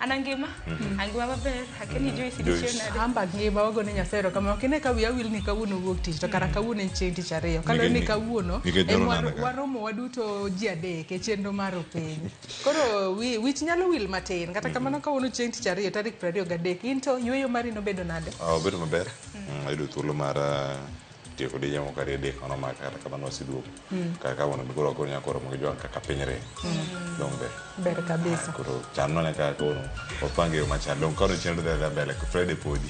An angima, angima maber, akeni Joyce Joyce. dichiel nade. Amba ngima wagone Nyasaye erokamano. Ok ine ka wiya wil ni kawuono wuok tich to kara kawuono en chieng' tich ariyo. Kaluwore ni Nikech- kawuono nikech em nyoro nana ka. waromo waduto ji adek e chenro mar opiny. Koro wich nyalo wil matin. Kata kamano kawuono chieng' tich ariyo tarik 23 in to yueyo mari nobedo nade? Ah, obedo maber. Ayudo thuolo mar tieko dije moko ariyo adek mano maka kata kamano waseduogo. Kaka kawuono be koro wakoro nyako romo gi jwang' kaka piny ring. Dong ber. Ber kabisa. Ah, koro chan mana kaka koro wapange yo machal. Dong koro chenro dhi adhiya mbele Friday podi.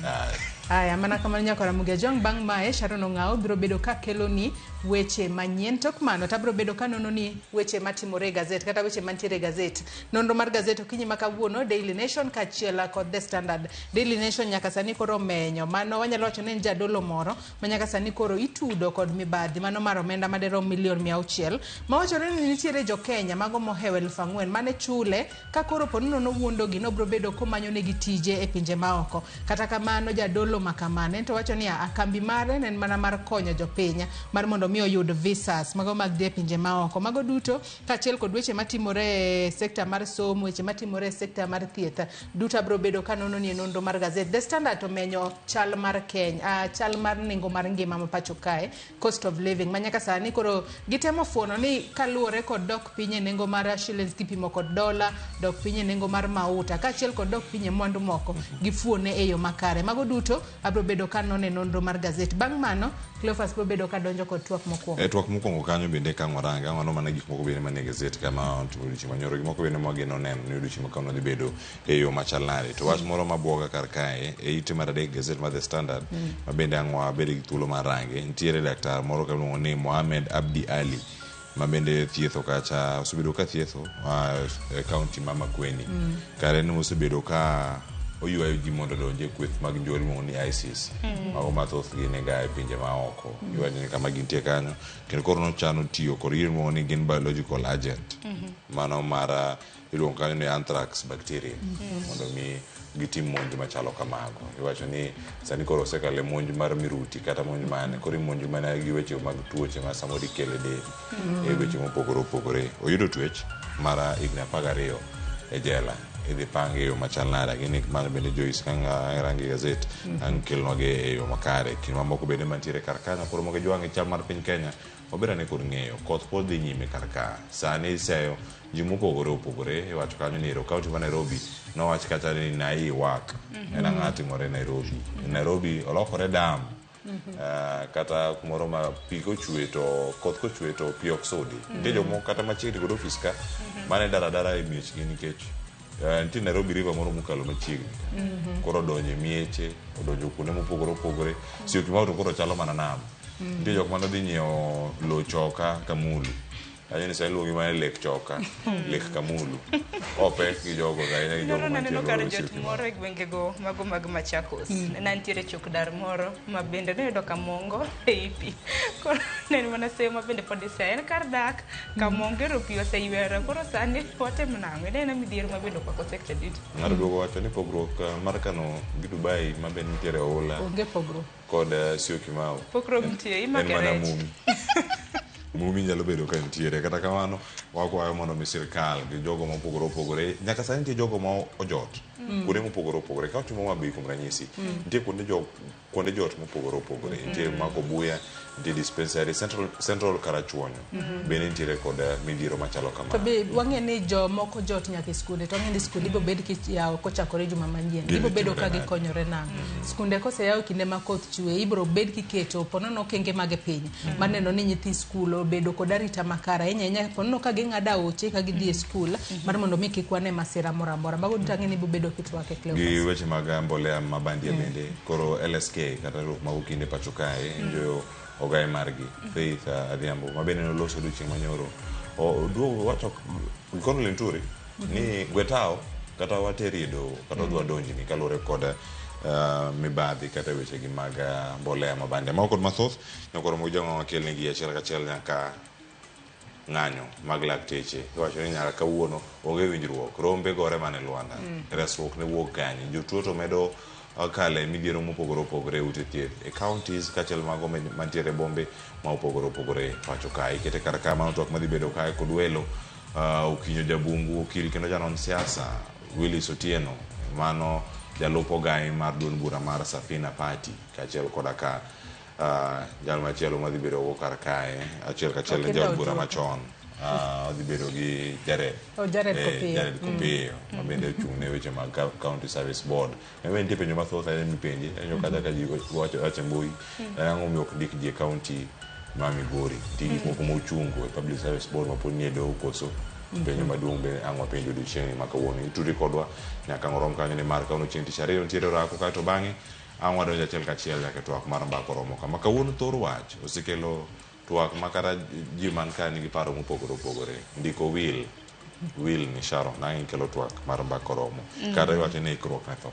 Ah, Aya, mana kamano nyako Ramogi Ajwang'. Bang' mae, Sharon Ong'awo biro bedo ka keloni weche manyien. Tok mano, to abiro bedo ka nono ni weche matimore e gazet kata weche mantiere e gazet. Nonro mar gazet okinyi ma kawuono, Daily Nation kaachiel kod The Standard. Daily Nation nyaka sani koro omenyo. Mano wanyalo wacho ni en jadolo moro ma nyaka sani koro itudo kod mibadhi mano mar omenda maderom milion 600. Mawachore ni nitiere jo Kenya mago mohewo 4,000 mane chule ka koro po nono nowuondogi nobiro bedo komanyo negi tije e pinje maoko. Kata kamano jadolo makamano en to wacho ni a kambi mare ne en mana mar konyo jopiny mar mondo mi oyud visas mago mag dhi e pinje maoko. Mago duto kaachiel kod weche matimore e sekta mar somo, weche matimore e sekta mar thieth duto abiro bedo kanono ni e nonro mar gazet. The Standard omenyo chal mar Kenya, chal mar nengo mar ngima ma pacho kae, cost of living ma nyaka sani koro gitemo fuono ni kaluwore kod dok piny e nengo mar shillings kipimo kod dola, dok piny e nengo mar mauta kaachiel kod dok piny e mwandu moko gifuone e yo makare. Mago duto abiro bedo kanono e nonro mar gazet. Bang' mano Cleophas biro bedo kadonjo kod twak mokwongo. E twak mokwongo kanyo bende ka warange, ang' wano mana gik moko bende manie gazet kama otimo odiochieng' manyoro, gik moko bende mwageno neno ni odiochieng' ma kawuono dhi bedo e yo machal nade. To wach moro mabuoga kar kae, e ite mar adek gazet mar The Standard, ma bende ang' wabed gi thuolo mar range, nitiere laktar moro kaluongo ni Mohamed Abdi Ali, ma bende thietho kacha, osebedo ka thietho e kaunti ma Makueni. Kare en osebedo ka oywayo ji mondo odonj e kweth mag njore miluongo ni ISIS. Mago ma thothgi niga e pinje ma oko. Iwacho ni kama gintie kanyo. Kendo koro nochano tiyo kod gima iluongo ni gin biological agent. Mano mar iluongo kanyo ni anthrax bacteria. Mondo mi gitim monj machalo kamago. Iwacho ni sani koro osekalo e monj mar miruti kata monj mane. Koro imonjo mana gi weche mag tuoche ma samoro ikelo e del. E weche mopogore opogore. Oyudo twech mar higni 12 e jela. Idhi pange e yo machal nade. Gini mano bende Joyce ka range gazet ang' kelnwagi e yo makare. Kinde mamoko bende mantiere kar kanyo koro mogo jwang'e chal mar piny Kenya wabed ane kod ng'eyo. Koth pod dhi nyime kar ka. Sani iseyo ji mopogore opogore iwacho kanyo ni ero kaunti ma Nairobi nowach kacha ni nai wak. En ang'o timore Nairobi? Nairobi olokore dam. Kata kumoro ma pi kochwe to koth kochwe to pi ok sudi. Nitie jomoko kata machiegni kod ofis ka mane dar adara e miechgi nikech nitie Nairobi River moro mokalo machiegni ka. Koro odonjo e mieche, odonjo kuonde mopogore opogore. Syokimau to koro chalo mana nam. Nitie jok mane odhi nyiewo lo choka Kamulu. Kanyo ni sani iluongi mana ni Lake Choka, Lake Kamulu. Opek gi jogo ahinya gi jogo Nyoro naneno mantie kar e jot Syokimau. moro e gwengego mago mag Machakos. Ne nitiere chok dar moro ma bende noyudo kamongo ei pi. Koro ne en mana seyo ma bende pod iseyo. En kar dak, kamongo ero pi oseywero. Koro sani watimo nang'o? En aena midhiero ma bende okwako sekta duto. Ng'ato duogo wacho ni pogruok mar Kano gi Dubai ma bende nitiere oula Onge pogruok. kod Syokimau. Pogruok nitie, En imake mana rech. mumi. Mumi nyalo bedo ka nitiere. Kata kamano, wakwayo mondo mi sirkal gi jogo mopogore opogore, nyaka sani nitie jogo ma ojot kuonde mopogore opogore. Ka watimo Homa Bay kuom ranyisi, nitie kuonde jo kuonde jot mopogore opogore. Nitie Mako Buya, nitie dispensary, Central Karachuonyo bende nitiere kod midhiero machalo To kamano. be wang'e ni jomoko jot nyaka e skunde to wang'e ni skunde ibiro bed kiyawo kochakore juma manyien. Gini Gibiro bedo timore ka nade? gikonyore nang'o? Skunde koseyaw kinde ma koth chwe ibiro bed kiketo ponono okenge mag piny mar neno ni nyithi skul obedo kod arita makare ahinya ahinya ponono ka ging'ado aoche ka gidhi e skul mar mondo mi kik wane masira moro amora. Mago duto ang'e ni ibiro bedo kitwak e Gi Cleophas. weche mag mbolea ma bandia bende koro LSK kata riwruok mag okinde pacho kae njoyo ogaye margi Faith Adhiambo ma bende noloso odiochieng' manyoro oduogo wacho Gikono Linturi ni gwetao kata wateri e doho kata odhi wadonjni kaluwore kod mibadhi kata weche gi mag mbolea ma bandia. Mago kod mathoth nyakoro mag jang'o wakelnegi achiel kachiel nyaka ng'anyo mag lakteche. Iwacho ni nyaka kawuono onge winjruok, rombe gore mana e lwanda, resruok ne wuok kanye. Jotuo to medo kale midhiero mopogore opogore e ute thieth e counties kaachiel mago mantiere e bombe ma opogore opogore pacho kae. Ikete kar ka mano twak madhi bedo kae kod welo Okinyo Jabungu, okil kendo janon siasa. Willis Otieno mano jalup ogai mar duond bura mar Safina Party kaachiel koda ka jal machielo madhi bedo go kar kae achiel kachiel en Okinda jaod bura Ojuoga. machon odhi bedo gi Jared Oh, Jared Kopiyo. Jared Kopiyo ma bende ochung' ne weche mag County Service Board. En bende nitie penjo mathoth ahinya mipenje aneno kata ka ji wacho wacho e mbui en ang'o momiyo ok ndik ji e county ma Migori nitie gik moko mochungo e Public Service Board ma pod nie doho koso penjo maduong' be ang' wapenjo odiochieng'ni ma kawuono itudri kodwa nyaka ang' orom kanyo nimar kawuono chieng' tich ariyo nitiere orako kaeto bang'e ang' wadonjo achiel kachiel nyaka e twak mar mbaka oromo kama kawuono thor wach osekelo twak ma kata ji man ka nigi paro mopogore opogore ndiko will will ni Sharon ang' ikelo twak mar mbaka oromo kata iwacho ni ikruok ne tho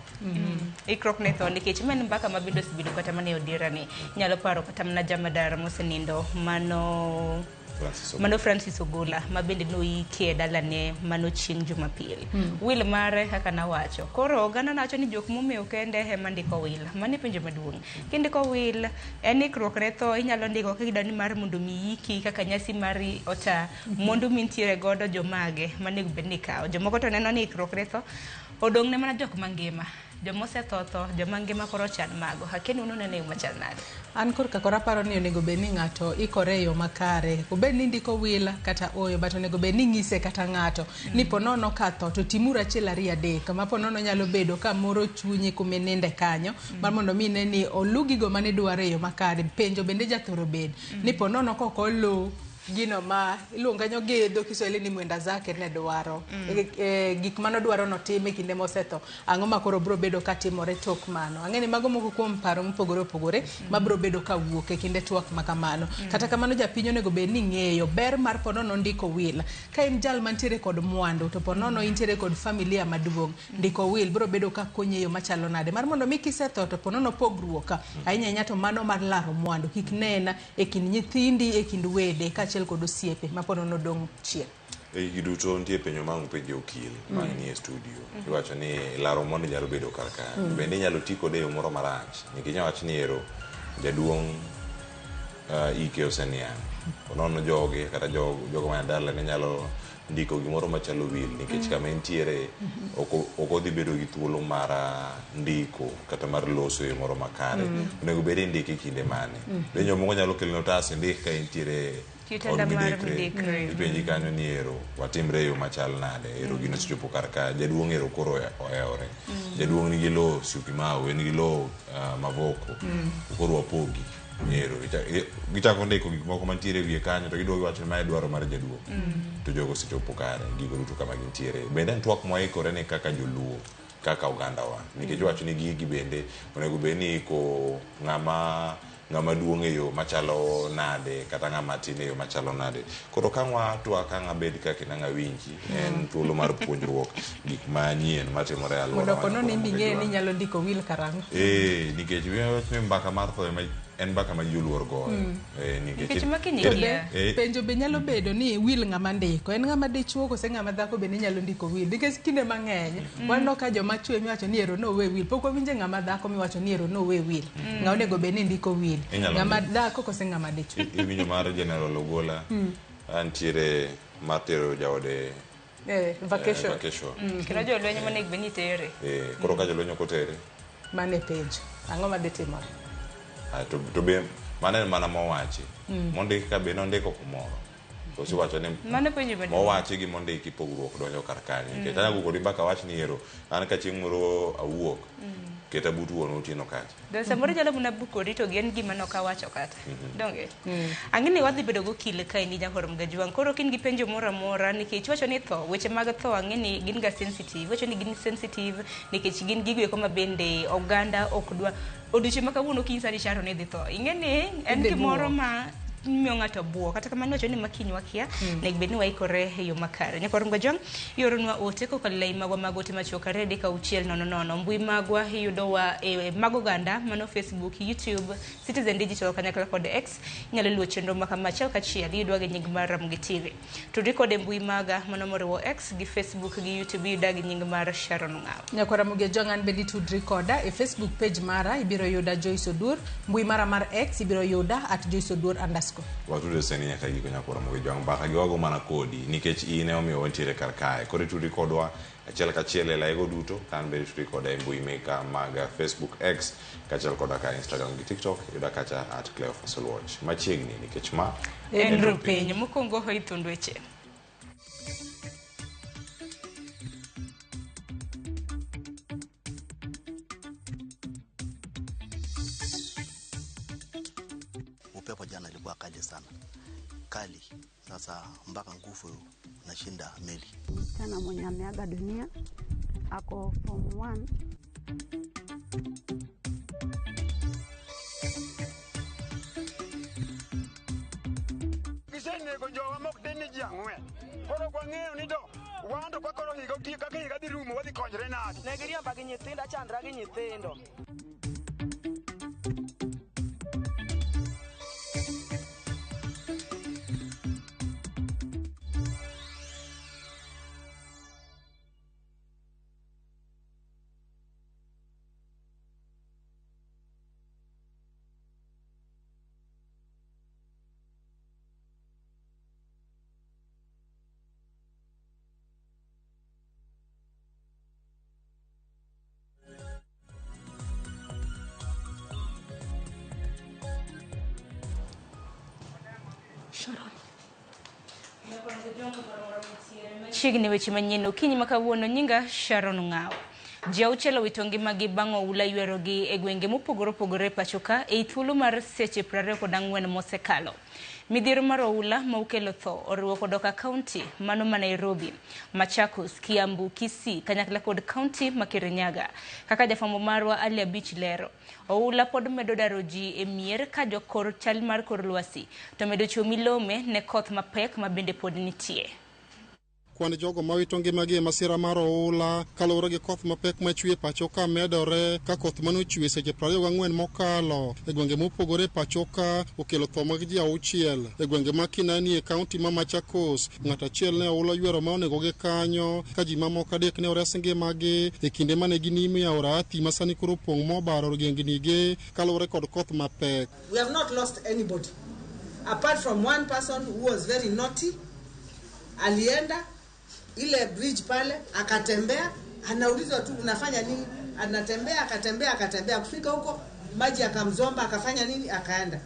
Ikruok ne tho nikech ma en mbaka ma bende osebedo kata mana e odierani. Inyalo paro kata mana jamadar mosenindo mano Francis Ogola. mano Francis Ogola ma bende noike e dalane mano chieng' Jumapil. Will mare kaka nawacho. Koro oganda nawacho ni jok momewo kende ema ndiko will. Mano e penjo maduong'. Kindiko will en ikruok ne tho inyalo ndiko kida ni mar mondo mi yiki kaka nyasi mari ota mwandu mintiere godo jomage manego bed ni ikawo. Jomoko to neno ni ikruok ne tho odong' ne mana jok mangima. Joma osetho tho, joma ngima koro chan mago. Akia ni un uneno e yo machal nade? An korka kora aparo ni onego bed ni ng'ato ikore e yo makare. Obed ni indiko will kata ooyo, but onego bed ni ing'ise kata ng'ato ni po nono ka tho to timuru achiel ariyo adek. Ma po nono nyalo bedo ka moro chunyi kumininde kanyo mar mondo mi ine ni olu gigo manidwaro e yo makare. Penjo bende jathoro bed ni po nono kok olu gino ma iluongo kanyo gi dho Kiswahili ni mwenda zake ne dwaro. Gik manodwaro notim e kinde mosetho. Ang'o ma koro biro bedo katimore tok mano? Ang'e ni mago moko kuom paro mopogore opogore mabiro bedo kawuok e kinde twak ma kamano. Kata kamano japiny onego bed ni ng'eyo ber mar po nono ndiko will. Ka in jal mantiere kod mwandu to po nono intiere kod familia maduong', ndiko will biro bedo ka konyi e yo machalo nade? Mar mondo mi kisetho to po nono pogruok ahinya ahinya to mano mar laro mwandu kik nen e kind nyithindi, e kind wede kaachiel kod osiepe ma po nono dong' chien. E gigi duto nitie penjo ma ang' penjo okil ma nie studio. Iwacho ni laro mwandu nyalo bedo kar ka. Bende inyalo ti kode e yo moro marach. Nikech inyalo wach ni ero jaduong' ike oseniang'. Onono joge kata jogo mane dalane nyalo ndiko gimoro machalo will nikech kama entiere ok odhi bedo gi thuolo mar ndiko kata mar loso e yo moro makare. Onego bed ni indike e kinde mane. Be jomoko nyalo keloni otas indik ka intiere Kitanda od mar midekre. midekre. Ipenji kanyo ni ero watimre e yo machal nade ero gino osechopo kar ka jaduong' ero koro ohewore jaduong' nigi lowo Syokimau en gi lowo Mavoko koro wapogi ero gichako ndiko gik moko mantiere e wiye kanyo to giduogo giwacho ni mae dwaro mar jaduong' to jogo osechopo kare gigo duto kama gintiere bende en twak mwaikore ne kaka joluo kaka ogandawa nikech iwacho ni gigi bende onego bed ni iko ng'ama duong' e yo machalo nade kata ng'ama tin e yo machalo nade. Koro ka twak ang' abed ka kendo ang' awinji en thuolo mar puonjruok gik manyien matimore e alwora Mondo po nono in be ing'e ni inyalo ndiko will karang'o. Nikech ni mbaka mar tho ema en mbaka ma ji oluor goyo. Nikech Nikech ma kiny ikia. Penjo be nyalo bedo ni will ng'ama ndiko en ng'ama dichuo kose ng'ama dhako bende nyalo ndiko will nikech kinde mang'eny waneno ka joma chwe miwacho ni ero nowe will pok wawinje ng'ama dhako miwacho ni ero nowe will ng'a onego bed ni ndiko will Inyalo ng'ama ndiko. dhako kose ng'ama dichuo Iwinjo mar General Ogola antiere mar tero jaode vacation vacation. Kendo jolweny monego bed ni tere. Koro ka jolweny ok otere mane penjo ang'o madhi timore to be mano en mana mowachi mondik ka be nondiko kumoro koso iwacho ni Mano penjo maduong'. mowachi gi mondiki pogruok donjo kar kanyo nikech anyalo kodi mbaka wach ni ero an ka chieng' moro awuok keta but wuon Otieno kacha Don samoro nyalo mana bukori to gin gima nok awacho kata. Donge? Ang'e ni wadhi bedo gokil ka in jakor Mgajwang'. Koro ka in gi penjo moro amora nikech iwacho ni tho, weche mag tho ang'e ni gin ga sensitive. Iwacho ni gin sensitive nikech gin gigo eko ma bende oganda ok dwa. Odiochieng' ma kawuono kinyisa ni Sharon idhi tho. Ing'e ni en Idhi gimoro buok. ma miyo ng'ato buok. Kata kamano iwacho ni ma kiny wakia, nego bed ni waikore e yo makare. Nyakwar Mgajwang', ioronwa ote kokalo e lai magwa mag ote machuok 2 3 6 0 0. Mbui magwa iyudowa e mag oganda mano Facebook, YouTube, Citizen Digital kanyakla kod X. Inyalo luwo chenro ma kama achiel kachiel iyudwa gi nying mar Ramogi TV. Tudri kode mbui maga mano moriwo X gi Facebook gi YouTube iyuda gi nying mar Sharon Ng'awo. Nyakwar Ramogi Ojwang' an bende itudri koda e Facebook page mara ibiro yuda Joyce Oduor, mbui mara mar X ibiro yuda at Joyce Oduor underscore. Bosco. Watudo sani nyaka giko nyakora mogi jwang' mbaka gi wago mana kodi nikech in ema omiyo wantiere kar kae. Koro itudri kodwa achiel kachiel e laigo duto, kan bende itudri koda e mbui meka mag Facebook, X kaachiel koda ka Instagram gi TikTok, yuda kacha @CleophasOluoch. Machiegni nikech ma en Rupiny. Mokwongo hoi thund weche. Upepo jana ilikuwa kali sana, kali sasa mpaka nguvu nashinda meli. Msichana mwenye ameaga dunia ako form 1. Gisenego jowa mok deni ji ang'wen. Koro ok wang'eyo ni to wan to kwa koro higa otiek kaka higa dhi rumo wadhi konyre nade. Ne giriemba gi nyithindo, achandra gi nyithindo. Chiegni weche manyien okinyi ma kawuono. Nyinga Sharon Ng'awo. Ji auchiel owito ngimagi bang' oula ywerogi e gwenge mopogore opogore e pacho ka ei thuolo mar seche 24 mosekalo. Midhiero mar oula ma okelo tho oriwo kodoka kaunti mano ma Nairobi, Machakos, Kiambu, Kisii kanyakla kod kaunti ma Kirinyaga. Kaka jafwambo marwa Ali Abich lero, oula pod medo daro ji e mier ka jokor chal mar kor lwasi to medo chiwo milome ne koth mapek ma bende pod nitie. Kwan jogo mawito ngimagi e masira mar oula kaluwore gi koth mapek machwe e pacho ka medore ka koth manochwe seche 24 mokalo e gwenge mopogore e pacho ka okelo tho mag ji auchiel. E gwenge ma Kinani e kaunti ma Machakos, ng'ato achiel ne oula ywero ma onegogi kanyo ka ji mamoko adek ne ores ngimagi e kinde mane ginimo e aora Athi ma sani koro opong' mobaro gengnige kaluwore kod koth mapek. We have not lost anybody apart from one person who was very naughty. Alienda ile bridge pale akatembea, anaulizwa tu unafanya nini, anatembea akatembea akatembea, kufika huko maji akamzomba, akafanya nini, akaenda.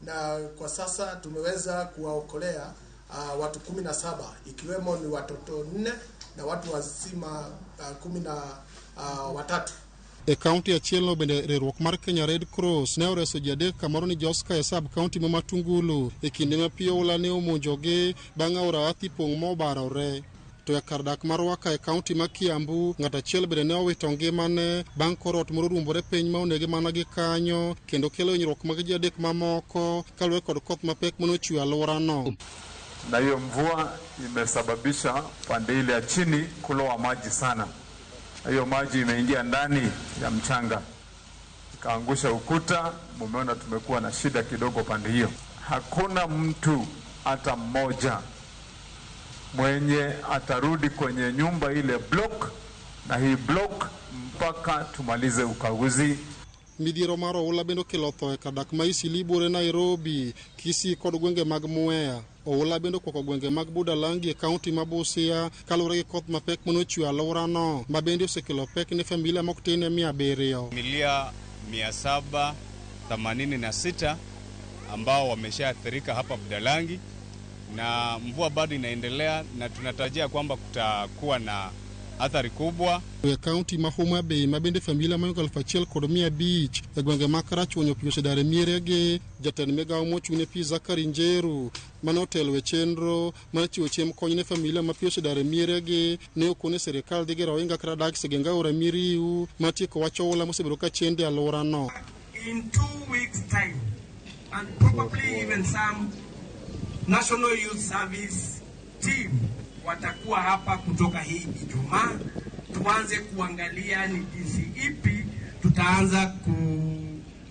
Na kwa sasa tumeweza kuwaokolea watu 17 ikiwemo ni watoto 4 na watu wazima 13. E kaunti achielno bende riwruok mar Kenya Red Cross ne oreso ji adek kamoro ni Joska e sub kaunti ma Matungulu e kinde ma pi oula ne omonjogi bang' aora Athi pong' mobarore. To e kar dak mar Waka e kaunti ma Kiambu, ng'ato achiel bende ne owito ngimane bang' kor ot moro ruombore piny ma onege mana gi kanyo kendo kelo hinyruok mag ji adek mamoko kaluwore kod koth mapek manochwe alworano. Na hiyo mvua imesababisha pande ile ya chini kulowa maji sana. Hiyo maji imeingia ndani ya mchanga ikaangusha ukuta. Mumeona tumekuwa na shida kidogo pande hiyo. Hakuna mtu hata mmoja mwenye atarudi kwenye nyumba ile block na hii block mpaka tumalize ukaguzi. Midhiero mar oula bende okelo tho e kar dak ma Eastleigh buore Nairobi, Kisii kod gwenge mag Mwea. Oula bende okwako gwenge mag Budalangi e kaunti ma Busia kaluwore gi koth mapek manochwe alworano ma bende osekelo pek ne familia mok tin ne 700. Familia 786 ambao wameshaathirika hapa Budalangi, na mvua bado inaendelea na tunatarajia kwamba kutakuwa na athari kubwa. E kaunti ma Homa Bay ma bende familia mohingo 1500 e gwenge ma Karachuonyo pi osedar e mieregi. Jatend migawo mochung' ne pi Zachary Njeru mane otelo e chenro mar chiwo chiemb kony ne familia ma pi osedar e mieregi ne okone sirikal dhi gero ohinga kata dak sigeng aora Miriu matieko wach oula mosebedo ka chendo e alworano. In 2 weeks time and probably even some National Youth Service team watakuwa hapa kutoka hii Ijumaa, tuanze kuangalia ni jinsi ipi tutaanza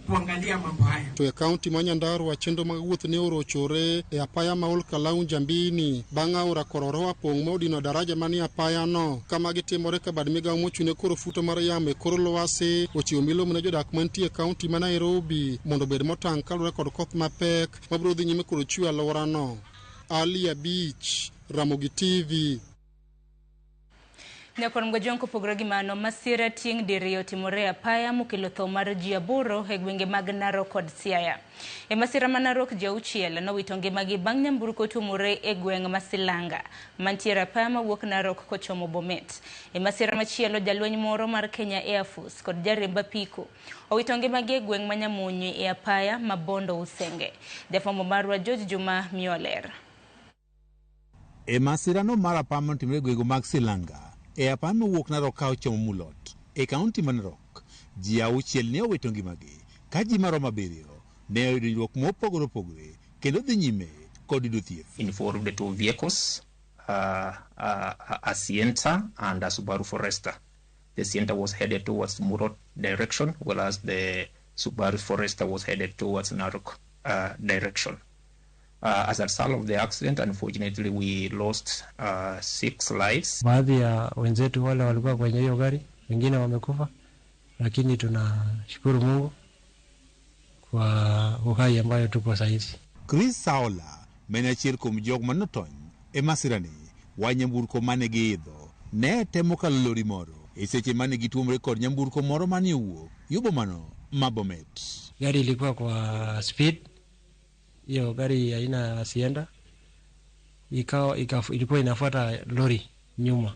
kuangalia mambo haya. To e kaunti ma Nyandarua chenro mag wuoth ne orochore e apaya ma Ol Kalou Njambini bang' aora Kororoa pong' ma odino daraja manie apayano. Kama gitimore ka bad migawo mochung' ne koro futo mar yamo e kor lwasi ochiwo milome ne jodak mantie e kaunti ma Nairobi mondo obed motang' kaluwore kod koth mapek mabiro dhi nyime kod chwe alworano. Ali Abich, Ramogi TV. Nyakwar Mgajwang' kopogore gi mano, masira tieng' diriyo otimore e apaya mokelo tho mar ji 8 e gwenge mag Narok kod Siaya. E masira ma Narok ji 6 nowito ngimagi bang' nyamburko tuomore e gweng' ma Silanga mantiere apaya mawuok Narok kochomo Bomet. E masira machielo jalweny moro mar Kenya Air Force kod jariemb apiko owito ngimagi e gweng' ma Nyamunyi e apaya ma Bondo Usenge. Jafwambo marwa George Juma miyo ler. E masirano mar apaya matimore e gwenge mag Silanga e apaya mowuok Narok ka ochomo Mulot e kaunti ma Narok, ji 6 ne owito ngimagi ka ji maromo 7 ne oyudo hinyruok mopogore opogore kendo dhi nyime kod yudo thieth. Involved the 2 vehicles, a Sienta and a Subaru Forester. The Sienta was headed towards Mulot direction, whereas the Subaru Forester was headed towards Narok direction. As a result of the accident, unfortunately, we lost 6 lives. Baadhi ya wenzetu wale walikuwa kwenye hiyo gari, wengine wamekufa, lakini tunashukuru Mungu kwa uhai ambayo tuko saizi. Chris Saola, mane achiel kuom jok manotony e masirani, wa nyamburko mane giidho ne temo kalo lori moro e seche mane gituomre kod nyamburko moro mane owuok yo bomano ma Bomet. Gari ilikuwa kwa speed, hiyo gari aina ya Sienta ilikuwa inafuata lori nyuma.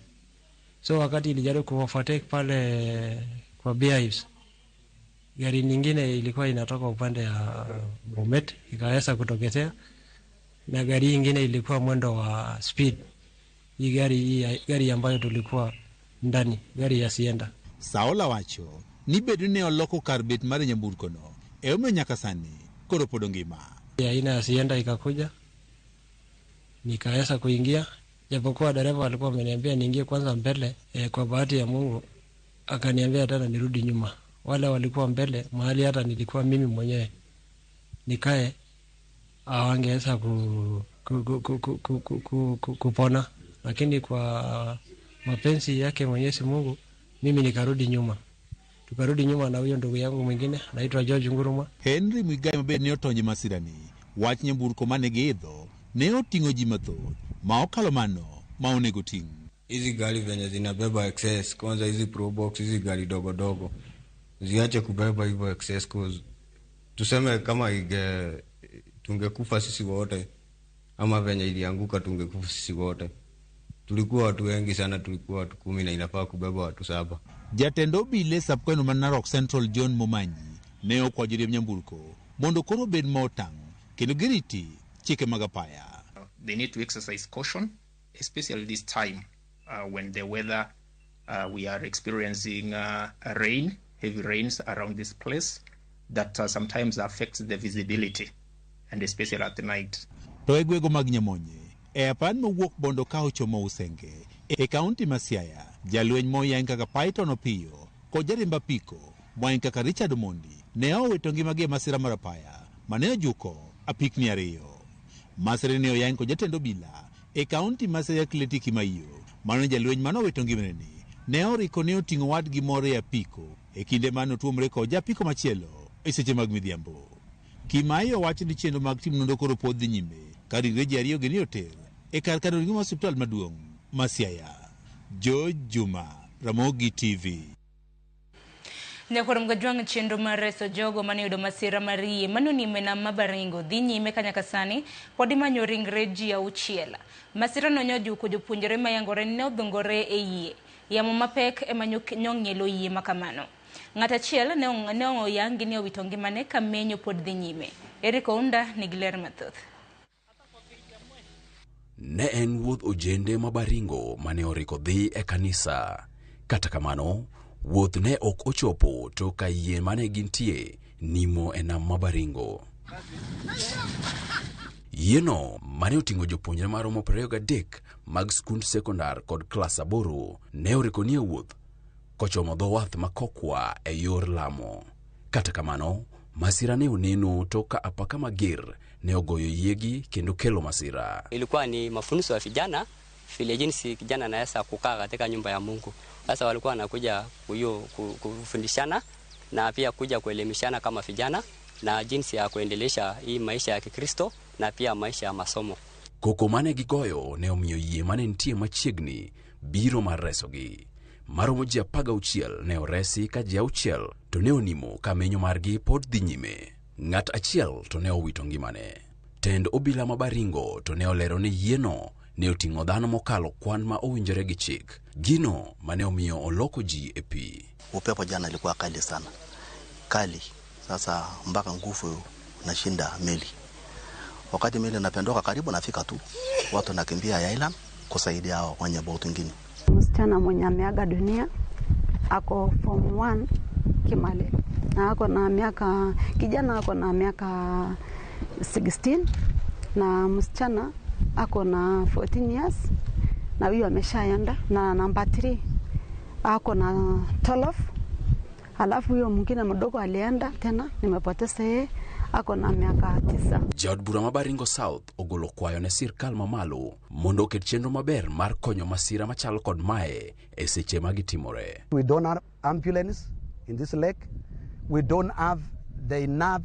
So wakati ilijaribu kuovertake pale kwa Beehives, gari nyingine ilikuwa inatoka upande ya Bomet ikaweza kutokezea, na gari nyingine ilikuwa mwendo wa speed. Hii gari ambayo tulikuwa ndani, gari ya Sienta. Saola wacho ni bedo ne oloko kar bet mar nyamburko no e omiyo nyaka sani koro pod ongima. Aina ya Sienta ikakuja, nikaweza kuingia, japokuwa dereva alikuwa ameniambia niingie kwanza mbele. Kwa bahati ya Mungu akaniambia tena nirudi nyuma. Wale walikuwa mbele mahali hata nilikuwa mimi mwenyewe nikae, hawangeweza kupona, lakini kwa mapenzi yake Mwenyezi Mungu mimi nikarudi nyuma. Tukarudi nyuma na huyo ndugu yangu mwingine anaitwa George Nguruma. Henry Muigai mabe ne otonje masirani wach nyamburko mane giidho ne oting'o ji mathoth ma okalo mano ma onego ting'. Hizi gari venye zinabeba excess, kwanza hizi Probox, hizi gari dogo dogo ziache kubeba hivyo excess, cause tuseme kama tungekufa sisi wote ama venye ilianguka tungekufa sisi wote. Tulikuwa watu wengi sana, tulikuwa watu 10 na inafaa kubeba watu 7. Jatend obila sub-kweno ma Narok Central John Momanyi ne okwayo joriemb nyamburko mondo koro obed ma otang' kendo giriti chike mag apaya. They need to exercise caution, especially this time when the weather we are experiencing rain, heavy rains around this place that sometimes affects the visibility and especially at night. To e gwenge mag Nyamonye, e apaya mowuok Bondo ka ochomo Usenge e kaunti ma Siaya, jalweny moyang kaka Python Opiyo kod jariemb apiko moyang kaka Richard Omondi ne owito ngimagi e masira mar apaya mane ojuko apikni 2. Masira ne oyang kod jatend obila e kaunti ma Siaya Kleti Kimaiyo, mano jalweny mane owito ngimane ni ne oriko ne oting'o wadgi moro e apiko e kinde mane otuomre kod japiko machielo e seche mag midhiambo. Kimaiyo wacho ni chenro mag timo nonro koro pod dhi nyime ka ringre ji 2 gi ne oter e kar kano ringre mar osiptal maduong' ma Siaya. George Juma, Ramogi TV. Nyakwar Mgajwang' chenro mar reso jogo mane oyudo masira mar yie manonimo e nam ma Baringo dhi nyime ka nyaka sani pod imanyo ringre ji 6. Masirano ne ojuko jopuonjre mayangore ni ne odhungore e yie. Yamo mapek ema nong'ielo yie makamano. Ng'at achiel ne oyangi ni owito ngimane ka menyo pod dhi nyime. Eric Ounda nigi ler mathoth. Ne en wuodh ojende ma Baringo mane oriko dhi e kanisa. Kata kamano, wuoth ne ok ochopo to ka yie mane gintie nimo e nam ma Baringo. Yieno mane oting'o jopuonjre maromo 23 mag skund sekondar kod klas 8 ne oriko ni e wuoth kochomo dho wath ma Kokwa e yor Lamo. Kata kamano, Masira ne oneno tok ka apaka mager ne ogoyo yiegi kendo kelo masira. Ilikuwa ni mafunzo ya vijana vile jinsi kijana anaweza kukaa katika nyumba ya Mungu. Sasa walikuwa wanakuja kufundishana na pia kuja kuelimishana kama vijana na jinsi ya kuendelesha hii maisha ya Kikristo na pia maisha ya masomo. Koko mane gigoyo ne omiyo yie mane nitie machiegni biro mar resogi. Maromo ji 16 ne oresi ka ji 6 to ne onimo ka menyo margi pod dhi nyime. Ng'at achiel to ne owito ngimane. Tend obila ma Baringo to ne olero ni yieno ne oting'o dhano mokalo kwan ma owinjore gi chik. Gino mane omiyo oloko ji e pi. Upepo jana ilikuwa kali sana. Kali. Sasa mpaka nguvu nashinda meli. Wakati meli inapendoka karibu nafika tu, watu nakimbia ya island kusaidia hao wenye boti nyingine. Msichana mwenye ameaga dunia ako form 1 Kimale na ako na miaka, kijana ako na miaka 16 na msichana ako na 14 years na huyo ameshaenda, na namba 3 ako na 12. Alafu huyo mwingine mdogo alienda tena, nimepoteza yeye, ako na miaka 9. Jaod bura ma Baringo South ogolo kwayo ne sirkal mamalo mondo oket chenro maber mar konyo masira machalo kod mae e seche ma gitimore. We don't have ambulance in this lake. We don't have the enough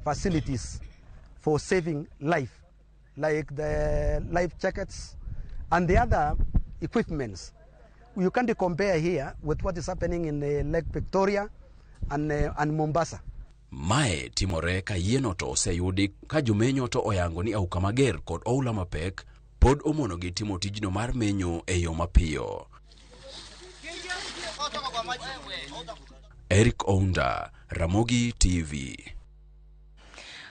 facilities for saving life, like the life jackets and the other equipments. You can't compare here with what is happening in Lake Victoria and Mombasa. Mae timore ka yieno to oseyudi ka jomenyo to oyango ni auka mager kod oula mapek pod omonogi timo tijno mar menyo e yo mapiyo. Eric Ounda, Ramogi TV.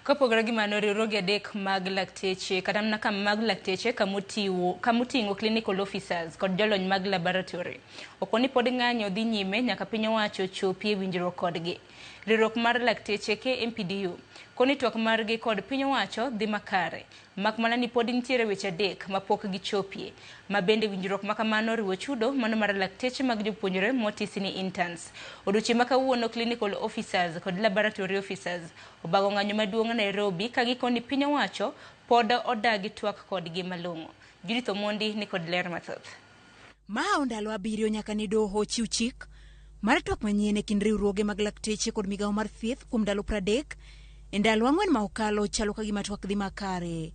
Kopogore gi mano, riwruoge adek mag lakteche kata mana ka mag lakteche kamoting'o clinical officers kod jolony mag laboratory okoni pod ng'anyo dhi nyime nyaka piny owacho chopi e winjruok kodgi. Riwruok mar lakteche KMPDU koni twak margi kod piny owacho dhi makare, mak mana ni pod nitiere weche adek mapok gichopie, ma bende winjruok makamano oriwo chudo mano mar lakteche mag jopuonjre motisi ni interns. Odiochieng' ma kawuono clinical officers kod laboratory officers obago ng'anyo maduong' Nairobi ka gikoni piny owacho pod odagi twak kodgi malong'o. Judith Omondi ni kod ler mathoth. Mahawo ndalo 7 nyaka ne doho chiw chik mar twak manyien e kind riwruoge mag lakteche kod migawo mar thieth kuom ndalo 30 e ndalo 4 ma okalo chalo ka gima twak dhi makare.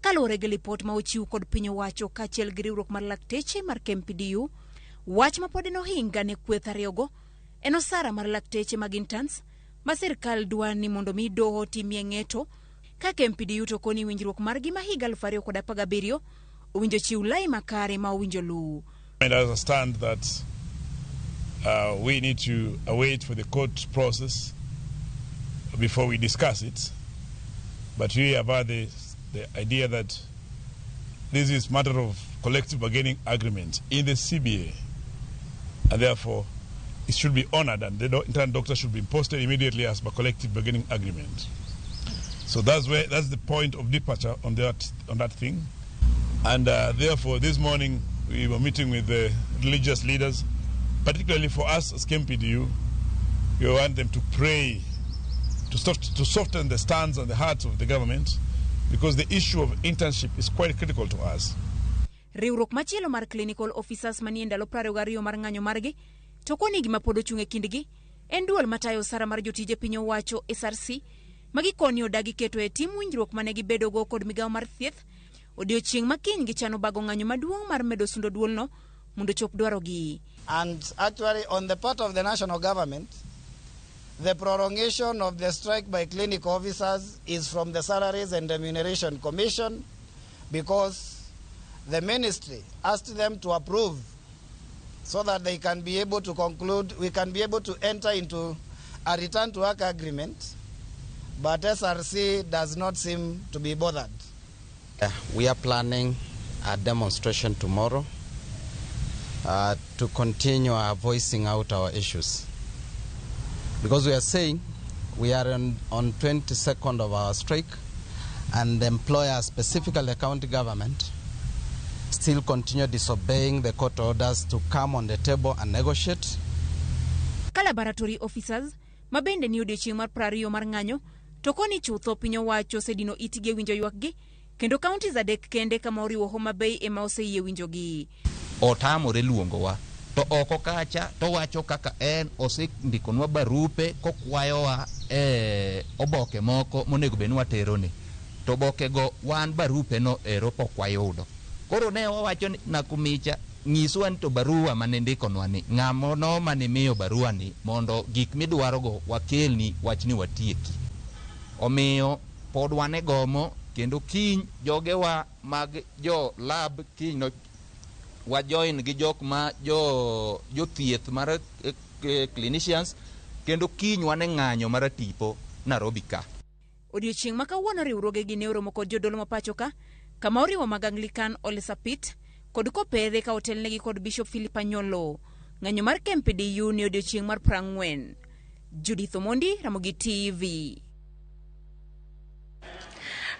Kaluwore gi lipot ma ochiw kod piny owacho kaachiel gi riwruok mar lakteche mar KMPDU, wach ma pod en ohinga ne kweth ariyogo en osara mar lakteche mag interns ma sirkal dwa ni mondo mi doho timie ng'eto, ka KMPDU to koni winjruok margi ma higa 2017 owinjo chiw lai makare ma owinjo luw. I understand that we need to await for the court process before we discuss it, but we have had the idea that this is matter of collective bargaining agreement in the CBA, and therefore it should be honored, and the intern doctor should be posted immediately as per collective bargaining agreement. So that's the point of departure on that thing, and therefore this morning we were meeting with the religious leaders, particularly for us as KMPDU. We want them to pray to soften the stance and the hearts of the government, because the issue of internship is quite critical to us. Riwruok machielo mar clinical officers manie ndalo 22 mar ng'anyo margi to koni gima pod ochung' e kindgi en duol matayo osara mar jotije piny owacho SRC ma gikoni odagi keto e tim winjruok mane gibedogo kod migawo mar thieth. Odiochieng' ma kiny gichano bago ng'anyo maduong' mar medo sundo duolno mondo chop dwarogi. And actually on the part of the national government, the prolongation of the strike by clinic officers is from the Salaries and Remuneration Commission, because the ministry asked them to approve so that they can be able to conclude, we can be able to enter into a return to work agreement, but SRC does not seem to be bothered. We are planning a demonstration tomorrow to continue our voicing out our issues. Because we are saying we are on 22nd of our strike, and the employer, specifically the county government, still continue disobeying the court orders to come on the table and negotiate. Ka laboratory officers ma bende ni odiechieng' mar 20 mar ng'anyo, to koni chutho piny owacho osedino itgi e winjo ywakgi, kendo counties 3 kende kama oriwo Homa Bay ema oseyie winjogi. Otamore luongowa to oko kacha to wacho kaka en osendikonwa barupe kokwayowa e oboke moko monego bed ni waterone, to obokego wan barupe no ero pok wayudo. Koro ne wawacho ni Nakumicha nyiswa ni to barua mane ndikonwa ni ng'amo no mane miyo barua ni mondo gik midwarogo wakelni wach ni watieki. Omiyo pod wan e gomo kendo kiny jogewa mag jo lab kiny no wajoin gi jok ma jothieth mar clinicians kendo kiny wan e ng'anyo mar tipo Nairobi ka. Odiochieng' ma kawuono riwruogegi ne oromo kod jodolo ma pacho ka, kama oriwo mag Anglican Ole Sapit kod Kopere ka otelnegi kod Bishop Philip Anyolo. Ng'anyo mar KMPDU ni odiochieng' mar 40. Judith Omondi, Ramogi TV.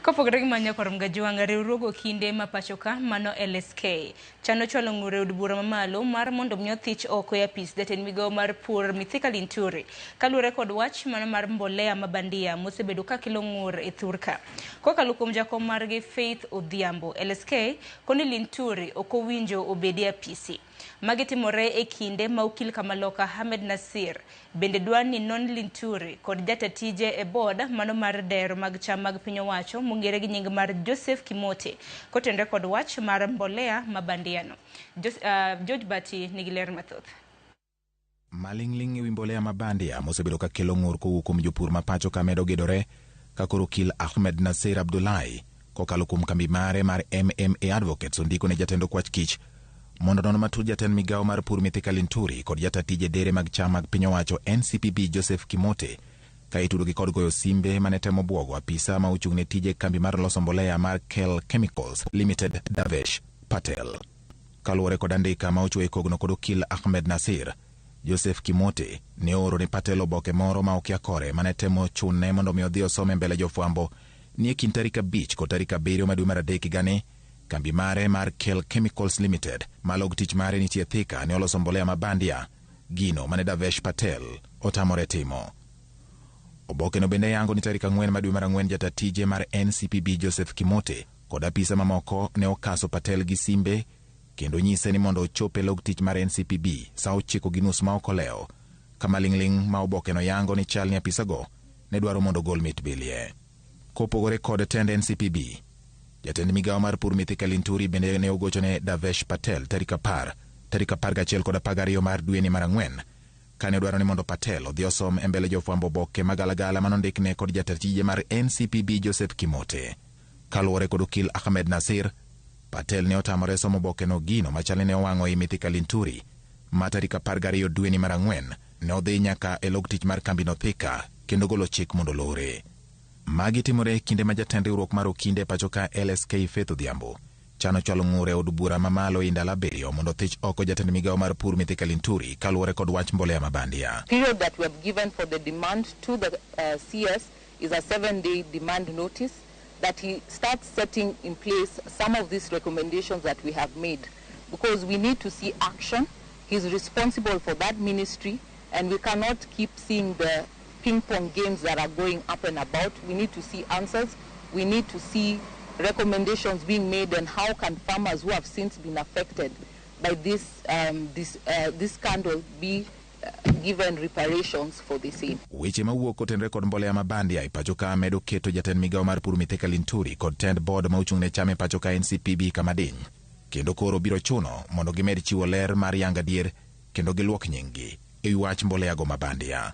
Kopogore gi manyo kor Mgajuang', riwruog okinde ma pacho ka mano LSK chano chwalo ng'ur e od bura mamalo mar mondo mi othich oko e apis jatend migawo mar pur Mithika Linturi kaluwore kod wach mano mar mbolea ma bandia mosebedo ka kelo ng'ur e thurka. Kokalo kuom jakom margi Faith Odhiambo, LSK koni Linturi ok owinjo obedi e apisi. Magi timore e kinde ma okil Kamaloka Ahmed Nasir bende dwa ni non Linturi kod jata tije e board mano mar dero mag cham mag piny owacho mong'ere gi nying mar Joseph Kimote kotenore kod wach mar mbolea ma bandiano. George Bati nigi ler mathoth. Maling'ling' ewi mbolea ma bandia mosebedo ka kelo ng'ur kowuok kuom jopur ma pacho ka medo gedore ka koro okil Ahmed Nasir Abdullahi kokalo kuom kambi mare mar MMA Advocates ondiko ne jatend okwach kich mondo non matut jatend migawo mar pur Mithika Linturi kod jata tije dere mag cham mag piny owacho NCPB Joseph Kimote ka itudogi kod goyo simbe mane temo buogo apisa ma ochung' ne tije kambi mar loso mbolea mar Kel Chemicals Limited Davesh Patel. Kaluwore kod andika ma ochuo e kogno kod okil Ahmed Nasir, Joseph Kimote ne ooro ne Patel oboke moro ma okia kore mane temo chune mondo mi odhi osome mbele jofwambo ni e kind tarik 5 kod tarik 7 ma dwe mar 3 higani kambi mare mar Kel Chemicals Limited ma log tich mare nitie Thika ne oloso mbolea ma bandia, gino mane Davesh Patel otamore timo. Oboke no bende yango ni tarik 4 ma dwe mar 4 jata tije mar NCPB Joseph Kimote kod apisa mamoko ne okaso Patel gi simbe kendo nyise ni mondo ochop e log tich mar NCPB sa 9:30 ma ok olewo, kama ling'ling' ma oboke no yango ni chal ni apisago ne dwaro mondo ogol mit bilie. Kopogore kod tend NCPB, jatend migawo mar pur Mithika Linturi bende ne ogocho ne Davesh Patel tarik 10, tarik 11 kod 12 mar dweni mar 4 kane odwaro ni mondo Patel odhi osom e mbele jofwambo oboke magalagala manondikne kod jatend tije mar NCPB Joseph Kimote. Kaluwore kod okil Ahmed Nasir, Patel ne otamore somo obokeno gino machal ne owang'o i Mithika Linturi ma tarik 12 dweni mar 4 ne odhi nyaka e log tich mar kambino Thika kendo golo chik mondo lore. Magi timore e kinde ma jatend riwruok mar okinde pacho ka LSK Faith Odhiambo chano chwalo ng'ur e od bura mamalo e ndalo 7 mondo othich oko jatend migawo mar pur Mithika Linturi kaluwore kod wach mbolea ma bandia. Period that we have given for the demand to the CS is a 7-day demand notice that he starts setting in place some of these recommendations that we have made, because we need to see action. He's responsible for that ministry, and we cannot keep seeing the ping-pong games that are going up and about. We need to see answers. We need to see recommendations being made, and how can farmers who have since been affected by this scandal be given reparations for the same. Weche mawuok kotenore kod mbolea ma bandia e pacho ka medo keto jatend migawo mar pur Mithika Linturi kod tend board ma ochung' ne cham e pacho ka NCPB kama diny, kendo koro biro chuno mondo gimed chiwo ler mar yango adier kendo giluok nying-gi ewi wach mbolea go ma bandia.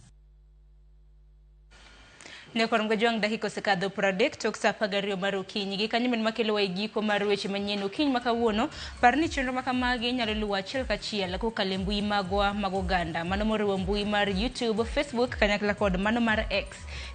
Ne kor Mgajuang' dakika osekadho 30 tok sa 12 mar okinyi. Gi kanyo men makelo e giko mar weche manyien okinyi ma kawuono. Par ni chenro ma kamagi inyalo luwo achiel kachiel kokalo e mbui magwa mag oganda, mano moriwo mbui mar YouTube, Facebook kanyakla kod mano mar X.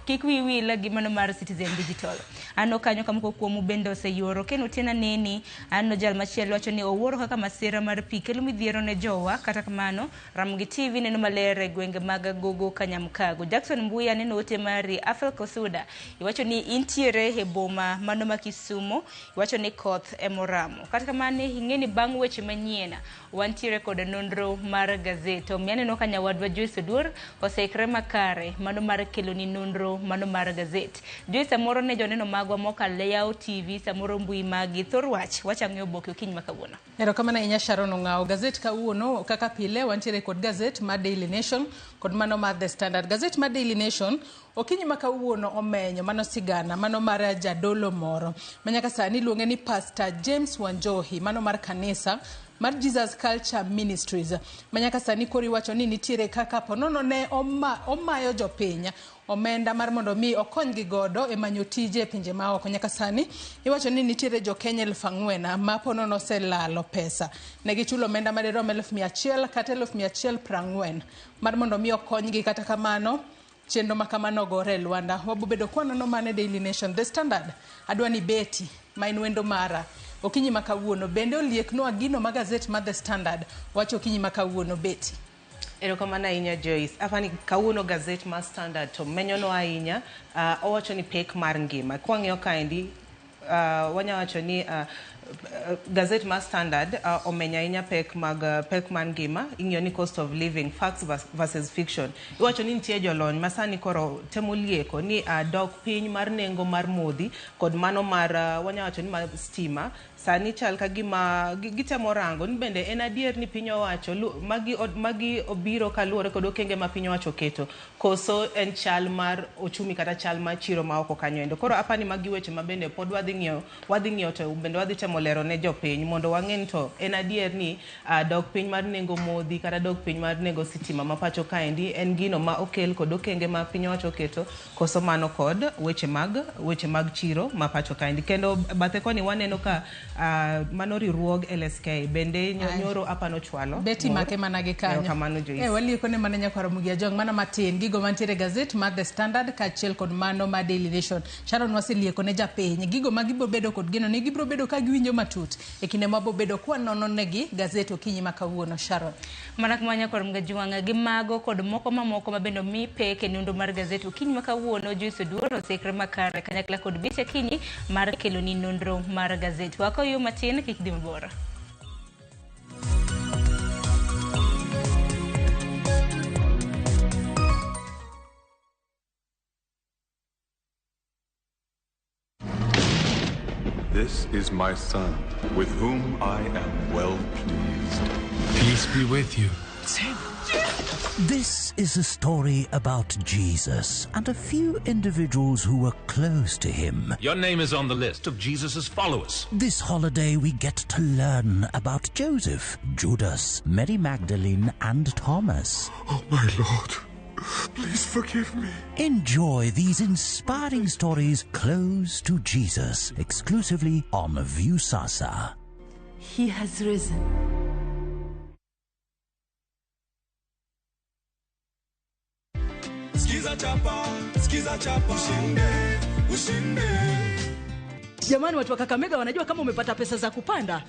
Kik wiyi wil gi mano mar Citizen Digital. Ano kanyo ka moko kuomu bende oseyuoro. Ken Otieno neni, ano jal machielo wacho ni owuoro kaka masira mar pi kelo midhiero ne jowa. Kata kamano, Ramogi TV neno maler e gwenge mag Gogo Kanyamkago. Jackson Mbuya neno ote mari. Raphael Kosuda iwacho ni intiere e boma mano ma Kisumo, iwacho ni koth emoramo. Kata kamano ing'e ni bang' weche manyien wantiere kod nonro mar gazet. Omiyo aneno ka nyawadwa Joyce Oduor oseikre makare mano mar keloni nonro mano mar gazet. Joyce, samoro ne joneno magwa mokalo e Yawo TV, samoro mbui magi thor wach wach ang'e oboke okinyi ma kawuono. Erokamano ahinya Sharon Ong'awo. Gazet kawuono kaka pile wantiere kod gazet mar Daily Nation kod mano mar The Standard. Gazet mar Daily Nation okinyi ma kawuono omenyo mano sigana mano mar jadolo moro ma nyaka sani iluonge ni Pastor James Wanjohi mano mar kanisa mar Jesus Culture Ministries ma nyaka sani koro iwacho ni nitiere kaka ponono ne omayo jopiny omenda mar mondo mi okonygi godo e manyo tije e pinje maoko. Nyaka sani iwacho ni nitiere jo Kenya 4,000 ma ponono oselalo pesa. Ne gichulo omenda madirom 100,000 kata 140,000 mar mondo mi okonygi. Kata kamano chenro ma kamano ogore e lwanda. Wabobedo kwanono mane Daily Nation. The Standard adwa ni Betty ma en wendo mara okinyi ma kawuono bende olieknwa gino ma gazet mar The Standard wacho okinyi ma kawuono. Betty. Erokamano ahinya Joyce. Apani kawuono gazet mar Standard to menyonwa ahinya owacho ni pek mar ngima. Kwang'iyo kaendi wanya wacho ni gazet mar Standard omenyo ahinya pek mag pek mar ngima. Ing'iyo ni cost of living, facts versus fiction. Iwacho ni nitie jolony ma sani koro temo lieko ni dok piny mar nengo mar modhi kod mano mar wanya wacho ni mar stima sani chal ka gima gitemo rango ni bende en adier ni piny owacho magi obiro kaluwore kod okenge ma piny owacho oketo koso en chal mar ochumi kata chal mar chiro ma oko kanyo endo. Koro apani magi weche ma bende pod wadhi ng'iyo to bende wadhi temo lero ne jopiny mondo wang'e ni to en adier ni dok piny mar nengo modhi kata dok piny mar nengo sitima ma pacho kaendi en gino ma okel kod okenge ma piny owacho oketo koso mano kod weche mag chiro ma pacho kaendi. Kendo bathe koni waneno ka mano riwruog LSK bende nyoro apano chwalo. Betty make mana gi kanyo. Erokamano Joyce. Walieko ne mana nyakwar Mugia Jong mana matin gigo mantiere gazet mar The Standard kaachiel kod mano mar Daily Nation. Sharon waselieko ne japiny gigo ma gibiro bedo kod geno ni gibiro bedo ka giwinjo matut e kinde ma bobedo kwa nono negi gazet okinyi ma kawuono. Sharon. Mana kuma nyakwar Mugia Jong gi mago kod moko mamoko ma bende omi pek e nonro mar gazet okinyi ma kawuono. Joyce Oduor osekre makare kanyakla kod Betty Akinyi mar keloni nonro mar gazet. Wako yo matin kik dhi mabor. This is my son, with whom I am well pleased. Peace be with you. This is a story about Jesus and a few individuals who were close to him. Your name is on the list of Jesus' followers. This holiday we get to learn about Joseph, Judas, Mary Magdalene, and Thomas. Oh, my Lord. Please forgive me. Enjoy these inspiring stories close to Jesus, exclusively on Viusasa. He has risen. Skiza chapa, skiza chapa, ushinde, ushinde. Jamani, watu wa Kakamega wanajua kama umepata pesa za kupanda?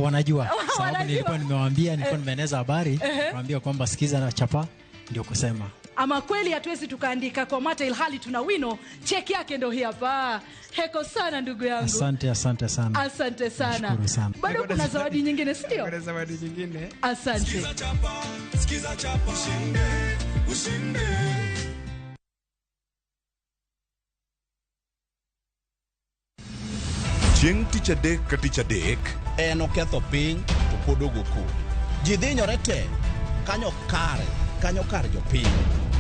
Wanajua. Sababu nilikuwa nimewaambia, nilikuwa nimeeneza habari, nimewaambia kwamba skiza na chapa ndio kusema. Ama kweli hatuwezi tukaandika kwa mate ilhali tuna wino. Cheki yake ndio hii hapa. Heko sana ndugu yangu. Asante, asante sana. Asante sana. Sana. Bado kuna zawadi nyingine, si ndio? Kuna zawadi nyingine. Asante. Skiza chapa, skiza chapa, ushinde, ushinde. Chieng' tich adek ka tich adek en oketho piny to pod ogo koko. Ji dhinyore te kanyo kare jopiny.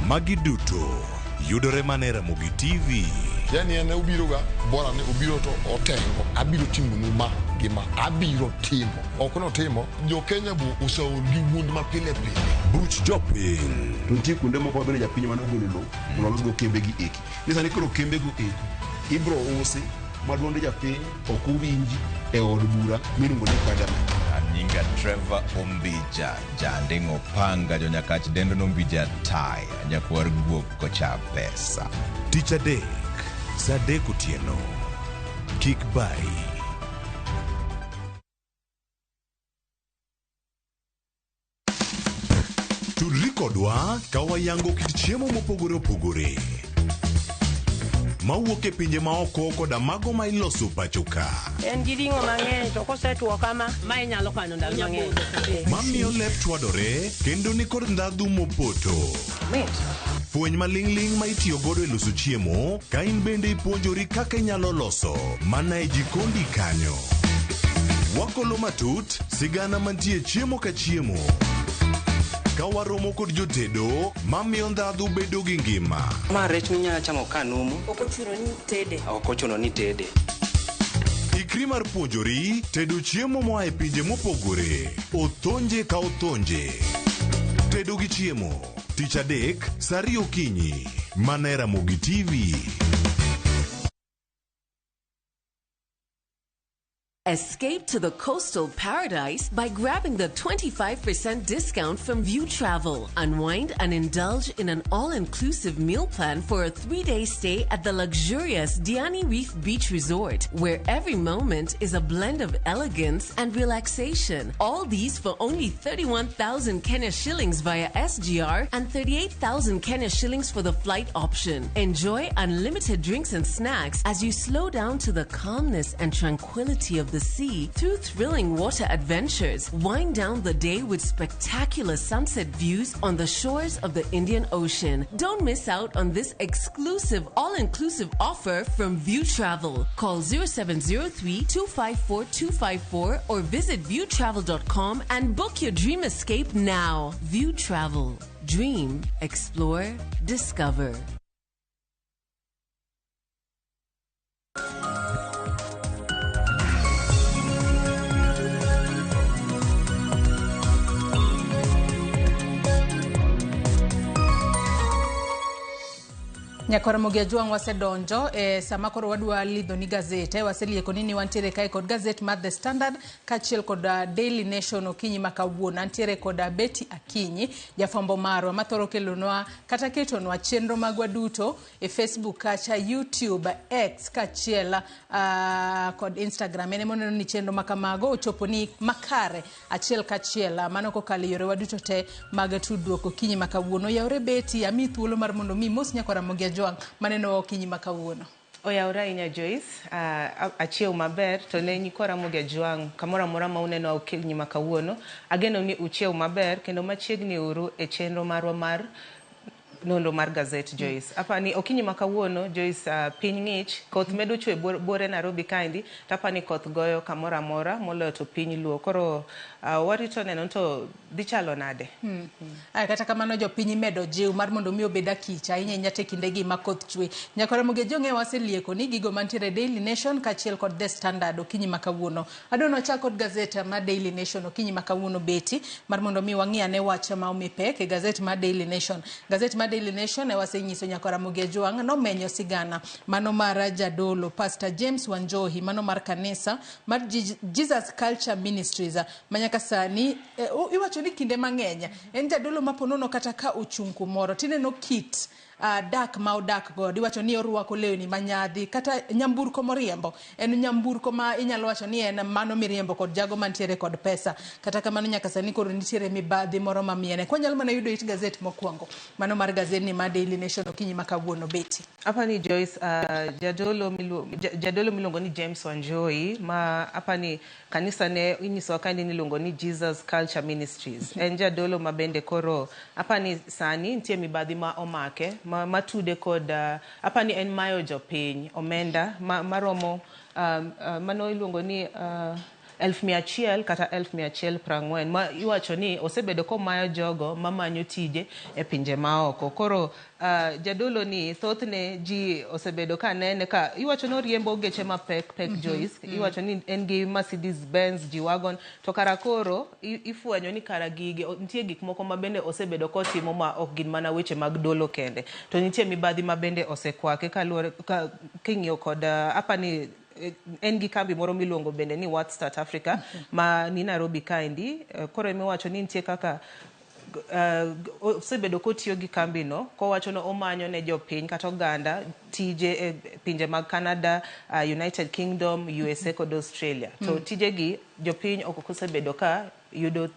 Magi duto yudore mana e Ramogi TV. Yani en obiro ga bora ni obiro to otengo abiro timo nu ma gima abiro timo. Ok notimo jo Kenya bu oseol gi wuond ma pile pile. Buch jopiny. To nitie kuonde moko mabende japiny mane ogolo lowo mondo olosgo kembe gi eki. Ni sani koro kembe go eko ibro usi ma duond japiny ok owinji e od bura miluongo ni parliament. Nyinga Trevor Ombija, janding'o panga jonyakach dendo nombija taya, nyakwar guok kocha pesa. Tich adek, saa 3 otieno. Kik bari. Tudri kodwa ka wayango kit chiemo mopogore opogore. mawuok e pinje maoko koda mago ma iloso pacho ka. En gi ring'o mang'eny to kosetwo kama, ma inyalo kano ndalo mang'eny. Mamiyo lep chwadore kendo nikod ndhadhu mopoto. Fweny maling'ling' ma itiyo godo e loso chiemo ka in bende ipuonjori kaka inyalo loso mana e jikondi kanyo. Wakolo matut sigana mantie chiemo ka chiemo. Ka waromo kod jotedo mamiyo ndhadhu bedo gi ngima. Ma rech minyalo chamo ka numu. Ok ochuno ni tede. Ok ochuno ni tede. Ikri mar puonjori tedo chiemo moa e pinje mopogore. Othonje ka othonje. Tedo gi chiemo. Tich adek, saa ariyo okinyi. Mana e Ramogi TV. Escape to the coastal paradise by grabbing the 25% discount from View Travel. Unwind and indulge in an all-inclusive meal plan for a 3-day stay at the luxurious Diani Reef Beach Resort, where every moment is a blend of elegance and relaxation. All these for only 31,000 Kenya shillings via SGR and 38,000 Kenya shillings for the flight option. Enjoy unlimited drinks and snacks as you slow down to the calmness and tranquility of the sea through thrilling water adventures. Wind down the day with spectacular sunset views on the shores of the Indian Ocean. Don't miss out on this exclusive all-inclusive offer from View Travel. Call 0703 254 254 or visit viewtravel.com and book your dream escape now. View Travel. Dream, explore, discover. Nyakwar Ramogi Ajwang' wasedonjo e sama koro wadwa lidho ni gazete waselieko ni wantiere kae kod gazet mar The Standard kaachiel kod Daily Nation okinyi ma kawuono. Antiere kod Betty Akinyi, jafwambo marwa mathoro kelonwa kata ketonwa chenro magwa duto e Facebook kacha, YouTube, X kaachiel kod Instagram. En emoneno ni chenro ma kamago ochopo ni makare achiel kachiel, mano kokalo e yorewa duto te mag tudruok okinyi ma kawuono. Yawre Betty, amiyi thuolo mar mondo mi mos Nyakwar Ramogi Ajwang' maneno okinyi ma kawuono. Oyawre ahinya Joyce, achiew maber to ne nyikwa Ramogi Ajwang' kamoro amora ma uneno okinyi ma kawuono. Ageno ni uchiew maber kendo machiegni uru e chenro marwa mar nonro mar gazet Joyce. Apani okinyi ma kawuono Joyce, piny ng'ich, koth medo chwe buore Nairobi kaendi, to apani koth goyo kamoro amora moloyo to piny luo. Koro warito neno to dhi chalo nade. Kata kamano jopiny imedo jiw mar mondo mi obed akicha ahinya ahinya te kindegi ma koth chwe. Nyakwar Ramogi Ajwang' waselieko ni gigo mantiere Daily Nation kaachiel kod The Standard okinyi ma kawuono. Adwa wachak kod gazet mar Daily Nation okinyi ma kawuono Betty, mar mondo mi wang'i ane wach ma omi pek e gazet mar Daily Nation. Gazet mar Daily Nation ne wasenyiso Nyakwar Ramogi Ajwang' nomenyo sigana mano mar jadolo Pastor James Wanjohi, mano mar kanisa mar Jesus Culture Ministries ma nyaka sani iwacho ni kinde mang'eny en jadolo ma ponono kata ka ochung' kumoro tineno kit dak ma odak godo. Iwacho ni orwako lewni manyadhi kata nyamburko moriembo en nyamburko ma inyalo wacho ni en mano miriembo kod jago mantiere kod pesa. Kata kamano nyaka sani koro nitiere mibadhi moro mamiene. Kwanyalo mana yudo it gazet mokwongo mano mar gazet ni mar Daily Nation okinyi ma kawuono Betty. Apani Joyce, jadolo miluongo ni James Wanjohi ma apani kanisa ne inyisowa kaendi ni iluongo ni Jesus Culture Ministries. En jadolo ma bende koro apani sani nitie mibadhi ma omake matude kod apani en mayo jopiny omenda maromo mano iluongo ni 100,000 kata 140,000 ma iwacho ni osebedo komayo jogo mamanyo tije e pinje maoko. Koro jadolo ni thothne ji osebedo ka nene ka iwacho ni oriembo geche mapek pek Joyce. Iwacho ni en gi Mercedes Benz G-Wagon, to kara koro ifwenyo ni kara gige nitie gik moko ma bende osebedo kotimo ma ok gin mana weche mag dolo kende, to nitie mibadhi ma bende osekwake kaluwore king'iyo kod apani en gi kambi moro miluongo bende ni What Start Africa ma ni Nairobi kaendi. Koro emiwacho ni nitie kaka osebedo kotiyo gi kambi no kowacho ni omanyo ne jopiny kata oganda tije e pinje mag Canada, United Kingdom, USA kod Australia. To tije gi Jopiny ok osebedo ka yudo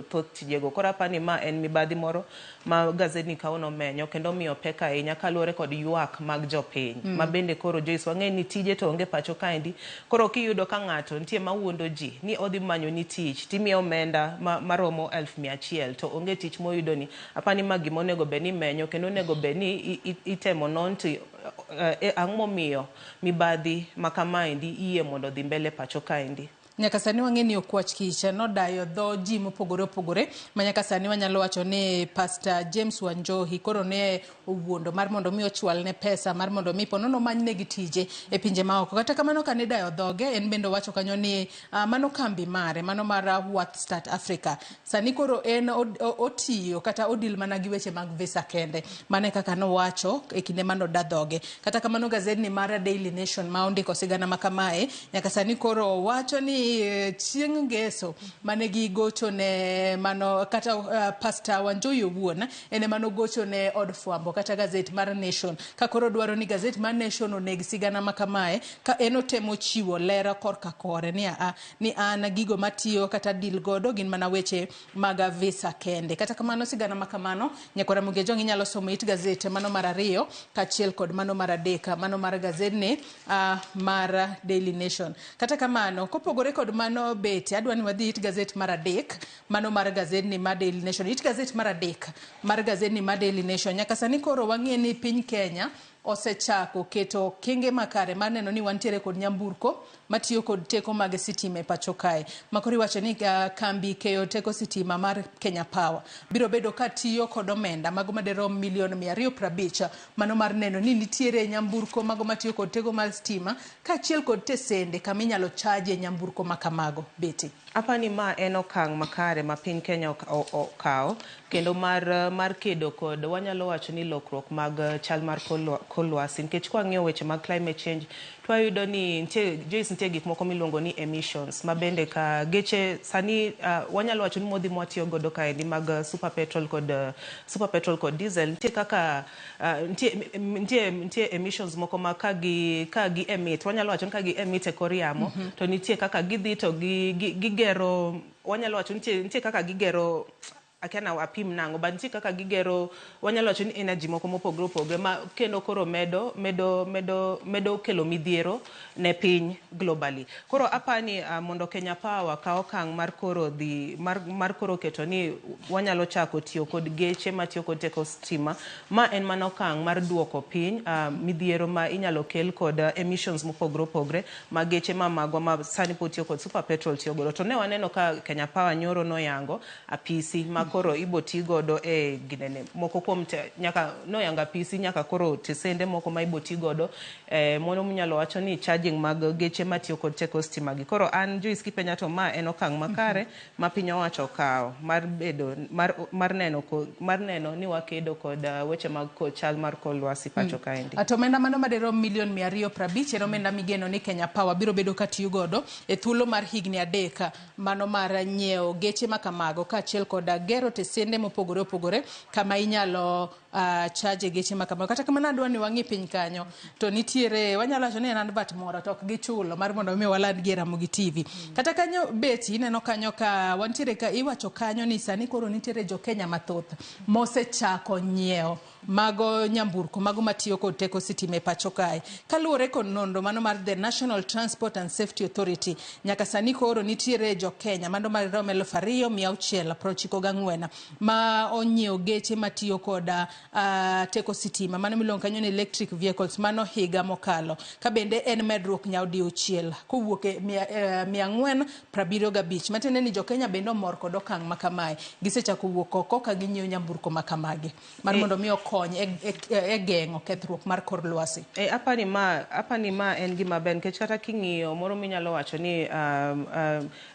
thoth tijego. Koro apani ma en mibadhi moro ma gazedni kawuono menyo kendo miyo pek ahinya kaluwore kod ywak mag jopiny. Ma bende koro Joyce wang'e ni tije to onge pacho kaendi. Koro kiyudo ka ng'ato nitie mawuondo ji ni odhi manyo ni tich timiye omenda maromo 100,000 to onge tich moyudo ni apani ma gima onego bed ni menyo kendo onego bed ni itemo non to ang'o momiyo mibadhi ma kamaendi iyie mondo odhi mbele pacho kaendi. Nyaka sani wang'e ni Okwach Kich nodayo dho ji mopogore opogore ma nyaka sani wanyalo wacho ni Pastor James Wanjohi koro ne owuondo mar mondo mi ochwalne pesa mar mondo mi ponono omany negi tije e pinje maoko. Kata kamano kane idayo dhoge en bende owacho kanyo ni mano kambi mare mano mar Worth Start Africa. Sani koro en otiyo kata odil mana gi weche mag visa kende. Mano e kaka nowacho e kinde mane oda dhoge. Kata kamano gazedni mar Daily Nation ma ondiko sigana ma kamae nyaka sani koro wacho ni chieng' ngeso mane gigocho ne mano kata Pastor Wanjohi owuon en ema nogocho ne od fwambo kata gazet mar Nation ka koro dwaro ni gazet mar Nation oneg sigana ma kamae ka en otemo chiwo ler korka kore ni a ni an gigo matiyo kata deal godo gin mana weche mag visa kende. Kata kamano sigana ma kamano nyakwara Ramogi Ajwang' inyalo somo it gazet mano mar 2 kaachiel kod mano mar 3 mano mar gazedni mar Daily Nation. Kata kamano kopogore kod mano bete adwa ni wadhi it gazet mar 3 mano mar gazedni mar Daily Nation. It gazet mar 3 mar gazedni mar Daily Nation nyaka sani koro wang'e ni piny Kenya osechako keto okenge makare mar neno ni wantiere kod nyamburko matiyo kod teko mag sitima e pacho kae. Makoro iwacho ni kambi keyo teko sitima mar Kenya Power biro bedo ka tiyo kod omenda mago madirom milion 250 mano mar neno ni nitiere nyamburko mago matiyo kod teko mar stima kaachiel kod tesende kama inyalo chaje nyamburko makamago. Beti. Apani ma en okang' makare ma piny Kenya okawo kendo mar kedo kod wanyalo wacho ni lokruok mag chal mar kor lwasi nikech kwang'iyo weche mag climate change to wayudo ni nitie Joyce nitie gik moko miluongo ni emissions ma bende ka geche sani wanyalo wacho ni modhi mwatiyo godo kaendi mag super petrol kod diesel nitie kaka nitie emissions moko ma ka gi emit wanyalo wacho ni ka gi emit e kor yamo to nitie kaka gidhi to gigero wanyalo wacho nitie kaka gigero akiana apim nang'o but nitie kaka gigero wanyalo wacho ni energy moko mopogore opogore ma kendo koro medo kelo midhiero ne piny globally. Koro apani mondo Kenya Power ka okang' mar koro dhi mar koro keto ni wanyalo chako tiyo kod geche matiyo kod teko stima ma en mana okang' mar duoko piny midhiero ma inyalo kel kod emissions mopogore opogore ma geche ma magwa ma sani pod tiyo kod super petrol tiyo godo. To ne waneno ka Kenya Power nyoro noyango apisi ma koro ibo ti godo e ginene moko kuom nyaka noyango apisi nyaka koro tesende moko ma ibo ti godo mono munyalo wacho ni charging mag geche matiyo kod teko stima gi. Koro an Joyce Kipenya to ma en okang' makare ma piny owacho okawo mar bedo mar neno ni wakedo kod weche mag chal mar kor lwasi pacho kaendi. To omenda mano madirom milion 250 en omenda migeno ni Kenya Power biro bedo katiyo godo e thuolo mar higni 3 mano mar nyiewo geche makamago kaachiel kod gero tesende mopogore opogore kama inyalo chaje geche makamago. Kata kamano adwa ni wang'i piny kanyo to nitiere wanyalo wacho ni en advert moro to ok gichulo mar mondo mi waland gi Ramogi TV. Kata kanyo beti ineno kanyo ka wantiere ka iwacho kanyo ni sani koro nitiere jo Kenya mathoth mosechako nyiewo mago nyamburko mago matiyo kod teko sitima e pacho kae. Kaluwore kod nonro mano mar The National Transport and Safety Authority nyaka sani koro nitiere jo Kenya mano maromo 2694 ma onyiewo geche matiyo kod teko sitima mano miluongo kanyo ni electric vehicles mano higa mokalo ka bende en medruok nyadidauchiel kowuok e 475 matiende ni jo Kenya bende omor kod okang' makamae gisechako wuok oko ka ginyiewo nyamburko makamagi mar mondo mi okony e geng'o kethruok mar kor lwasi. Apani ma en gima ber nikech kata king'iyo moro minyalo wacho ni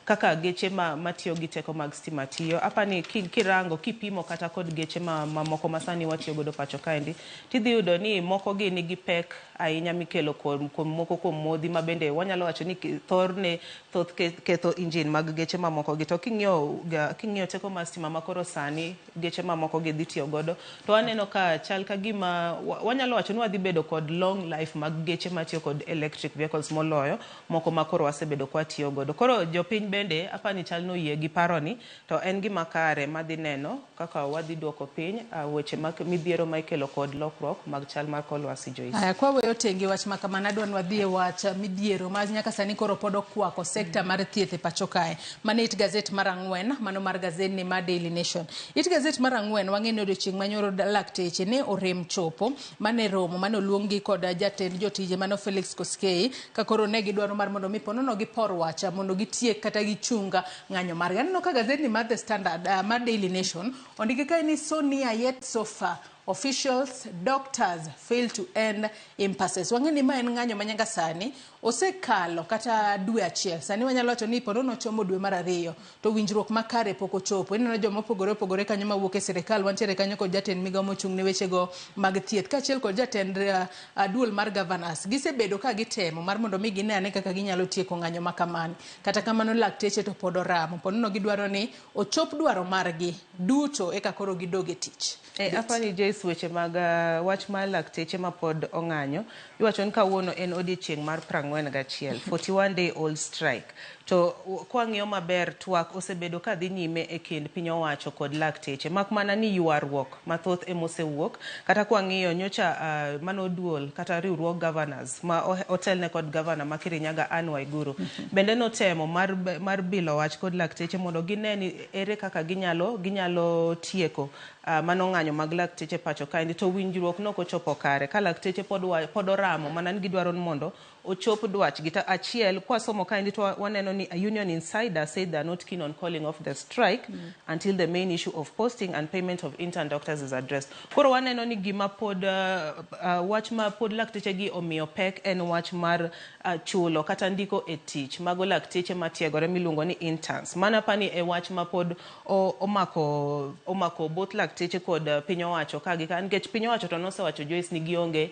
kaka geche matiyo gi teko mag stima tiyo apani kirango kipimo kata kod geche mamoko masani watiyo godo pacho kaendi tidhi yudo ni moko gi nigi pek ahinya mikelo kuom moko kuom modhi ma bende wanyalo wacho ni thorne thoth ketho engine mag geche mamoko gi. To king'iyo teko mar stima makoro sani geche mamoko gi dhi tiyo godo to waneno ka ka chal ka gima wanyalo wacho ni wadhi bedo kod long life mag geche matiyo kod electric vehicles moloyo moko ma koro wasebedo kwa tiyo godo. Koro jopiny bende apani chal noyie gi paroni, to en gima kare madhi neno kaka wadhi duoko piny weche mag midhiero ma ikelo kod lokruok mag chal mar kor lwasi, Joyce. Aya, kwa weyo tenge wach ma kamano, adwa ni wadhi e wach midhiero ma nyaka sani koro pod okwako sekta mar thieth e pacho kae. Mane it gazet mar 4, mano mar gazet ni mar Daily Nation. It gazet mar 4 wang'e ni odiochieng' manyoro lakteche ne orem chopo mane romo mane oluongi kod jatend jotije mano Felix Koskei, ka koro ne gidwaro mar mondo mi ponono gipor wach mondo gitiek kata gichunga ng'anyo margi. Aneno ka gazet ni mar The Standard, mar Daily Nation ondiki kae ni so near yet so far, officials, doctors fail to end impasses. Wang'e ni ma en ng'anyo ma nyaka sani osekalo kata dwe achiel. Sani wanyalo wacho ni ponono ochomo dwe mar 2 to winjruok makare pok ochopo. Ineno joma opogore opogore kanyo mawuok e sirikal, wantiere kanyo kod jatend migawo mochung' ne wechego mag thieth kaachiel kod jatend duol mar governors. Gisebedo ka gitemo mar mondo mi gine ane kaka ginyalo tieko ng'anyo ma kamani. Kata kamano lakteche to pod oramo. Ponono gidwaro ni ochop dwaro margi duto eka koro gidog e tich. Apani Joyce, weche mag wach mar lakteche ma pod ong'anyo, iwacho ni kawuono en odiechieng' mar 41, 41 day old strike. To kwang'iyo maber, twak osebedo ka dhi nyime e kind piny owacho kod lakteche, mak mana ni ywaruok mathoth emosewuok. Kata kwang'iyo nyocha mano duol kata riwruog governors ma otelne kod governor ma Kirinyaga Anne Waiguru bende notemo mar bilo wach kod lakteche mondo gine ni ere kaka ginyalo tieko mano ng'anyo mag lakteche pacho kaendi, to winjruok nok ochopo kare ka lakteche pod oramo mana ni gidwaro ni mondo ochop dwachgi. To achiel kwasomo kaendi to waneno ni a union insider said they are not keen on calling off the strike until the main issue of posting and payment of intern doctors is addressed. Koro waneno ni gima pod wach ma pod lakteche gi omiyo pek en wach mar chulo kata ndiko e tich mago lakteche matiegore miluongo ni interns. Mana pani e wach ma pod omako both lakteche kod piny owacho ka nikech piny owacho to nosewacho Joyce ni gionge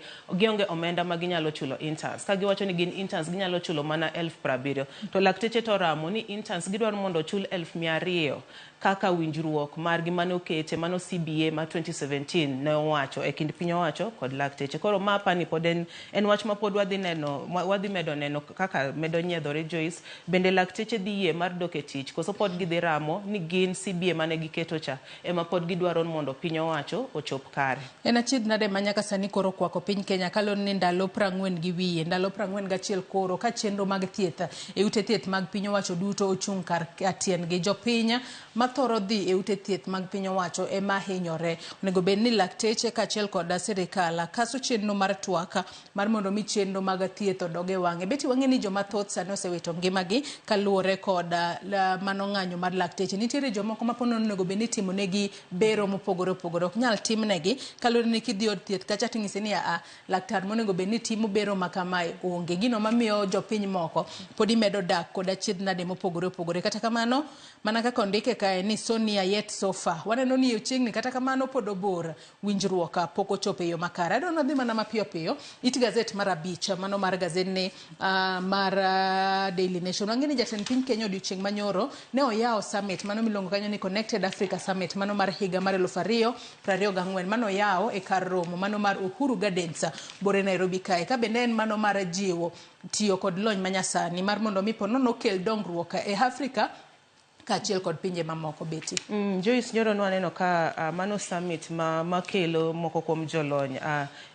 omenda ma ginyalo chulo interns. Ka giwacho ni gin interns ginyalo chulo mana 70,000, to lakteche to oramo ni interns gidwaro mondo ochul 200,000 kaka winjruok margi mane okete mano CBA ma 2017 ne owacho e kind piny owacho kod lakteche. Koro ma apani pod en wach ma pod wadhi neno, wadhi medo neno kaka medo nyiedhore Joyce. Bende lakteche dhi yie mar dok e tich koso pod gidhi ramo ni gin CBA mane giketo cha ema pod gidwaro mondo piny owacho ochop kare. En achiedh nade ma nyaka sani koro kwako piny Kenya kaluwore ni ndalo 40 gi wiye, ndalo 41 koro ka chenro mag thieth e ute thieth mag piny owacho duto ochung' kar tiendgi. Jopiny mathoro dhi e ute thieth mag piny owacho ema hinyore. Onego bed ni lakteche kaachiel kod sirikal kaso chenro mar twak mar mondo mi chenro mag thieth odog e wang'e. Beti wang'e ni joma thoth sani osewito ngimagi kaluwore kod mano ng'anyo mar lakteche. Nitiere jomoko ma ponono onego bed ni itimonegi bero mopogore opogore ok nyal timnegi kaluwore ni kidhi od thieth kacha ting'isi ni a laktar monego bed ni timo bero ma kamae onge. Gino mamiyo jopiny moko pod imedo dak kod achiedh nade mopogore opogore. Kata kamano mana kaka ondike kae ni so near yet so far, waneno ni ochiegni, kata kamano pod obor, winjruok pok ochopo e yo makare. Adwa dhi mana mapiyo piyo it gazet mar 5, mano mar gazet ni mar Daily Nation. Wang'e ni jatend piny Kenya odiochieng' manyoro ne oyawo summit mano miluongo kanyo ni Connected Africa Summit mano mar higa mar 2024 mano oyawo e kar romo mano mar Uhuru Gardens bore Nairobi kae, ka bende en mano mar jiwo tiyo kod lony manyasani mar mondo mi ponono okel dongruok e Afrika kaachiel kod pinje mamoko. Beti Joyce, nyoro nwaneno ka mano summit makelo moko kuom jolony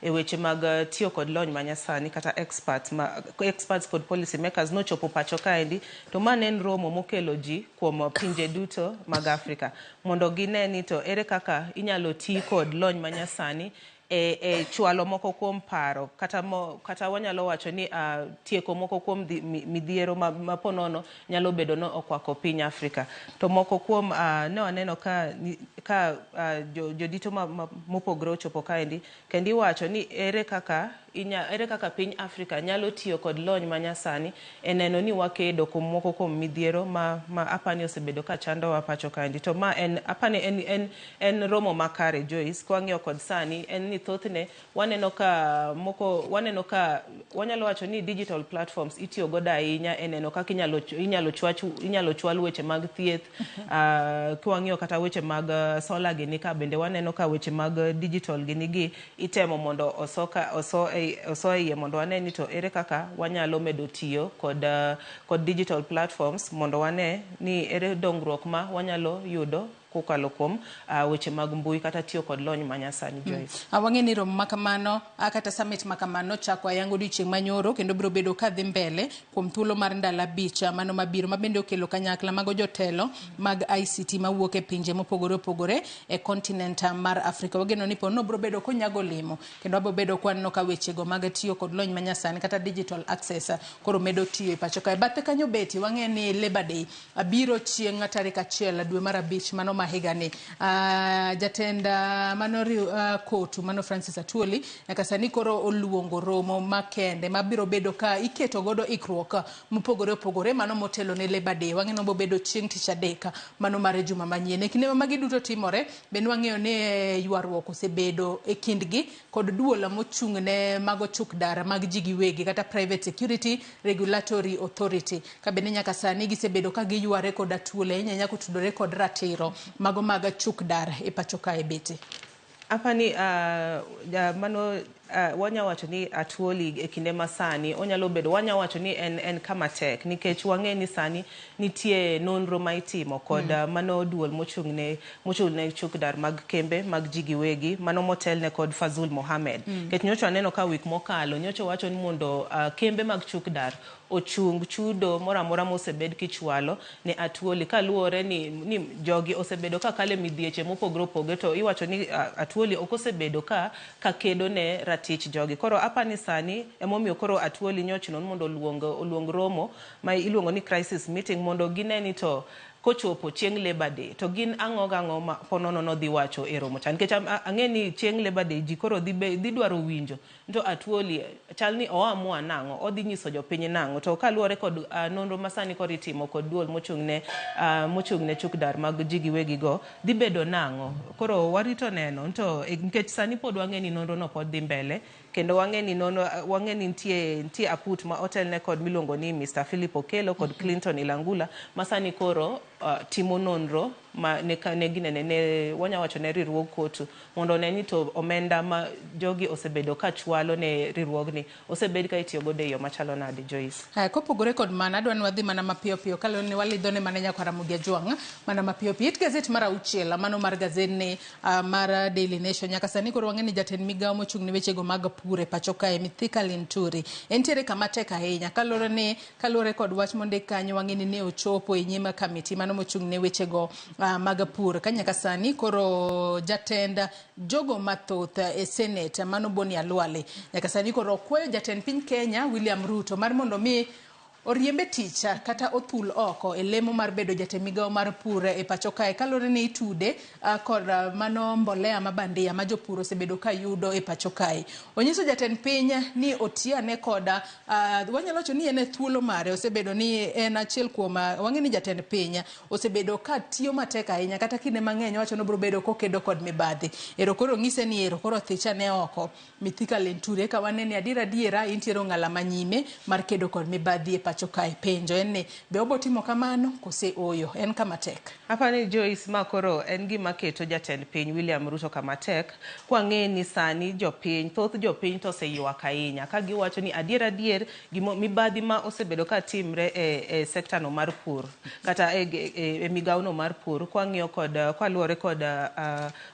e weche mag tiyo kod lony manyasani kata experts kod policy makers nochopo pacho kaendi, to ma ne en romo mokelo ji kuom pinje duto mag Afrika mondo gine ni to ere kaka inyalo ti kod lony manyasani e chwalo moko kuom paro kata wanyalo wacho ni tieko moko kuom midhiero ma ponono nyalo bedo no okwako piny Afrika. To moko kuom ne waneno ka jodito mopogore ochopo kaendi kendo iwacho ni ere kaka ere kaka piny Afrika nyalo tiyo kod lony manyasani e neno ni wakedo kuom moko kuom midhiero ma apani osebedo ka chandowa pacho kaendi. To ma en apani en romo makare Joyce, kwang'iyo kod sani en ni thothne waneno ka moko waneno ka wanyalo wacho ni digital platforms itiyo godo ahinya e neno kaka inyalo chwal weche mag thieth. Kwang'iyo kata weche mag solar gini ka bende waneno ka weche mag digital gini gi itemo mondo oso iye mondo wane ni to ere kaka wanyalo medo tiyo kod digital platforms mondo wane ni ere dongruok ma wanyalo yudo kokalo kuom weche mag mbui kata tiyo kod lony manyasani Joyce. Wang'e ni romo makamano kata summit makamano chako ayango odiochieng' manyoro kendo biro bedo kadhi mbele kuom thuolo mar ndalo 5 mano mabiro mabende okelo kanyakla mago jotelo mag ICT mawuok e pinje mopogore opogore e continent mar Afrika. Wageno ni pono biro bedo konyago lemo kendo wabiro bedo kwaneno ka wechego mag tiyo kod lony manyasani kata digital access koro medo tiyo e pacho kae. Bathe kanyo beti wang'e ni Labor Day biro chieng' tarik 1 dwe mar 5 mano higani. Jatend mano kotu mano Francis Atwoli nyaka sani koro oluongo romo makende mabiro bedo ka iketo godo ikruok mopogore opogore mano motelo ne Labor Day. Wang'e ni obobedo chieng' tich adek mano mar juma manyien. E kinde ma magi duto timore bende wang'eyo ni ywaruok osebedo e kindgi kod duol mochung' ne mago chukdar mag ji giwegi kata Private Security Regulatory Authority ka bende nyaka sani gisebedo ka giyware kod Atwoli ahinya ahinya kotudore kod ratiro mago mag chukdar e pacho kae bete. Apani mano wanya wacho ni Atwoli e kinde masani onyalo bedo wanya wacho ni en kama tek nikech wang'e ni sani nitie nonro ma itimo kod mano duol mochung' ne chukdar mag kembe mag ji giwegi mano motelne kod Fazul Mohamed. Nikech nyocha aneno ka wik mokalo nyocha wacho ni mondo kembe mag chukdar ochung chudo moro amora mosebed kichwalo ne Atwoli kaluwore ni jogi osebedo ka kale midhieche mopogore opogore to iwacho ni Atwoli ok osebedo ka kedo ne ratich jogi. Koro apani sani emomiyo koro Atwoli nyochuno ni mondo oluong romo ma iluongo ni crisis meeting mondo gine ni to kochopo chieng' Labor Day to gin ang'o gang'o ma ponono nodhi wacho e romo cha. Nikech ang'e ni chieng' Labor Day ji koro dhi dwaro winjo to Atwoli chal ni oamua nang'o, odhi nyiso jopiny nang'o. To kaluwore kod nonro masani koro itimo kod duol mochung' ne chukdar mag ji giwegi go dhi bedo nang'o. Koro warito neno to nikech sani pod wang'e ni nonro no pod dhi mbele kendo wang'e ni nitie aput ma otelne kod miluongo ni Mr. Philip Okello kod Clinton Ilangula ma sani koro timo nonro ma ne ginene ne wanya wacho ne riwruog kotu mondo one ni to omenda ma jogi osebedo ka chwalo ne riwruogni osebed ka itiyo godo e yo machalo nade Joyce. Kopogore kod mano adwa ni wadhi mana mapiyo piyo kaluwore ni walidho ne mana nyakwar Ramogi Ajwang' mana mapiyo piyo. It gazet mar 6 mano mar gazet mar Daily Nation nyaka sani koro wang'e ni jatend migawo mochung' ne wechego mag pur e pacho kae Mithika Linturi entiere kama tek ahinya kaluwore kod wach mondik kanyo wang'e ni ne ochopo e nyim kamiti mano mochung' ne wechego mag pur ka nyaka sani koro jatend jogo mathoth e Senate mano Boni Khalwale nyaka sani koro okwayo jatend piny Kenya William Ruto mar mondo mi oriembe tich kata othul oko e lemo mar bedo jatend migawo mar pur e pacho kae kaluwore ni itude kod mano mbolea ma bandia ma jopur osebedo ka yudo e pacho kae. Onyiso jatend piny ni otiane kod wanyalo wacho ni en e thuolo mare osebedo ni en achiel kuom wang'e ni jatend piny osebedo ka tiyo matek ahinya kata kinde mang'eny owacho ni obiro bedo kokedo kod mibadhi. Ero koro ng'ise ni ero koro thichane oko Mithika Linturi eka wane ni adiera adiera intiere ong'ala manyime mar kedo kod mibadhi e pacho kae. Penjo en ni be obo timo kamano kose oyo? En kama tek. Apani Joyce ma koro en gima keto jatend piny William Ruto kama tek kwang'e ni sani jopiny thoth jopiny to oseywak ahinya ka giwacho ni adier adier mibadhi ma osebedo ka timre e sekta no mar pur kata e migawo no mar pur kwang'iyo kod kaluwore kod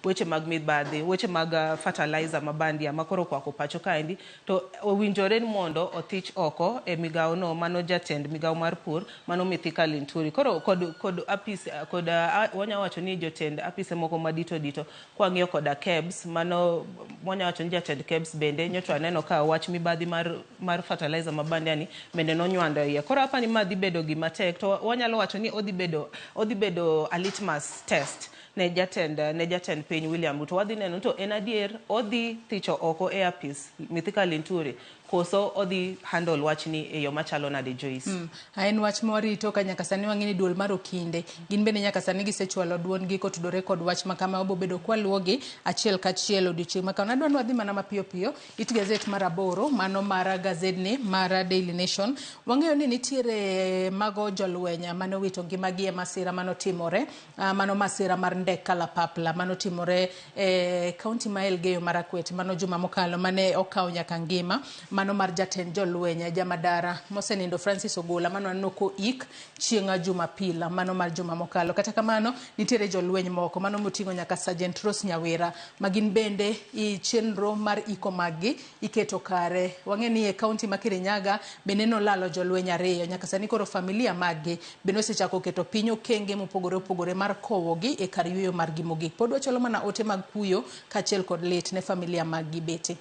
weche mag mibadhi weche mag fertilizer ma bandia ma koro okwako pacho kaendi to owinjore ni mondo othich oko e migawo no mano jatend migawo mar pur mano Mithika Linturi. Koro kod apis kod wanya wacho ni jotend apise moko madito dito kwang'iyo koda KEBS mano wanya wacho ni jatend KEBS bende nyocha aneno ka wach mibadhi mar fertilizer ma bandia ni bende nonywando iye. Koro apani ma dhi bedo gima tek to wanyalo wacho ni odhi bedo a litmus test ne jatend piny William Ruto. Wadhi neno to en adier odhi thicho oko e apis Mithika Linturi koso odhi handle wachni e yo machalo nade, Joyce? En wach mwarito ka nyaka sani wang'e ni duol mar okinde gin bende nyaka sani gisechwalo duondgi kotudore kod wach ma kama. Obobedo kwaluwogi achiel kachiel odiochieng' ma kawuono. Adwa ni wadhi mana mapiyo piyo it gazet mar 8, mano mar gazedni mar Daily Nation. Wang'eyo ni nitiere mago jolweny mane owito ngimagi e masira manotimore, mano masira mar ndek kalapapla manotimore e kaunti ma Elgeyo Marakwet mano juma mokalo, mane okawo nyaka ngima mano mar jatend jolweny jamadara mosenindo Francis Ogola, mano waneno koik chieng' Jumapil mano mar juma mokalo. Kata kamano nitiere jolweny moko mano moting'o nyaka Sergeant Rose Nyawira ma gin bende i chenro mar iko maggi iketo kare. Wang'e ni e kaunti ma Kirinyaga bende nolalo jolweny 2. Nyaka sani koro familia maggi bende osechako keto piny okenge mopogore opogore mar kowogi e kar yueyo margi mogik. Pod wachwalo mana ote mag kuyo kaachiel kod lit ne familia maggi bete.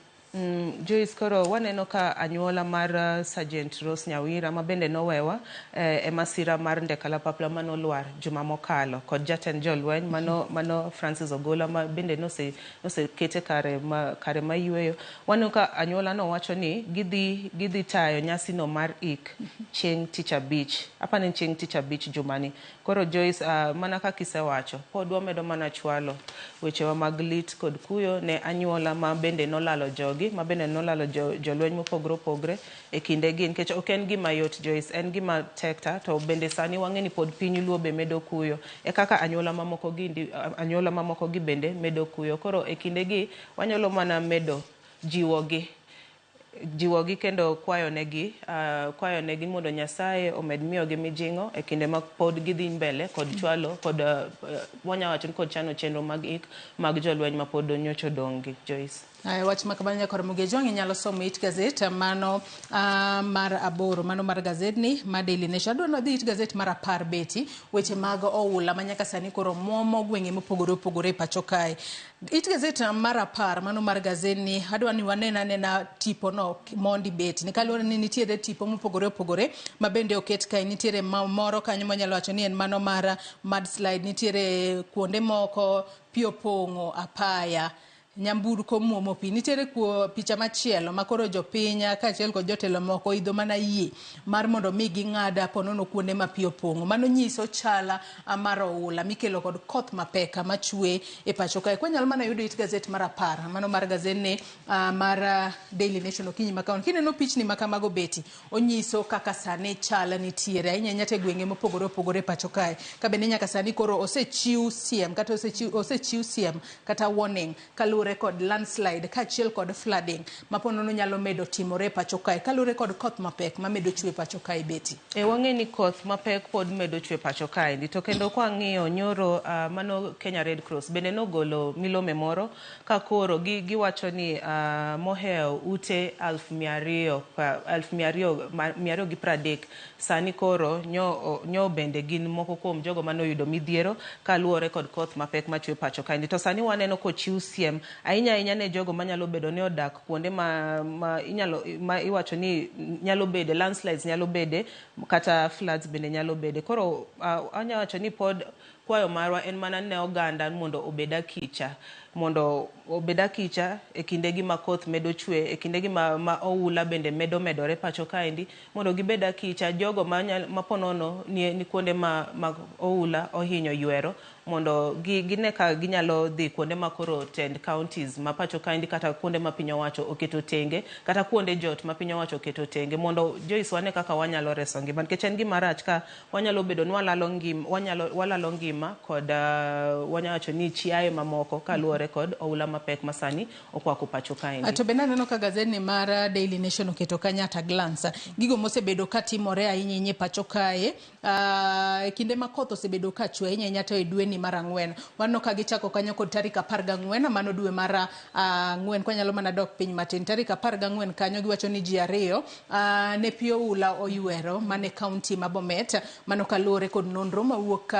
Joyce, koro waneno ka anyuola mar Sergeant Rose Nyawira ma bende nowewa e masira mar ndek kalapapla manolwar juma mokalo kod jatend jolweny mano Francis Ogola ma bende nosekete kare ma yueyo. Waneno ka anyuola no wacho ni gidhi tayo nyasi no mar ik chieng' tich abich, apani chieng' tich abich jumani. Koro Joyce, mana kaka isewacho, pod wamedo mana chwalo wechewa mag lit kod kuyo ne anyuola ma bende nolalo jogi, ma bende nolalo jolweny mopogore opogore e kindegi, nikech ok en gima yot, Joyce, en gima tek ta, to bende sani wang'e ni pod piny Luo be medo kuyo e kaka anyuola mamoko gi bende medo kuyo. Koro e kindegi wanyalo mana medo jiwogi kendo kwayo negi mondo Nyasaye omed miyogi mijing'o e kinde ma pod gidhi mbele kod chwalo kod wanyawacho ni kod chano chenro mag ik mag jolweny ma pod nyocha odong' gi, Joyce. Wach ma kamano nyakor Mugejwang' inyalo somo it gazet mano mar 8, mano mar gazetni mar Daily Nation. Adwa ni wadhi it gazet mar 10 beti weche mag oula ma nyaka sani koro muomo gwenge mopogore opogore e pacho kae. It gazet mar 10 mano mar gazetni adwa ni wanen anena tipo no mondi beti ni kaluwore ni nitiere tipo mopogore opogore ma bende oket kae. Nitiere moro kanyo manyalo wacho ni en mano mar mudslide, nitiere kuonde moko pi opong'o apaya, nyamburko muomo pi. Nitiere picha machielo ma koro jopiny kaachiel kod jotelo moko idho mana yie mar mondo mi ging'ad ponono kuonde ma pi opong'o. Mano nyiso chala mar oula mikelo kod koth mapek machwe e pacho kae. Kwanyalo mana yudo it gazet mar 10 mano mar gazetni mar Daily Nation okinyi ma kawuono. Kineno pichni ma kamago beti onyiso kaka sani chala nitiere ahinya ahinya te gwenge mopogore opogore e pacho kae. Ka bende nyaka sani koro osechiw siem kata osechiw siem kata warning kaluwore kod landslide kaachiel kod flooding ma ponono nyalo medo timore e pacho kae kaluwore kod koth mapek mamedo chwe pacho kae beti. Wang'e ni koth mapek pod medo chwe pacho kae to kendo kwang'iyo nyoro mano Kenya Red Cross bende nogolo milome moro ka koro giwacho ni mohewo ute 230,000 sani koro nyo bende gin moko kuom jogo manoyudo midhiero kaluwore kod koth mapek machwe pacho kae. To sani waneno kochiw siem ahinya ahinya ne jogo manyalo bedo ni odak kuonde ma inyalo ma iwacho ni nyalo bede landslides nyalo bede kata floods bende nyalo bede. Koro anya wacho ni pod kwayo marwa en mana ne oganda mondo obed akicha, mondo obed akicha e kindegi ma koth medo chwe, e kindegi ma oula bende medo medore pacho kaendi, mondo gibed akicha jogo ma ponono ni kuonde ma oula ohinyo ywero, mondo gine ka ginyalo dhi kuonde ma koro tend counties ma pacho kaendi kata kuonde ma piny owacho oketo tenge kata kuonde jot ma piny owacho oketo tenge, mondo Joyce wane kaka wanyalo reso ngima, nikech en gima rach ka wanyalo bedo ni walalo ngima kod wanyawacho ni chiaye mamoko kaluwore kod oula mapek masani okwako pacho kaendi. To bende aneno ka gazetni mar Daily Nation oketo kanyo at a glance gigo mosebedo katimore ahinya ahinya e pacho kae kinde ma koth osebedo kachwe ahinya ahinya to e dweni mar 4. Waneno ka gichako kanyo kod tarik 14 mano dwe mar 4 kwanyalo mana dok piny matin. Tarik 14 kanyo giwacho ni ji 2 ne pi oula oywero mane kaunti ma Bomet, mano kaluwore kod nonro mawuok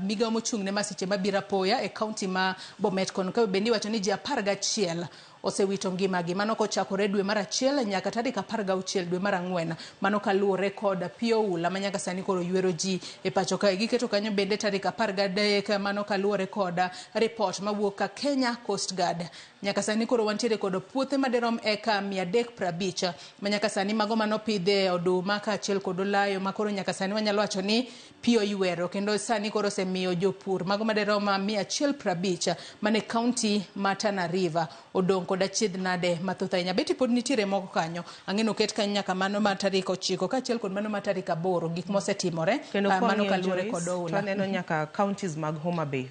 migawo mochung' ne masiche mabiro apoya e kaunti ma Bomet kono. Ka bende iwacho ni ji 11 osewito ngimagi. Mano kochakore dwe mar 1 nyaka tarik 16 dwe mar 4. Mano kaluwore kod pi oula ma nyaka sani koro ywero ji e pacho kae. Giketo kanyo bende tarik 13 mano kaluwore kod ripot mawuok ka Kenya Coast Guard. Nyaka sani koro wantiere kod puothe madirom eka 350 ma nyaka sani mago manopidhe oduma kaachiel kod olayo ma koro nyaka sani wanyalo wacho ni pi oywero kendo sani koro osemiyo jopur mago madirom 150 mane kaunti ma Tana River odong' kod achiedh nade mathoth ahinya. Beti pod nitiere moko kanyo, ang'e oket kanyo nyaka mano mar tarik 9 kaachiel kod mano mar tarik 8 gik mosetimore kendo mano kaluwore kod oula. To aneno nyaka counties mag Homa Bay.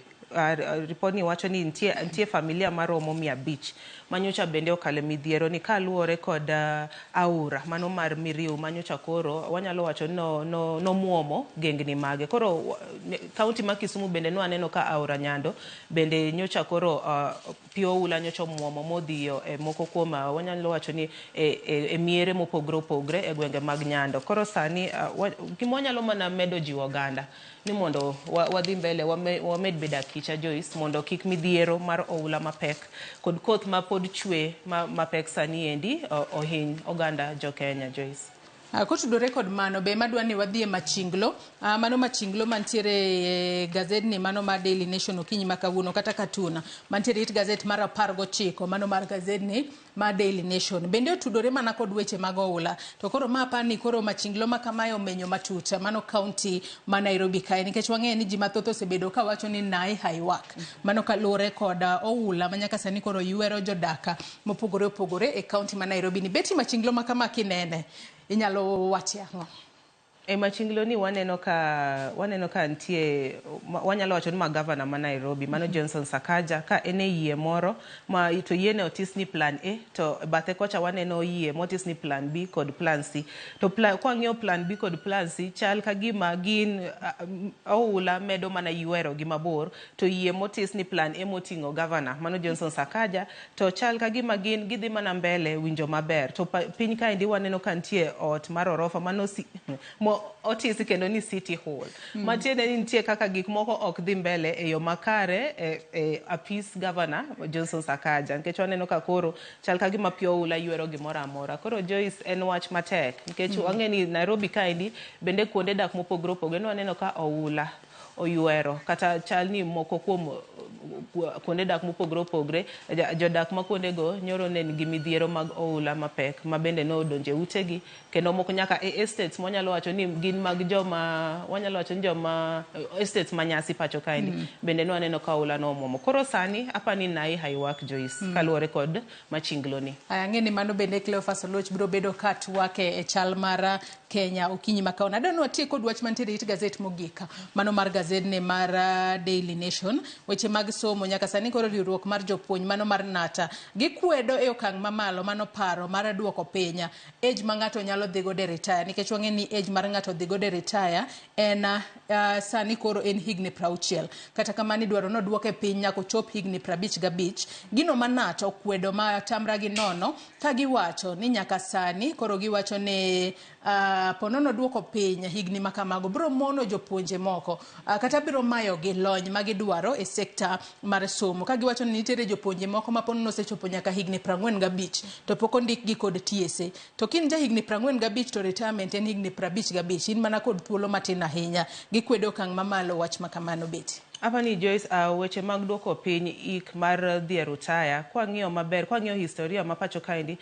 Ripod ni wacho ni nitie familia maromo 500 manyocha bende okale midhiero ni kaluwore kod aora mano mar Miriu manyocha koro wanyalo wacho ni nomuomo gengni mage. Koro kaunti ma Kisumu bende nwaneno ka aora Nyando bende nyocha koro pi oula nyocha omuomo modhiyo e moko kuom wanyalo wacho ni e miere mopogore opogore e gwenge mag Nyando. Koro sani gima wanyalo mana medo jiwo oganda ni mondo wadhi mbele wamed bedo akicha Joyce mondo kik midhiero mar oula mapek kod koth ma pod chwe mapek sani endi ohiny oganda jo Kenya Joyce. Kotudore kod mano be madwa ni wadhi e Machinglo, mano Machinglo mantiere e gazet ni mano mar Daily Nation okinyi ma kawuono kata katuna mantiere it gazet mar 19 mano mar gazet ni mar Daily Nation bende otudore mana kod weche mag oula. To koro ma apani koro Machinglo ma kamae omenyo matut mano kaunti ma Nairobi kae nikech wang'eyo ni ji mathoth osebedo kawacho ni nai haiwak mano kaluwore kod oula ma nyaka sani koro ywero jodak mopogore opogore e kaunti ma Nairobi ni. Beti Machinglo ma kama kinene inyalo wache ang'o? E Machinglo ni waneno ka nitie wanyalo wacho ni magavana ma Nairobi mano Johnson Sakaja ka en e yie moro ma to yiene otis ni plan A to bathe kocha waneno yie motis ni plan B kod plan C. To kwang'iyo plan B kod plan C chal ka gima gin oula medo mana ywero gi mabor to yie motis ni plan A moting'o gavana mano Johnson Sakaja to chal ka gima gin gidhi mana mbele winjo maber. To piny kaendi waneno ka nitie ot mar orofa mano otisi kendo ni City Hall. Matiende ni nitie kaka gik moko ok dhi mbele e yo makare e apis governor Johnson Sakaja nikech waneno ka koro chal ka gima pi oula ywero gimoro amora. Koro Joyce en wach matek nikech wang'e ni Nairobi kaendi bende kuonde dak mopogore opogore waneno ka oula oywero kata chal ni moko kuom kuonde dak mopogore opogore jodak ma kuondego nyoro ne nigi midhiero mag oula mapek ma bende nodonje utegi kendo moko nyaka e estates mwanyalo wacho ni gin mag joma wanyalo wacho ni joma estates manyasi pacho kaendi bende nwaneno ka oula nomuomo. Koro sani apani nai haiwak Joyce kaluwore kod Machinglo ni. Ang'e ni mano bende Cleophas Oluoch biro bedo ka twake e chal mar Kenya okinyi ma kawuono. Adwa ni watiek kod wach mantiere it gazet mogik mano mar gazet ne mar Daily Nation. Weche mag somo nyaka sani koro riwruok mar jopuonj mano mar NATA gikwedo e okang' mamalo mano paro mar duoko piny age ma ng'ato nyalo dhi godo e retire nikech wang'e ni age mar ng'ato dhi godo e retire en sani koro en higni 60. Kata kamano idwaro ni oduoke piny nyaka ochop higni 55. Gino ma NATA okwedo ma tamra gi nono ka giwacho ni nyaka sani koro giwacho ni ponono duoko piny higni ma kamago biro mono jopuonje moko kata biro mayogi lony ma gidwaro e sekta mar somo. Ka giwacho ni nitiere jopuonje moko ma ponono osechopo nyaka higni 45 to pok ondikgi kod TSA. To kin ja higni 45 to retirement en higni 55, in mana kod thuolo matin ahinya. Gikwedo okang' mamalo wach ma kamano Beti. Apani Joyce, weche mag duoko piny ik mar dhi e rutaya kwang'iyo maber, kwang'iyo historia ma pacho kaendi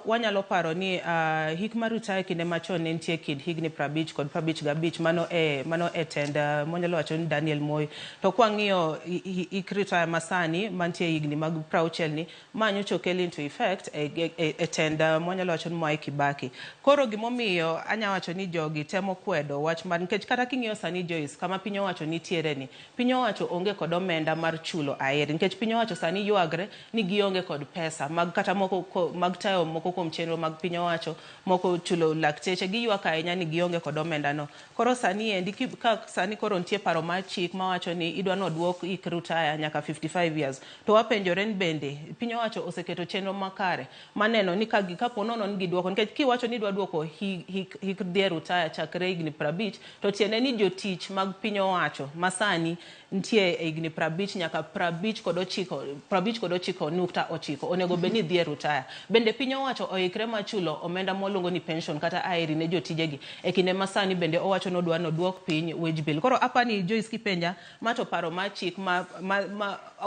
wanyalo paro ni hik mar rutaya kinde machon ne nitie kind higni 50 kod 55 mano e tend mwanyalo wacho ni Daniel Moi. To kwang'iyo hik rutaya masani mantie higni mag 60 ni ma nyocha okel into effect e tend mwanyalo wacho ni Mwai Kibaki. Koro gimomiyo anya wacho ni jogi temo kwedo wach mar nikech kata king'iyo sani Joyce kama piny owacho nitiere ni Piny owacho onge kod omenda mar chulo aeri nikech piny owacho sani ywagre ni gionge kod pesa mag kata moko mag tayo moko kuom chenro mag piny owacho, moko chulo lakteche, giywak ahinya ni gionge kod omenda no. Koro sani endi ka sani koro nitie paro mar chik mawacho ni idwa noduok hik rutaya nyaka 55 years, to wapenjore ni bende piny owacho oseketo chenro makare maneno ni kapo nono ni giduoko, nikech kiwacho ni idwa duoko hik dhi e rutaya chakre higni 50, to tiende ni jotich mag piny owacho masani nitie e higni 50 nyaka 59, 59.9 onego bed ni dhi e rutaya. Bende piny owacho oikre mar chulo omenda mwaluongo ni pension kata aeri ne jotijegi e kinde masani bende owacho ni odwa noduok piny wage bill. Koro apani Joyce kipenja ma to paro mar chik ma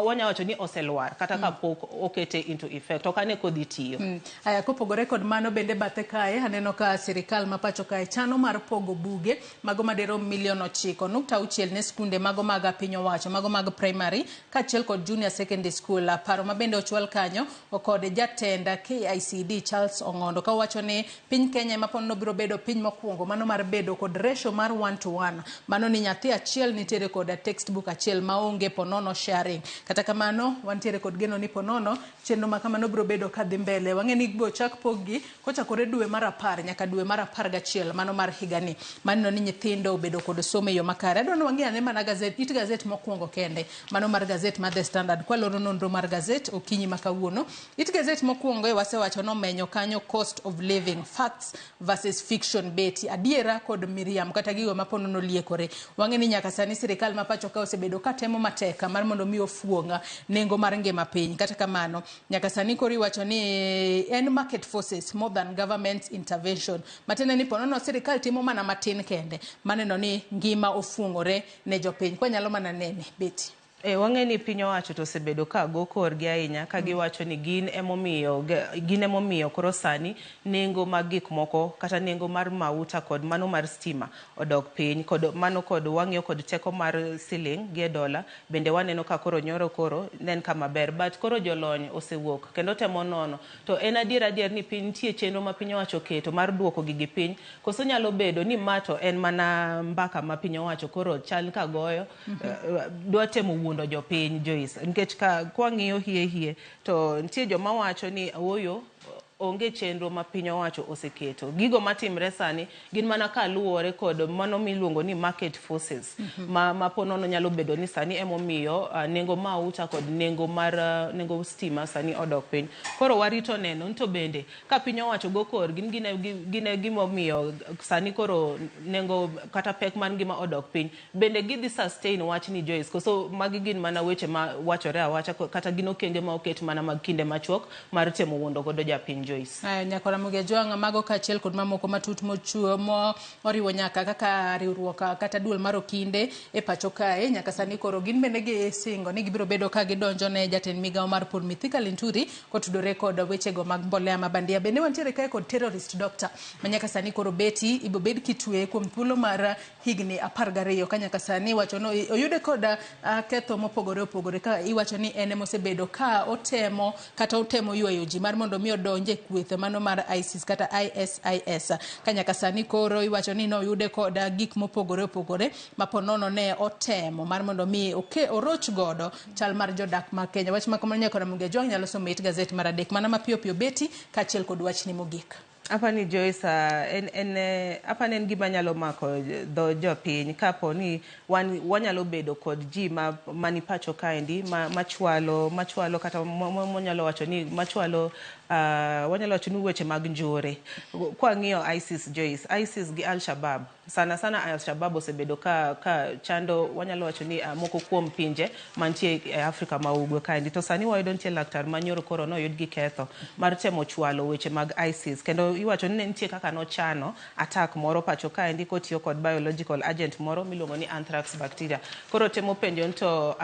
wanya wacho ni oselwar kata kapok okete into effect, ok ane kodhi tiyo. Aya, kopogore kod mano bende bathe kae aneno ka sirikal ma pacho kae chano mar pogo buge mago madirom milion 9.6 ne skunde mago mag piny owacho, mago mag primary kaachiel kod junior secondary school. Paro ma bende ochwal kanyo kod jatend KICD Charles Ong'ondo ka owacho ni piny Kenya ema pod biro bedo piny mokwongo mano mar bedo kod ratio mar 1 to 1, mano ni nyathi achiel nitiere kod textbook achiel maonge ponono sharing. Kata kamano wantiere kod geno ni ponono chenro ma kamano biro bedo kadhi mbele. Wang'e ni ibiro chak pog gi kochakore dwe mar 10 nyaka dwe mar 11 mano mar higani, maneno ni nyithindo obedo kod somo e yo makare. Adwa ni wang'i ane mana gazet, it gazet mokwongo kende, mano mar gazet mar The Standard. Kwaloro nonro mar gazet okinyi ma kawuono, it gazet mokwongo e wasewacho nomenyo kanyo cost of living, facts versus fiction, beti adiera kod miriambo kata gigo ma ponono liekore. Wang'e ni nyaka sani sirikal ma pacho ka osebedo katemo matek mar mondo mi ofuong nengo mar ngima piny. Kata kamano nyaka sani koro iwacho ni en market forces more than government intervention, matiende ni ponono sirikal timo mana matin kende maneno ni ngima ofuong'ore ne jopiny. Kwanyalo mana nene beti. Wang'e ni piny owacho to osebedo ka go korgi ahinya ka giwacho ni gin emomiyo koro sani nengo mag gik moko kata nengo mar mauta kod mano mar stima odok piny, kod mano kod wang'iyo kod teko mar siling gi e dola bende waneno ka koro nyoro koro ne en kama ber, but koro jolony osewuok kendo temo nono to en adier ni piny nitie chenro ma piny owacho oketo mar duoko gigi piny, koso nyalo bedo ni ma to en mana mbaka ma piny owacho koro chal ka goyo dwa temo wuondo jopiny Joyce, nikech ka kwang'iyo hie to nitie joma wacho ni ooyo onge chenro ma piny owacho oseketo. Gigo matimre sani gin mana kaluwore kod mano miluongo ni market forces ma ponono nyalo bedo ni sani emomiyo nengo mauta kod nengo mar nengo stima sani odok piny. Koro warito neno ni to bende ka piny owacho go korgi ni gin gimomiyo sani koro nengo kata pek mar ngima odok piny, bende gidhi sustain wachni Joyce, koso magi gin mana weche ma wachore awacha kata gin okenge ma oket mana mag kinde machuok mar temo wuondo godo japiny Joyce. Aya, nyakora Ramogi Ajwang', mago kaachiel kod mamoko matut mochuo mo oriwo nyaka kaka riwruok kata duol mar okinde e pacho kae nyaka sani koro gin bende gisingo ni gibiro bedo ka gidonjo ne jatend migawo mar pur Mithika Linturi kotudore kod wechego mag mbolea ma bandia. Bende wantiere kae kod terrorist doctor ma nyaka sani koro beti ibiro bed kitweye kuom thuolo mar higni 12 ka nyaka sani iwacho ni oyude kod ketho mopogore opogore ka iwacho ni en emosebedo ka otemo kata otemo ywayo ji mar mondo mi odonj e kweth mano mar ISIS kata ISIS, ka nyaka sani koro iwacho ni noyude kod gik mopogore opogore ma ponono ne otemo mar mondo mi oroch godo chal mar jodak ma Kenya. Wach ma kamano nyaka Ramogi Ajwang' nyalo somo it gazet mar 3 mana mapiyo piyo beti kaachiel kod wachni mogik. Apani Joyce, en apani en gima nyalo mako dho jopiny kapo ni wan wanyalo bedo kod ji ma mani pacho kaendi ma machwalo kata mwanyalo wacho ni machwalo wanyalo wacho ni weche mag njore. Kwang'iyo ISIS Joyce, ISIS gi Al-Shabaab, sana sana Al-Shabaab osebedo ka chando wanyalo wacho ni moko kuom pinje mantie e Afrika ma ugwe kaendi, to sani wayudo nitie laktar manyoro koro noyud gi ketho mar temo chwalo weche mag ISIS, kendo iwacho ni ne nitie kaka nochano attack moro pacho kaendi kotiyo kod biological agent moro miluongo ni anthrax bacteria. Koro temo penjo ni to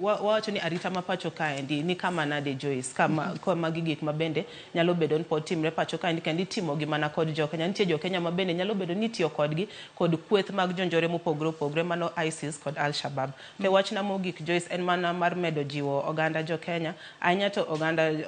wawacho ni arita ma pacho kaendi ni kama nade Joyce, kama magi gik ma bende nyalo bedo ni pod timre pacho kaendi kendo itimo gi mana kod jokenya. Nitie jokenya ma bende nyalo bedo ni itiyo kodgi kod kweth mag jonjore mopogore opogore mano ISIS kod Al-Shabaab. To wachna mogik Joyce en mana mar medo jiwo oganda jokenya ahinya to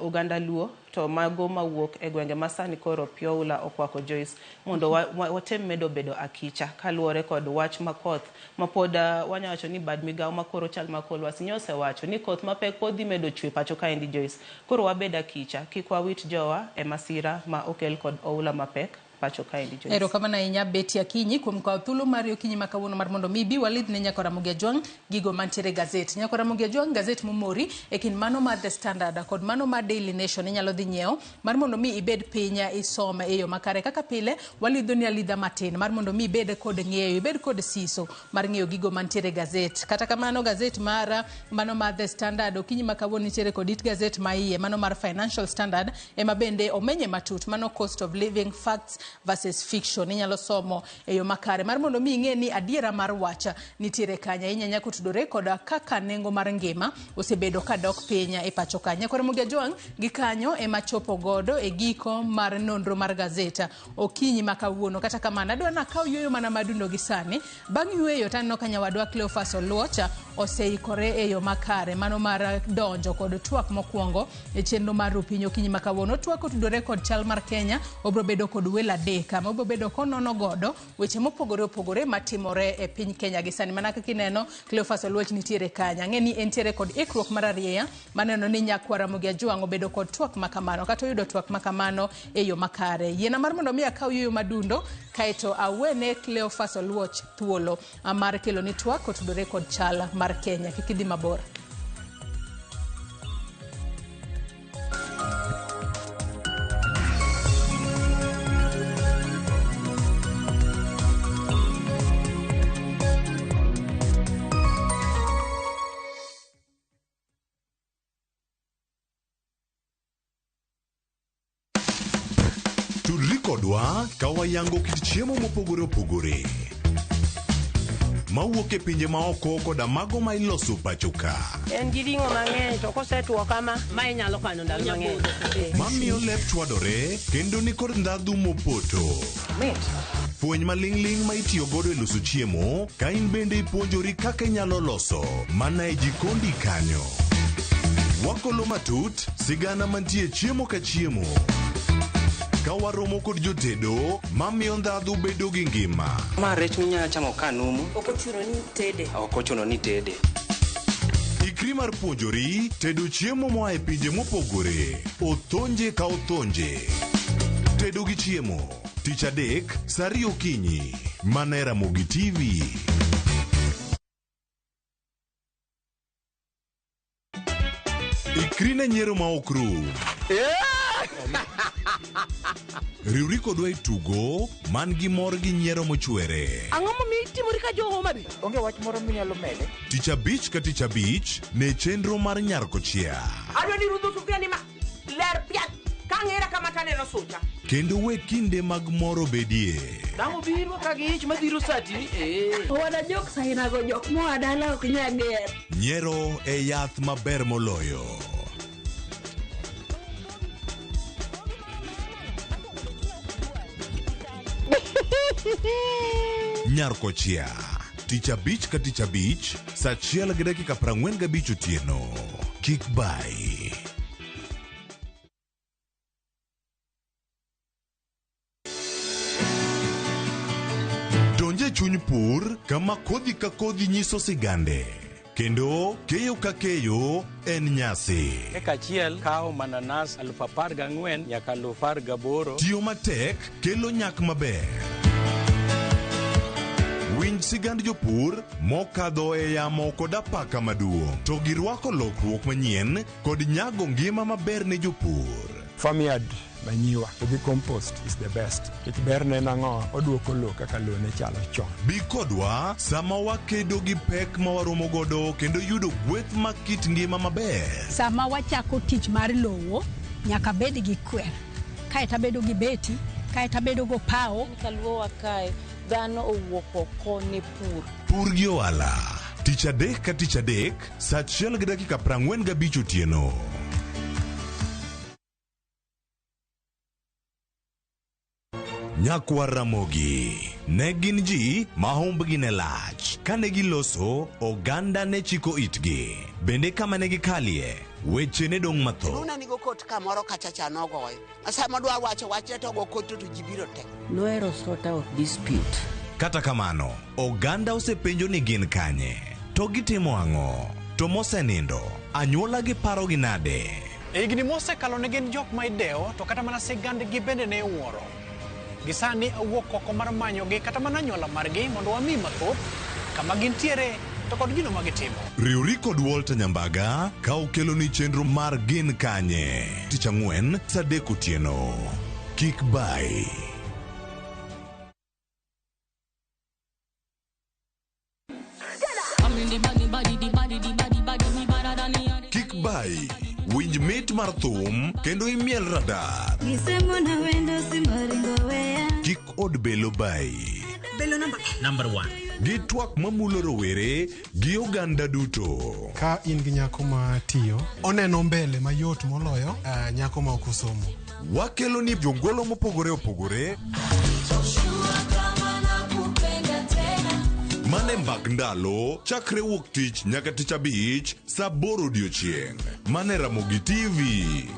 oganda Luo. to mago mawuok e gwenge ma sani koro pi oula okwako Joyce mondo watem medo bedo akicha kaluwore kod wach makoth mapod wanya wacho ni bad migawo makoro chal ma kor lwasi nyosewacho ni koth mapek pod dhi medo chwe pacho kaendi Joyce. Koro wabed akicha kik wawit jowa e masira ma okel kod oula mapek pacho kaendi Joyce. Erokamano ahinya Betty Akinyi kuom kawo thuolo mari okinyi ma kawuono mar mondo mi ibi walidh ne Nyakora Ramogi Ajwang' gigo mantiere e gazet. Nyakora Ramogi Ajwang' gazet momori e kind mano mar The Standard kod mano mar Daily Nation inyalo dhi nyiewo mar mondo mi ibed piny isom e yo makare. Kaka pile walidho ni alidha matin mar mondo mi ibed kod ng'eyo, ibed kod siso mar ng'eyo gigo mantiere e gazet. Kata kamano gazet mar mano mar The Standard okinyi ma kawuono nitiere kod it gazet ma iye mano mar Financial Standard ema bende omenye matut mano cost of living facts versus fiction. Inyalo somo e yo makare mar mondo mi ing'e ni adiera mar wach nitiere kanye ahinya nyaka otudore kod kaka nengo mar ngima osebedo kadok piny e pacho ka. Nyakora Ramogi Ajwang' gi kanyo ema chopo godo e giko mar nonro mar gazeta okinyi ma kawuono. Kata kamano adwa nakaw yueyo mana madundo gi sani. Bang' yueyo to aneno ka nyawadwa Cleophas Oluoch oseikore e yo makare mano mar donjo kod twak mokwongo e chenro mar Rupiny okinyi ma kawuono. Twak otudore kod chal mar Kenya, obiro bedo kod welo adek ma obiro bedo konono godo weche mopogore opogore matimore e piny Kenya gi sani. Mana kaka ineno Cleophas Oluoch nitiere kanyo. Ang'e ni entiere kod ikruok mar arieya maneno ni Nyakwa Ramogi Ajwang' obedo kod twak makamano kata oyudo twak makamano e yo makare. Yiena mar mondo mi akaw yueyo madundo kaeto awene Cleophas Oluoch thuolo mar kelo ni twak otudore kod chal mar Kenya. Kik idhi mabor. Tudri kodwa ka wayango kit chiemo mopogore opogore mawuok e pinje maoko koda mago ma iloso pacho ka. En gi ring'o mang'eny to kosetuo kama ma inyalo kano ndalo mang'eny. Mamiyo lep chwadore kendo nikod ndhadhu mopoto. Mit. Fweny maling'ling' ma itiyo godo e loso chiemo ka in bende ipuonjori kaka inyalo loso mana e jikondi kanyo. Wakolo matut sigana mantie chiemo ka chiemo. Ka waromo kod jotedo mamiyo ndhadhu bedo gi ngima. Ma rech minyalo chamo ka numu. Ok ochuno ni tede. Ok ochuno ni tede. Ikri mar puonjori tedo chiemo moa e pinje mopogore. Othonje ka othonje. Tedo gi chiemo. Tich adek, saa ariyo okinyi. Mana e Ramogi TV. Ikri ne nyiero ma ok rum. Riwri kodwa e tugo man gi mor gi nyiero mochwere. Ang'o momiyo itimori ka jo Homa Bay? Onge wach moro minyalo mede. Tich abich ka tich abich ne chenro mar Nyar Kochia. Adwa ni rudho sufuria ni ma ler piat ka ang'era kama taneno sucha. Kendo we kinde mag mor obedie. Dang' obiro ka gi ich madhiro sati. Wana jok sainago jok moa dala ok nyal ger. Nyiero e yath maber moloyo. Nyar Kochia. Tich abich ka tich abich, saa 1:45 otieno. Kik bai. Donje chuny pur kama kodhi ka kodhi nyiso sigande. Kendo keyo ka keyo en nyasi. Eka achiel kawo mananas 14,000 nyaka 18,000. Tiyo matek kelo nyak maber. Winj sigand jopur mokadho e yamo kod apaka maduong' to girwako lokruok manyien kod nyago ngima maber ne jopur. Farmyard manyiwa gi compost is the best. Nikech berne en ang'o? Oduoko lowo kaka lowo ne chalo chon. Bi kodwa sama wakedo gi pek ma waromo godo kendo yudo gweth mag kit ngima maber. Sama wachako tich mar lowo, nyaka bed gi kwer. Kaeto abedo gi beti, kaeto abedo go pawo. Kaluowa kae, dhano owuok oko ne pur. Pur gi ohala. Tich adek ka tich adek, saa 1:45 otieno. Nyakwar Ramogi ne gin ji ma humbgi ne lach. Kane giloso, oganda ne chiko itgi. Bende kama ne gikalie, Weche ne dong' mathoth. Luna nigo kot kamoro kacha cha nogoyo. Sama dwa wacho wachne to ogo kot to ji biro te. Nohero sort out dispute. Kata kamano, oganda osepenjo ni gin kanye, to gitimo ang'o, to mosenindo, anyuola gi parogi nade? E higni mosekalo ne gin jok ma idewo to kata mana sigandgi bende ne iwuoro. Gi sani awuok oko mar manyogi kata mana anyuola margi mondo wami mathoth kama gintiere to kod gino ma gitimo. Riwri kod Walter Nyambaga ka okeloni chenro mar Gin Kanye tich ang'wen saa 3 otieno. Kik bayi. Kik bayi. Winj mit mar thum kendo imiel radar. Kik od belo bayi. Belo namba Number 1. Gi twak mamulo rowere gi oganda duto. Ka in gi nyako ma tiyo, oneno mbele mayot moloyo nyako ma ok osomo. Wakelo ni jongolo mopogore opogore. Mane mbak ndalo chakre wuok tich nyaka tich abich saa 8 odiochieng'. Mane Ramogi TV.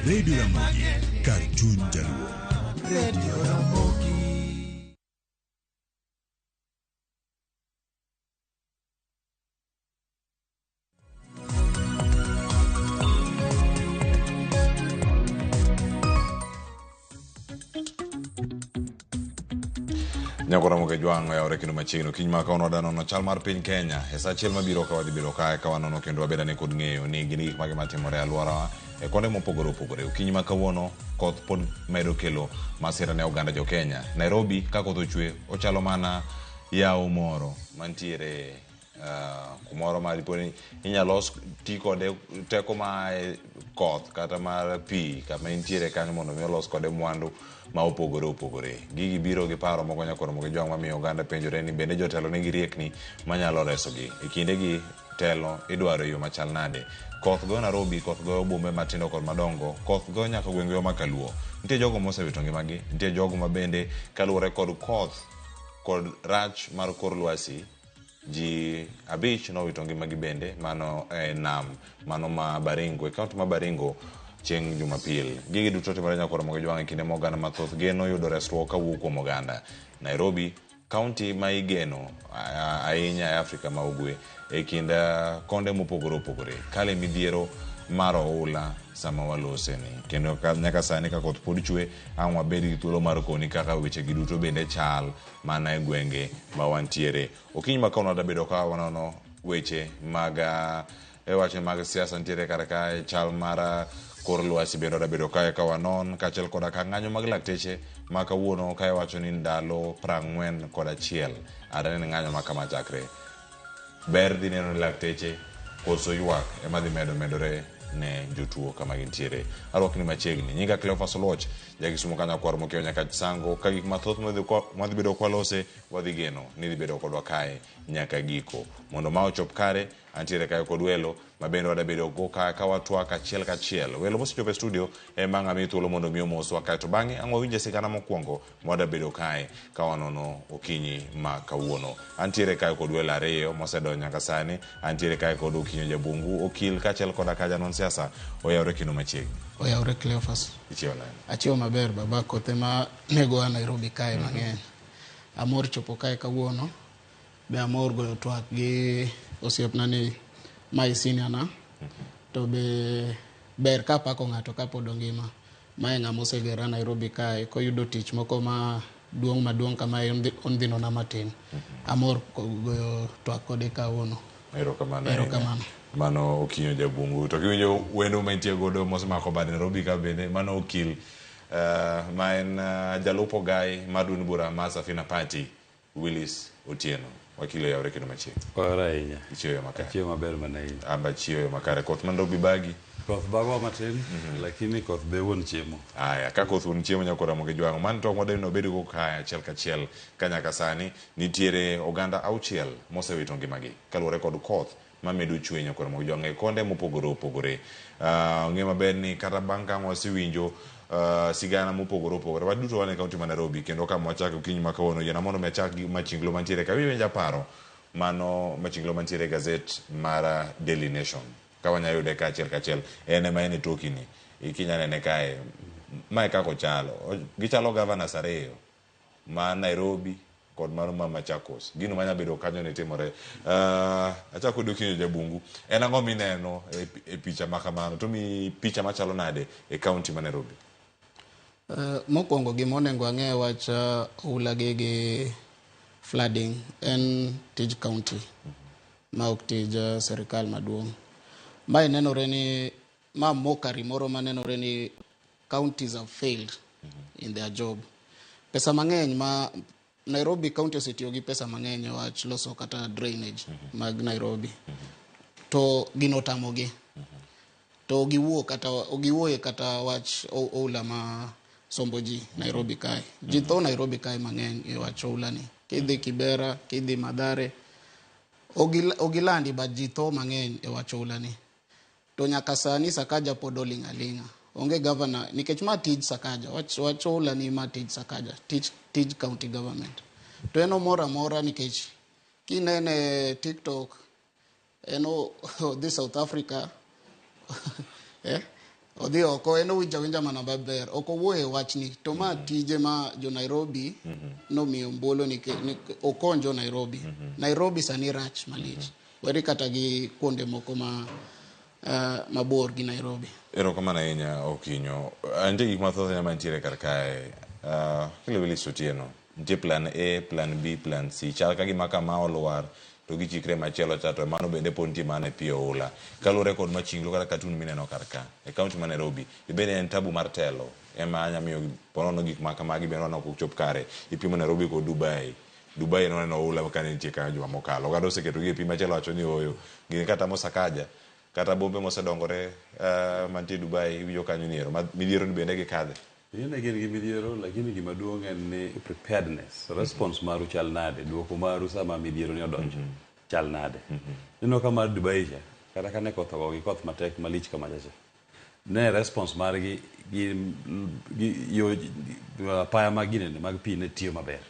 Radio Ramogi, kar chuny jaluo. Radio Ramogi. Nyako Ramogi Jwang' oyawore kendo machiegni okinyi ma kawuono wadwa nono chal mar piny Kenya e sa achiel mabiro ka wadhi bedo kae ka wanono kendo wabed ane kod ng'eyo ni gin gik mage matimore e alworawa e konde mopogore opogore. Okinyi ma kawuono koth pod medo kelo masira ne oganda jo Kenya. Nairobi ka koth ochwe ochalo mana yawo moro mantiere kumoro ma dipo ni inyalo ti kode teko ma koth kata mar pi kama intiere kanyo mondo mi olos kode mwandu ma opogore opogore. Gigi biro gi paro moko nyakoro Ramogi Jwang' mamiyo oganda penjore ni bende jotelo nigi riekni manyalo resogi. E kindegi telo idwaro e yo machal nade? Koth goyo Nairobi, koth goyo bombe matindo kod madongo, koth goyo nyaka gwenge ma Kaluo. Nitie jogo mosewito ngimagi, nitie jogo ma bende kaluwore kod koth kod rach mar kor lwasi ji 5 nowito ngimagi bende mano e nam mano ma Baringo e kaunti ma Baringo chieng' Jumapil. Gigi duto timore nyakoro Ramogi Jwang' e kinde ma oganda mathoth geno yudo resruok kawuok kuom oganda. Nairobi, kaunti ma igeno ahinya e Afrika ma Ugwe e kind konde mopogore opogore kale midhiero mar oula sama waloseni. Kendo nyaka sani ka koth pod chwe, ang' wabed gi thuolo mar koni kaka weche gi duto bende chal mana e gwenge ma wantiere. Okinyi ma kawuono wadabedo ka wanono weche mag e weche mag siasa nitiere kar kae, chal mar kor lwasi bende wadabedo kae ka wanon, kaachiel koda ka ng'anyo mag lakteche ma kawuono ka iwacho ni ndalo 41 are ne ng'anyo ma kama chakre. Ber dhi neno ni lakteche koso ywak ema dhi medo medore ne jotuo kama gintiere. Arwakni machiegni. Nyinga Cleophas Oluoch, jakisumo kanyo kwar mokiewo nyaka Sango, ka gik mathoth madhi bedo kwalose wadhi geno ni dhi bedo kodwa kae nyaka giko. Mondo ma ochop kare, antiere kae kod welo ma bende wadabedo go ka watwak achiel kachiel. Welo mosechopo e studio ema ang' amiyi thuolo mondo mi omoswa kae to bang'e ang' wawinje sigana mokwongo mwadabedo kae ka wanono okinyi ma kawuono. Antiere kae kod welo ariyo mosedonjo nyaka sani. Antiere kae kod Okinyo Jabungu, okil kaachiel koda ka janon siasa. Oyawre kendo machiegni. Oyawre Cleophas. Ichiewo nade? Achiewo maber baba, kothe ma nego a Nairobi kae mang'eny. Amor chopo kae kawuono. Be amor goyo twak gi osiepna ni mae senior na. To be ber kapako ng'ato kapod ongima. Mae ng'ama osegera Nairobi kae koyudo tich moko ma duong' maduong' kamae ondhinona matin. Amor goyo twak kode kawuono. Erokamano. Erokamano. Mano Okinyo Jabungu. To kiwinjo wendo ma intie godo mosemako bade Nairobi ka bende, mano okil ma en jalup ogai mar duond bura mar Safina Party, Willis Otieno. Wakil oyawre kendo machiegni. Oyawre ahinya. Ichiewo yo makare. Achiewo maber mana ahinya. An be achiewo yo makare. Koth ma Nairobi bagi? Koth bagowa matin, lakini koth be wuon chiemo. Aya, ka koth wuon chiemo nyaka Ramogi Jwang'o. Mano to wadwa ni wabed go kae achiel kachiel ka nyaka sani nitiere oganda 6 mosewito ngimagi kaluwore kod koth mamedo chwe nyaka Ramogi Jwang'o e konde mopogore opogore. Ong'e maber ni kata bang' ka wasewinjo sigana mopogore opogore, waduto wan e kaunti ma Nairobi kendo kama wachako okinyi ma kawuono yiena mondo mi achak gi machinglo mantiere ka. Winjo paro mano machinglo mantiere e gazet mar Daily Nation. Ka wanyalo yude ka achiel kachiel, en ema en e toki ni. Ikinya nene kae, mae kaka ochalo. Gichalo governors 2 ma Nairobi kod mano ma Machakos. Gino manya bedo kanyo ne timore. Achako kod Okinyo Jabungu. En ang'o mineno e picha ma kamano? To mi picha machalo nade e kaunti ma Nairobi? Mokwongo gima onego ang'e wach oula gi flooding en tij county ma ok tij sirikal maduong'. Mae nenore ni ma mockery moro ma nenore ni counties have failed in their job. Pesa mang'eny ma Nairobi county osetiyo gi pesa mang'eny e wach loso kata drainage mag Nairobi. To gino otamogi. To giwuo kata giwuoye kata wach oula ma sombo ji Nairobi kae. Ji tho Nairobi kae mang'eny e wach oula ni. Kidhi Kibera, kidhi Mathare, ogilandi but ji tho mang'eny e wach oula ni. To nyaka sani Sakaja pod oling' aling'a. Onge governor nikech ma tij Sakaja, wach oula ni ma tij Sakaja, tij county government. To en omor amora nikech kinene TikTok en odhi South Africa odhi oko en owinjo awinja mana maber ok owuoye wachni to ma tije ma jo Nairobi nomiyo ombulu ni okonjo Nairobi. Nairobi sani rach malich weri kata gi kuonde moko ma mabor gi Nairobi. Erokamano ahinya Okinyo. Nitie gik mathoth ahinya mantiere kar kae. Kile Willis Otieno, nitie plan A, plan B, plan C. Chal ka gima kama olwar to gichikre machielo cha to mano bende pod nitie mana e pi oula. Kaluwore kod machinglo kata katun mineno kar ka e kaunti ma Nairobi, bende en tabu mar telo ema anya miyo ponono gik ma kamagi bende waneno ok chop kare. Ipimo Nairobi kod Dubai. Dubai noneno oula kane nitie kanyo juma mokalo. Oganda oseketogi e pi machielo wacho ni ooyo. Gini kata Mosakaja kata bombe mosedongore mantie Dubai iwinjo kanyo ni ero midhiero ni bende gikadhe. Ing'e gin gi midhiero lakini gima duong' en ni preparedness, response maru chal nade, duoko maru sama midhiero ni odonjo chal nade. Ineno ka mar Dubai cha, kata kane koth ogo gi koth matek malich kamacha cha, ne response margi gi yo apaya mag ginene mag pi ne tiyo maber.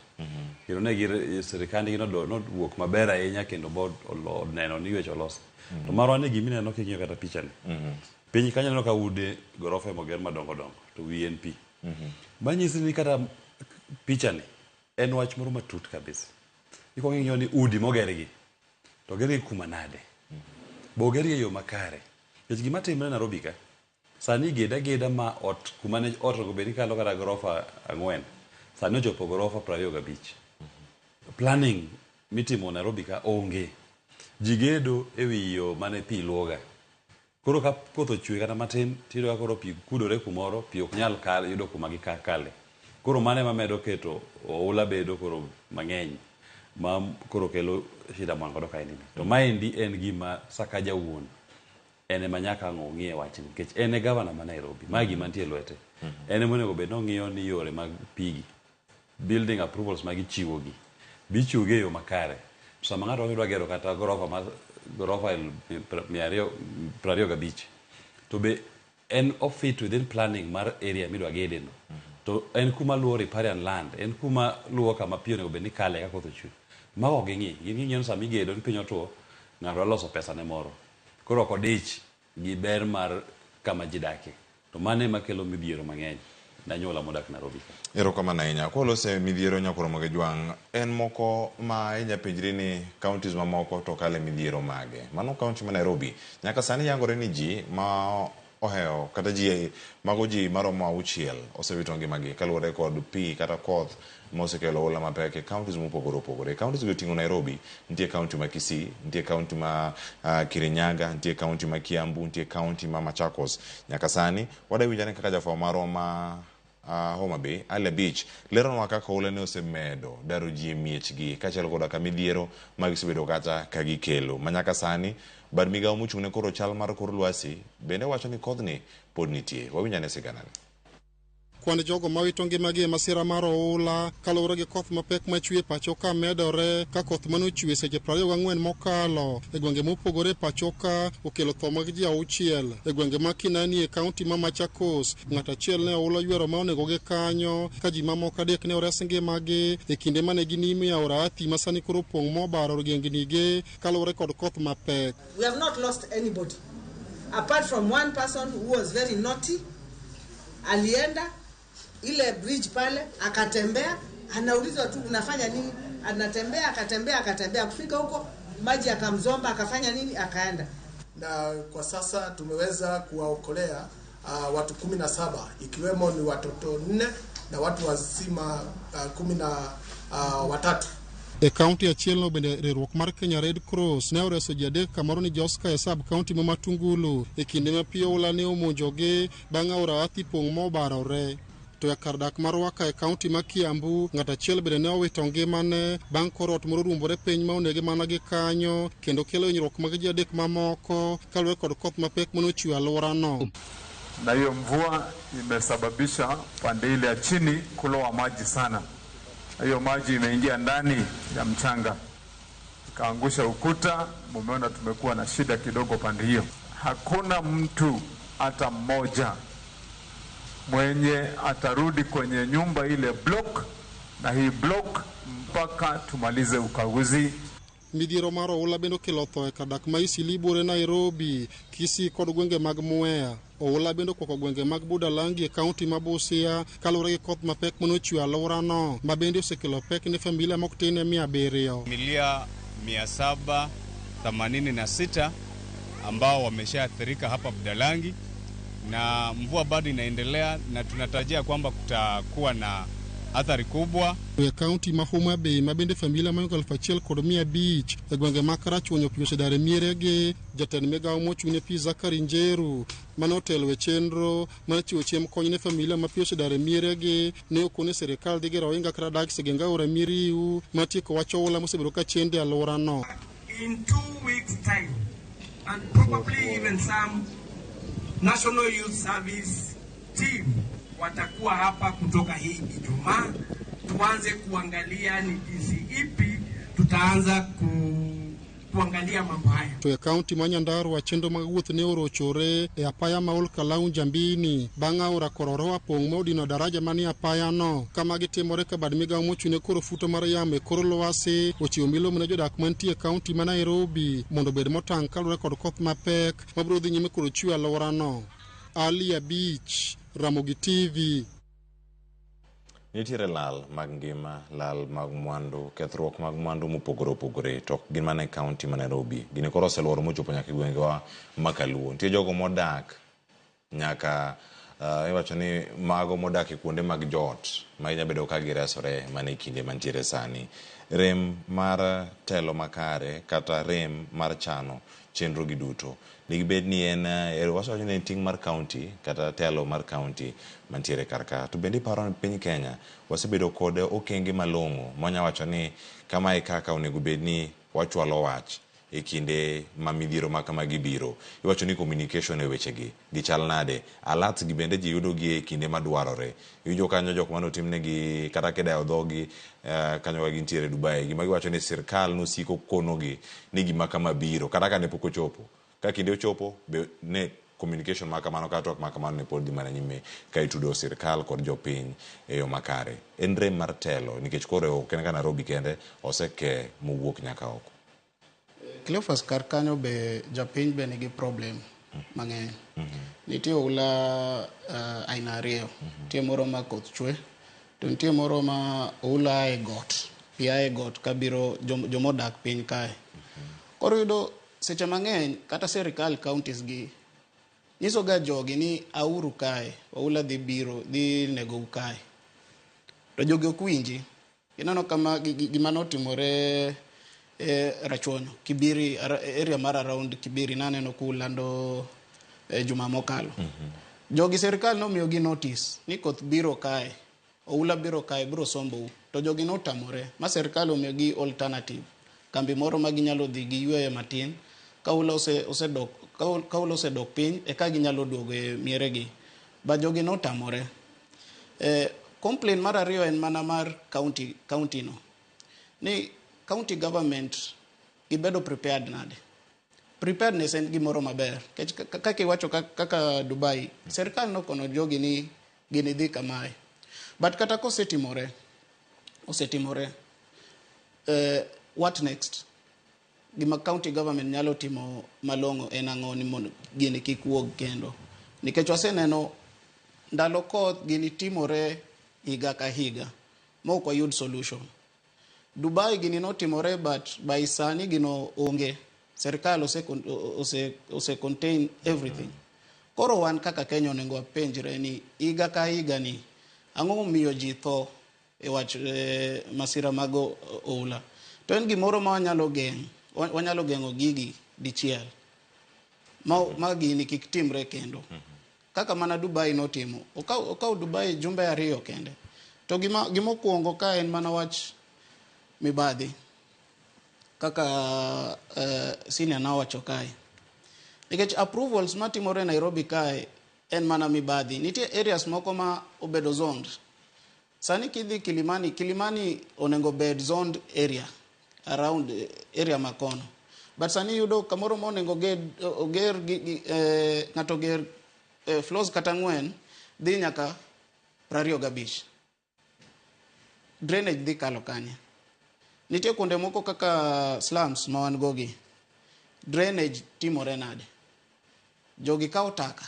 Kendo ne gi sirikandgi nowuok maber ahinya kendo bo oneno ni weche olos. To marwa ni gimineno king'iyo kata picha ni. Piny kanyo ineno ka ude gorofa moger madongo dongo to wiye en pi. Manyisi ni kata picha ni en wach moro matut kabisa. Ikwongo ing'iyo ni udi mogergi to ogergi kuma nade. Bo ogergi e yo makare. Nikech gima timre Nairobi ka, sani igeda ageda ma ot kuma ne ot onego bed ni kalo kata gorofa 4, sani ochopo gorofa 25. Planning mitimo Nairobi ka onge. Ji gedo e wi yo mane pi luwoga. Koro ka koth ochwe kata matin, tiyudo ka koro pi kudore kumoro, pi ok nyal kal, yudo kuma gikale. Koro mano ema medo keto oula bedo koro mang'eny ma koro kelo shida mwan godo kaendi ni. To maendi en gima Sakaja wuon en ema nyaka ang' ong'iye wachni nikech en e gavana ma Nairobi. Mae gima nitie e lwete. En ema onego bed ni ong'iyo ni yore mag pigi, building approvals ma gichiwo gi, be ichiwogi e yo makare. Sama ng'ato dwa gero kata gorofa mar gorofa 225 to be en ofit within planning mar area midwa gede no. To en kuma luwo riparian land, en kuma luwo kama pi onego bed ni kale ka koth ochwe. Mago ok ging'i, gin ging'iyo ni sama igedo ni piny otuo, ng'ato dwa loso pesa ne moro. Koro ok odich gi ber mar kama ji dakie. To mano ema kelo midhiero mang'eny ne anyuola modak Nairobi ka. Erokamano ahinya. Kwalose midhiero Nyakoromo gi Jwang', en moko ma inya penjri ni counties mamoko to kale midhiero mage. Mano county ma Nairobi. Nyaka sani yangore ni ji ma ohewo kata ji mago ji maromo 6 osewito ngimagi kaluwore kod pi kata koth mosekelo oula mapek e counties mopogore opogore. Counties go oting'o Nairobi, nitie county ma Kisii, nitie county ma Kirinyaga, nitie county ma Kiambu, nitie county ma Machakos. Nyaka sani wadwa winjo kaka jafwambo marwa ma Homa Bay, Ali Abich, leronwa kaka oula ne osemedo daro ji e miechgi kaachiel koda ka midhiero ma gisebedo kata ka gikelo. Ma nyaka sani bad migawo mochung' ne koro chal mar kor lwasi bende wacho ni kodhni pod nitie. Wawinj ane siganani. Kwan jogo mawito ngimagi e masira mar oula kaluwore gi koth mapek machwe pacho ka medore ka koth manochwe seche 24 mokalo e gwenge mopogore pacho ka okelo tho mag ji 6 e gwenge ma Kinani e kaunti ma Machakos. Ng'at achiel ne oula ywero ma onego gi kanyo ka ji mamoko 3 ne ores ngimagi e kinde mane ginimo e aora Athi ma sani koro opong' mobaro gengnige kaluwore kod koth mapek. We have not lost anybody apart from one person who was very naughty. Alienda ile bridge pale akatembea, anaulizwa tu unafanya nini, anatembea akatembea akatembea, kufika huko maji akamzomba, akafanya nini, akaenda. Na kwa sasa tumeweza kuwaokolea watu 17 ikiwemo ni watoto 4 na watu wazima 13. E kaunti achiel no bende riwruok mar Kenya Red Cross ne oreso ji 3 kamoro ni Joska e sub kaunti ma Matungulu e kinde ma pi oula ne omonjogi bang' aora Athi pong' mobarore. To e kar dak mar Waka e kaunti ma Kiambu, ng'at achiel bende ne owito ngimane bang' kor ot moro ruombore piny ma onege mana gi kanyo kendo kelo hinyruok mag ji 3 mamoko kaluwore kod koth mapek manochwe alworano. Na hiyo mvua imesababisha pande ile ya chini kulowa maji sana. Hiyo maji imeingia ndani ya mchanga ikaangusha ukuta. Mumeona tumekuwa na shida kidogo pande hiyo. Hakuna mtu hata mmoja mwenye atarudi kwenye nyumba ile block na hii block mpaka tumalize ukaguzi. Midhiero mar oula bende okelo tho e kar dak ma Eastleigh buore Nairobi, Kisii kod gwenge mag Mwea. Oula bende okwako gwenge mag Budalangi e kaunti ma Busia kaluwore gi koth mapek manochwe alworano ma bende osekelo pek ne familia mok tin ne 700. Familia 786 ambao wameshaathirika hapa Budalangi, na mvua bado inaendelea na tunatarajia kwamba kutakuwa na athari kubwa. E kaunti ma Homa Bay ma bende familia mohingo 1500 e gwenge ma Karachuonyo pi osedar e mieregi. Jatend migawo mochung' ne pi Zachary Njeru mane otelo e chenro mar chiwo chiemb kony ne familia ma pi osedar e mieregi ne okone sirikal dhi gero ohinga kata dak sigeng aora Miriu matieko wach oula mosebedo ka chendo e alworano. In 2 weeks time and probably even some National Youth Service team watakuwa hapa kutoka hii Ijumaa, tuanze kuangalia ni jinsi ipi tutaanza kuangalia mambo haya. To e kaunti ma Nyandarua chenro mag wuoth ne orochore e apaya ma Ol Kalou Njambini bang' aora Kororoa pong' ma odino daraja manie apayano. Kama gitimore ka bad migawo mochung' ne koro futo mar yamo e kor lwasi ochiwo milome ne jodak mantie e kaunti ma Nairobi mondo obed motang' kaluwore kod koth mapek mabiro dhi nyime kod chwe alworano. Ali Abich, Ramogi TV. Nitiere lal mag ngima, lal mag mwandu, kethruok mag mwandu mopogore opogore, to ok gin mana e kaunti ma Nairobi. Gini koro oseluoro mochopo nyaka e gwengewa ma Kaluo. Nitie jogo modak nyaka iwacho ni mago modak e kuonde mag joot ma inya bedo ka giresore mana e kinde mantiere sani. Rem mar telo makare kata rem mar chano chenro gi duto digibed ni en wacho ni en ting' mar kaunti kata telo mar kaunti mantiere kar ka. To bende iparo ni piny Kenya wasebedo kod okenge malong'o mwanya wacho ni kamae kaka onego bed ni wachwalo wach e kinde ma midhiero ma kamagi biro. Iwacho ni communication e wechegi gichal nade, alerts gi bende ji yudo gi e kinde madwarore. Iwinjo kanyo jok mane otimnegi kata kidayo dhogi kanyo ka gintiere Dubai, gima giwacho ni sirkal nosiko konogi ni gima kama biro kata ka ne pok ochopo. Ka kinde ochopo be ne communication ma kamano kata twak ma kamano ne pod dhi mana nyime ka itudo sirkal kod jopiny e yo makare. En rem mar telo nikech koro ok en ka Nairobi kende, oseke mowuok nyaka oko. Cleophas, kar kanyo be japiny be nigi problem mang'eny. Nitie oula aina ariyo. Nitie moro ma koth chwe, to nitie moro ma oula ae got, pi ae got kabiro jomodak piny kae. Koro yudo seche mang'eny kata sirikal counties gi Nyiso ga jogi ni auru kae, oula dhi biro, dhi negou kae. To jogi ok winji. Ineno kama gima notimore e Rachuonyo, Kibiri, area mar around Kibiri, naneno kulando e juma mokalo. Jogi sirkal nomiyogi notice ni koth biro kae, oula biro kae, biro sombou. To jogi notamore, ma sirkal omiyogi alternative. Kambi moro ma ginyalo dhi giyueye matin, ka oula osedok, ka oula osedok piny, eka ginyalo duogo e mieregi. But jogi notamore. Complaint mar ariyo en mana mar county, county no. Ni county government gibedo prepared nade? Preparedness en gimoro maber. Nikech kaka iwacho kaka Dubai, sirkal nokono jogi ni gini dhi kamae. But kata kosetimore, osetimore, what next? Gima county government nyalo timo malong'o en ang'o ni mondo gini kik wuog kendo? Nikech waseneno ndalo koth gini timore higa ka higa ma ok wayud solution. Dubai gini notimore, but by sani gino onge. Sirkal ose contain everything. Koro wan kaka Kenya onego wapenjre ni higa ka higa ni ang'o momiyo ji tho e wach masira mag oula? To en gimoro ma wanyalo geng', wanyalo geng'o gigi dichiel ma gini kik timre kendo. Kaka mana Dubai notimo. Okaw Dubai jumbe 2 kende. To gimokwongo ka en mana wach mibadhi. Kaka senior nowacho kae. Nikech approvals matimore Nairobi kae en mana mibadhi. Nitie areas moko ma obedo zoned. Sani kidhi Kilimani, Kilimani onego bed zoned area around area makono. But sani yudo kamoro ma onego oger ng'ato oger floors kata 4 dhi nyaka 25. Drainage dhi kalo kanye. Nitie kuonde moko kaka slums ma wan go gi. Drainage timore nade? Jogi kawo taka.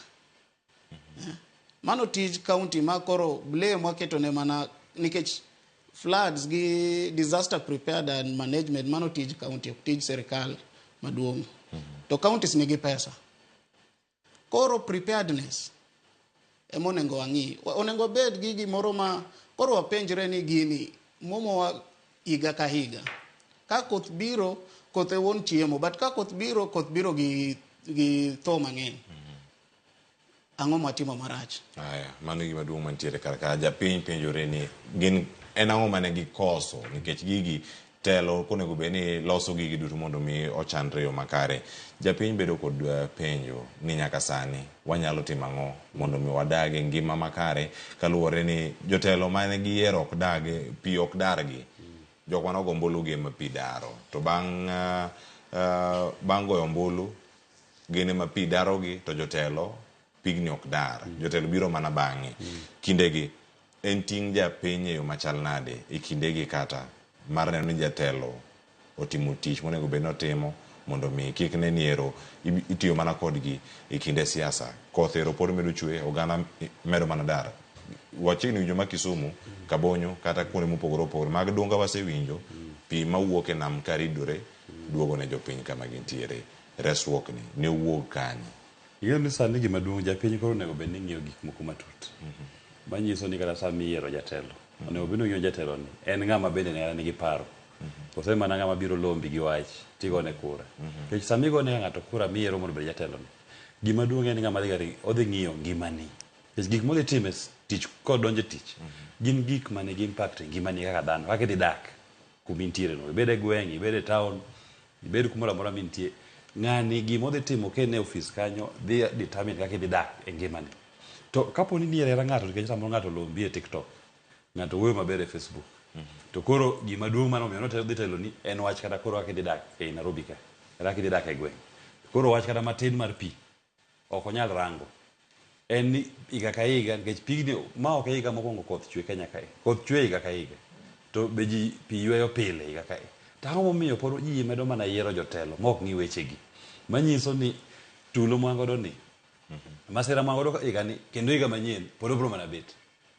Mano tij county ma koro blame waketo ne mana nikech floods gi disaster prepared and management mano tij county, ok tij sirkal maduong'. To counties nigi pesa. Koro preparedness ema onego wang'i. Onego bed gi gimoro ma koro wapenjre ni gini momowa higa ka higa. Ka koth biro, koth e wuon chiemo, but ka koth biro, koth biro gi tho mang'eny. Ang'o mwatimo marach? Aya, mano e gima duong' mantiere kar ka. Japiny penjore ni gin en ang'o mane gikoso nikech gigi telo konego bed ni loso gigi duto mondo mi ochanre yo makare. Japiny bedo kod penjo ni nyaka sani wanyalo timo ang'o mondo mi wadag e ngima makare kaluwore ni jotelo mane giyiero ok dag, pi ok dargi. Jok mane ogo ombulu gi ema pi daro. To bang' goyo ombulu gin ema pi darogi to jotelo pigni ok dar. Jotelo biro mana bang'e. Kindegi en ting' japiny e yo machal nade e kindegi kata mar neno ni jatelo otimo tich monego bed ni otimo mondo mi kik ne ni ero itiyo mana kodgi e kinde siasa. Koth ero pod medo chwe, oganda medo mana dar. Wachiegni winjo ma Kisumu, Kabonyo kata kuonde mopogore opogore mag Dunga wasewinjo pi mawuok e nam karidore duogo ne jopiny kama gintiere. Resruok ni ne owuog kanye? Ing'eyo ni sani gima duong' japiny koro onego bed ni ng'iyo gik moko matut. Manyiso ni kata sama iyiero jatelo, onego bed ni ong'iyo jatelo ni en ng'ama bende nigi paro. Kose mana ng'ama biro lombi gi wach tigone kura. Nikech sama igone ng'ato kura miyiero mondo obed jatelo ni, gima duong' en ng'ama odhi ng'iyo ngimani. Nikech gik modhi timo e tich kodonjo e tich, gin gik manigi impact e ngimani kaka dhano, kaka idhi dak kuma intiere no. Ibed e gweng', ibed e town, ibed kumoro amora mintie. Ng'ani gima odhi timo ka en e ofis kanyo dhi determine kaka idhi dak e ngimani. To kapo ni niere ng'ato nikech samoro ng'ato lombi e TikTok, ng'ato wuoyo maber e Facebook. To koro gima duong' mano omiyo notelo dhi telo ni en wach kata koro kaka idhi dak ei Nairobi ka, kata kaka idhi dak e gweng'. Koro wach kata matin mar pi ok onyal rango. En ni higa ka higa nikech pigni ma ok e higa mokwongo koth chwe Kenya kae. Koth chwe higa ka higa. To be ji pi yweyo pile higa ka higa. To ang'o momiyo pod ji medo mana yiero jotelo ma ok ng'i wechegi? Manyiso ni tulo ma wan godo ni, masira ma wan godo higa ni kendo higa manyien pod obiro mana bet.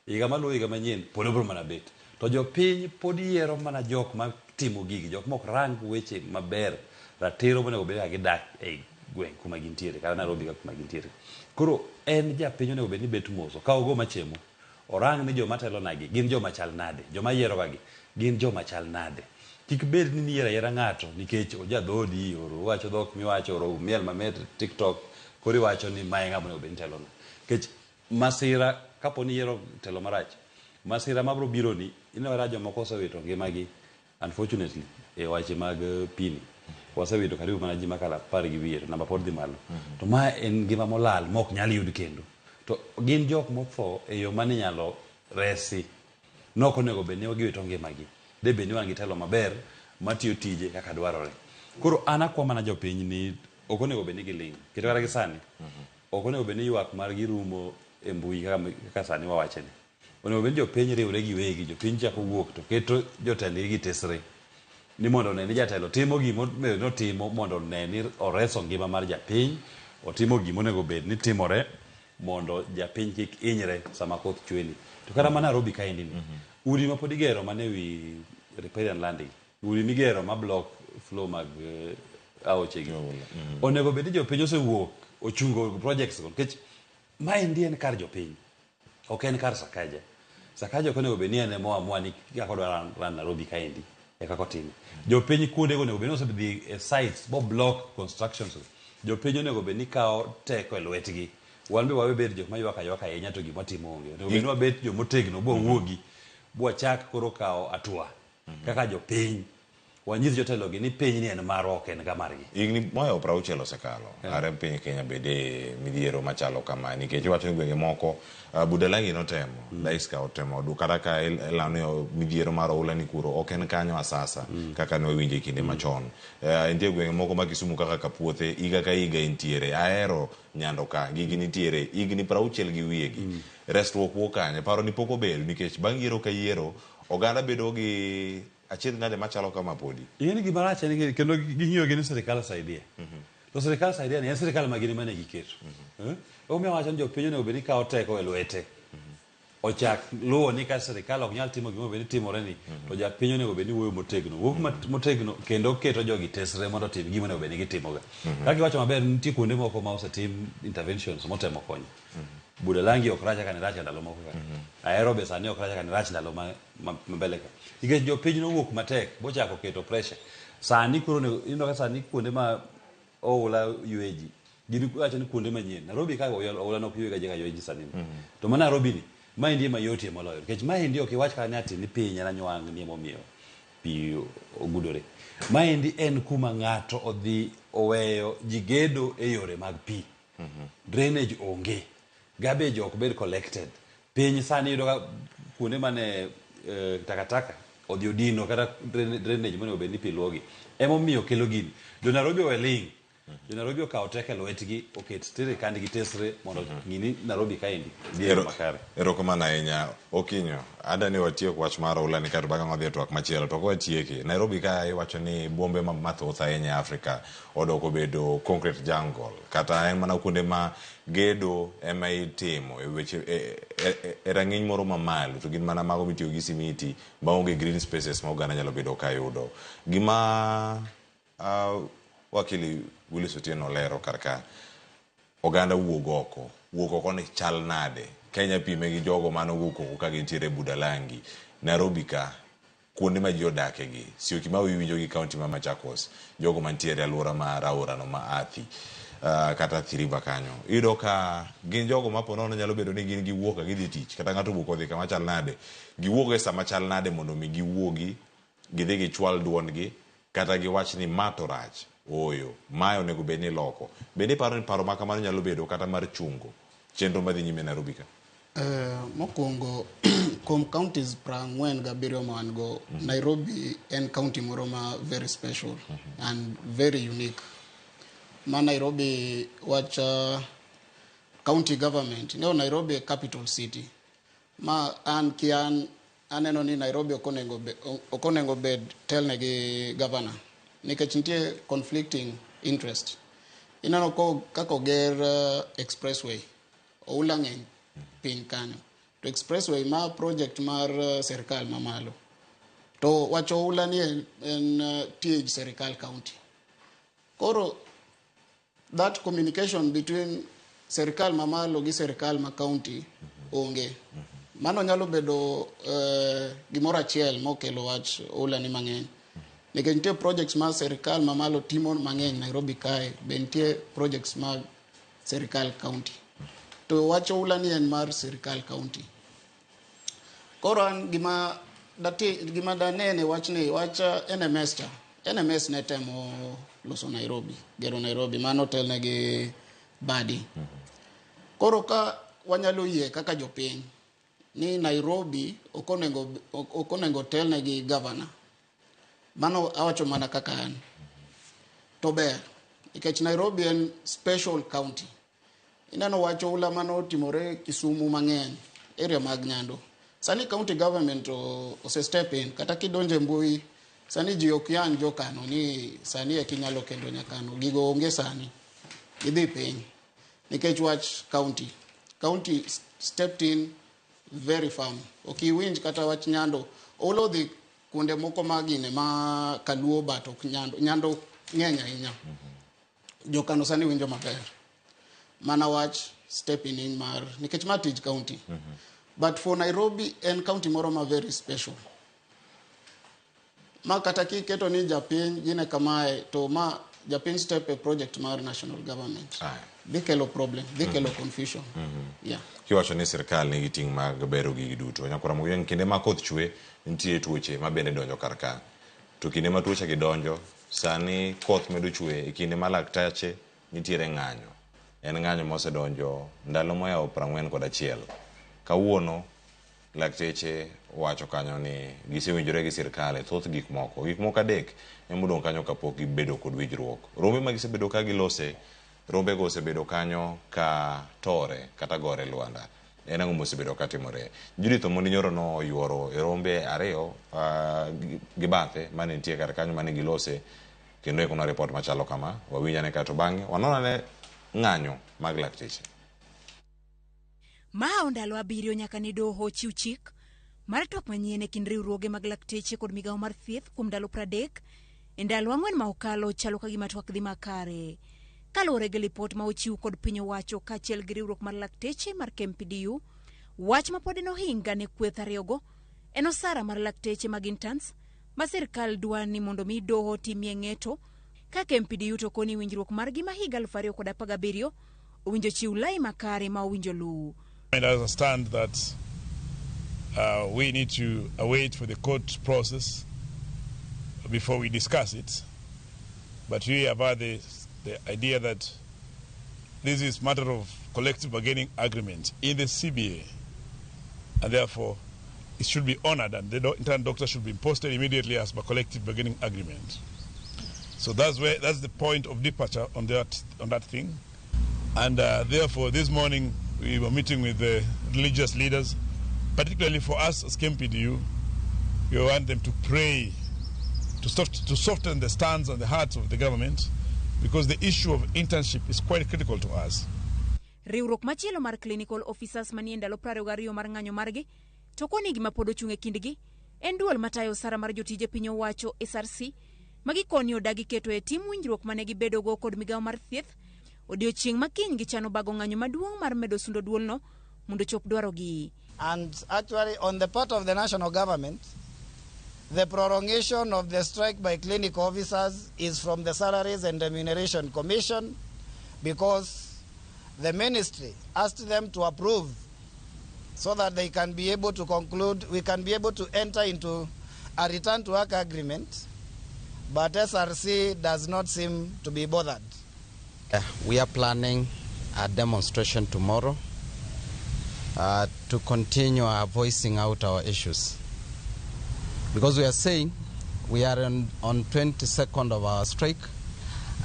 Higa maluwo higa manyien pod obiro mana bet. To jopiny pod yiero mana jok ma timo gigi, jok ma ok rang weche maber, ratiro monego bed kaka gidak ei gweng' kuma gintiere, kata Nairobi ka kuma gintiere. Koro en japiny onego bed ni bet mos, okaw go machemo, orang ni joma telonagi gin joma chal nade, joma yieroga gi gin joma chal nade. Kik bed ni niyiero ayiera ng'ato nikech oja dhoodi, or owacho dhok miwacho, or omiel mamit TikTok, koro iwacho ni mae ng'ama onego bed ni telona. Nikech masira kapo ni iyiero telo marach, masira mabiro bironi, ineno kata jomoko osewito ngimagi Unfortunately, e wache mag pi ni, wasewito karibu mana ji makalo apar gi wiye to namba pod dhi malo. To ma en ngima molal ma ok nyal yud kendo. To gin jok motho e yo mane inyalo resi. Ne ok onego bed ni giwito ngimagi. De bed ni wan gi telo maber matiyo tije kaka dwarore. Koro an akwa mana jopiny ni ok onego bed ni giling'. Kendo kata gi sani, ok onego bed ni ywak margi rumo e mbui kaka sani wawache ni. Onego bed ni jopiny riwre giwegi, jopiny chako wuok to keto jotendgi gi tesre ni mondo one ni jatelo timo gima onego bed ni otimo mondo one ni oreso ngima mar japiny, otimo gima onego bed ni timore mondo japiny kik hinyre sama koth chwe ni. To kata mana Nairobi kaendi ni, udi ma pod igero mana e wi riparian land gi, udi migero ma block flow mag aoche gi, onego bed ni jopiny osewuok ochungo projects go nikech maendi en kar jopiny. Ok en kar Sakaja. Sakaja ok onego bed ni en ema oamua ni kaka odwa run Nairobi kaendi e kaka otime. Jopiny kuondego onego bed ni osedhi e sites bo block constructions. Jopiny onego bed ni kawo teko e lwetgi. Wan be wawe bet jok ma ywak aywaka ahinya to gima watimo onge. Onego bed ni wabet jomotegno bwawuogi bwachak koro kawo hatua kaka jopiny. Wanyis jotelogi ni pinyni en marwa ok en ga margi. Higni mohewo 60 osekalo are piny Kenya bed e midhiero machalo kama nikech iwacho ni gwenge moko Budalangi notemo, Daiska otemo, kata ka ilando ni midhiero mar oula ni kuro ok en kanyo asasa kaka ne wawinjo e kinde machon. Nitie gwenge moko ma Kisumu kaka Kapuothe higa ka higa entiere, Ahero Nyando ka gigi nitiere higni 60 gi wiye gi. Resruok wuok kanye? Paro ni pok obedo nikech bang' yiero ka yiero oganda bedo gi Achiedh nade machalo kama podi. Ing'e ni gima rach en ni kendo ging'iyo gi ni sirikal saidia. To sirikal saidia ni en sirikal ma gin ema ne giketo. Eh? Omiyo awacho ni jopiny onego bed ni kawo teko e lwete. Ochak luwo ni ka sirikal ok nyal timo gima onego bed ni timore ni, to japiny onego bed ni wuoyo motegno. Wuok motegno kendo keto jogi tesre mondo otim gima onego bed ni gitimoga. Kaka iwacho maber nitie kuonde moko ma osetim interventions motemo konyo. Budalangi ok rach kaka ne rach e ndalo moko ka. Ahero be sani ok rach kaka ne rach ndalo ma mbele ka. Nikech jopiny nowuok matek bochako keto pressure. Sani koro onego ineno ka sani kuonde ma oula ywe ji gin wacho ni kuonde manyien. Nairobi ka oula nok ywe ga ji kaka ywe ji sani ni. To ma Nairobi ni maendi ema yotie moloyo. Nikech maendi ok iwach kata ni ati ni piny en anywang' ni emomiyo pi ogudore. Maendi en kuma ng'ato odhi oweyo ji gedo e yore mag pi. Drainage onge. Garbage ok bed collected. Piny sani iyudo ka kuonde mane takataka odhi odino kata drainage monego bed ni pi luwogi. Emomiyo kelo gini. Jo Nairobi owe ling'. Jo Nairobi okawo teko e lwetgi oket sirikandgi tesre mondo ng'i ni Nairobi kaendi dhi e yo makare. Erokamano ahinya Okinyo. Ada ni watiek wach mar oula ni kaeto bang'e wadhi e twak machielo. To kawatieke, Nairobi ka iwacho ni bombe mathoth ahinya e Afrika odok obedo concrete jungle kata en mana kuonde ma gedo ema itimo e weche e rang'iny moro mamalo to gin mana mago mitiyo gi simiti maonge green spaces ma oganda nyalo bedo ka yudo. Gima wakili Willis Otieno olero kar ka, oganda wuog oko. Wuok oko ni chal nade? Kenya pime gi jogo mane owuok oko ka gintiere e Budalangi, Nairobi ka, kuonde ma ji odake gi, Syokimau iwinjo gi kaunti ma Machakos, jogo mantiere e aluora mar aora no ma Athi kata Athi River kanyo. Iyudo ka gin jogo ma po nono nyalo bedo ni gin giwuok ka gidhi tich, kata ng'ato owuok odhi kama chal nade, giwuok e sama chal nade mondo mi giwuogi, gidhi gichwal duondgi, kata giwach ni ma to rach, ooyo, mae onego bed ni iloko. Bende iparo ni paro ma kamano nyalo bedo kata mar chungo chenro madhi nyime Nairobi ka? Mokwongo kuom counties 47 ma wan go, Nairobi en county moro ma very special and very unique. Ma Nairobi wach county government, ing'eyo Nairobi e capital city. Ma an ki an aneno ni Nairobi ok onego ok onego bed telne gi governor nikech nitie conflicting interest. Ineno ko kaka oger expressway, oula ng'eny piny kanyo. To expressway ma project mar sirkal mamalo. To wach oula ni en tij sirkal county. Koro that communication between serikal mamalo gi serikal ma county onge. Mano nyalo bedo gimoro achiel mokelo wach oula ni mang'eny. Nikech nitie projects ma serikal mamalo timo mang'eny Nairobi kae, be nitie projects mag serikal county. To wach oula ni en mar serikal county. Koro an gima dati gima danene wachni wach NMS cha. NMS ne temo loso Nairobi, gero Nairobi, mano telne gi Badi. Koro ka wanyalo yie kaka jopiny ni Nairobi ok onego telne gi governor. Mano awacho mana kaka an. To ber, nikech Nairobi en special county. Ineno wach oula mano otimore Kisumu mang'eny, area mag Nyando. Sani county government ose step in, kata kidonje mbui, sani ji ok yang jokano ni sani eki nyalo kendo nyakano. Gigo onge sani. Gidhi piny. Nikech wach county. County stepped in very firm. Ok iwinj kata wach Nyando. Oula odhi kuonde moko magine ma Kaluo but ok Nyando. Nyando ng'eny ahinya. Jokano sani winjo maber. Mana wach stepping in mar nikech ma tij county. But for Nairobi en county moro ma very special. Ma kata kiketo ni japiny gine kamae to ma japiny step e project mar national government. Dhi kelo problem, dhi kelo confusion. Yeah. Kiwacho ni sirkal nigi ting' mag bero gigi duto. Nyakwara Mogoyang, kinde ma koth chwe, nitie tuoche ma bende donjo kar ka. To kinde ma tuoche gi donjo, sani koth medo chwe e kinde ma laktache nitiere ng'anyo. En ng'anyo mosedonjo ndalo moyawo 41. Kawuono lakteche wacho kanyo ni gisewinjore gi sirkal e thoth gik moko. Gik moko 3 ema odong' kanyo kapok gibedo kod winjruok. Rombe ma gisebedo ka gilose, rombego osebedo kanyo ka tore kata gore lwanda. En ang'o mosebedo ka timore? Judith Omondi nyoro no oyuoro e rombe 2 gi bathe mane nitie kar kanyo mane gilose, kendo ikonwa report machalo kama. Wawinj ane kae to bang'e wanon ane ng'anyo mag lakteche. Mahawo ndalo 7 nyaka ne doho chiw chik mar twak manyien e kind riwruoge mag lakteche kod migawo mar thieth kuom ndalo 30 e ndalo 4 ma okalo chalo ka gima twak dhi makare. Kaluwore gi lipot ma ochiw kod piny owacho kaachiel gi riwruok mar lakteche mar KMPDU, wach ma pod en ohinga ne kweth ariyogo en osara mar lakteche mag interns ma sirkal dwa ni mondo mi doho timie ng'eto ka KMPDU to koni winjruok margi ma higa 2017 owinjo chiw lai makare ma owinjo luw. I understand that we need to await for the court process before we discuss it, but we have had the idea that this is matter of collective bargaining agreement in the CBA, and therefore it should be honored, and the intern doctor should be posted immediately as per collective bargaining agreement. So that's the point of departure on that thing, and therefore this morning we were meeting with the religious leaders, particularly for us as KMPDU. We want them to pray to soften the stance and the hearts of the government, because the issue of internship is quite critical to us. Riwruok machielo mar clinical officers manie ndalo 22 mar ng'anyo margi to koni gima pod ochung' e kindgi en duol matayo osara mar jotije piny owacho SRC ma gikoni odagi keto e tim winjruok mane gibedogo kod migawo mar thieth odiochieng' ma kiny gichano bago ng'anyo maduong' mar medo sundo duolno mondo chop dwarogi. And actually on the part of the national government, the prolongation of the strike by clinical officers is from the Salaries and Remuneration Commission, because the ministry asked them to approve so that they can be able to conclude, we can be able to enter into a return to work agreement, but SRC does not seem to be bothered. We are planning a demonstration tomorrow to continue our voicing out our issues. Because we are saying we are on 22nd of our strike,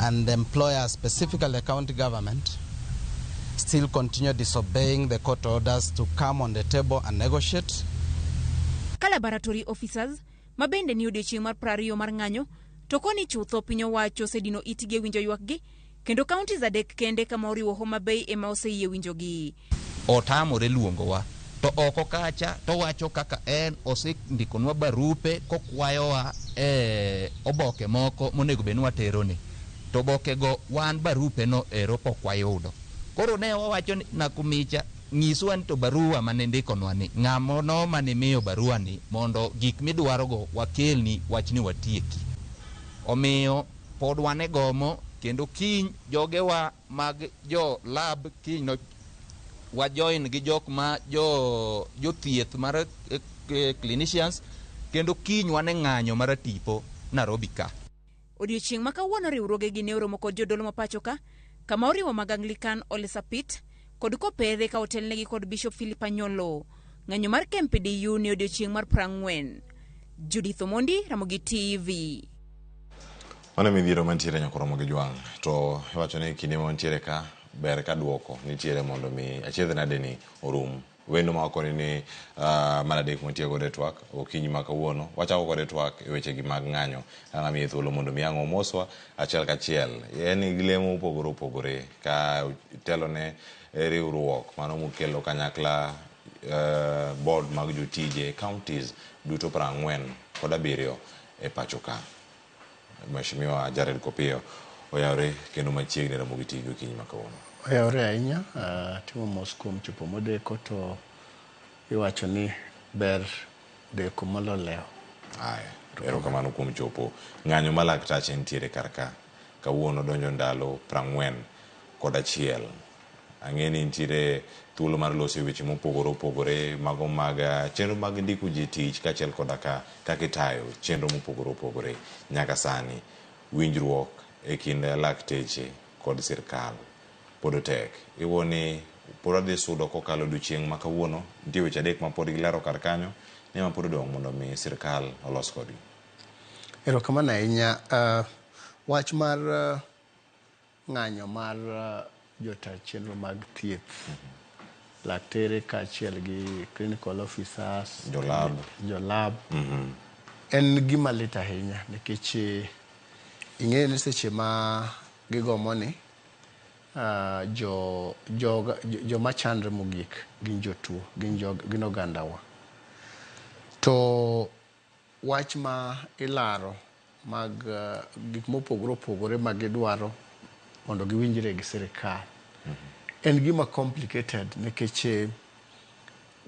and the employer, specifically the county government, still continue disobeying the court orders to come on the table and negotiate. Ka laboratory officers ma bende ni odiochieng' mar 20 mar ng'anyo to koni chutho piny owacho osedino itgi e winjo ywakgi, kendo counties 3 kende kama oriwo Homa Bay ema oseyie winjogi. Otamore luongowa to oko kacha to wacho kaka en osendikonwa barupe kokwayowa e oboke moko monego bed ni waterone, to obokego wan barupe no ero pok wayudo. Koro ne wawacho ni Nakumicha nyiswa ni to barua mane ndikonwa ni ng'amo no mane miyo barua ni mondo gik midwarogo wakelni wachni watieki. Omiyo pod wan e gomo kendo kiny jogewa mag jo lab kiny no wa join gi jok ma jo jothieth mar clinicians kendo kiny wan e ng'anyo mar tipo Nairobi ka. Odiochieng' ma kawuono riwruogegi ne oromo kod jodolo ma pacho ka, kama oriwo mag Anglican Ole Sapit kod Kopere ka otelnegi kod Bishop Philip Anyolo. Ng'anyo mar KMPDU ne odiochieng' mar 40. Judith Omondi, Ramogi TV. Mano midhiero mantiere nyaka romo gi jwang'. To iwacho ni kinde ma wantiere ka ber ka duoko nitiere mondo mi achiedh nade ni orum. Wendo ma wakoni ni mar adek mwantie godo e twak okinyi ma kawuono wachako kode twak e wechegi mag ng'anyo. An amiye thuolo mondo mi ang' omoswa achiel kachiel. En gi lemo mopogore opogore ka telone riwruok mano mokelo kanyakla board mag jotije counties duto 47 e pacho ka. Mheshimiwa Jared Kopiyo oyawre kendo machiegni Ramogi TV okinyi ma kawuono. Oyawre ahinya, timo mos kuom chopo modeko to iwacho ni ber deko molo lewo. Aya, erokamano kuom chopo. Ng'anyo ma laktache nitiere kar ka kawuono donjo ndalo 41. Ang'e ni nitiere thuolo mar loso weche mopogore opogore mago mag chenro mag ndiko ji tich kaachiel koda ka kaka itayo chenro mopogore opogore nyaka sani. Winjruok e kind lakteche kod sirkal pod tek. Iwuo ni pod wadhi sudo kokalo odiochieng' ma kawuono, nitie weche adek ma pod gilero kar kanyo ni ma pod odong' mondo mi sirkal olos kodgi. Erokamano ahinya. Wach mar ng'anyo mar jota chenro mag thieth, laktere kaachiel gi clinical officers, jolab, en gima lit ahinya nikech ing'eyo ni seche ma gigomo ni joma chandre mogik gin jotuo, gin ogandawa. To wach ma ilaro mag gik mopogore opogore ma gidwaro mondo giwinjre gi sirikal en gima complicated nikech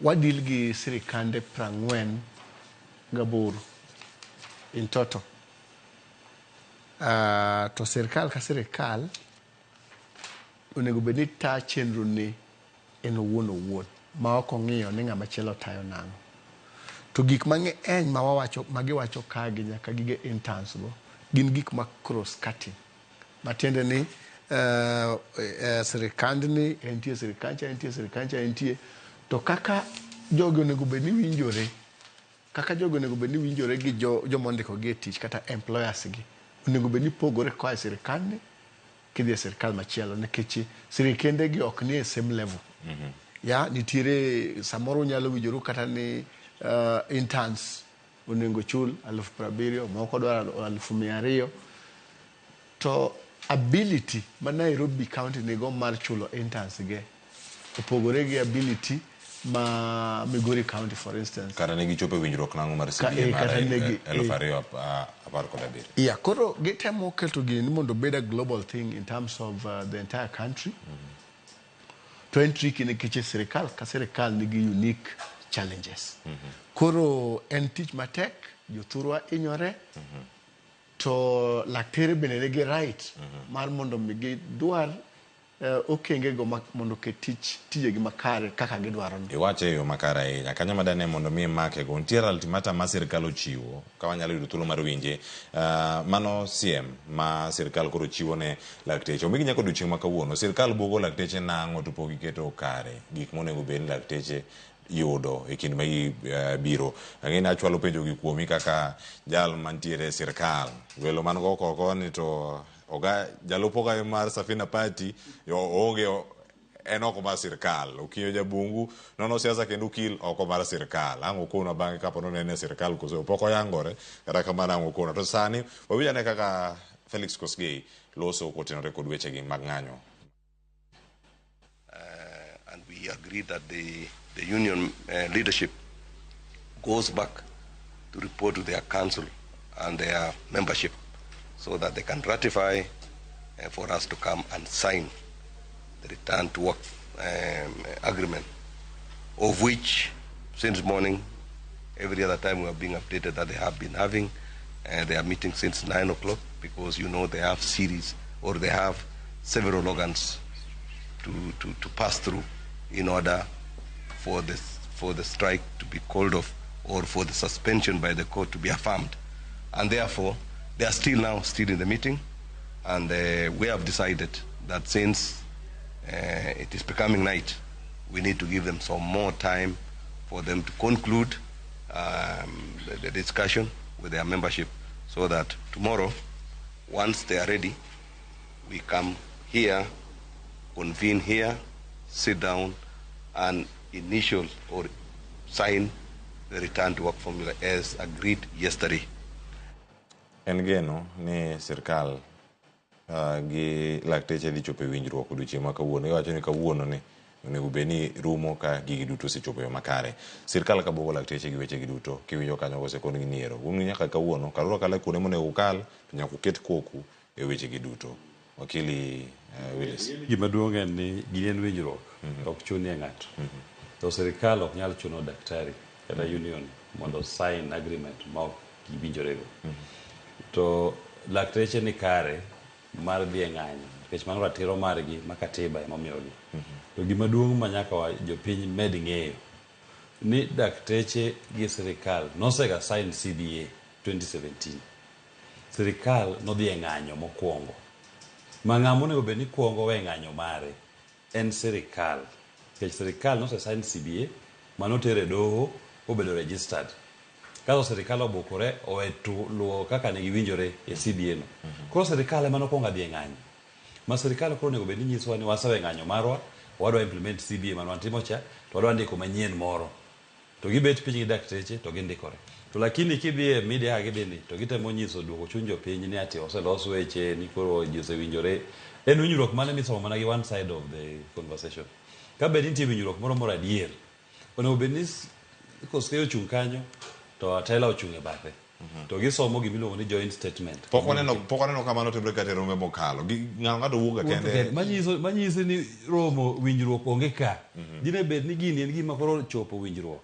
wadil gi sirikande 48 in total. To sirikal ka sirikal onego bed ni ta chenro ne en owuon owuon ma ok ong'iyo ni ng'ama chielo tayo nang'o. To gik mang'eny ma wawacho ma giwacho ka gi nyaka gige interns go gin gik ma cross cutting. Matiende ni sirikandni entie, sirikandcha entie, sirikandcha entie. To kaka jogi onego bed ni winjore, kaka jogi onego bed ni winjore gi joma ondiko gi e tich kata employers gi onego bed ni pogore koa e sirikandni kidhi e sirikal machielo nikech sirikende gi ok ni e same level. Ya nitiere samoro unyalo winjoru kata ni interns onego chul 70,000, moko dwaro 200,000. To ability ma Nairobi County nigo mar chulo interns ge opogore gi ability ma Migori County for instance. Kata ne gichopo e winjruok nang'o mar CBA mar 2017. Yeah, koro gitemo keto gini ni mondo obed a global thing in terms of the entire country. To en tricky nikech sirikal ka sirikal nigi unique challenges. Koro en tich matek, jothurwa hinyore, to laktere bende nigi right mar mondo mi gidwar okengego mondo oket tich tijegi makare kaka gidwaro no. Iwache e yo makare ahinya. Kanyo madane mondo mi imake go. Nitiere ultimatum ma sirikal ochiwo ka wanyalo yudo thuolo mar winje. Mano siem ma sirikal koro chiwo ne lakteche. Omigi nyaka odiochieng' ma kawuono. Sirikal buogo lakteche nang'o to pok giketo kare gik monego bed ni lakteche yudo e kinde ma biro. Ang'e ni achwalo penjo gi kuomi kaka jal mantiere e sirikal. Welo man go oko ni to oga jalup ogayo mar Safina Party oonge en oko mar sirikal. Okiyo jabungu nono siasa kendo okil oko mar sirikal. Ang' okonwa bang'e kapo ni en e sirikal koso pok oyangore kata kamano ang' okonwa. To sani wawinj ane kaka Felix Kosgei loso kotenore kod wechegi mag ng'anyo. And we agreed that the union leadership goes back to report to their council and their membership so that they can ratify for us to come and sign the return to work agreement, of which since morning, every other time we are being updated that they have been having their meeting since 9 o'clock, because you know they have series or they have several organs to pass through in order for the strike to be called off or for the suspension by the court to be affirmed. And therefore, they are still in the meeting, and we have decided that since it is becoming night, we need to give them some more time for them to conclude the discussion with their membership, so that tomorrow, once they are ready, we come here, convene here, sit down, and initial or sign the return to work formula as agreed yesterday. En geno ni sirkal gi lakteche dhi chopo e winjruok odiochieng' ma kawuono. Iwacho ni kawuono ni onego bed ni rumo ka gigi duto osechopo e yo makare. Sirkal ka buogo lakteche gi wechegi duto kiwinjo kanyo kosekon-gi ni ero. Un nyaka kawuono kaluru akala kuonde monego ukal to nyaka uket koku e wechegi duto. Wakili Willis. Gima duong' en ni gini en winjruok, ok chunie ng'ato. To sirkal ok nyal chuno daktari kata union mondo sign agreement ma ok giwinjorego. To lakteche ni kare mar dhi e ng'anyo, nikech mano ratiro margi ma katiba ema omiyogi. To gima duong' ma nyaka jopiny med ng'eyo ni dakteche gi sirikal nosega sign CBA 2017. Sirikal nodhi e ng'anyo mokwongo. Ma ng'ama onego bed ni kuongo we ng'anyo mare en sirikal. Nikech sirikal nose sign CBA manotere doho obedo registered. Kato sirikal obukore owe luwo kaka ne giwinjore e CBA no. Koro sirikal ema nokwongo dhi e ng'anyo. Ma sirikal koro onego bed ni nyisowa ni wasewe ng'anyo marwa, wadwa implement CBA mane watimo cha, to wadwa ndiko manyien moro. To gibet piny gi dakteche to gindikore. To lakini kidhi e media ka gidhi ni to gitemo nyiso duoko chuny jopiny ni ati oselos weche ni koro ji osewinjore. En winjruok mane misomo mana gi one side of the conversation. Ka bed nitie winjruok moro moro adier, onego bed ni Koskei ochung' kanyo to Atela ochung' e bathe. To gisomo gimiluongo ni joint statement. Pok waneno kamano timre kata e rombe mokalo. Ng'ato wuok kende. Manyiso ni romo winjruok onge ka. Dine bed ni gini en gima koro chopo winjruok.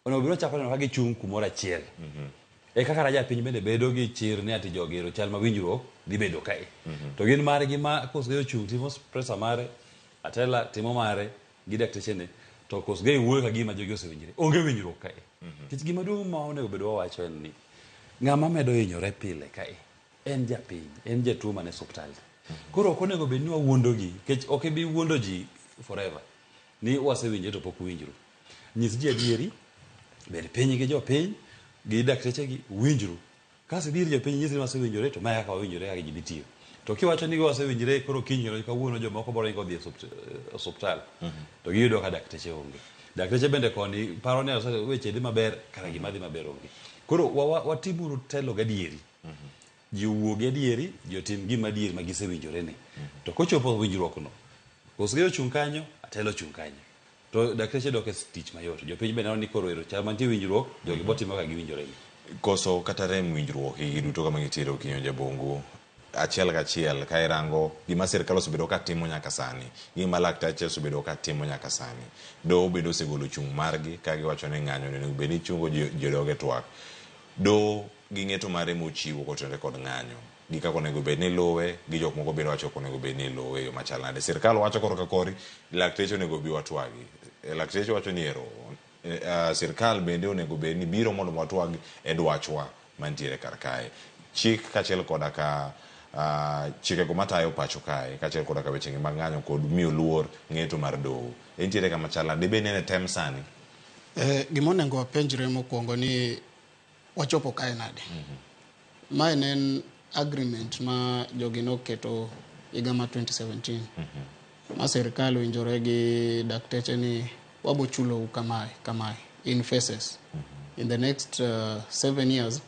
Onego bed ni wachako neno ka gichung' kumoro achiel. E kaka japiny bende bedo gi chir ni ati jogi ero chal ma winjruok dhi bedo kae. To gin margi ma Koskei ochung' timo presa mare, Atela timo mare gi daktechene, to Koskei wuoyo ka gima jogi osewinjre. Onge winjruok kae. Nikech gima duong' ma onego bed wawacho en ni ng'ama medo hinyore pile kae en japiny, en jatuo man e osiptal. Koro ok onego bed ni wawuondogi, nikech ok ibi wuondo ji forever ni wasewinjre to pok uwinjru. Nyis ji adieri, bed piny gi jopiny, gi daktechegi, winjru. Kasto idhi ir jopiny nyisi ni wasewinjore to mae kaka wawinjore kaka ji dhi tiyo. To kiwacho ni wasewinjre koro kiny kawuono jomoko biro ringo dhi e osiptal to giyudo ka dakteche onge. Dakteche bende koni paro ni weche dhi maber kara gima dhi maber onge. Koro watimuru telo gadieri. Ji owuog adieri, ji otim gima adieri ma gisewinjore ni. To kochopo winjruok no, Koskei ochung' kanyo, Atelo ochung' kanyo. To dakteche dok e tich mayot. Jopiny bende neno ni koro ero chal mantie winjruok, jogi botimo kaka giwinjore ni. Koso kata rem winjruok gi duto kama gitiere Okinyo Jabongo. Achiel kachiel ka irango gima sirkal osebedo ka timo nyaka sani, gima laktache osebedo ka timo nyaka sani. Doho bende osegolo chung' margi ka giwacho ni ng'anyo onego bed ni chungo ji odog e twak. Doho gi ng'eto mare mochiwo kotenore kod ng'anyo, gi kaka onego bed ni luwe, gi jok moko bende wacho ok onego bed ni iluwe e yo machal nade. Sirkal wacho korka kori, lakteche onego bi watwagi. Lakteche wacho ni ero, sirkal bende onego bed ni biro mondo watwag e dwachwa mantiere kar kae. Chik kaachiel koda ka chikego matayo pacho kae, kaachiel koda ka wechegi mag ng'anyo kod miyo luor ng'eto mar doho. Entiere kama chal nade? Dibed ni en e tem sani? Gima onego wapenjre mokwongo ni wachopo kae nade? Mae ne en agreement ma jogi noketo higa mar 2017. Ma sirkal owinjore gi dakteche ni wabo chulou kamae kamae in phases. In the next 7 years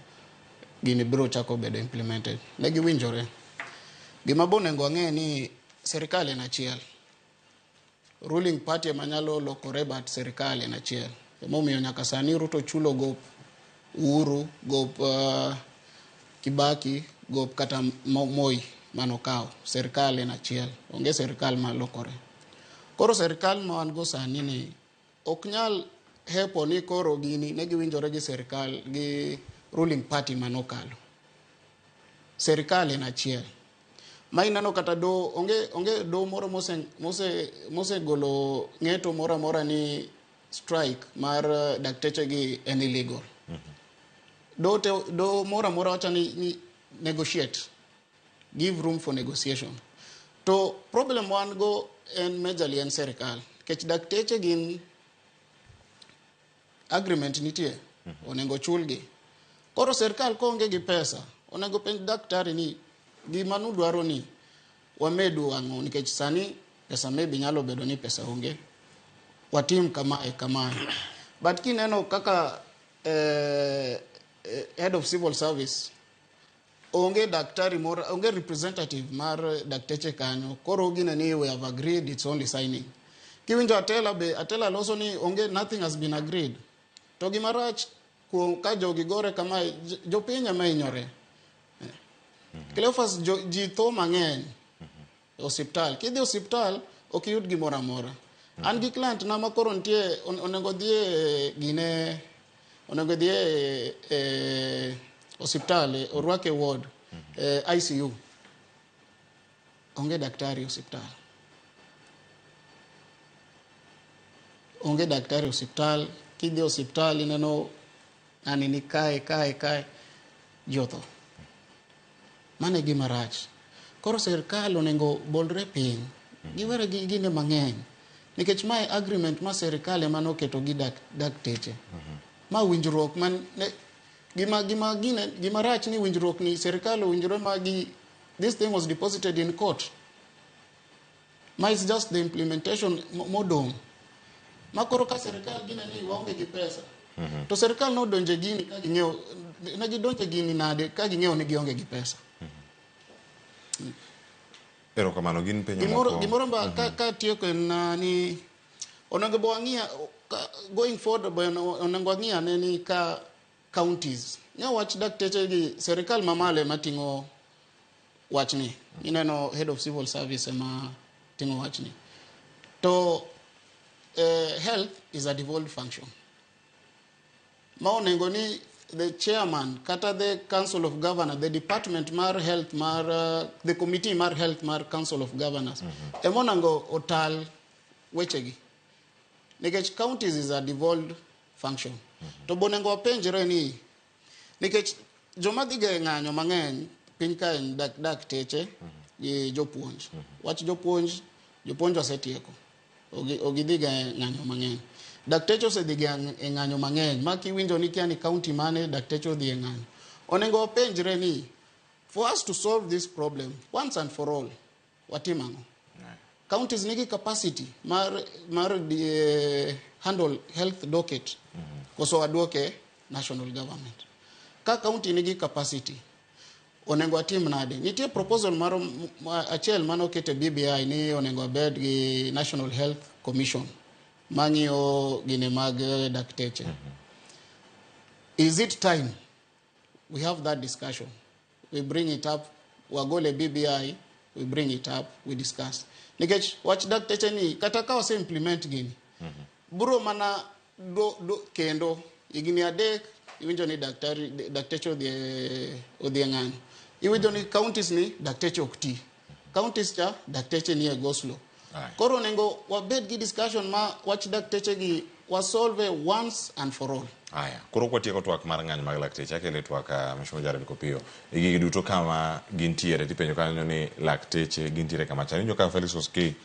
gini biro chako bedo implemented. Ne giwinjore. Gima bo onego wang'e ni sirkal en achiel. Ruling party ema nyalo lokore but sirkal en achiel. Emomiyo nyaka sani Ruto chulo gop Uhuru, gop Kibaki, gop kata Moi manokawo. Sirkal en achiel. Onge sirkal malokore. Koro serikal ma wan go sani ni ok nyal hepo ni koro gini ne giwinjore gi serikal gi ruling party manokalo. Serikal en achiel. Ma ineno kata do onge do moro mosegolo ng'eto moro amora ni strike mar dakteche gi en illegal. Do moro amora wacho ni negotiate. Give room for negotiation. To problem wan go en majorly en serikal. Nikech dakteche gin agreement nitie, onego chulgi. Koro serikal koonge gi pesa, onego penj daktari ni gima nudwaro ni wamedu ang'o, nikech sani pesa maybe nyalo bedo ni pesa onge. Watim kamae kamae. But kineno kaka head of civil service onge daktari moro, onge representative mar dakteche kanyo. Koro gine ni we have agreed, it's only signing. Kiwinjo Atela be, Atela loso ni onge, nothing has been agreed. To gima rach kuom ka jogi gore kamae, jopiny ema hinyore. Cleophas, ji tho mang'eny e osiptal. Kidhi osiptal, ok iyud gimoro amora. An gi client na ma koro nitie, onego dhi e gine, onego dhi e osiptal, orwake ward, ICU. Onge daktari e osiptal. Onge daktari e osiptal. Kidhi osiptal ineno ng'ani ni kae, kae, kae, ji otho. Mano e gima rach. Koro sirkal onego bolre piny. Giwere gi gine mang'eny. Nikech mae agreement ma sirkal ema noketo gi dakteche. Ma winjruok man ne, gima rach ni winjruok ni sirkal owinjore ma gi, this thing was deposited in court. Ma is just the implementation modong'. Ma koro ka sirkal gine ni waonge gi pesa. To sirkal nodonje gini ka ging'eyo, ne gidonje gini nade ka ging'eyo ni gionge gi pesa. Erokamano, gin penjo moko. Gimoro ba ka tieko en ni onego bo wang'iya going forward, bo onego wang'iya ne ni ka counties. Ne wach dakteche gi sirkal mamalo ema ting'o wachni. Ineno head of civil service ema ting'o wachni. To health is a devolved function. Ma onego ni the chairman kata the council of governors, the department mar health mar the committee mar health mar council of governors. Ema onego otal wechegi. Nikech counties is a devolved function. To bonego wapenjre ni nikech joma dhi ga e ng'anyo mang'eny piny ka en dakteche gi jopuonj. Wach jopuonj, jopuonj osetieko. Ogidhi ga e ng'anyo mang'eny. Dakteche osedhi ga e ng'anyo mang'eny. Ma kiwinjo ni kia ni county mane dakteche odhi e ng'anyo. Onego wapenjre ni for us to solve this problem once and for all, watim ang'o? Counties nigi capacity mar handle health docket. Koso waduoke national government. Ka county nigi capacity, onego atim nade? Nitie proposal moro achiel mane oket e BBI ni onego abed gi National Health Commission mang'iyo gine mag dakteche. Is it time we have that discussion? We bring it up, wagole BBI, we bring it up, we discuss. Nikech wach dakteche ni kata ka wase implement gini, bro mana do kendo higni adek iwinjo ni dakteche odhi e ng'anyo. Iwinjo ni counties ni dakteche ok ti. Counties cha dakteche ni e Goslow. Koro onego wabed gi discussion ma wach dakteche gi wasolve once and for all. Aya, koro kwatieko twak mar ng'anyo mag lakteche, akele twak Mheshimiwa Jared Kopiyo. E gigi duto kama gintiere, tipenjo kanyo ni lakteche gintiere kama chal. Iwinjo ka Felix Koskei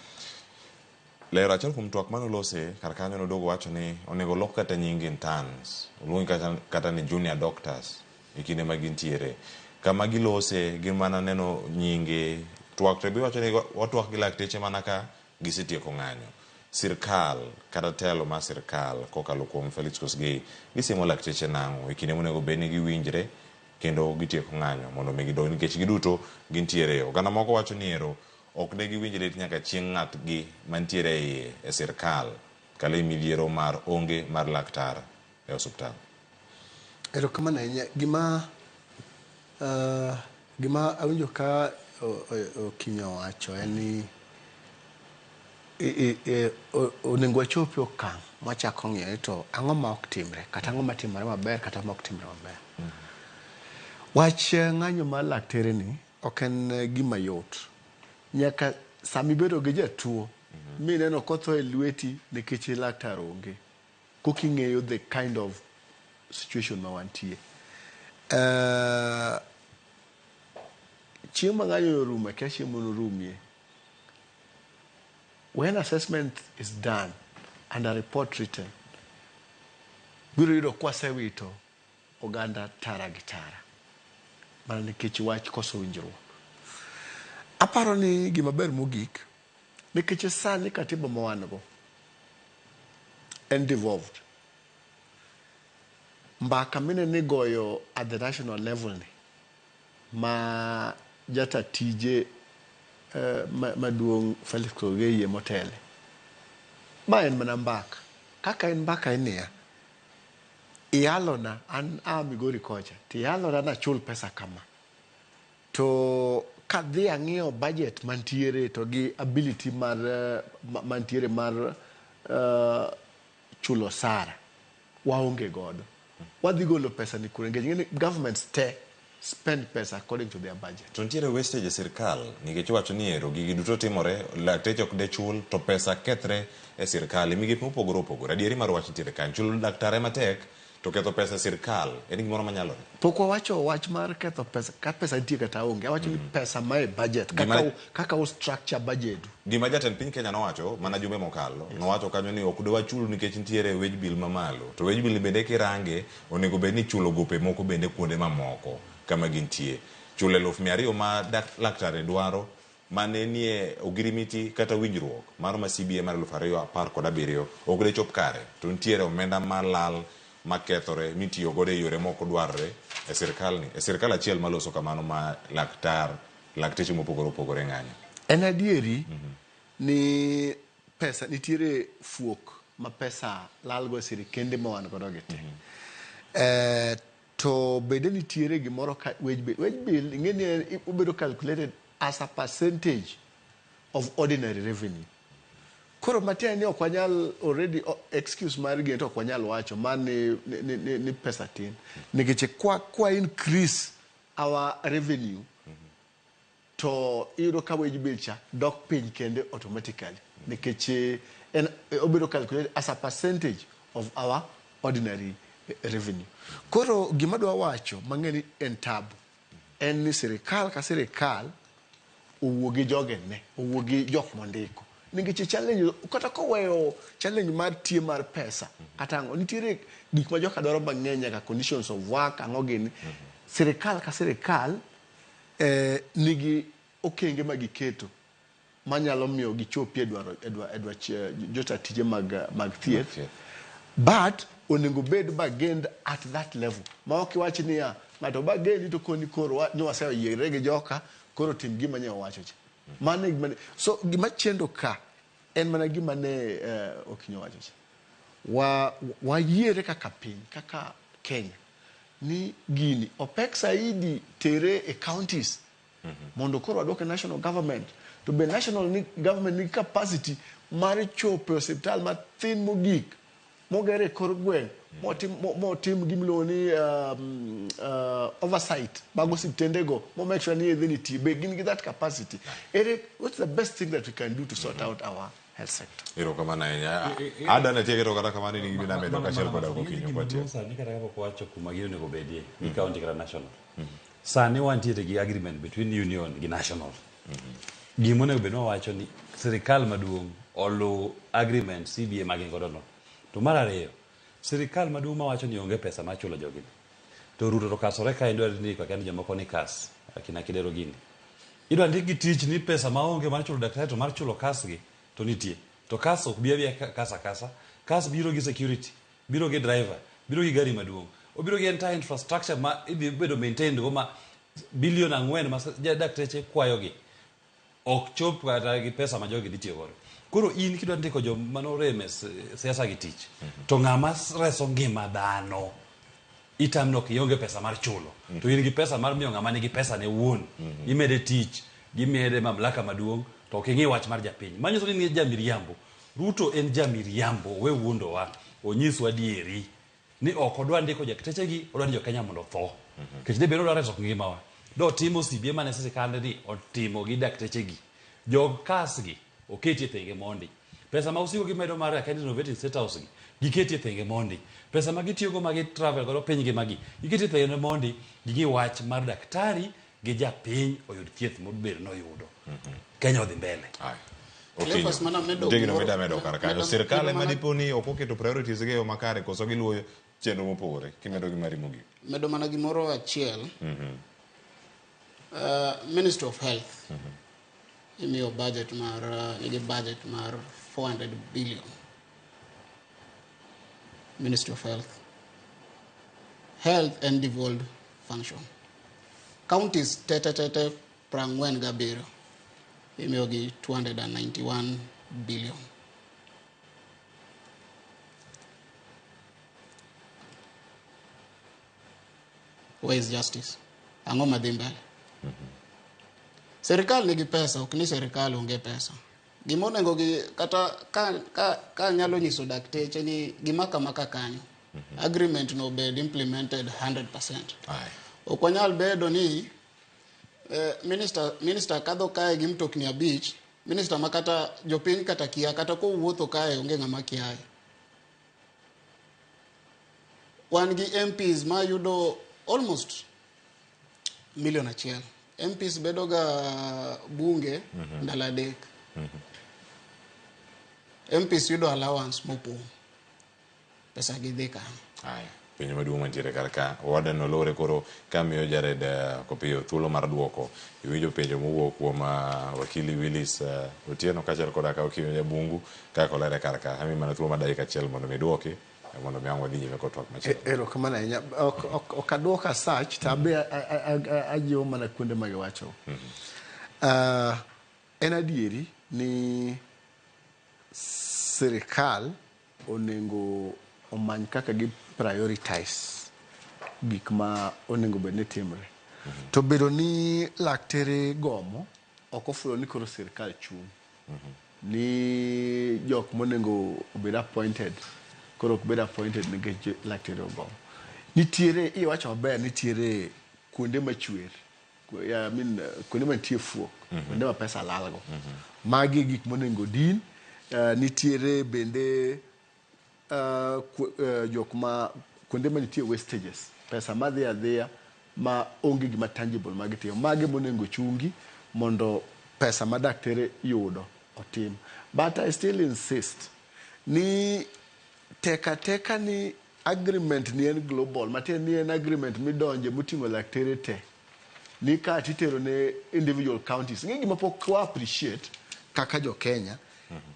lero achiel kuom twak manolose kar kanyo noduogo wacho ni onego lok kata nying interns, oluong kata ni junior doctors e kinde ma gintiere. Kama gilose gin mana neno nyinge twak to biwacho ni watwak gi lakteche mana ka gisetieko ng'anyo. Sirkal kata telo mar sirkal kokalo kuom Felix Koskei gisiemo lakteche nang'o e kinde monego bed ni giwinjre kendo gitieko ng'anyo mondo mi gidog nikech giduto gintiere. Oganda moko wacho ni ero ok ne giwinj lit nyaka chieng' ng'atgi mantiere iye e sirkal kale midhiero mar onge mar laktar e osiptal. Erokamano ahinya. Gima awinjo ka Okinyo owacho en ni Onego wachop e okang' mwachako ng'iyo ni to ang'o ma ok timre kata ang'o matimore maber kata ma ok timre maber. Wach ng'anyo mar laktere ni ok en gima yot. Nyaka sama ibedo gi jatuo mineno kotho e lweti nikech laktar onge, koka ing'eyo the kind of situation ma wantie. Chieng' ma ng'anyo orumo, akia chieng' monorumie. When assessment is done and a report written, biro yudo kwasewito oganda tara gi tara mana nikech wach koso winjruok. Aparo ni gima ber mogik nikech sani katiba ma wan go en devolved. Mbaka mineno igoyo at the national level ni ma jata tije maduong' Felix Koskei motele. Ma en mana mbaka. Kaka en mbaka en niya, iyalona an a Migori kocha, tiyalona nachul pesa kama. To kadhi ang'iyo budget mantiere to gi ability mar mantiere mar chulo osara, waonge godo. Wadhi golo pesa ni kure nikech ing'e ni governments te spend pesa according to their budget. To nitiere wastage e sirkal nikech iwacho ni ero gigi duto timore, lakteche ok dechul to pesa kethre e sirkal e migepe mopogore opogore. Adieri mar wach nitiere kanyo. Chulo laktar ema tek to ketho pesa e sirkal en gimoro manyalore. Pok wawacho wach mar ketho pesa, ka pesa nitie kata onge. Awacho ni pesa ma e budget, kaka u structure budget. Gima jatend piny Kenya nowacho mana jumbe mokalo, nowacho kanyo ni ok dwachul nikech nitiere wage bill mamalo. To wage bill bende kirange onego bed ni ichulo gope moko bende kuonde mamoko kama gintie. Chulo 200,000 ma laktare dwaro mane nie ogirimiti kata winjruok mar ma CBA mar 2017 ok de chop kare. To nitiere omenda malal makethore mitiyo godo e yore mok dwarre e sirkal ni. E sirkal achiel maloso kamano ma lakteche mopogore opogore ng'anyo. En adieri ni pesa nitiere fuok ma pesa lalgo e sirikende ma wan godo gi te. To bende nitiere gimoro ka wage bill. Wage bill ing'e ni obedo calculated as a percentage of ordinary revenue. Koro matiende ni ok wanyal already excuse mar gini to ok wanyal wacho mar ni pesa tin. Nikech kwa increase our revenue to iyudo ka wage bill cha dok piny kende automatically. Nikech en obedo calculated as a percentage of our ordinary revenue. Koro gima dwa wacho mang'e ni en tabu. En ni sirikal ka sirikal owuo gi jogene, owuo gi jok mondiko. Nikech challenge, kata koweyo challenge mar tie mar pesa, kata ang'o, nitiere gik ma joka dwaro mang'eny nyaka conditions of work, ang'o gini. Sirikal ka sirikal nigi okenge ma giketo manyalo miyo gichopi e dwaro e dwach jota tije mag thieth. But onego bed bargained at that level. Ma ok iwach niya, ng'ato bargain to koni koro ne waseyiere gi joka, koro tim gima ne owacho cha. Mano e gima ne, so gima chendo ka en mana gima ne Okinyo owacho cha. Wayiere kaka piny, kaka Kenya, ni gini opek saidi tere e counties mondo koro waduoke national government. To be national ni government ni capacity mar chopo e osiptal mathin mogik mogere e kor gweng' motim gimiluongo ni oversight mag osiptendego, mo make sure ni yedhe nitie. Be gin gi that capacity? Ere, what's the best thing that we can do to sort out our health sector? Erokamano ahinya. Ada ne tieke to kata kamano in gi gima medo kaachiel koda Okinyo kwa tieko. Sani kata kapok wacho kuma gini onego bedie, gi county kata national. Sani wantiere gi agreement between union gi national. Gima onego bed ni wawacho ni sirikal maduong' oluw agreement CBA ma gin godo no. To mar ariyo, sirikal maduong' mawacho ni onge pesa mar chulo jogi. To Ruto to kasore ka idwa ndiko akia ni jomoko ni kas, akina Kidero gini. Idwa ndik gi tich ni pesa maonge mar chulo daktari to mar chulo kas gi to nitie. To kas ok bi abiya kas akasa. Kas biro gi security, biro gi driver, biro gi gari maduong'. Obiro gi entire infrastructure ma idhi bedo maintained go ma bilion 4 ma dakteche kwayogi. Ok chop kata gi pesa ma jogi dhi tiyo godo. Koro in kidwa ndiko joma norem e siasa gi tich, to ng'ama reso ngima dhano itam nok ionge pesa mar chulo. To in gi pesa mar miyo ng'ama nigi pesa ne wuon. Imede tich, gimede mamlaka maduong', To ok ing'i wach mar japiny. Manyiso ni in jamiriambo. Ruto en jamiriambo, we wuondowa, onyiswa adieri ni ok odwa ndiko jaktechegi, odwa ni jo-Kenya mondo otho. Nikech debed ni odwa reso ngimawa. Dotimo CBA mane sirikande ni otimo gi daktechegi. Jog kas gi oketie thenge mondi. Pesa ma usiko gimedo mar Kenya Innovative State House gi, giketie thenge mondi. Pesa ma gitiyogo ma gi travel godo piny ngima gi, giketie thenge mondi, ging'i wach mar daktari gi japiny oyud thieth mobedo noyudo. Kenya odhi mbele. Cleophas mana medo Nitie gino gimoro- mida medo kar kanyo. medo- Sirkal medo ema mana- dipo ni ok oketo priorities gi e yo makare koso giluwo chenro mopogore kimedo gi mari mogik. Medo mana gimoro achiel. Ministry of Health imiyo budget mar nigi budget mar 400 billion. Ministry of Health. Health and devolved function. Counties tete tete 47 imiyo gi 291 billion. Where is justice? Ang'o madhi mbele? Serikal nigi pesa, ok ni serikal onge pesa. Gima onego gi kata ka, ka, ka nyalo nyiso dakteche ni gima kama ka kanyo. Agreement no bed implemented 100%. Ok wanyal bedo ni minister kadho kae gi mtokni 5, minister ma kata jopiny kata kia, kata kowuotho kae onge ng'ama kiaye. Wan gi MPs ma yudo almost milion 1. MPs bedo ga bunge ndalo 3. MPs yudo allowance mopong'. Pesa gi dhi kanyo. Aya, penjo maduong' mantiere kar ka, wadeno lore koro kamiyo Jared Kopiyo thuolo mar duoko. Iwinjo penjo mowuok kuom wakili Willis Otieno kaachiel koda ka Okinyo Jabungu kaka olere kar ka. Amiyi mana thuolo mar dakika achiel mondo mi iduoki, mondo mi ang' wadhi nyime kod twak machielo. Erokamano ahinya. Ok aduok as such, to abe ajiwo mana kuonde ma giwacho. En adieri ni sirikal onego omany kaka gi prioritize gik ma onego bed ni timre. To bedo ni laktere gomo ok ofulo ni koro sirikal chung'. Ni jok monego obed appointed koro ok bed appointed nikech laktere ogomo. Nitiere, iwacho maber, nitiere kuonde machwer. I mean, kuonde mantie fuok, kuonde ma pesa lalgo. Magi gik monego din. Nitiere bende jok ma kuonde manitie wastages, pesa madhi adhiya ma onge gima tangible ma gitimo. Magi monego chungi mondo pesa ma daktere yudo otim. But I still insist ni teka teka ni agreement ni en global, matiende ni en agreement midonje moting'o laktere te. Ni ka titero ne individual counties. Ng'e gima pok wa appreciate kaka jo Kenya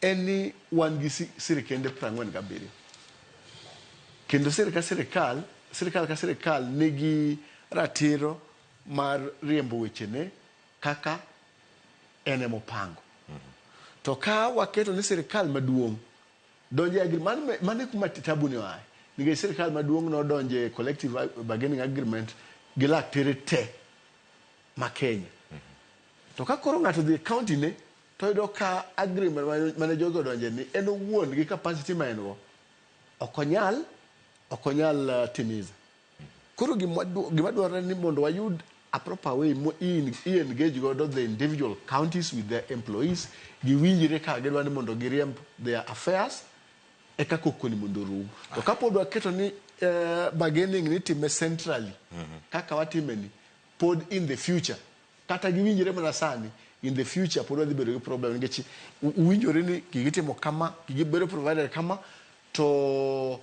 en ni wan gi sirikende 47. Kendo sirikal ka sirikal nigi ratiro mar riembo wechene kaka en emopango. To ka waketo ni sirikal maduong' donje agreement, mane kuma tabu ni oaye. Nikech sirikal maduong' nodonje collective bargaining agreement gi laktere te ma Kenya. To ka koro ng'ato dhi e county ne, to yudo ka agreement mane jogo odonje ni en owuon gi capacity ma en go ok onyal timiza. Koro gima dwarore ni mondo wayud a proper way mo i engage godo the individual counties with their employees, giwinjre ka gidwa ni mondo giriemb their affairs eka koko ni mondo orum. To kapod waketo ni bargaining ni time centrally kaka watime ni, pod in the future kata giwinjre mana sani, in the future pod wadhi bedo gi problem nikech uwinjore ni gigitimo kama, gigibedo provided kama, to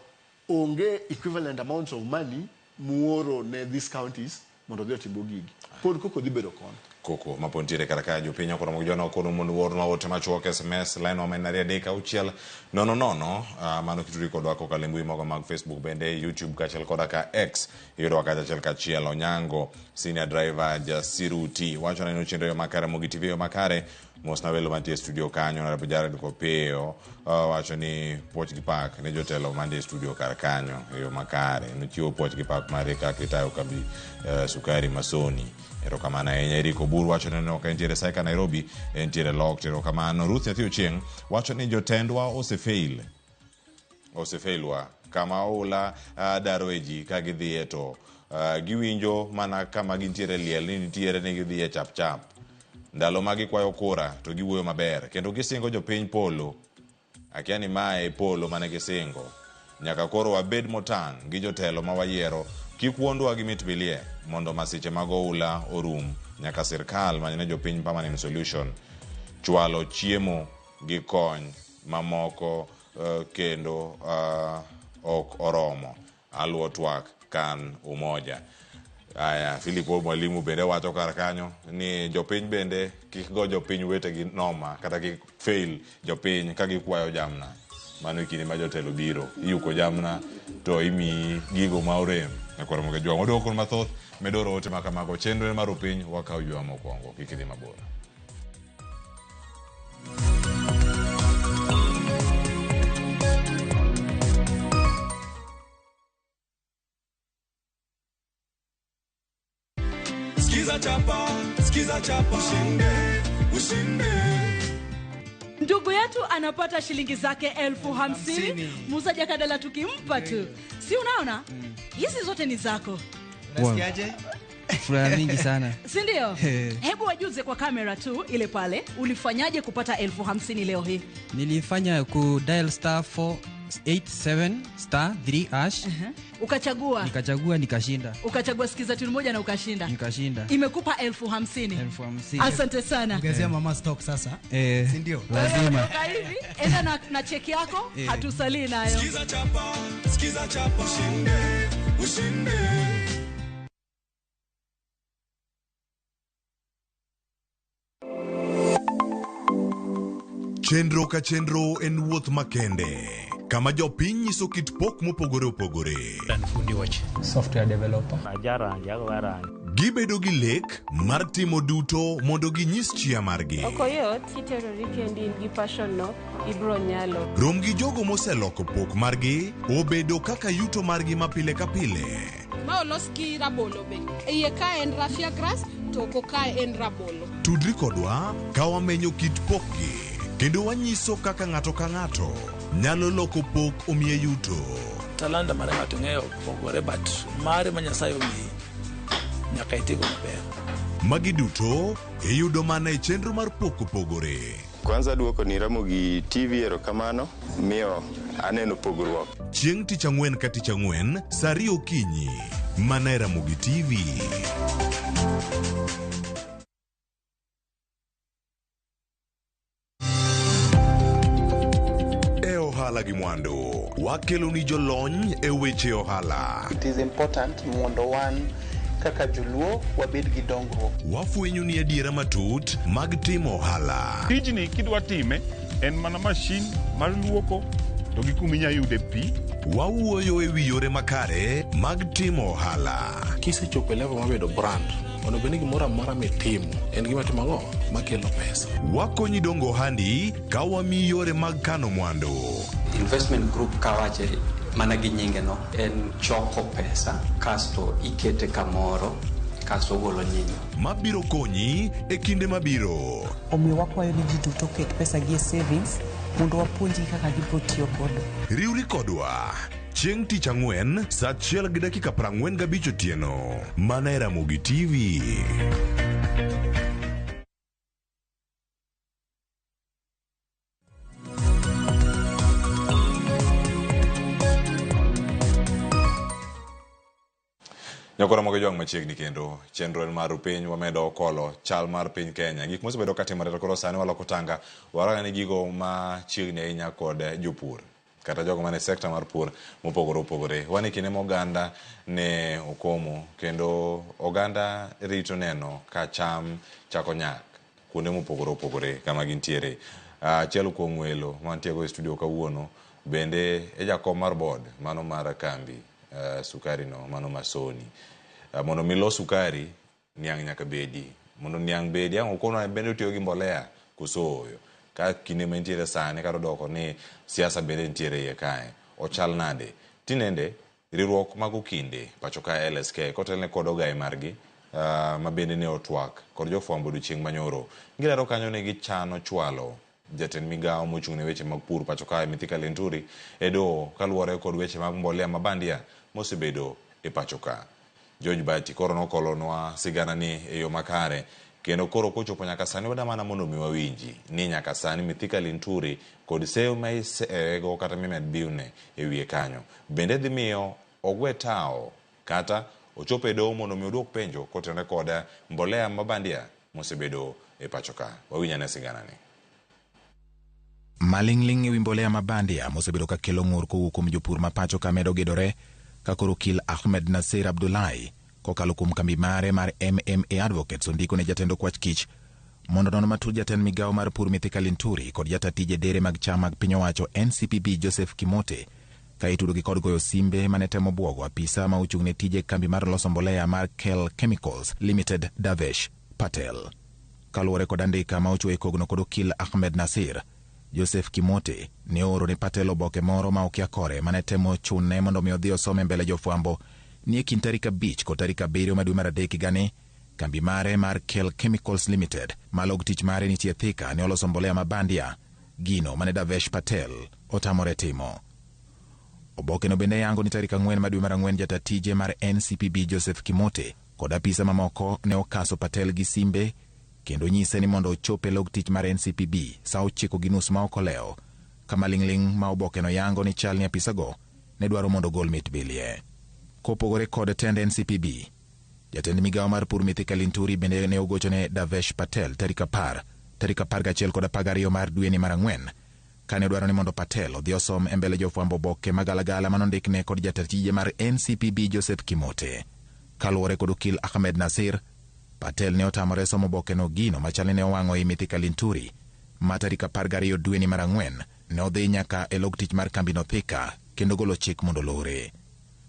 onge equivalent amounts of money muoro ne these counties mondo odhi otimgo gigi. Pod koko dhi bedo kono. Koko ma pod nitiere kar ka jopiny ok oromo gi jono kono mondo uornwa ote machuok SMS line wa ma en 2 3 6 0 0 mano kitudri kodwa kokalo e mbui mago mag Facebook bende YouTube kaachiel koda ka X iyudowa kacha achiel kachiel. Onyango senior driver Jasiruti wacho ni chenro yo makare Mogi TV yo makare. Mosna welo mantie e studio kanyo Honorable Jared Kopiyo wacho ni puoch gi pak ne jotelo mantie e studio kar kanyo e yo makare. Nochiwo puoch gi pak mare kaka itayo kambi sukari Masoni. Erokamano ahinya Eric. Oburu wacho ni oneno ka entiere Saika Nairobi, entiere locked. Erokamano. Ruth Nyathi Ochieng' wacho ni jotendwa osefail. Osefailwa. Kama oula uh, daroe ji ka gidhiye to uh, giwinjo mana kama gintiere liel ni nitiere ni gidhiye chap chap. Ndalo ma gikwayo kura to giwuoyo maber kendo gisingo jopiny polo. Akia ni mae e polo mane gisingo. Nyaka koro wabed motang' gi jotelo ma wayiero kik wuondwa gi mit bilie mondo masiche mag oula orum. Nyaka sirkal manyne jopiny permanent solution. Chwalo chiemo gi kony mamoko kendo ok oromo. Aluwo twak kan umoja. Aya, Philip Wuod Mwalimu bende wacho kar kanyo ni jopiny bende kik go jopiny wetegi noma kata kik fail jopiny ka gikwayo jamna. Mano e kinde ma jotelo biro, iyuko jamna to imiyi gigo ma orem. Nyakwar Ramogi Ajwang'. Wadwoko kod mathoth, medo oro ote ma kamago. Chenro en mar opiny, wakaw yweyo mokwongo, kik idhi mabor. Skiza chapa, skiza chapa, ushinde, ushinde. Ndugu yetu anapata shilingi zake 50,000. Muuzaji akadala tukimpa tu, si unaona? Hizi zote ni zako. Unasikiaje? Furaha mingi sana. Si ndio? Hebu wajuze kwa kamera tu ile pale, ulifanyaje kupata 50,000 leo hii? Nilifanya ku dial star 487 star 3 hash. Ukachagua. Nikachagua nikashinda. Ukachagua sikiza tune moja na ukashinda. Nikashinda. Imekupa 50,000. 50,000. Asante sana. Ongezea mama stock sasa. Si ndio? Lazima. Toka hivi, enda na cheki yako, hatusalii nayo. Sikiza chapa, sikiza chapa, ushinde, ushinde. Chenro ka chenro en wuoth makende kama jopiny nyiso kit pok mopogore opogore. Fundi wach. Software developer. Gibedo gi lek mar timo duto mondo ginyis chia margi. Ok oyot, kiterori kendi in gi passion no, ibro nyalo. Rom gi jogo moseloko pok margi obedo kaka yuto margi ma pile ka pile. Ma olos gi rabolo be. E iye ka en raffia grass, to oko ka en rabolo. Tudri kodwa ka wamenyo kit pokgi kendo wanyiso kaka ng'ato ka ng'ato nyalo loko pok omiye yuto. Talanta mar ng'ato ng'eyo pogore, but mare ma Nyasaye omiyi nyaka itigo maber. Magi duto iyudo mana e chenro mar pok opogore. Kwanza duoko ni Ramogi TV erokamano, miyo aneno pogruok. Chieng' tich ang'wen ka tich ang'wen saa 2 okinyi mana e Ramogi TV. E ohala gi mwandu, wakelo ni jolony e weche ohala. It is important mondo wan kaka joluo wabed gi dongruok. Wafwenyo ni adiera matut mag timo ohala. Tijni kidwa time en mana mashin mar luoko to gi kuma inyalo yude pi. Wawuoyo e wi yore makare mag timo ohala. Kisechopo e level mar bedo brand, onego bed ni gimoro amora mitimo en gima timo ang'o makelo pesa. Wakonyi dongo ohandi ka wamiyi yore mag kano mwandu. Investment group kawache mana gi nyinge no en choko pesa kasto ikete kamoro kasto ogolo nyinyo. Mabiro konyi e kinde mabiro. Omiyo wakwayo ni ji duto oket pesa gi e savings mondo wapuonjgi kaka gibiro tiyo godo. Riwri kodwa chieng' tich ang'wen saa 1:45 otieno mana e Ramogi TV. Nyakwar Ramogi Ojwang' machiegni kendo chenro en mar piny wamedo okolo chal mar piny Kenya. Gik mosebedo katimore to koro sani waloko tanga warang'e ni gigo machiegni ahinya kod jopur kata jogo mane sekta mar pur mopogore opogore. Wan e kinde ma oganda ne okomo kendo oganda rito neno ka cham chako nyak kuonde mopogore opogore kama gintiere. Achiel kuom welo mantie go e studio kawuono bende e jakom mar board mano mar kambi sukari no mano Masoni. Mondo mi los sukari niang' nyaka bedi. Mondo niang' bedi ang' okono bende otiyo gi mbolea koso ooyo. Ka kinde ma nitiere sani kata odoko ni siasa bende nitiere iye kae. Ochal nade? Tinende riwruok mag okinde pacho ka LSK kotelne kod ogaye margi ma bende ne otwak kod jofwambo odiochieng' manyoro. Gilero kanyo ni gichano chwalo jatend migawo mochung' ne weche mag pur pacho kae Mithika Linturi e doho kaluwore kod weche mag mbolea mabandia mosebedo e pacho ka. George Bati koro nokolonwa sigana ni e yo makare kendo koro kochopo nyaka sani wada mana mondo mi wawinji ni nyaka sani Mithika Linturi kod seyo ma iseyego kata mimed biwne e wiye kanyo bende dhi miyo ogwe tawo kata ochop e doho mondo mi oduok penjo kotenore kod mbolea mabandia mosebedo e pacho ka. Wawinj ane sigana ni. Maling'ling' ewi mbolea ma bandia mosebedo ka kelo ng'ur kowuok kuom jopur ma pacho ka medo gedore ka koro okil Ahmed Nasir Abdullahi kokalo kuom kambi mare mar MMA Advocates ondiko ne jatend okwach kich mondo non matut jatend migawo mar pur Mithika Linturi kod jata tije dere mag cham mag piny owacho NCPB Joseph Kimote ka itudogi kod goyo simbe mane temo bwogo apisa ma ochung' ne tije kambi mar loso mbolea mar Kel Chemicals Limited Davesh Patel. Kaluwore kod andika ma ochuo e kogno kod okil Ahmed Nasir, Joseph Kimote ne ooro ne Patel oboke moro ma okia kore mane temo chune mondo mi odhi osome mbele jofwambo ni e kind tarik 5 kod tarik 7 ma dwe mar 3 higani, kambi mare mar Kel Chemicals Limited ma log tich mare nitie Thika ne oloso mbolea ma bandia, gino mane Davesh Patel otamore timo. Oboke no bende yango ni tarik 4 ma dwe mar 4 jata tije mar NCPB Joseph Kimote kod apisa mamoko ne okaso Patel gi simbe kendo nyise ni mondo ochop e log tich mar NCPB sa 9:30 ma ok olewo, kama ling'ling' ma oboke no yango ni chal ni apisago ne dwaro mondo ogol mit bilie. Kopogore kod tend NCPB, jatend migawo mar pur Mithika Linturi bende ne ogochone Davesh Patel tarik 10, tarik 11 kod 12 mar dweni mar 4 kane odwaro ni mondo Patel odhi osom e mbele jofwambo oboke magalagala manondikne kod jatend tije mar NCPB Joseph Kimote. Kaluwore kod okil Ahmed Nasir, Patel ne otamore somo oboke no gino machal ni ne owang'o i Mithika Linturi ma tarik 12 dweni mar 4 ne odhi nyaka e log tich mar kambino Thika kendo golo chik mondo lore.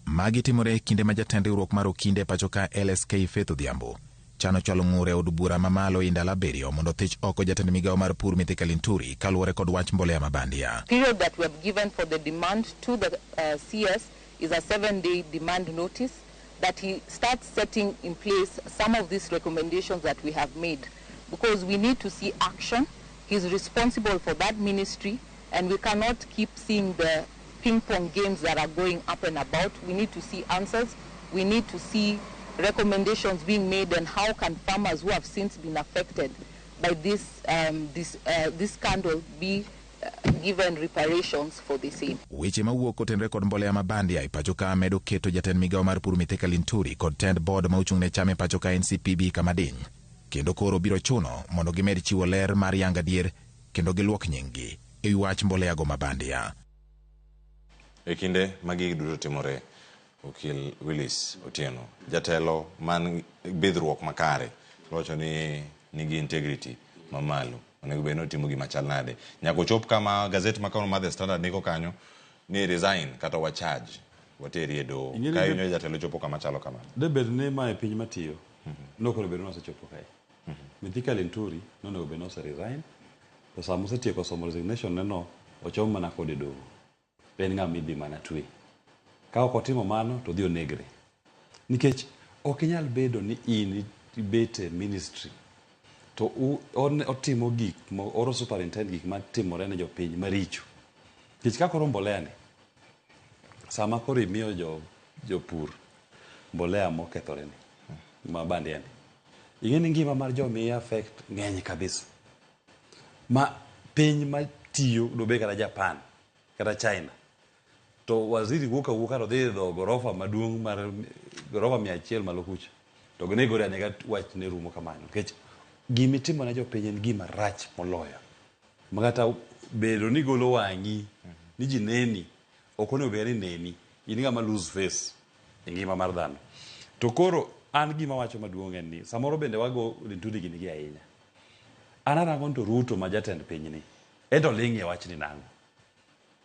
Magi timore e kinde ma jatend riwruok mar okinde e pacho ka LSK Faith Odhiambo chano chwalo ng'ur e od bura mamalo e ndalo 7 mondo thich oko jatend migawo mar pur Mithika Linturi kaluwore kod wach mbolea mabandia. Period that we have given for the demand to the CS is a 7-day demand notice that he starts setting in place some of these recommendations that we have made, because we need to see action. He's responsible for that ministry, and we cannot keep seeing the ping-pong games that are going up and about. We need to see answers. We need to see recommendations being made, and how can farmers who have since been affected by this scandal be given reparations for the same. Weche mawuok kotenore kod mbolea mabandia e pacho ka medo keto jatend migawo mar pur Mithika Linturi kod tend board ma ochung' ne cham e pacho ka NCPB kama diny, kendo koro biro chuno mondo gimed chiwo ler mar yango adier kendo giluok nying-gi ewi wach mbolea go mabandia. E kinde ma gigi duto timore, Okil Willis Otieno, jatelo man bidhruok makare, wacho ni nigi integrity mamalo, onego bed ni otimo gima chal nade nyaka ochop kama gazet ma kawuono mar The Standard ndiko kanyo ni resign kata wa charge wateri e doho ka inyo jatelo chopo kama chalo kamano. De bed ni ma e piny matiyo nokonego bed ni osechopo kae. Mithika Linturi nonego bed ni ose resign, to sama osetieko somo resignation ne no ochom mana kode doho. En ng'ama idhi mana twe. Ka ok otimo mano to odhi onegre. Nikech ok inyal bedo ni in ibet e ministry to otimo gik oro superintend gik matimore ne jopiny maricho. Nikech ka koro mbolea ni, sama koro imiyo jopur mbolea mokethore ni, ma bandia ni, ing'e ni ngima mar jomi affect ng'eny kabisa. Ma piny matiyo dobed kata Japan kata China, to waziri wuok awuoka to dhi idho gorofa maduong' mar gorofa 100 malo kucha to ginegore anega wach ne rumo kamano. Nikech gimitimo ne jopiny en gima rach moloyo. Makata bedo ni golo wang'i ni ji neni, ok onego bed ni neni, in ng'ama lose face e ngima mar dhano. To koro an gima wacho maduong' en ni samoro bende wago Linturi gini gi ahinya. An arango to Ruto ma jatend pinyni, en to ling'ie wachni nang'o?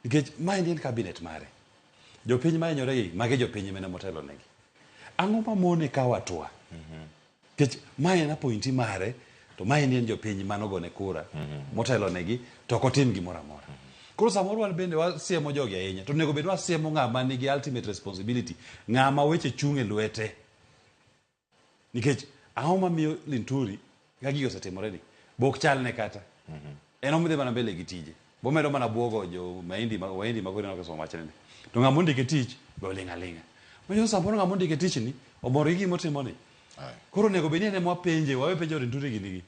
Nikech maendi en cabinet mare. Jopiny mahinyore gi, magi jopiny mane motelo negi. Ang'o mamone kawo hatua? Nikech mae en appointee mare, to maendi en jopiny manogone kura motelo negi, to ok otim gimoro amora. Koro samoro wan bende wasiemo jogi ahinya, to onego bed wasiemo ng'ama nigi ultimate responsibility, ng'ama weche chung' e lwete. Nikech ang'o mamiyo Linturi ka gigi osetimore ni bok chalne kata. En omidhi mana mbele gi tije. Bomedo mana buogo jo mahindi ma wahindi ma koro ineno wachne ni. To ng'ama ondike tich be oling' aling'a. Manyiso samoro ng'ama ondike tich ni omor gi gima otimo ni. Koro onego bed ni en ema wapenje, wawe penjo Linturi gini gi.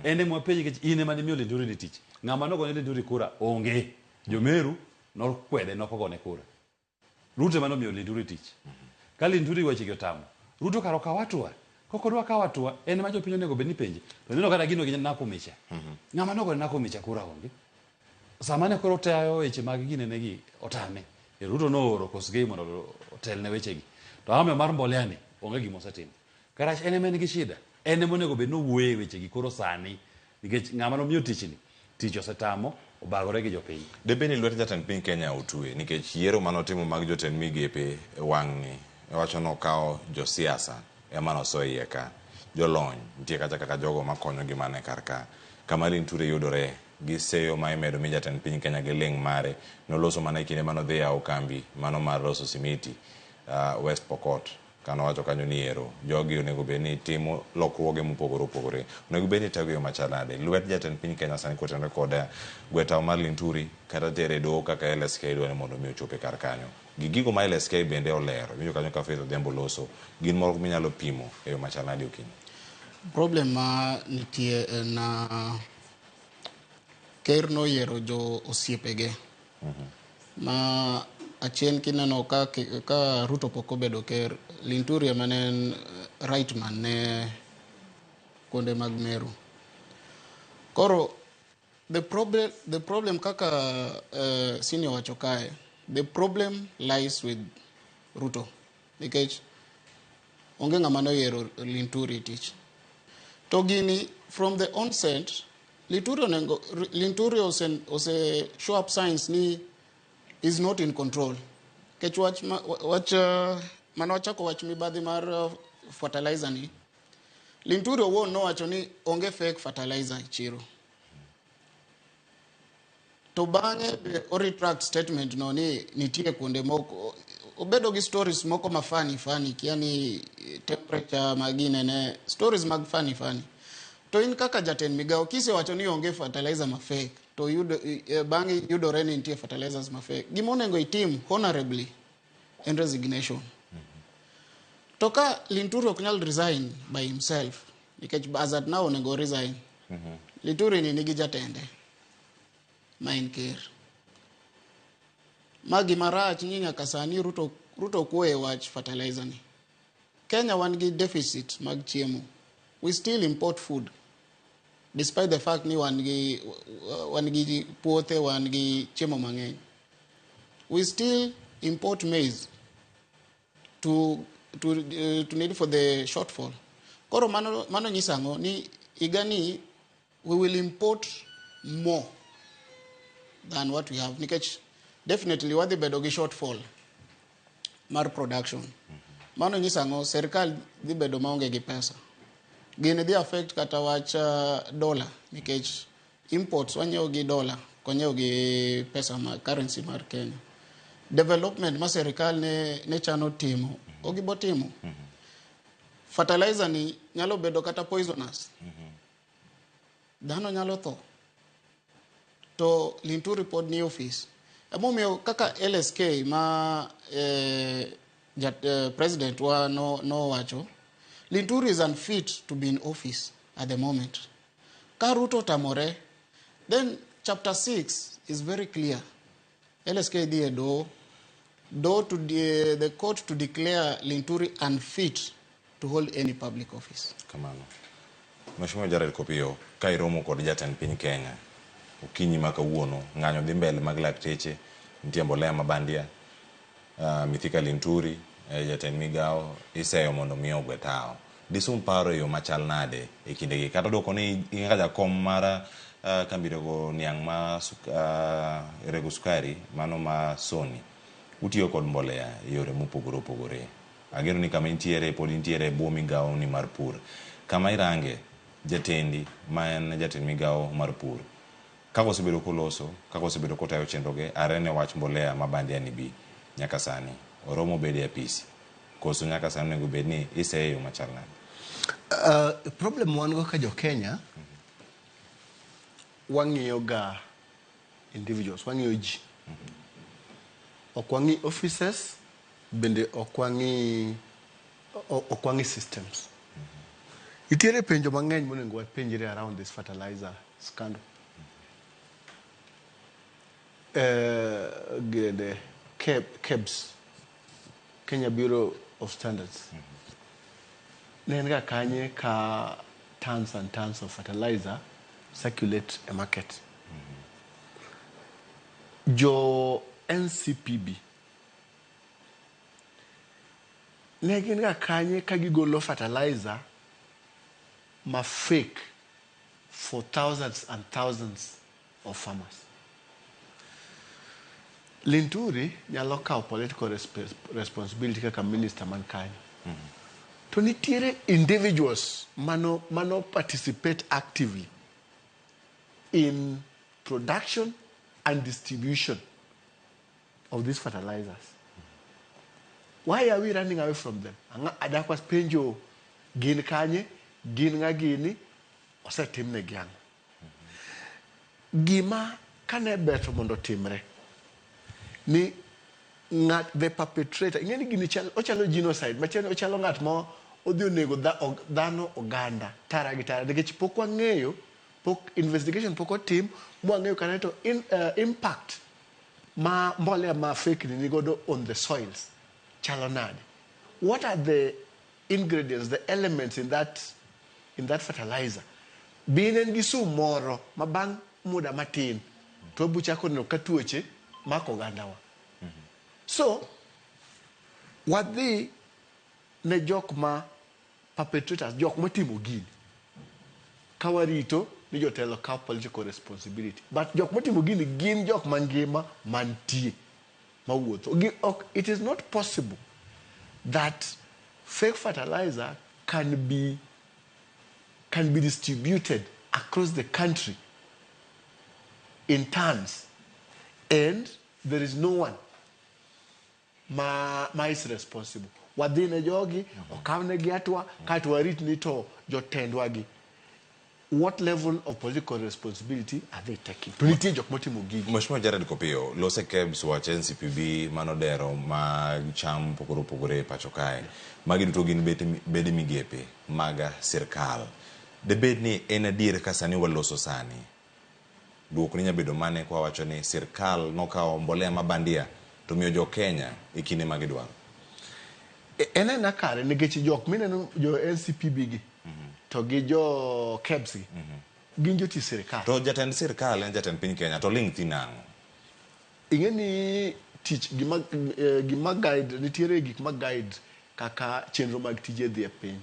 En ema wapenje nikech in ema nimiyo Linturi ni tich. Ng'ama nogone Linturi kura onge. Jomeru nokwede nokogone kura. Ruto ema nomiyo Linturi tich. Ka Linturi wechegi otamo, Ruto kar okaw hatua. Kok odwa kawo hatua, en ema jopiny onego bed ni penje. To ineno kata gino gi Nakumicha. Ng'ama nogone Nakumicha kura onge. Sama ne koro otayo weche mag ginene gi otame. E Ruto nooro Kosgei mondo otelne wechegi. To ang'o mar mbolea ni onge gima osetimo. Karach en ema en gi shida. En ema onego bed ni owuoyo e wechegi koro sani. Nikech ng'ama nomiyo tichni, tich osetamo, obagore gi jopiny. Debed ni lwet jatend piny Kenya otwe nikech yiero manotimo mag jotend migepe e wang'ni iwacho nokawo josiasa ema noso iye ka. Jolony nitie kacha kaka jogo makonyo gi mane kar ka. Kama Linturi yudore gi seyo ma imedo mi jatend piny Kenya gi ling' mare noloso mana e kinde manodhi yawo kambi mano mar loso simiti West Pokot. Kanowacho kanyo ni ero jogi onego bed ni timo lokruoge mopogore opogore. Onego bed ni itago e yo machal nade? Lwet jatend piny Kenya sani kotenore kod gwe tawo mar Linturi kata tere e doho kaka LSK dwa ni mondo mi ochope kar kanyo. Gi gigo ma LSK bende olero, iwinjo kanyo ka Faith Odhiambo loso, gin moko minyalo pimo e yo machal nade okinyi? Problem ma nitie en ker noyiero jo osiepege. Ma achien kineno ka, ka Ruto pok obedo ker, Linturi ema ne en right man ne kuonde mag Meru. Koro the problem kaka senior wacho kae, the problem lies with Ruto. Nikech onge ng'ama noyiero Linturi tich. To gini from the onset, Linturi onego Linturi ose show up signs ni is not in control. Nikech wach wach mane wachako wach mibadhi mar fertilizer ni, Linturi owuon nowacho ni onge fake fertilizer e chiro. To bang'e be o retract statement no ni nitie kuonde moko obedo gi stories moko ma funny funny, kia ni temperature maginene stories mag funny funny. To in kaka jatend migawo kisewacho ni onge fertilizer ma fake to yudo bang'e yudore ni nitie fertilizers ma fake, gima onego itim honorably en resignation. To ka Linturi ok nyal resign by himself, nikech as at now onego resign, Linturi ni nigi jatende ma en ker. Ma gima rach ni nyaka sani Ruto ok wuoye wach fertilizer ni. Kenya wan gi deficit mag chiemo. We still import food despite the fact ni wan gi puothe, wan gi chiemo mang'eny. We still import maize to need for the shortfall. Koro mano nyiso ang'o? Ni higa ni we will import more than what we have, nikech definitely wadhi bedo gi shortfall mar production. Mano nyiso ang'o? Serikal dhi bedo maonge gi pesa. Gini dhi affect kata wach dollar, nikech imports wanyiewo gi dollar, ok wanyiew gi pesa ma currency mar Kenya. Development ma serikal ne chano timo, ok gibo timo. Fertilizer ni nyalo bedo kata poisonous. Dhano nyalo tho. To Linturi pod ni office. Emomiyo kaka LSK ma president wa nowacho, Linturi is unfit to be in office at the moment. Ka Ruto otamore, then chapter 6 is very clear. LSK dhi e doho, doho to the court to declare Linturi unfit to hold any public office. Kamano. Mheshimiwa Jared Kopiyo, ka iromo kod jatend piny Kenya okinyi ma kawuono, ng'anyo dhi mbele mag lakteche, nitie mbolea ma bandia, Mithika Linturi, jatend migawo iseyo mondo mi ogwe tawo. Disum paro e yo machal nade e kindegi? Kata dwoko ni in kaka jakom mar kambi rego niang' ma rego sukari mano ma Sony, utiyo kod mbolea e yore mopogore opogore. Ageno ni kama intiere pod intiere e bwo migawo ni mar pur. Kama irange jatendi ma en jatend migawo mar pur, kaka osebedo koloso, kaka osebedo kotayo chenroge are ne wach mbolea ma bandia ni bi nyaka sani, oromo bedo e apisi koso nyaka sani onego bed ni iseye e yo machal nade? Problem wan go ka jo Kenya, wang'iyo ga individuals, wang'iyo ji. Ok wang'i offices, bende ok wang'i ok wang'i systems. Nitiere penjo mang'eny monego wapenjre around this fertilizer scandal. Gede KEBS, Kenya Bureau of Standards. Ne en ga kanye ka tons and tons of fertilizer circulate a market. Jo NCPB ne gin ga kanye ka gigolo fertilizer ma fake for thousands and thousands of farmers. Linturi nyalo kawo political responsibility kaka minister man kanyo. To nitiere individuals mano participate actively in production and distribution of these fertilizers. Why are we running away from them? Anga adakwa penjo gin kanye, gin ng'a gini, osetimne gi ang'o? Gima kane ber to mondo timre ni ng'at the perpetrator, ing'e ni gini chal, ochalo genocide, machalo ochalo ng'at ma odhi onego dhano oganda tara gi tara, nikech pok wang'eyo, pok investigation pok otim, mwang'eyo kata to impact ma mbolea ma fake ni nigodo on the soils chalo nade. What are the ingredients, the elements in that fertilizer? Bin en gi sum moro ma bang' muda matin to wabiro chako neno ka tuoche mako ogandawa. So wadhi ne jok ma perpetrators, jok motimo gini, ka warito ni jotelo kaw political responsibility, but jok motimo gini gin jok mangima mantie mawuotho. Ok, it is not possible that fake fertilizer can be distributed across the country in tons and there is no one ma is responsible. Wadhi ne jogi okawnegi hatua kaeto warit ni to jotendwa gi, what level of political responsibility are they taking? To nitie jok motimo gigi. Mheshimiwa Jared Kopiyo, lose KEBS, wach NCPB manodero mag cham mopogore opogore e pacho kae. Magi duto gin bede migepe mag sirkal. Debed ni en adier ka sani waloso sani. Duoko ni nyabedo mane kwa wacho ni sirkal nokawo mbolea ma bandia to miyo jo Kenya e kinde ma gidwaro. En aena kare nikech jok mineno jo NCPB gi to gi jo KEBS gi gin jotich sirkal. To jatend sirkal en jatend piny Kenya to ling' thi nang'o? Ing'e ni tich gima guide, nitiere gik ma guide kaka chenro mag tije dhi e piny.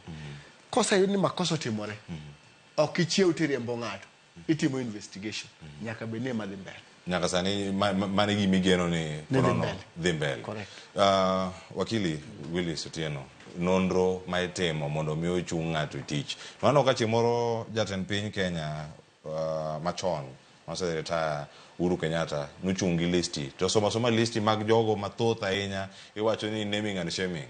Koseyud ni makosa otimore, ok ichiew tiriembo ng'ato, itimo investigation nyaka bed ni ema dhi mbele. Nyaka sani mano e gima igeno ni Ni dhi korono mbele. Dhi mbele. Correct. Wakili Willis Otieno, nonro ma itimo mondo mi ochung ng'ato e tich. To aneno ka chieng' moro jatend piny Kenya machon mose retire Uhuru Kenyatta nochung' gi listi to somo asoma listi mag jogo mathoth ahinya, iwacho ni naming and shaming.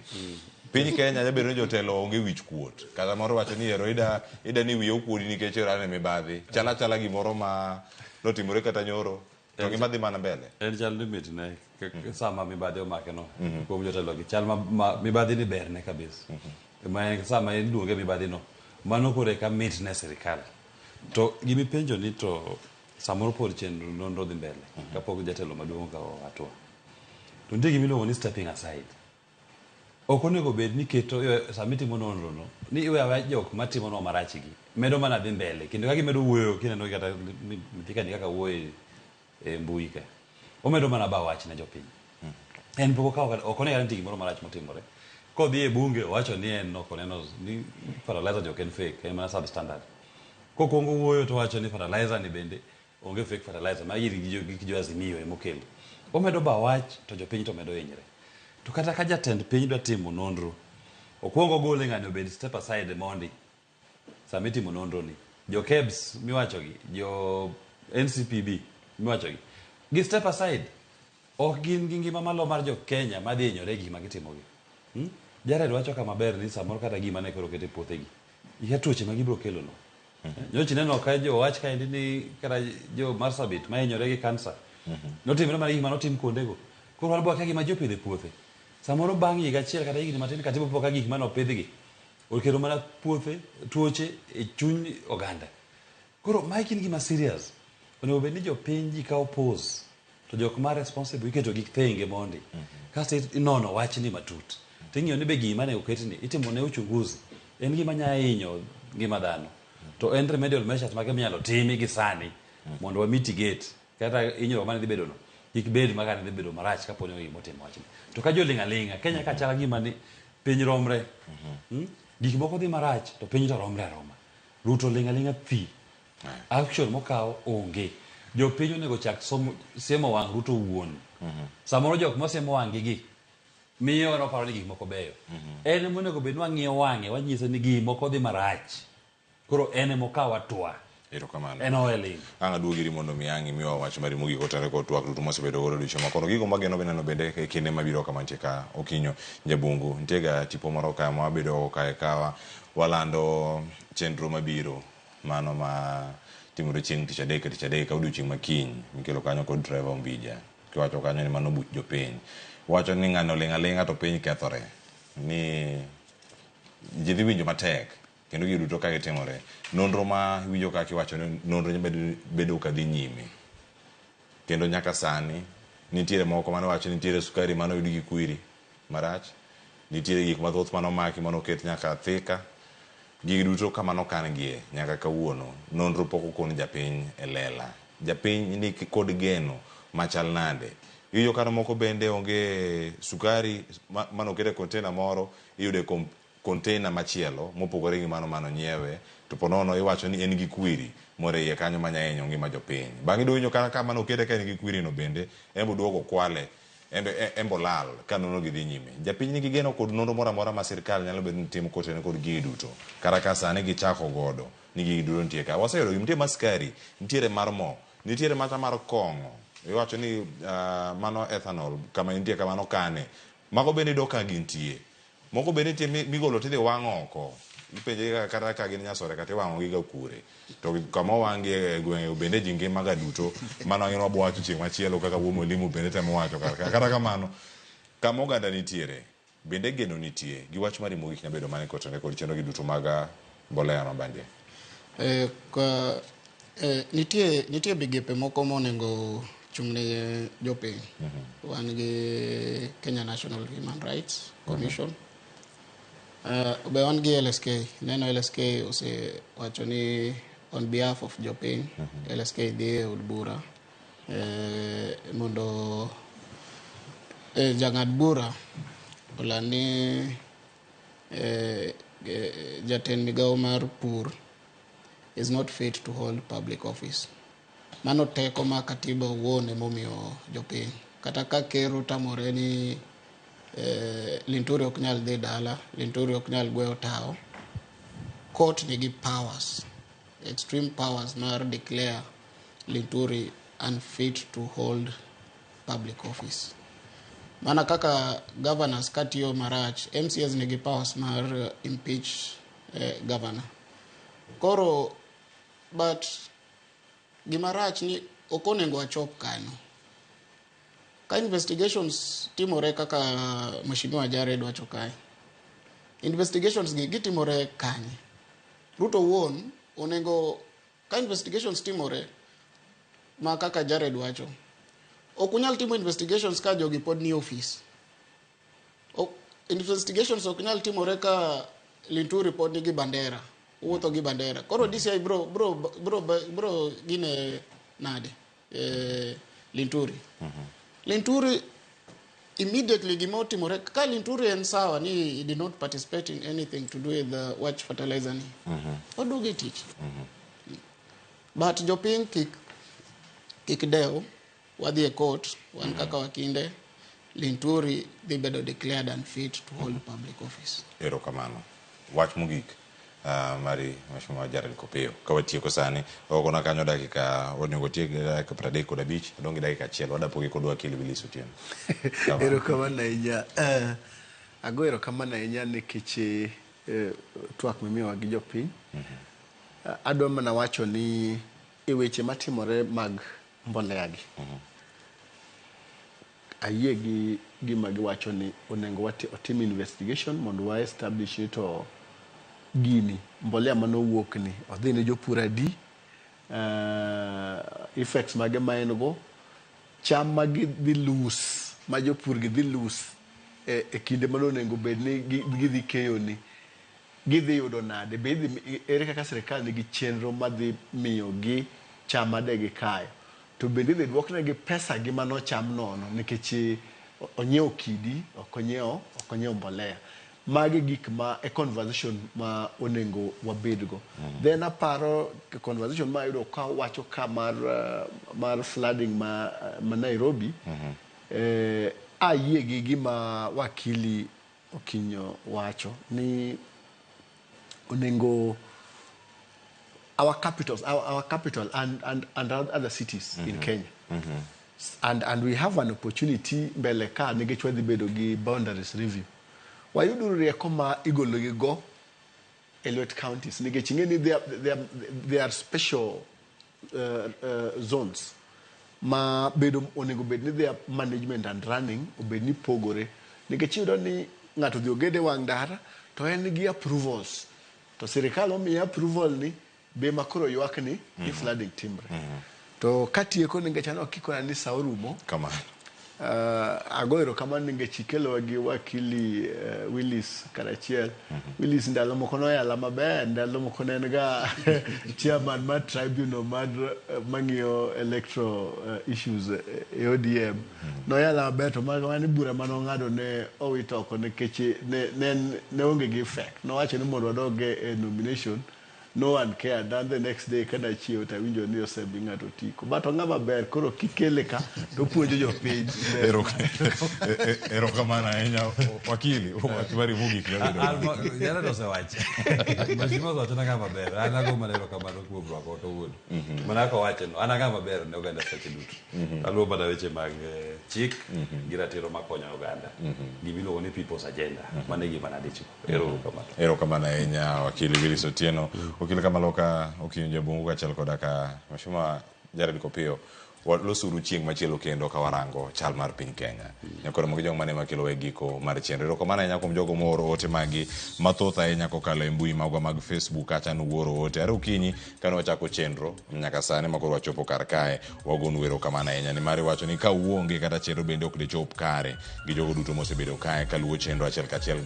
Piny Kenya jabedo ni jotelo onge wich kuot. Kata moro wacho ni ero ida ni wiye okuodi nikech ero ane mibadhi. Chala chala gimoro ma notimore kata nyoro. To gima dhi mana mbele. En chal ni mitne sama mibadhi omake no kuom jotelo gi chal ma mibadhi ni berne kabisa. Ma en sama iluonge mibadhi no, mano koro eka mit ne sirikal. To gimipenjo ni to samoro pod chenro nonro dhi mbele kapok jatelo maduong' okawo hatua. To nitie gimiluongo ni stepping aside. Ok onego bed ni keto sama itimo nonro no ni iweyo aweya jok matimonwa marach gi medo mana dhi mbele kendo ka gimedo wuoyo kineno kata Mithika ni kaka wuoyo e mbui ka omedo mana ba wach ne jopiny. En pok okawo kata ok one kata nitie gimoro marach motimore. Kodhi e bunge owacho ni en ok oneno ni fertilizer ni ok en fake, en mana substandard. Kokwongo wuoyo to owacho ni fertilizer ni bende onge fake fertilizer, magi gik jo Azimio emokelo. Omedo ba wach to jopiny to medo hinyre. To kata ka jatend piny dwa timo nonro, okwongo ogole ng'ani obed step aside mondi sama itimo nonro ni. Jo KEBS miwacho gi, jo NCPB miwacho gi, gi step aside. Ok gin gi ngima malo mar jo Kenya madhi hinyore e gima gitimo gi. Jared wacho kama ber ni samoro kata gima ne koro ket e puothegi. Ikia tuoche ma gibiro kelo no. Nyocha ineno ka jowach kaendi ni kata jo Marsabit ma hinyore gi kansa. Notimre mana gik mane otim kuondego. Koro wan be wakia gima ji opidho e puothe. Samoro bang' higa achiel kata higni matin kata ibo ka gik mane opidhgi okelo mana puothe, tuoche e chuny oganda. Koro mae gin gima serious. Onego bed ni jopiny ji kawo pause to jok ma responsible iketo gi thenge mondi. Kasto inono wachni matut. Ting'iyo ni be gima ne oketni itimo ne uchunguzi. En gima nya hinyo ngima dhano. To en remedial measures mage minyalo timi gi sani mondo wa mitigate kata hinyruok mane dhi bedo no kik bed maka ne dhi bedo marach kapo ni onge gima otimo wachni. To ka ji oling' aling'a, Kenya ka chal gima ni piny romre. Gik moko dhi marach to piny to romre aroma. Ruto oling' aling'a thi. Action mokawo onge. Jopiny onego chak somo, siemo wang' Ruto wuon. Samoro jok masiemo wang'gi gi miyo noparo ni gik moko beyo. En ema onego bed ni wang'iyo wang'e wanyise ni gik moko dhi marach. Koro en ema okaw hatua. Erokamano. En owe ling'. Ang' aduogi iri mondo mi ang' imiwa wach mari mogik kotenore kod twak duto mwasebedo godo odiochieng' ma kawuono. Gigo mwageno be neno bende e kinde mabiro kama nitie ka Okinyo Jabungu. Nitie ga tipo moro ka ma wabedo go kae ka walando chenro mabiro mano ma timore chieng' tich adek tich adek ka odiochieng' ma kiny mikelo kanyo kod Trevor Ombija. Kiwacho kanyo ni mano buch jopiny. Wacho ni ng'ani oling' aling'a to piny kethore. Ni ji dhi winjo matek. Kendo gigo duto ka gitimore, nonro ma iwinjo kaka iwacho ni nonro bedo ka dhi nyime. Kendo nyaka sani, nitiere moko mane wacho ni nitiere sukari mane oyud gi kwiri marach, nitiere gik mathoth mane omaki mane oket nyaka Thika. Gigi duto kama nokan gie nyaka kawuono, nonro pok okon japiny e lela. Japiny ni kod geno machal nade? Iwinjo ka moko bende onge sukari mane oket e container moro, iyudo e container machielo mopogore gi mano mane onyiewe to po nono iwacho ni en gi kwiri moro e iye kanyo manya hinyo ngima jopiny. Bang'e idwa winjo kata kama nokete ka en gi kwiri no bende en be oduogo okwale en be en be olal ka nonro gi dhi nyime. Japiny nigi geno kod nonro moro amora ma sirkal nyalo bedo ni timo kotenore kod gigi duto kata ka sani gichako godo ni gigi duto nitie ka. Waseyudo gi nitie mar sukari, nitiere mar mo, nitiere macha mar kong'o iwacho ni mano ethanol kama entie kamano kane. Mago bende iyudo ka gintie. Moko bende nitie migolo tidhi wang' oko. Ipenje kaka kata ka gin nyasore kata iwang'o gi ga kure. To kama owang' gi e gwenge bende ji ngima ga duto. Mano ang'e ni wabo wacho chieng' machielo kaka wuo mwalimu bende temo wacho kar ka. Kata kamano, kama oganda nitiere, bende geno nitie. Gi wach mari mogik nyabedo mane kotenore kod chenro gi duto mag mbolea ma bandia? Ka, nitie, nitie migepe moko monego chung' ne jopiny. Wan gi Kenya National Human Rights Commission. Be wan gi LSK. Neno LSK osewacho ni on behalf of jopiny, LSK dhi e od bura mondo jang'ad bura oland ni jatend migawo mar pur is not fit to hold public office. Mano teko ma katiba owuon emomiyo jopiny. Kata ka ker otamore ni Linturi ok nyal dhi dala, Linturi ok nyal gweyo tawo, court nigi powers, extreme powers mar declare Linturi unfit to hold public office. Mana kaka governors katiyo marach, MCAs nigi powers mar impeach governor. Koro, but gima rach ni ok onego wachop kanyo. Ka investigations timore kaka Mheshimiwa Jared wacho kae, investigations gi gitimore kanye? Ruto wuon onego ka investigations timore ma kaka Jared wacho, ok unyal timo investigations ka jogi pod ni office. Investigations ok nyal timore ka Linturi pod nigi bandera, wuotho gi bandera. Koro DCI bro gine nade? Linturi. Linturi immediately gima otimore ka Linturi en sawa ni he did not participate in anything to do with the wach fertilizer ni. Oduogo e tich. But jopiny kik dew, wadhi e court, wan kaka wakinde, Linturi dhi bedo declared unfit to hold public office. Erokamano. Wach mogik mari Mheshimiwa Jared Kopiyo. Ka watieko sani, okona kanyo dakika, onego tiek dakika 35, adong' gi dakika achiel, wadapogi kod wakili Willis Otieno. Erokamano ahinya. Ago erokamano ahinya nikech twak mimiyowa gi jopiny. Adwa mana wacho ni e weche matimore mag mbolea gi. Ayie gi gima giwacho ni onego otim investigation mondo wa establish ni to gini mbolea manowuok ni odhi ne jopur adi, effects mage ma en go, cham ma gidhi lose, ma jopur gi dhi lose e kinde mane onego bed ni gidhi keyo ni gidhi yudo nade, be idhi, ere kaka sirikal nigi chenro madhi miyo gi cham made gikayo, to bende idhi duoknegi pesa gi manocham nono nikech onyiewo kidi ok onyiewo mbolea. Magi gik ma e conversation ma onego wabedgo. Then aparo conversation ma ayudo ka wacho ka mar flooding ma Nairobi. Ayie gi gima wakili Okinyo wacho ni onego our capitals, our capital and other cities in Kenya. And we have an opportunity mbele ka nikech wadhi bedo gi boundaries review. Wayuduru rieko ma igolo gi go e lwet counties nikech ing'e ni they are special zones ma bedo onego bed ni their management and running obed ni pogore nikech iyudo ni ng'ato odhi ogede wang' ndara to en gi approvals to sirikal omiye approval ni be makoro ywak ni flooding timre. To katieko nikech aneno kikona ni sa orumo. Kamano. Ago erokamano nikech ikelowa gi wakili Willis karachiel. Willis ndalo moko noyala maber, ndalo moko ne en ga chairman mar tribunal mar mang'iyo electoral issues e ODM. Noyala maber to mano bura manong'ado ne owito oko nikech ne onge gi effect. Nowacho ni mondo wadog e nomination. No one cared. And the next day kana chiewo to awinjo ni osemi ng'ato otiko. But ong'ama ber koro kikele ka to puonjo jopiny. Erokamano ahinya wakili, wach mari mogik nyabedo. Jared osewacho. Mheshimiwa osewachona kama ber. An ago mana erokamano kuom rwako kawuono. Mana kaka owacho no, an ang'ama ber ne oganda seche duto. Aluwo mana weche mag chik gi ratiro makonyo oganda. Gima iluongo ni people's agenda. Mano e gima nadichgo. Erokamano. Erokamano ahinya wakili Willis Otieno. Okil Kamaloka Okinyo Jabungu kaachiel koda ka Mheshimiwa Jared Kopiyo. Walosuru chieng' machielo kendo ka warango chal mar piny Kenya. Nyakoro magi jogo mane makelo e giko mar chenro. Erokamano ahinya kuom jogo mooro ote magi mathoth ahinya kokalo e mbui magwa mag Facebook kacha nuoro ote. Are okinyi kane wachako chenro nyaka sani makoro wachopo kar kae wagonu erokamano ahinya nimar iwacho ni ka uonge kata chenro bende ok dichop kare gi jogo duto mosebedo kae kaluwo chenro achiel kachiel.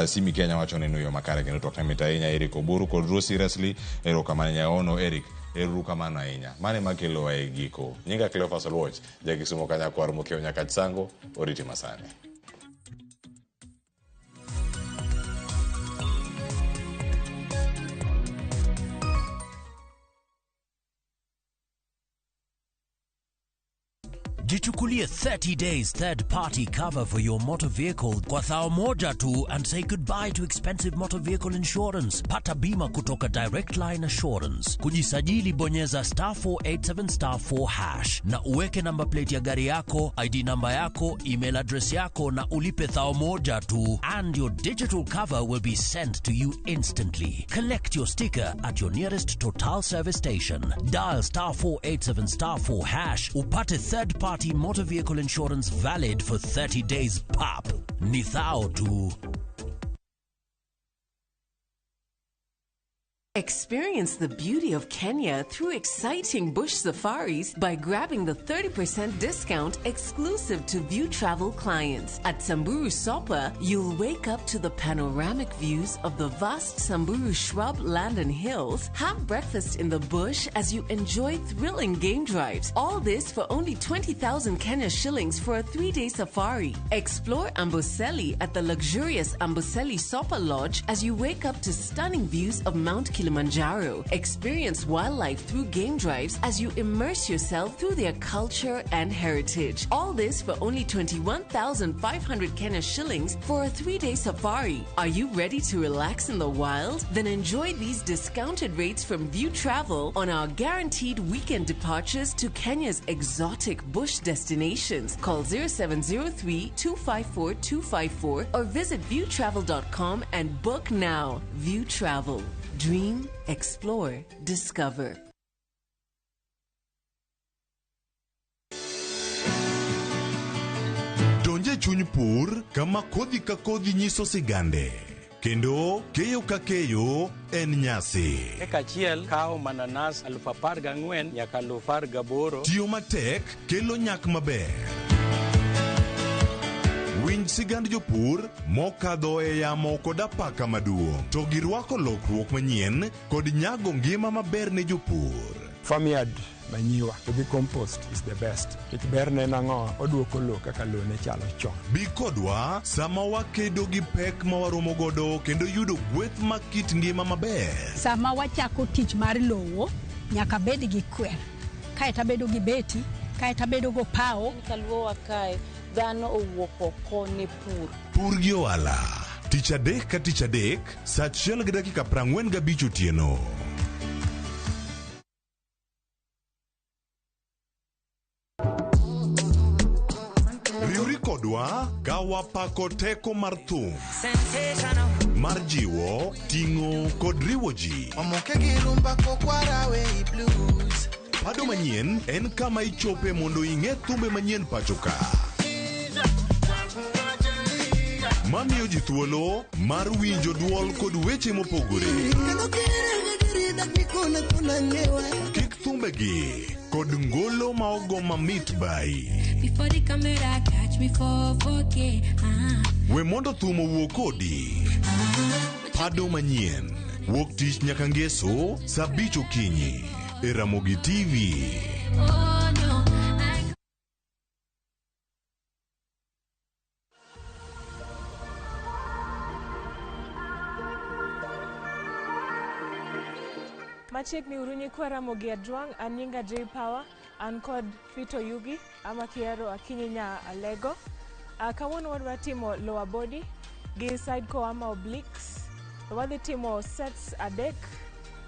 Simi Kenya wacho ni nuyo makare kendo twak ne mit ahinya. Eric Oburu kod Rose Seriously erokamano ahinya. Ono Eric erokamano ahinya. Mane makelowa e giko. Nyinga Cleophas Oluoch, jakisumo kanyakwar mokiewo nyaka Sango, oriti masani. Jichukulie 30 days third party cover for your motor vehicle kwa thao moja tu and say goodbye to expensive motor vehicle insurance. Pata bima kutoka Direct Line Assurance. Kujisajili bonyeza *487 *4# na uweke number plate ya gari yako, ID namba yako, email address yako na ulipe thao moja tu and your digital cover will be sent to you instantly. Collect your sticker at your nearest Total service station. Dial *487 *4# upate third party motor vehicle insurance valid for 30 days pap. Ni thao tu. Experience the beauty of Kenya through exciting bush safaris by grabbing the 30% discount exclusive to View Travel clients. At Samburu Sopa, you'll wake up to the panoramic views of the vast Samburu shrub land and hills, have breakfast in the bush as you enjoy thrilling game drives. All this for only 20,000 Kenya shillings for a 3-day safari. Explore Amboseli at the luxurious Amboseli Sopa Lodge as you wake up to stunning views of Mount Kilimanjaro Kilimanjaro. Experience wildlife through game drives as you immerse yourself through their culture and heritage. All this for only 21,500 Kenya shillings for a 3-day safari. Are you ready to relax in the wild? Then enjoy these discounted rates from View Travel on our guaranteed weekend departures to Kenya's exotic bush destinations. Call 0703 254 254 or visit viewtravel.com and book now. View Travel. Dream, explore, discover. Donje chuny pur kama kodhi ka kodhi nyiso sigande kendo keyo ka keyo en nyasi. Eka achiel kawo mananas 14,000 nyaka 18,000. Tiyo matek kelo nyak maber. Winj sigand jopur mokadho e yamo kod apaka maduong' to girwako lokruok manyien kod nyago ngima maber ne jopur. Farmyard manyiwa to gi compost is the best. Nikech berne en ang'o? Oduoko lowo kaka lowo ne chalo chon. Bi kodwa sama wakedo gi pek ma waromo godo kendo yudo gweth mag kit ngima maber. Sama wachako tich mar lowo, nyaka bed gi kwer. Kaeto abedo gi beti, kaeto abedo go pawo. Kaluowa kae, dhano owuok oko ne pur. Pur gi ohala. Tich adek ka tich adek, saa 1:45 otieno. Riwri kodwa ka wapako teko mar thum mar jiwo, ting'o kod riwo ji. Pado manyien en kama ichope mondo ing'e thumbe manyien pacho ka. Mamiyo ji thuolo mar winjo duol kod weche mopogore. Kik thumbegi kod ngolo ma ogo mamit bai. Before the camera catch me for 4K. We mondo thum owuo kodi. Pado manyien wuok tich nyaka ngeso saa 5 okinyi e Ramogi TV. Oh no. Machiegni uru nyikwa Ramogi Ajwang', an nyinga J Power, an kod Fito Yugi, ama Kiero Akinyi nya Alego. Kawuono wadwa timo lower body gi side core ama obliques. Wadhi timo sets 3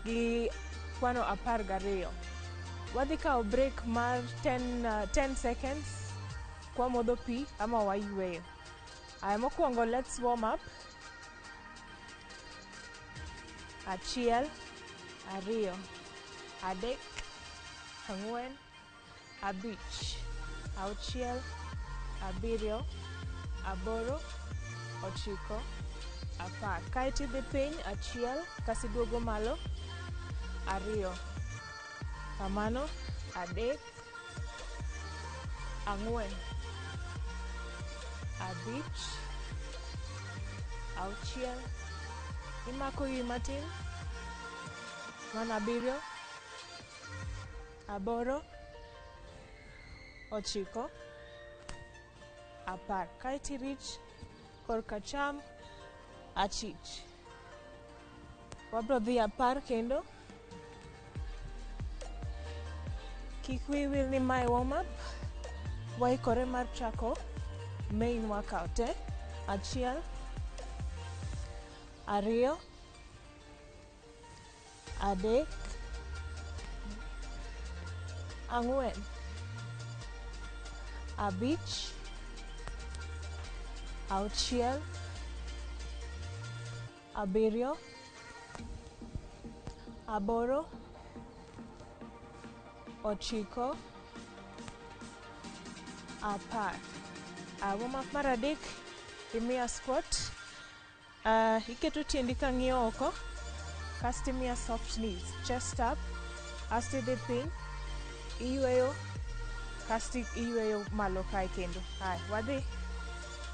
gi kwano 12. Wadhi kawo break mar 10 seconds kwa modho pi ama wayweyo. Aya, mokwongo let's warm up. 1, 2, 3, 4, 5, 6, 7, 8, 9, 10. Kaeto idhi piny 1, kasiduogo malo 2, kamano 3, 4, 5, 6, imako wi matin, mana 7, 8, 9, 10. Kaeto irich korka cham achich. Wabro dhi 10 kendo. Kik wiyi wil ni mae warm up. Waikore mar chako main workout. 1, 2, 3, 4, 5, 6, 7, 8, 9, 10. Warm up mar 3, imiya squat. Iketo tiendi ka ng'iyo oko, kasto imiya soft knees, chest up, asto idhi piny, iyweyo, kasto iyweyo malo kae kendo. Haya, wadhi.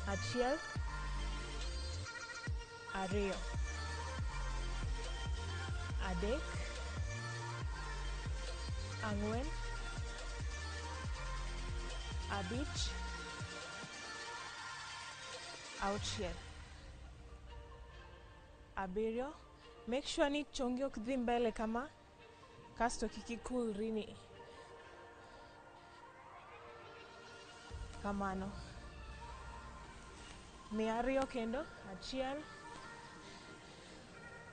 1, 2, 3, 4, 5, 6, 7, Make sure ni chongi ok dhi mbele kama, kasto kik ikulri ni. Kamano. Mi ariyo kendo, achiel,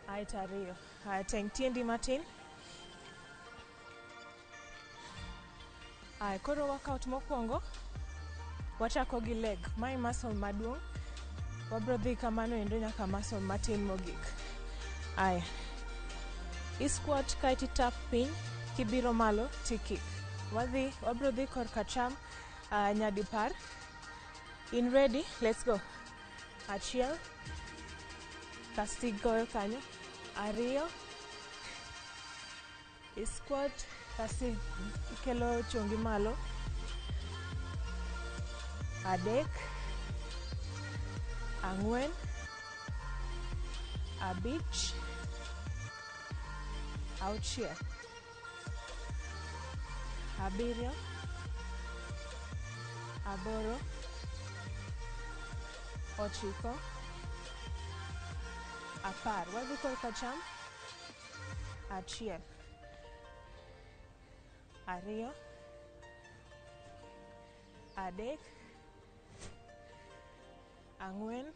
aeto ariyo. Aya, teng' tiendi matin. Aya, koro workout mokwongo, wachako gi leg. Mae muscle maduong'. Wabro dhi kamano endo nyaka muscle matin mogik. Aya. I squat kaeto itap piny, kibiro malo ti kick. Wadhi, wabro dhi korka cham nyadipar. In ready? Let's go. Achiel. Kasto igoyo kanyo. Ariyo. I squat kasto ikelo chongi malo. Adek. Ang'wen. Abich. Auchiel. Abiriyo. Aboro. Ochiko. Apar. Wadhi korka cham. Achiel. Ariyo. Adek. Ang'wen.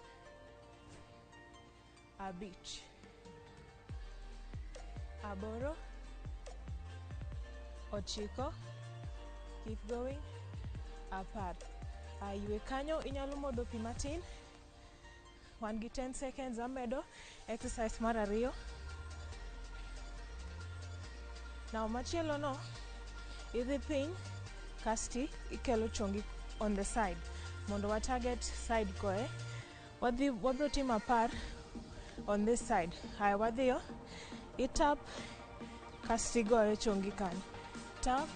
Abich. Aboro. Ochiko. Keep going. Apar. Ywe kanyo, inyalo modho pi matin. Wan gi 10 seconds amedo exercise mar ariyo. Now machielo no, idhi piny, kasti ikelo chongi on the side. Mondo wa target side koe. Wadhi, wabro timo apar on this side. Haya, wadhiyo. Itap, kasti igoyo chongi kanyo. Tap,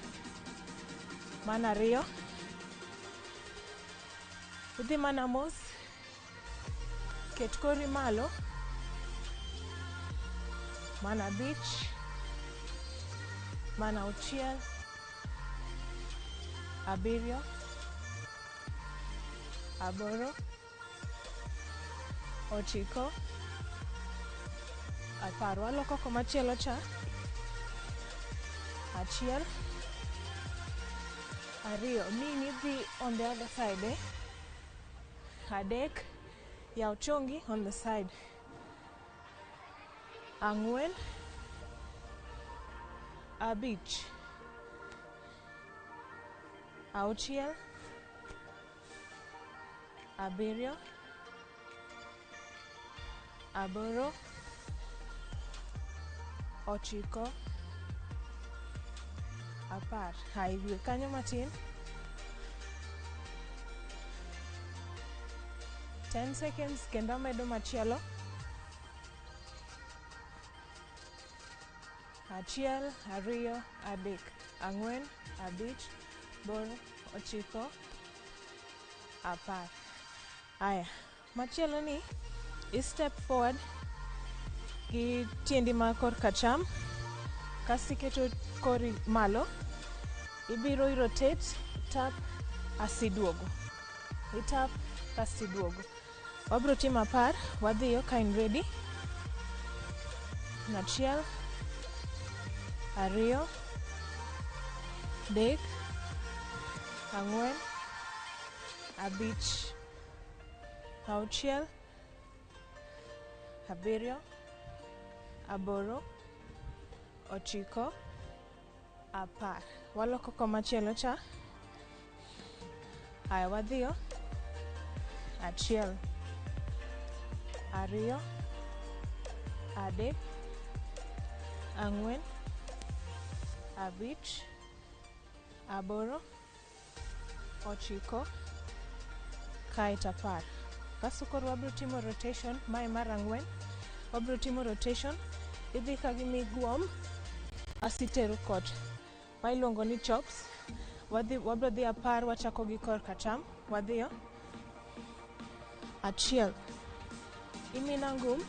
mana ariyo. Idhi mana mos. Ket kori malo. Mana abich. Mana auchiel. Abiriyo. Aboro. Ochiko. Apar. Waloko komachielo cha. Achiel. Ariyo. Min idhi on the other side, eh? Adek. Yaw chongi on the side. Ang'wen. Abich. Auchiel. Abiriyo. Aboro. Ochiko. Apar. Haya, ywe kanyo matin. 10 seconds kendo amedo machielo. Achiel, ariyo, adek, ang'wen, abich, boro, ochiko, apar. Aya, machielo ni i step forward gi tiendi ma korka cham, kasto iketo kori malo, ibiro i rotate, tap, asiduogo. Itap, kasto iduogo. Wabro timo apar, wadhiyo ka in ready. Achiel, ariyo, adek, ang'wen, abich, auchiel, abiriyo, aboro, ochiko, apar. Waloko komachielo cha. Aya, wadhiyo. Achiel, ariyo, adek, ang'wen, abich, aboro, ochiko, kaeto apar. Kasto koro wabro timo rotation, mae mar ang'wen. Wabro timo rotation, idhi ka gi miguom, asitero kocha. Ma iluongo ni chops. Wadhi, wabro dhi apar, wachako gi korka cham. Wadhiyo. Achiel. Imina ngum.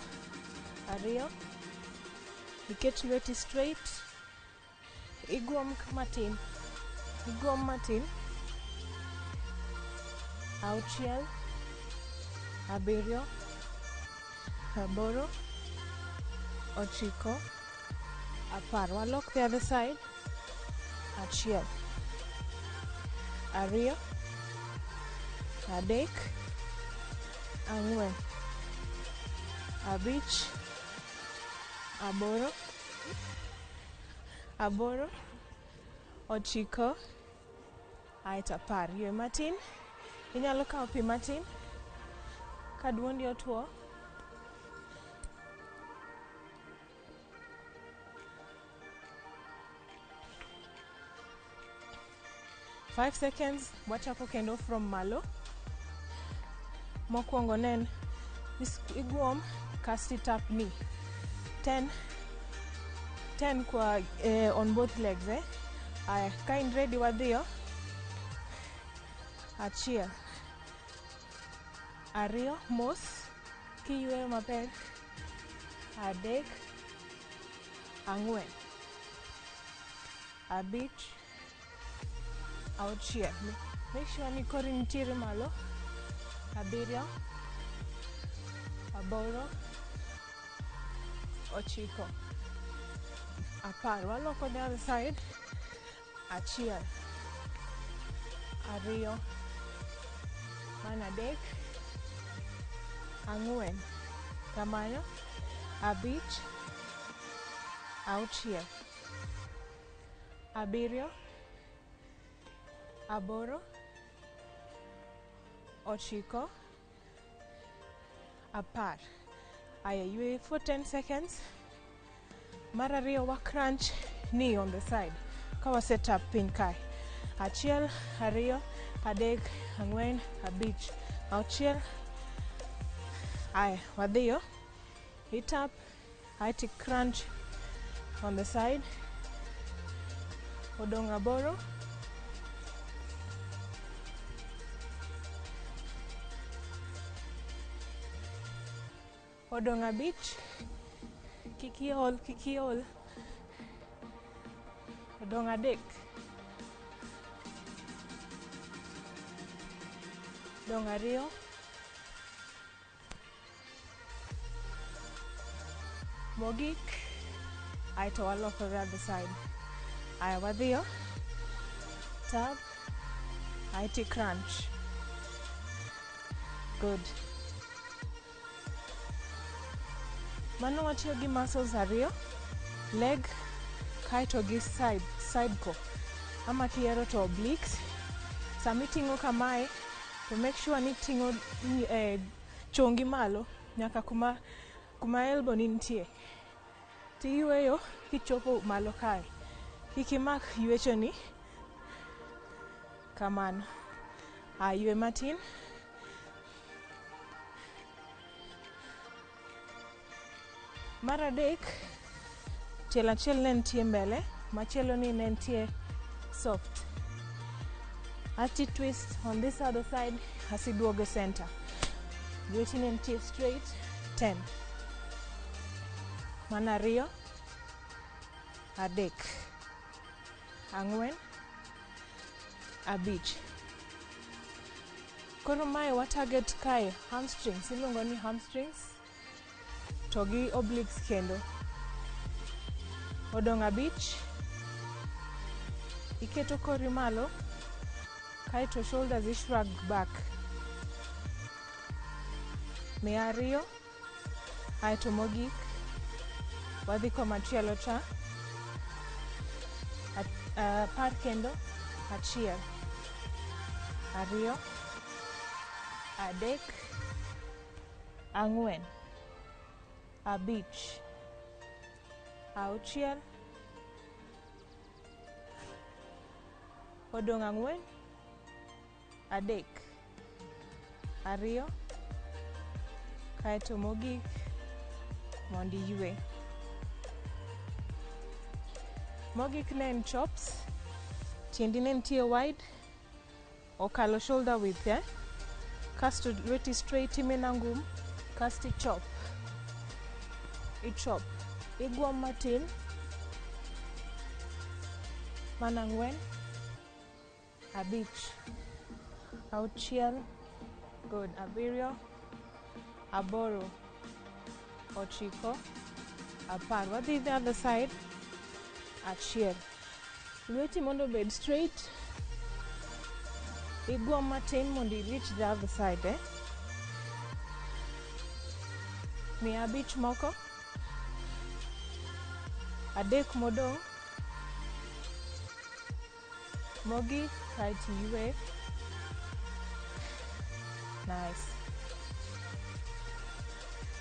Ariyo. Iket lweti straight. Iguom matin. Iguom matin. Auchiel. Abiriyo. Aboro. ochiko, 10. Walok the other side. 1, 2, 3, 4, 5, 8, 8, 9, aeto 10. Ywe matin, inyalo kawo pi matin ka duondi otuo. 5 seconds, wachako kendo from malo. Mokwongo nen iguom kasto tap knee. 10 10 kwa on both legs eh. Aya, ka in ready wadhiyo. 1, 2, mos kiyweyo maber. 3, 4, 5, 6. Make sure ni kori nitiere malo. 7, 8, 9, 10. Waloko the other side. 1, 2, 3, 4, kamano, 5, 6, 7, 8, 9, 10. Aya, ywe for 10 seconds. Mar ariyo wa crunch knee on the side. Ka wa set up piny kae. 1, 2, 3, 4, 5, 6. Aya, wadhiyo. Hit up, aeto crunch on the side. Odong' 8. Odong' 5. Kik iol, kik iol. Odong' 3. Odong' 2. Mogik. Aeto waloko the other side. Aya, wadhiyo. Tap. Aeto crunch. Good. Mano watiyo gi muscles 2, leg kaeto gi side ko, ama kihero to obliques. Sama iting'o kamae to make sure ni iting'o chongi malo nyaka kuma elbow ni nitie. Tiyweyo kichopo malo kae. Kik imak ywechoni kamano. Ywe matin. Mar adek, tielo achiel ne nitie mbele, machielo ni ne nitie soft. Ati twist on this other side, asiduogo center. Lweti ne nitie straight, 10. Mano 2, 3, 4, 5. Koro mae wa target kae hamstrings, iluongo ni hamstrings. To gi obliques kendo. Odong' 5. Iketo kori malo, kaeto shoulders i shrug back. 200, aeto mogik. Wadhi komachielo cha. 10 kendo. 1, 2, 3, 4, 5, 6. Odong' 4, 3, 2, kaeto mogik mondo iywe. Mogik ne en chops. Tiendi ne nitie wide, okalo shoulder width, eh? Kasto lweti straight imena ngum, kasto ichop. Ichop. Igwom matin. Mana 4, 5, 6, good, 7, 8, 9, 10. Wadhi the other side. 1. Lweti mondo obed straight. Igwom matin mondo i reach the other side, eh? 500 moko. 3 modong'. Mogik, kaeto iywe. Nice.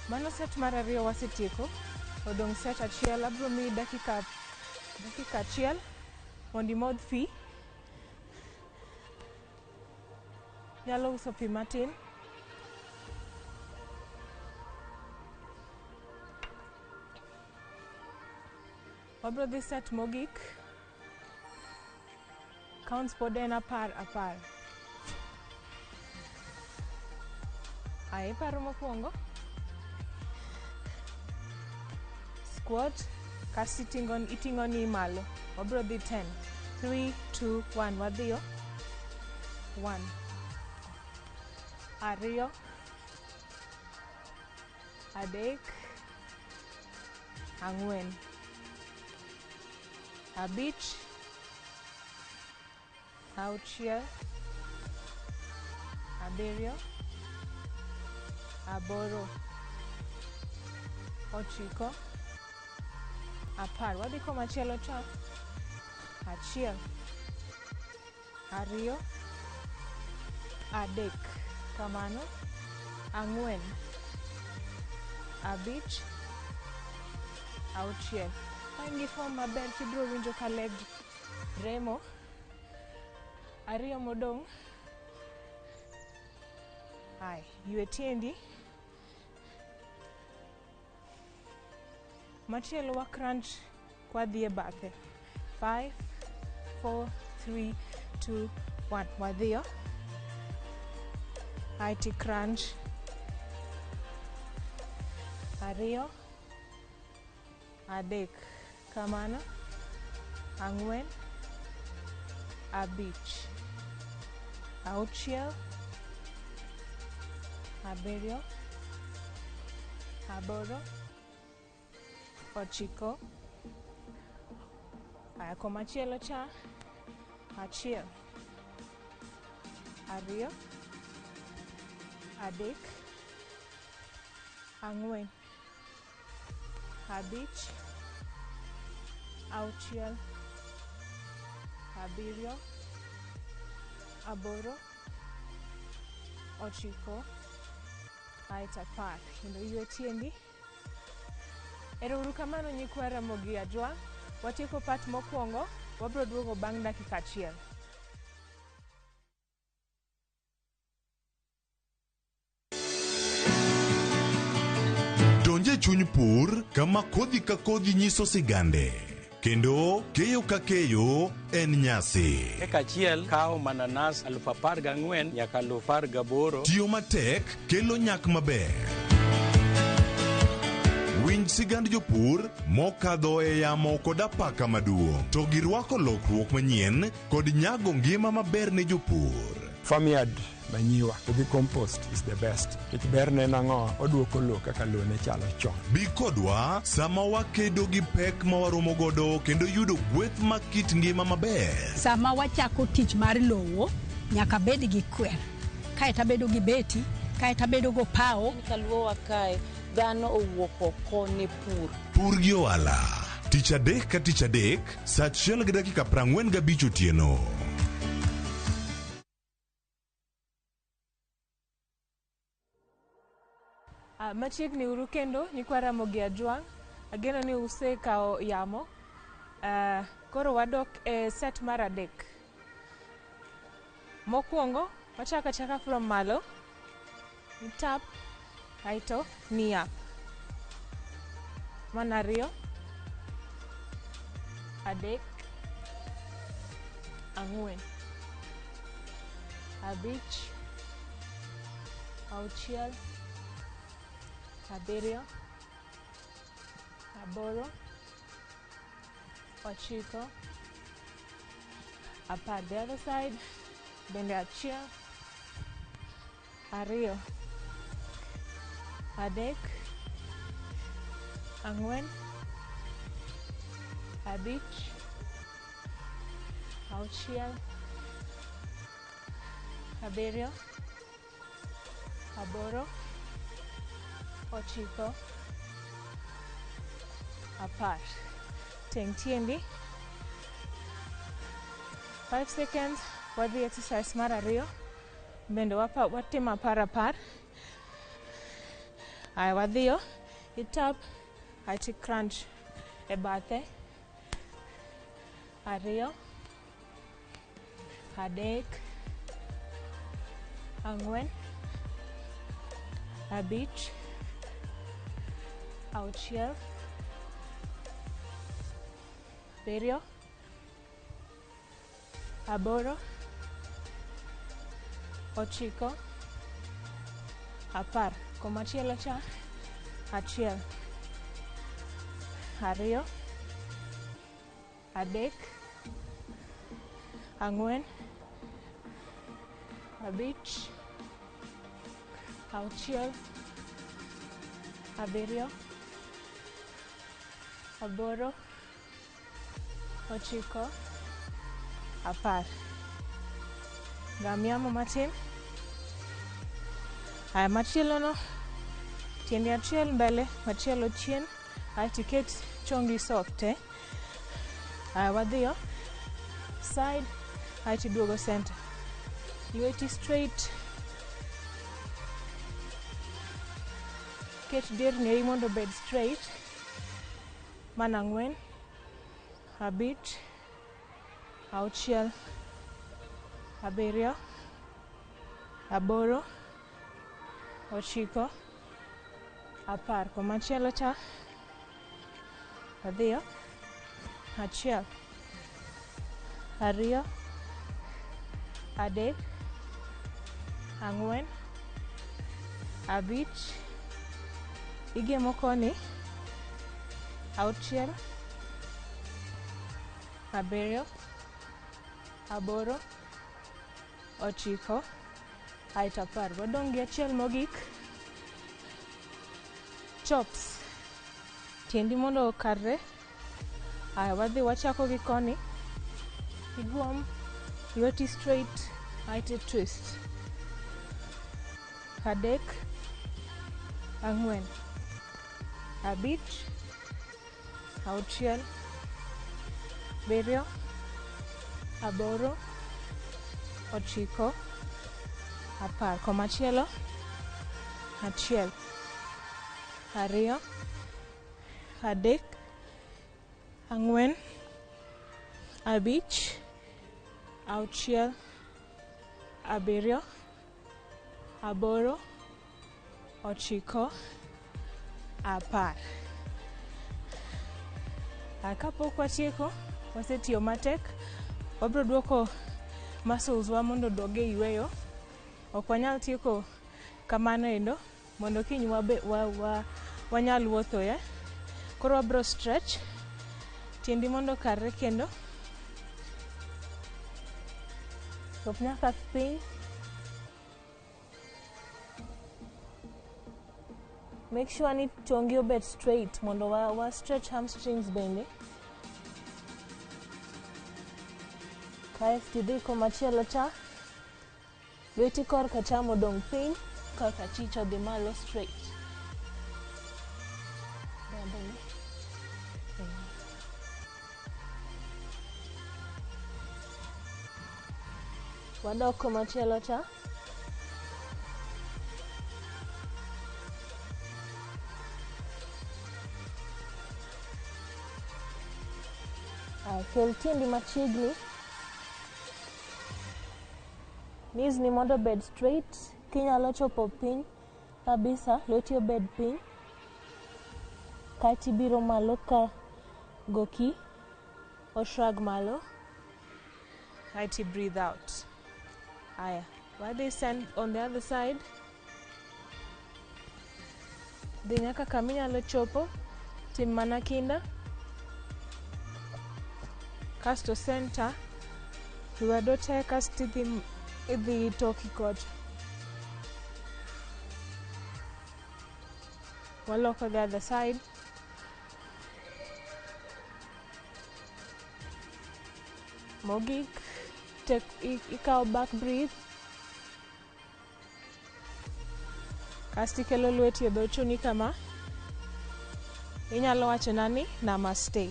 Mano set mar 2 wasetieko. Odong' set 1. Abiro miyi dakika 1 mondo imodh pi. Nyalo uso pi matin. Wabiro dhi set mogik. Counts pod en 10 10. Ae, iparo mokwongo. Squat, kasto iting'o ni malo. Wabiro dhi 10. 3, 2, 1. Wadhiyo. 1, 2, 3, 4, 5, 6, 7, 8, 9, 10. Wadhi komachielo cha. 1, 2, 3, kamano. 4, 5, 6. Ka in gi form maber tibiro winjo ka leg remo. 2 modong'. Ai, ywe tiendi. Machielo wa crunch kwadhi e bathe. 5, 4, 3, 2, 1. Wadhiyo. Aeti crunch. 2, 3, kamano. 4, 5, 6, 7, 8, 9. Aya, komachielo cha. 1, 2, 3, 4, 5, 6, 7, 8, 9, aeto 10. Kendo ywe tiendi. Ero uru kamano nyikwa Ramogi Ajwang'. Watieko part mokwongo, wabiro duogo bang' dakika 1. Donje chuny pur kama kodhi ka kodhi nyiso sigande kendo keyo ka keyo en nyasi. Eka achiel kawo mananas 14,000 nyaka 18,000. Tiyo matek kelo nyak maber. Winj sigand jopur mokadho e yamo kod apaka maduong' to girwako lokruok manyien kod nyago ngima maber ne jopur. Farmyard manure to gi compost is the best. Nikech berne en ang'o? Oduoko lowo kaka lowo ne chalo chon. Bi kodwa sama wakedo gi pek ma waromo godo kendo yudo gweth mag kit ngima maber. Sama wachako tich mar lowo, nyaka bed gi kwer. Kaeto abedo gi beti, kaeto abedo go pawo. Kaluowa kae, dhano owuok oko ne pur. Pur gi ohala. Tich adek ka tich adek, saa 1:45 otieno. Machiegni uru kendo nyikwa Ramogi Ajwang'. Ageno ni usekawo yamo. Koro wadok e set mar 3. Mokwongo, wachako achaka from malo. Ni tap, kaeto knee up. 1, 2, 3, 4, 5, 6, 7, 8, 9, 10. The other side, bende 1, 2, 3, 4, 5, 6, 7, 8, 9, 10. Teng tiendi. 5 seconds. Wadhi exercise mar ariyo. Bende watimo 10. Aya wadhiyo. Itap. Aiti crunch e bathe. 2, 3, 4, 5, 6, 7, 8, 9, 10. Komachielo cha 1, 2, 3, 4, 5, 6, 7, 8, 9, 10. Gam yamo matin. Aya machielo no, tiendi achiel mbele, machielo chien, aeto iket chongi soft. Aya wadhiyo side, aeto iduogo center. Lweti straight. Ket dirni mondo obed straight. Mana 4, 5, 6, 7, 8, 9, 10. Komachielo cha wadhiyo 1, 2, 3, 4, 5, igemo koni, 6, 7, 8, 9, aeto 10. Wadong' gi achiel mogik. Chops. Tiendi mondo okarre. Aya wadhi wachako gi koni. Igwom, lweti straight, aeto twist. 3, 4, 5, 6, 7, 8, 9, 10. Komachielo 1, 2, 3, 4, 5, 6, 7, 8, 9, 10. Kapok watieko, wasetiyo matek, wabiro duoko muscles wa mondo oduog e yweyo. Ok wanyal tieko kamano endo mondo kiny wanyal wuotho. Koro wabiro stretch tiendi mondo okarre kendo. Chop nyaka piny. Make sure ni chongi obed straight mondo wa stretch hamstrings bende. Kaeto idhi komachielo cha. Lweti korka cham odong' piny, korka achich odhi malo straight. Wadok komachielo cha. Kel tiendi machiegni. Knees ni mondo obed straight. Kinyalo chopo piny kabisa, lweti obed piny. Kaeto ibiro malo ka goki o shrug malo. Kaeto breathe out. Aya, wadhi send on the other side. Dhi nyaka kama inyalo chopo, tim mana kinda. Kasto center, lwedo te kasto idhi toki kocha. Waloko the other side. Mogik, tek, ikawo back breath. Kasto ikelo lweti e dho chuni kama. Inyalo wachona ni namaste.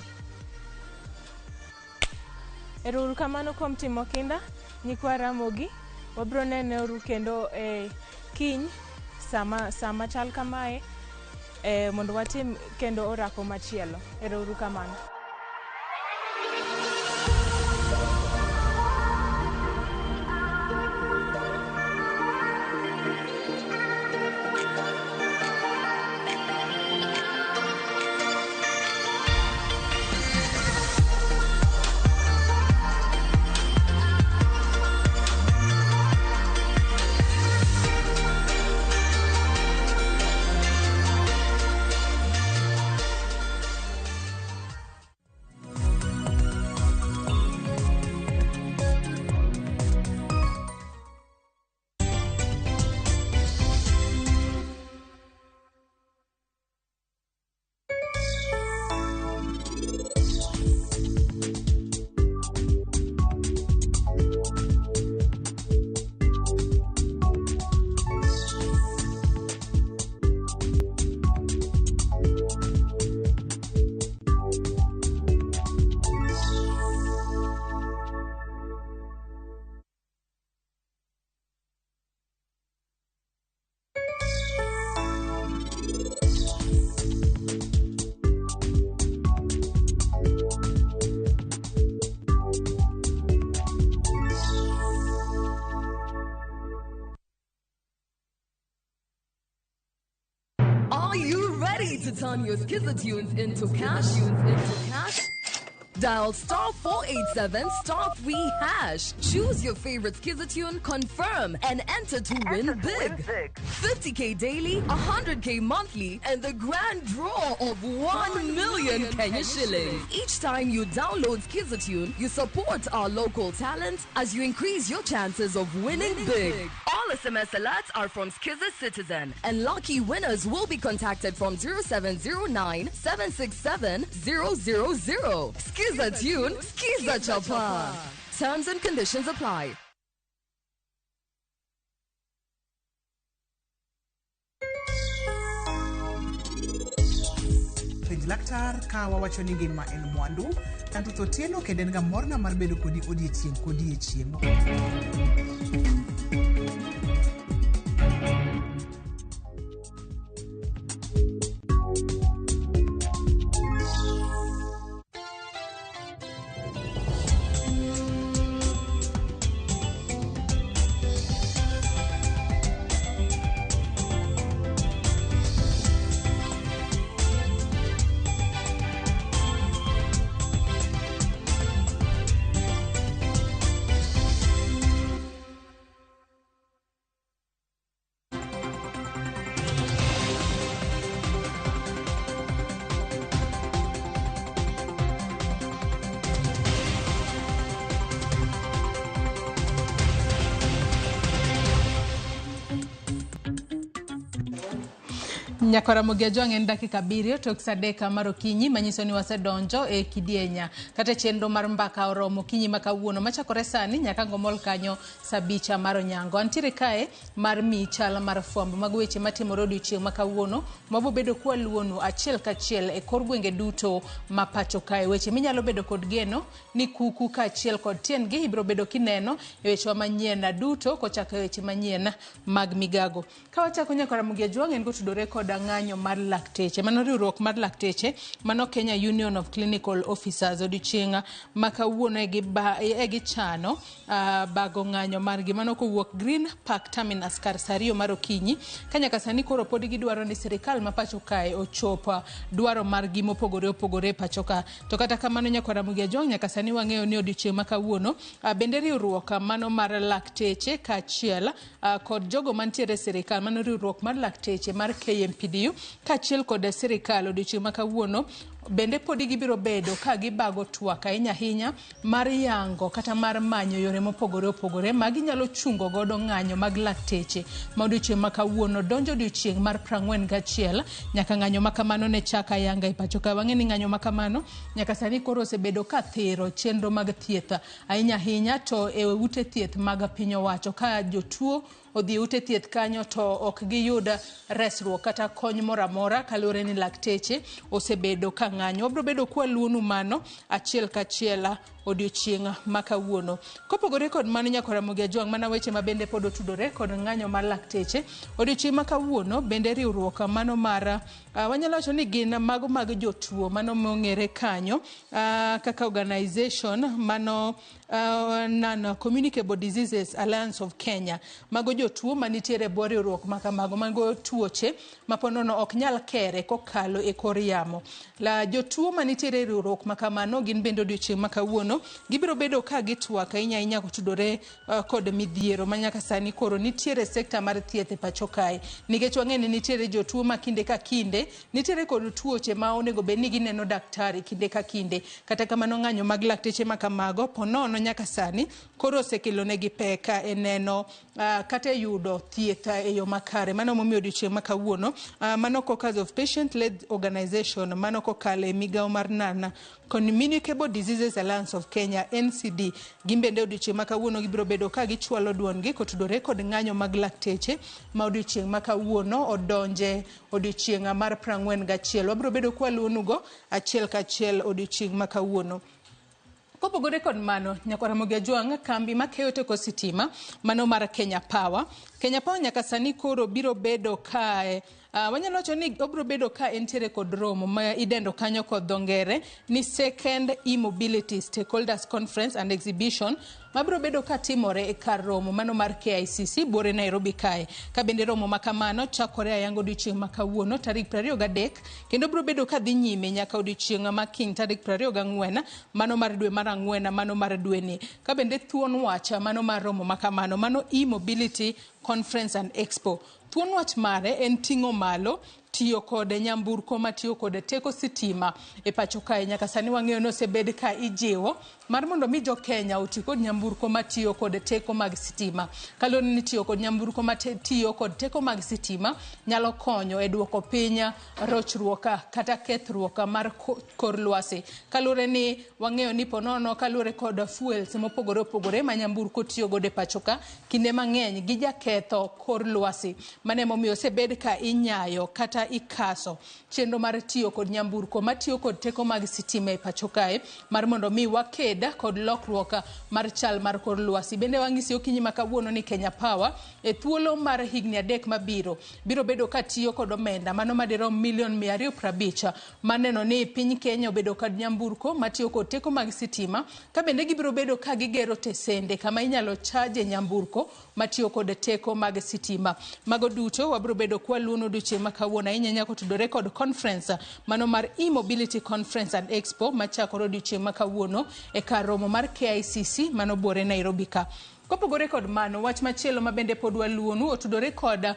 Ero uru kamano kuom timo kinda, nyikwa Ramogi. Wabro nene uru kendo e kiny sama, sama chal kamae e, mondo watim kendo orako machielo. Ero uru kamano. Are you ready to turn your Skiza tunes into cash? Into cash? Dial star 487 star 3 hash. Choose your favorite Skiza tune, confirm, and enter to win big. 50k daily, 100k monthly, and the grand draw of 1 million Kenya shillings. Each time you download Skiza tune, you support our local talent as you increase your chances of winning big. All SMS alerts are from Skiza Citizen, and lucky winners will be contacted from 0709 767 000. Skiza tune, Skiza Chapa. Terms and conditions apply. Penj laktar ka wawacho ni ngima en mwandu, Tanto Otieno kendo en ga morna mar bedo kodi odiechieng' kodiechieng'. Nyakora Ramogi en dakika 7 tok saa 3 mar okinyi manyiso ni wasedonjo e kidienya kata chenro mar mbaka oromo okinyi ma kawuono machakore sani nyaka ngomol kanyo saa 5 mar onyango. Antiere kae mar mi chal mar fwambo mag weche matimore odiochieng' ma kawuono mabobedo kwaluonu achiel kachiel e kor gwenge duto ma pacho kae. Weche minyalo bedo kod geno ni kuku kaachiel kod tiendgi ibiro bedo kineno e wechewa manyien duto kochako e weche manyien mag migago. Ka wachako Nyakora Ramogi Ajwang' en gotudore kod ng'anyo mar lakteche mano riwruok mar lakteche mano Kenya Union of Clinical Officers odiochieng' ma kawuono e gichano bago ng'anyo margi mano kowuok Green Park Terminus kar saa 2 mar okinyi ka nyaka sani koro pod gidwaro ni sirikal ma pacho kae ochop dwaro margi mopogore opogore pacho ka. To kata kamano Nyakora Ramogi Ajwang' nyaka sani wang'eyo ni odiochieng' ma kawuono bende riwruok mano mar lakteche kaachiel kod jogo mantiere e sirikal mano riwruok mar lakteche mar KMPDU KMPDU kaachiel kod sirikal odiochieng' ma kawuono bende podi gibiro bedo ka gibago twak ahinya ahinya mar yango kata mar manyo yore mopogore opogore ma ginyalo chungo godo ng'anyo mag lakteche ma odiochieng' ma kawuono donjo odiochieng' mar 41 nyaka ng'anyo ma kamano ne chak ayanga e pacho ka. Wang'e ni ng'anyo ma kamano nyaka sani koro osebedo ka thiro chenro mag thieth ahinya ahinya to e ute thieth mag piny owacho ka jotuo odhi e ute thieth kanyo to ok giyud resruok kata kony moro amora kaluwore ni lakteche osebedo ka ng'anyo. Wabiro bedo kwaluonu mano achiel kachiel odiochieng' ma kawuono. Kopogore kod mano nyaka Ramogi Ajwang' mana weche ma bende pod otudore kod ng'anyo mar lakteche. Odiochieng' ma kawuono bende riwruok mano mar wanyalo wacho ni gin mago mag jotuo mano mong'ere kanyo kaka organization mano Non-Communicable Diseases Alliance of Kenya. Mago jotuo manitiere e bwo riwruok ma kamago, mago tuoche ma ponono ok nyal kere kokalo e kor yamo. La jotuo manitiere e riwruok ma kamano gin bende odiochieng' ma kawuono gibiro bedo ka gitwak ahinya ahinya kotudore kod midhiero ma nyaka sani koro nitiere e sekta mar thieth e pacho kae. Nikech wang'e ni nitiere jotuo ma kinde ka kinde nitiere kod tuoche ma onego bed ni gineno daktari kinde ka kinde. Kata kamano ng'anyo mag lakteche ma kamago ponono nyaka sani koro osekelonegi pek e neno kata e yudo thieth e yo makare. Mano momiyo odiochieng' ma kawuono mano Caucus of Patient Led Organization mano kokalo e migawo mar Non Communicable Diseases Alliance of Kenya NCD gin bende odiochieng' ma kawuono gibiro bedo ka gichwalo duondgi kotudore kod ng'anyo mag lakteche ma odiochieng' ma kawuono odonje odiochieng' mar 41. Wabiro bedo kwaluonugo achiel kachiel odiochieng' ma kawuono. Kopogore kod mano, nyakwa Ramogi Ajwang', kambi makeyo teko sitima mano mar Kenya Power. Kenya Power nyaka sani koro biro bedo kae wanyalo wacho ni obiro bedo ka entiere kod romo ma idendo kanyo kod dho ngere ni Second E-Mobility Stakeholders Conference and Exhibition mabiro bedo ka timore e kar romo mano mar KICC buore Nairobi kae. Ka bende romo ma kamano chakore ayanga odiochieng' ma kawuono tarik 23 kendo biro bedo ka dhi nyime nyaka odiochieng' ma kiny tarik 24 mano mar dwe mar ang'wen mano mar dweni. Ka bende thuon wach mano mar romo ma kamano mano E-Mobility Conference and Expo. Thuon wach mare en ting'o malo tiyo kod nyamburko matiyo kod teko sitima e pacho kae. Nyaka sani wang'eyo ni osebed ka ijiwo mar mondo mi jo Kenya oti kod nyamburko matiyo kod teko mag sitima. Kaluwore ni tiyo kod nyamburko matiyo kod teko mag sitima nyalo konyo e duoko piny rochruok kata kethruok mar kor lwasi. Kaluwore ni wang'eyo ni ponono kaluwore kod fuels mopogore opogore ma nyamburko tiyo godo e pacho ka, kinde mang'eny gijaketho kor lwasi. Mano emomiyo osebed ka inyayo kata ikaso chenro mar tiyo kod nyamburko matiyo kod teko mag sitima e pacho kae mar mondo mi waked kod lokruok mar chal mar kor lwasi. Bende wang'isi okinyi ma kawuono ni Kenya Power e thuolo mar higni 3 mabiro biro bedo ka tiyo kod omenda mano madirom milion 250 maneno ni piny Kenya obedo kod nyamburko matiyo kod teko mag sitima ka bende gibiro bedo ka gigero tesende kama inyalo chaje nyamburko matiyo kod teko mag sitima. Mago duto wabiro bedo kwaluono odiochieng' ma kawuono ahinya ahinya kotudore kod conference mano mar E-Mobility Conference and Expo machakore odiochieng' ma kawuono e kar romo mar KICC mano buore Nairobi ka. Kopogore kod mano, wach machielo ma bende pod waluonu otudore kod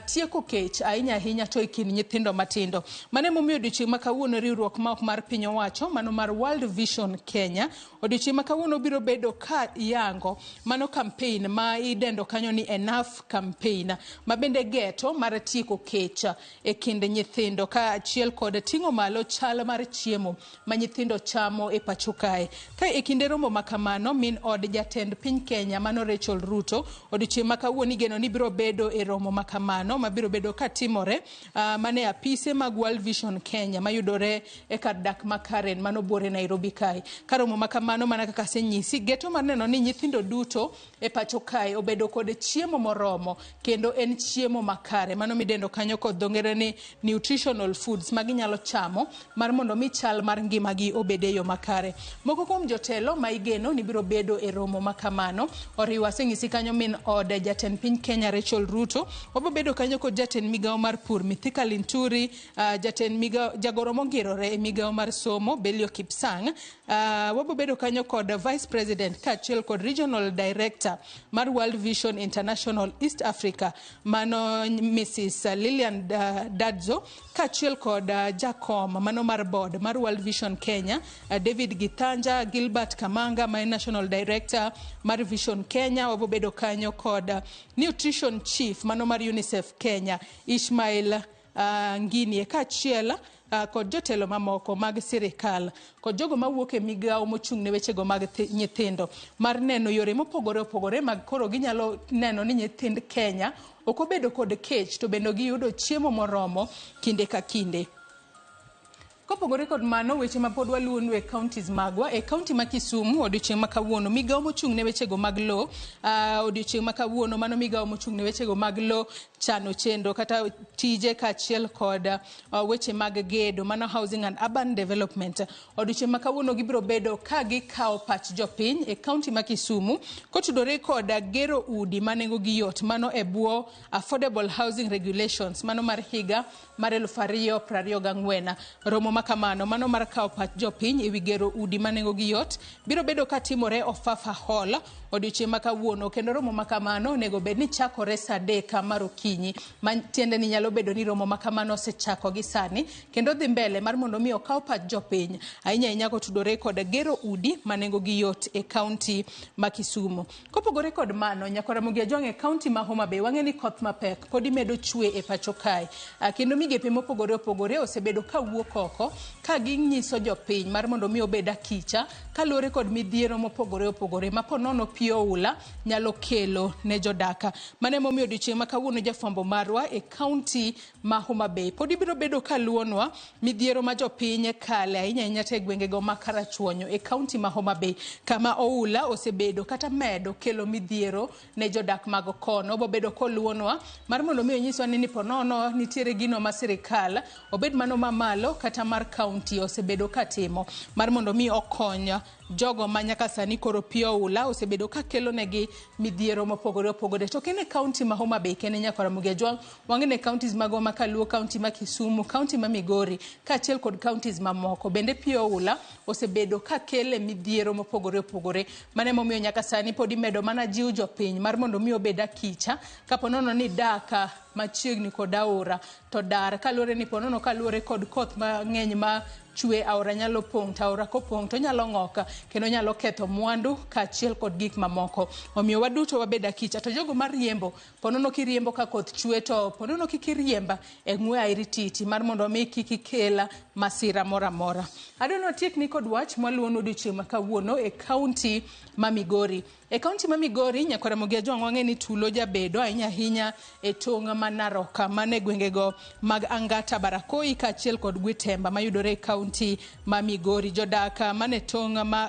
tieko kech ahinya ahinya to e kind nyithindo matindo. Mano emomiyo odiochieng' ma kawuono riwruok ma ok mar piny owacho mano mar World Vision Kenya odiochieng' ma kawuono biro bedo ka yango mano campaign ma idendo kanyo ni Enough Campaign ma bende geto mar tieko kech e kind nyithindo ka achiel kod ting'o malo chal mar chiemo ma nyithindo chamo e pacho kae. Ka e kinde romo ma kamano, min od jatend piny Kenya mano Rachel Ruto odiochieng' ma kawuono igeno ni biro bedo e romo ma kamano ma biro bedo ka timore mane apise mag World Vision Kenya mayudore e kar dak ma Karen mano buore Nairobi kae. Ka romo ma kamano mana kaka asenyisi geto mar neno ni nyithindo duto e pacho kae obedo kod chiemo moromo kendo en chiemo makare mano midendo kanyo kod dho ngere ni nutritional foods ma ginyalo chamo mar mondo mi chal mar ngimagi obed e yo makare. Moko kuom jotelo ma igeno ni biro bedo e romo ma kamano Oriwo aseng'isi kanyo min od jatend piny Kenya Rachel Ruto. Wabo bedo kanyo kod jatend migawo mar pur Mithika Linturi, jatend migawo jagoro mongirore e migawo mar somo Belio Kipsang. Wabo bedo kanyo kod Vice President kaachiel kod Regional Director mar World Vision International East Africa mano Mrs. Lilian Dadzo kaachiel kod jakom mano mar board mar World Vision Kenya David Githanja, Gilbert Kamanga ma en National Director mar Vision Kenya. Wabo bedo kanyo kod Nutrition Chief mano mar UNICEF Kenya Ishmael Nginie kaachiel kod jotelo mamoko mag sirikal kod jogo mawuok e migawo mochung' ne wechego mag nyithindo mar neno yore mopogore opogore mag koro ginyalo neno ni nyithind Kenya ok obedo kod kech to bende giyudo chiemo moromo kinde ka kinde. Kopogore kod mano, weche ma pod waluwonu e counties magwa, e county ma Kisumu odiochieng' ma kawuono, migawo mochung' ne wechego mag lowo, odiochieng' ma kawuono mano migawo mochung' ne wechego mag lowo, chano chenro kata tije kaachiel kod weche mag gedo, mano Housing and Urban Development. Odiochieng' ma kawuono gibiro bedo ka gikawo pach jopiny e county ma Kisumu kotudore kod gero udi ma nengogi yot, mano e bwo Affordable Housing Regulations, mano mar higa mar 2024. Romo ma kamano mano mar kawo pach jopiny ewi gero udi ma nengogi yot biro bedo ka timore Ofafa Hall odiochieng' ma kawuono, kendo romo ma kamano onego bed ni chakore saa 3 mar okinyi, ma tiende ni nyalo bedo ni romo ma kamano osechako gi sani kendo dhi mbele mar mondo mi okaw pach jopiny ahinya ahinya kotudore kod gero udi ma nengogi yot e kaunti ma Kisumu. Kopogore kod mano, nyakora Ramogi Ajwang' e kaunti ma Homa Bay wang'e ni koth mapek pod imedo chwe e pacho kae, kendo migepe mopogore opogore osebedo ka wuok oko ka ginyiso jopiny mar mondo mi obed akicha kaluwore kod midhiero mopogore opogore ma po nono pi oula nyalo kelo ne jodaka. Mano emomiyo odiochieng' ma kawuono jafwambo marwa e kaunti ma Homa Bay pod ibiro bedo ka luwonwa midhiero ma jopiny kale ahinya ahinya to e gwengego ma Karachuonyo e kaunti ma Homa Bay, kama oula osebedo kata medo kelo midhiero ne jodak mag kono. Obobedo koluwonwa mar mondo mi onyiswa ni po nono nitiere gino ma sirikal obed mano mamalo kata mar kaunti osebedo katimo mar mondo mi okony jogo ma nyaka sani koro pi oula osebedo ka kelo negi midhiero mopogore opogore. To kene kaunti ma Homa Bay kene nyaka Ramogi Ajwang', wang'e counties magwa ma Kaluo, kaunti ma Kisumu, kaunti ma Migori kaachiel kod counties mamoko bende pi oula osebedo ka kele midhiero mopogore opogore. Mano emomiyo nyaka sani pod imedo mana jiw jopiny mar mondo mi obed akicha kapo nono ni daka machiegni kod aora to dar kaluwore ni po nono kaluwore kod koth mang'eny ma chwe, aora nyalo pong', to aora kopong' to nyalo ng'ok kendo nyalo ketho mwandu kaachiel kod gik mamoko. Omiyo waduto wabed akicha. To jogo mariembo, po nono kiriembo ka koth chwe to po nono kik iriemba e ng'we airititi mar mondo mi kik ikel masira moro amora. Adwa ni watiekni kod wach mwaluwonu odiochieng' ma kawuono e kaunti ma Migori. E kaunti ma Migori, nyakora Ramogi Ajwang' wang'e ni tulo jabedo ahinya ahinya e tong' ma Narok, mane gwengego mag Angata, Barakoi kaachiel kod Gwitemba mayudore e kaunti ma Migori. Jodak mane tong' ma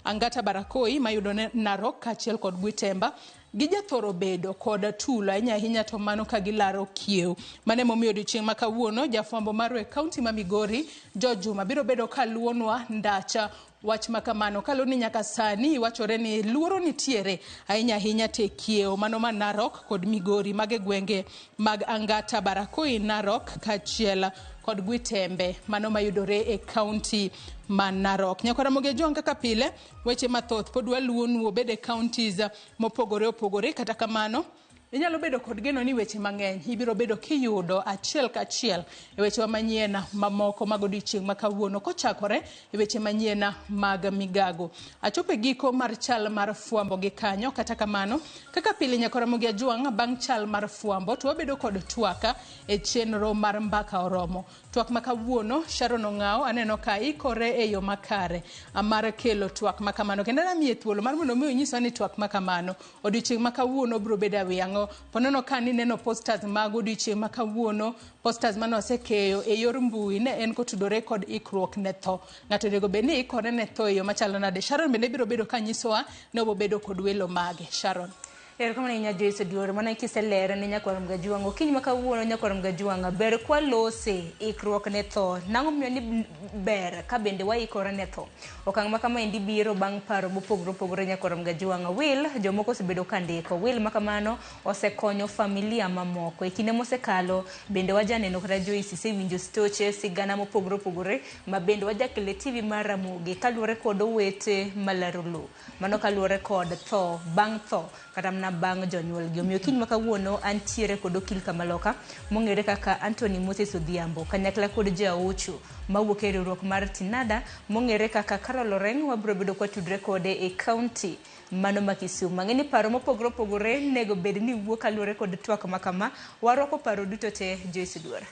Angata, Barakoi mayudore Narok kaachiel kod Gwitemba gijathoro bedo kod tulo ahinya ahinya to mano ka gilaro kiew. Mano emomiyo odiochieng' ma kawuono jafwambo marwa e kaunti ma Migori George Juma biro bedo ka luwonwa ndacha wach ma kamano kaluwore ni nyaka sani iwachore ni luoro nitiere ahinya ahinya te kiewo mano ma Narok kod Migori mage gwenge mag Angata, Barakoi, Narok kaachiel kod Gwitembe mano mayudore e kaunti ma Narok. Nyakora Ramogi Ajwang' kaka pile weche mathoth pod waluwonu obed e counties mopogore opogore, kata kamano inyalo bedo kod geno ni weche mang'eny ibiro bedo kiyudo achiel kachiel e wechewa manyien mamoko mag odiochieng' ma kawuono kochakore e weche manyien mag migago. Achopo e giko mar chal mar fwambo gi kanyo, kata kamano kaka pile nyakora Ramogi Ajwang' bang' chal mar fwambo to wabedo kod twak e chenro mar Mbaka Oromo. Twak ma kawuono Sharon Ong'ao aneno ka ikore e yo makare mar kelo twak ma kamano, kendo namiye thuolo mar mondo mi onyiswa ni twak ma kamano odiochieng' ma kawuono biro bedo e wi ang'o. Ponono ka nineno posters mag odiochieng' ma kawuono, posters mane osekeyo e yor mbui ne en kotudore kod ikruok ne tho. Ng'ato onego bed ni ikore ne tho e yo machalo nade. Sharon bende biro bedo ka nyisowa ni obobedo kod welo mage. Sharon. Erokamano ahinya Joyce Oduor, mana kiselero ne nyakwar Mgajuang'. Okinyi ma kawuono nyakwar Mgajuang' ber kwalose ikruok ne tho. Nang'o momiyo ni ber ka bende waikore ne tho? Okang' ma kamaendi biro bang' paro mopogore opogore nyakwar Mgajuang'. Will jomoko osebedo ka ndiko. Will ma kamano osekonyo familia mamoko. E kinde mosekalo bende wajaneno kata Joyce isewinjo stoche sigana mopogore opogore ma bende wajakelo e TV mar Ramogi kaluwore kod owete malaro lowo. Mano kaluwore kod tho bang' tho kata mana bang' jonyuolgi. Omiyo kiny ma kawuono antiere kod okil kamaloka mong'ere kaka Anthony Moses Odhiambo kanyakla kod jaocho mawuok e riwruok mar Tinada mong'ere kaka Carol Oreng. Wabiro bedo kwatudre kode e county mano ma Kisumu. Ang'e ni paro mopogore opogore nego bed ni wuok kaluwore kod twak ma kama. Warwako paro duto te Joyce Oduor.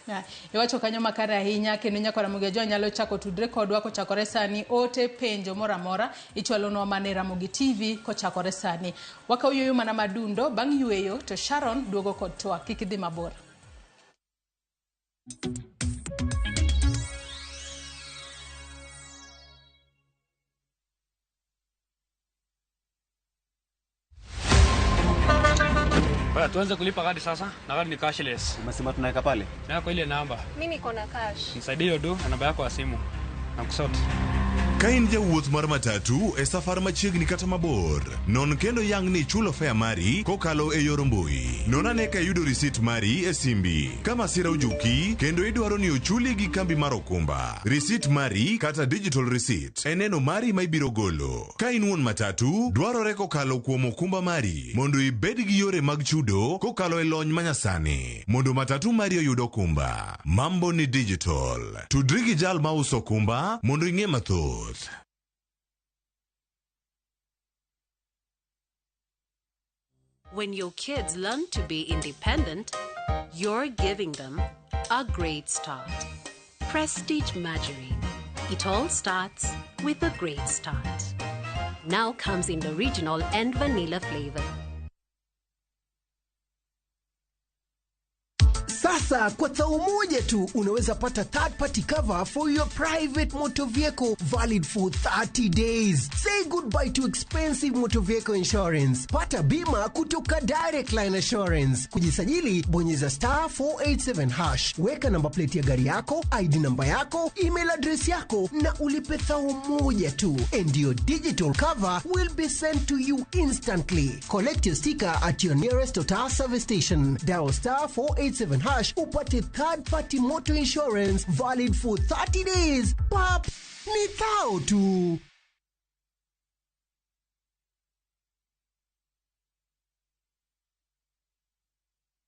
Iwacho kanyo makare ahinya kendo nyakwar Ramogi Ajwang' nyalo chako tudre kodwa kochakore sani. Ote penjo moro amora ichwalonwa mana e Ramogi TV kochakore sani. Wakaw yueyo mana madundo, bang' yueyo to Sharon duogo kod twak. Kik idhi mabor. Bwana, tuanze kulipa kadi sasa na kadi ni cashless. Umesema tunaweka pale? Na kwa ile namba. Mimi niko na cash. Nisaidie hiyo do na namba yako ya simu. Na kusort. Ka in jawuoth mar matatu e safar machiegni kata mabor, non kendo yang ni ichulo fare mari kokalo e yor mbui. Non ane ka iyudo risit mari e simbi. Ka masira ojuki kendo idwaro ni ochuli gi kambi mar okumba, risit mari kata digital receipt en neno mari ma ibiro golo. Ka in wuon matatu, dwarore kokalo kuom okumba mari mondo ibed gi yore mag chudo kokalo e lony manyasani mondo matatu mari oyud okumba. Mambo ni digital. Tudri gi jal mauso okumba mondo ing'e mathoth. When your kids learn to be independent, you're giving them a great start. Prestige Margarine. It all starts with a great start. Now comes in the original and vanilla flavor. Sasa kwa tao moja tu unaweza pata third party cover for your private motor vehicle valid for 30 days. Say goodbye to expensive motor vehicle insurance. Pata bima kutoka Direct Line Assurance. Kujisajili bonyeza star 487 hash. Weka namba plate ya gari yako, ID namba yako, email address yako na ulipe thao moja tu. And your digital cover will be sent to you instantly. Collect your sticker at your nearest Total service station. Dial star 487 hash upate third party motor insurance valid for 30 days. Pap, ni thao tu.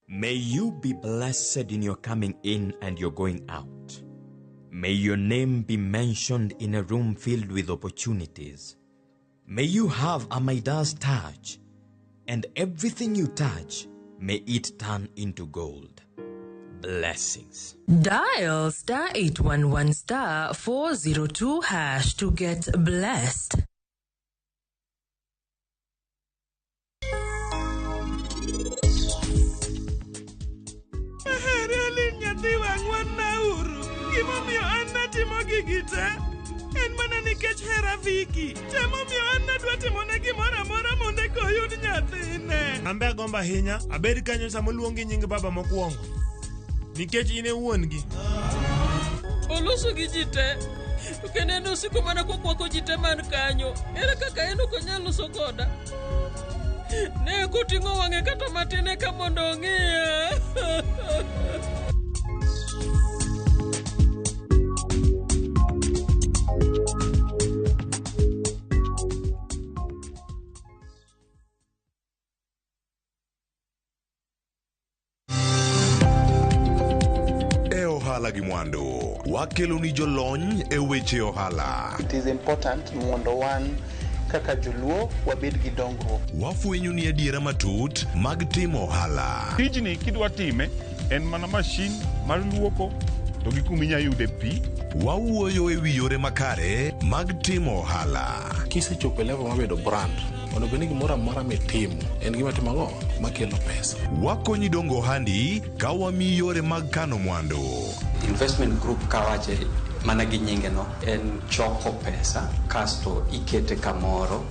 May you be blessed in your coming in and your going out. May your name be mentioned in a room filled with opportunities. May you have a Midas touch, and everything you touch, may it turn into gold. Blessings. Dial star 811 star 402 hash to get blessed. Ahere nyathiwa ang'wen nauru. Gimomiyo an natimo gigi te en mana nikech hera Viki. Temomiyo an nadwa timone gimoro amora mondo eka oyud nyathine. An be agombo ahinya abed kanyo sama oluongi nying baba mokwongo. Nikech in e wuon-gi. Oloso gi ji te. To kendo en osiko mana kokwako ji te man kanyo. Ere kaka en ok onyal loso koda? Ne ok oting'o wang'e kata matin eka mondo ong'iya. E ohala gi mwandu, wakeloni jolony e weche ohala. It is important mondo wan kaka joluo wabed gi dongruok. Wafwenyo ni adiera matut mag timo ohala. Tijni kidwa time en mana mashin mar luoko to gi kuma inya yude pi. Wawuoyo e wi yore makare mag timo ohala. Kisechopo e level mar bedo brand, onego bed ni gimoro amora mitimo en gima timo ang'o makelo pesa. Wakonyi dongo ohandi ka wamiyi yore mag kano mwandu. Investment group kawache mana gi nyinge no en choko pesa kasto ikete kamoro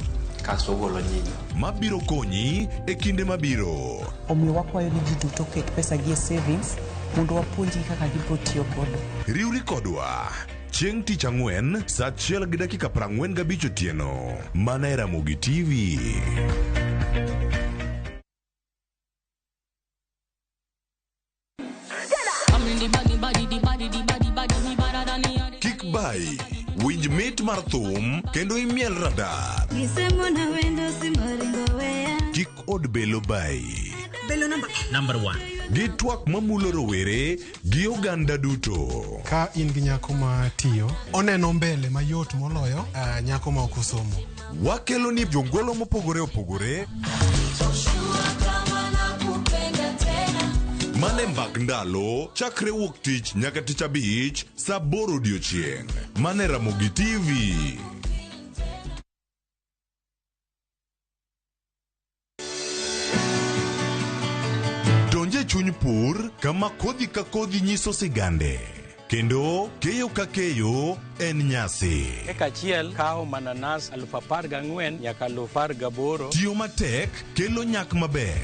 kasto ogolo nyinyo. Mabiro konyi e kinde mabiro. Omiyo wakwayo ni ji duto oket pesa gi e savings mondo wapuonjgi kaka gibiro tiyo godo. Riwri kodwa chieng' tich ang'wen sa 1:45 otieno mana e Ramogi TV. Kik bayi, winj mit mar thum kendo imiel radar. Kik od belo bayi. Belo namba Number 1. Gi twak mamulo rowere gi oganda duto. Ka in gi nyako ma tiyo, oneno mbele mayot moloyo nyako ma ok osomo. Wakelo ni jongolo mopogore opogore mane mbak ndalo chakre wuok tich nyaka tich abich saa 8 odiochieng' mane Ramogi TV. Donje chuny pur kama kodhi ka kodhi nyiso sigande kendo keyo ka keyo en nyasi. Eka achiel kawo mananas 14,000 nyaka 18,000. Tiyo matek kelo nyak maber.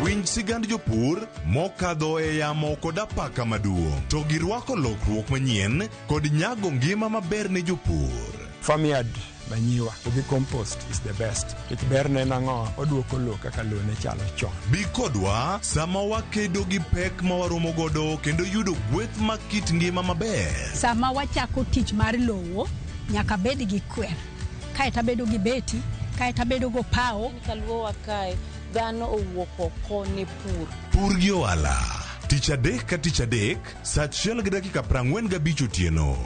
Winj sigand jopur mokadho e yamo kod apaka maduong' to girwako lokruok manyien kod nyago ngima maber ne jopur. Farmyard manyiwa to gi compost is the best. Nikech berne en ang'o? Oduoko lowo kaka lowo ne chalo chon. Bi kodwa sama wakedo gi pek ma waromo godo kendo yudo gweth mag kit ngima maber. Sama wachako tich mar lowo, nyaka bed gi kwer. Kaeto abedo gi beti, kaeto abedo go pawo. Kaluowa kae, dhano owuok oko ne pur. Pur gi ohala. Tich adek ka tich adek, saa 1:45 otieno.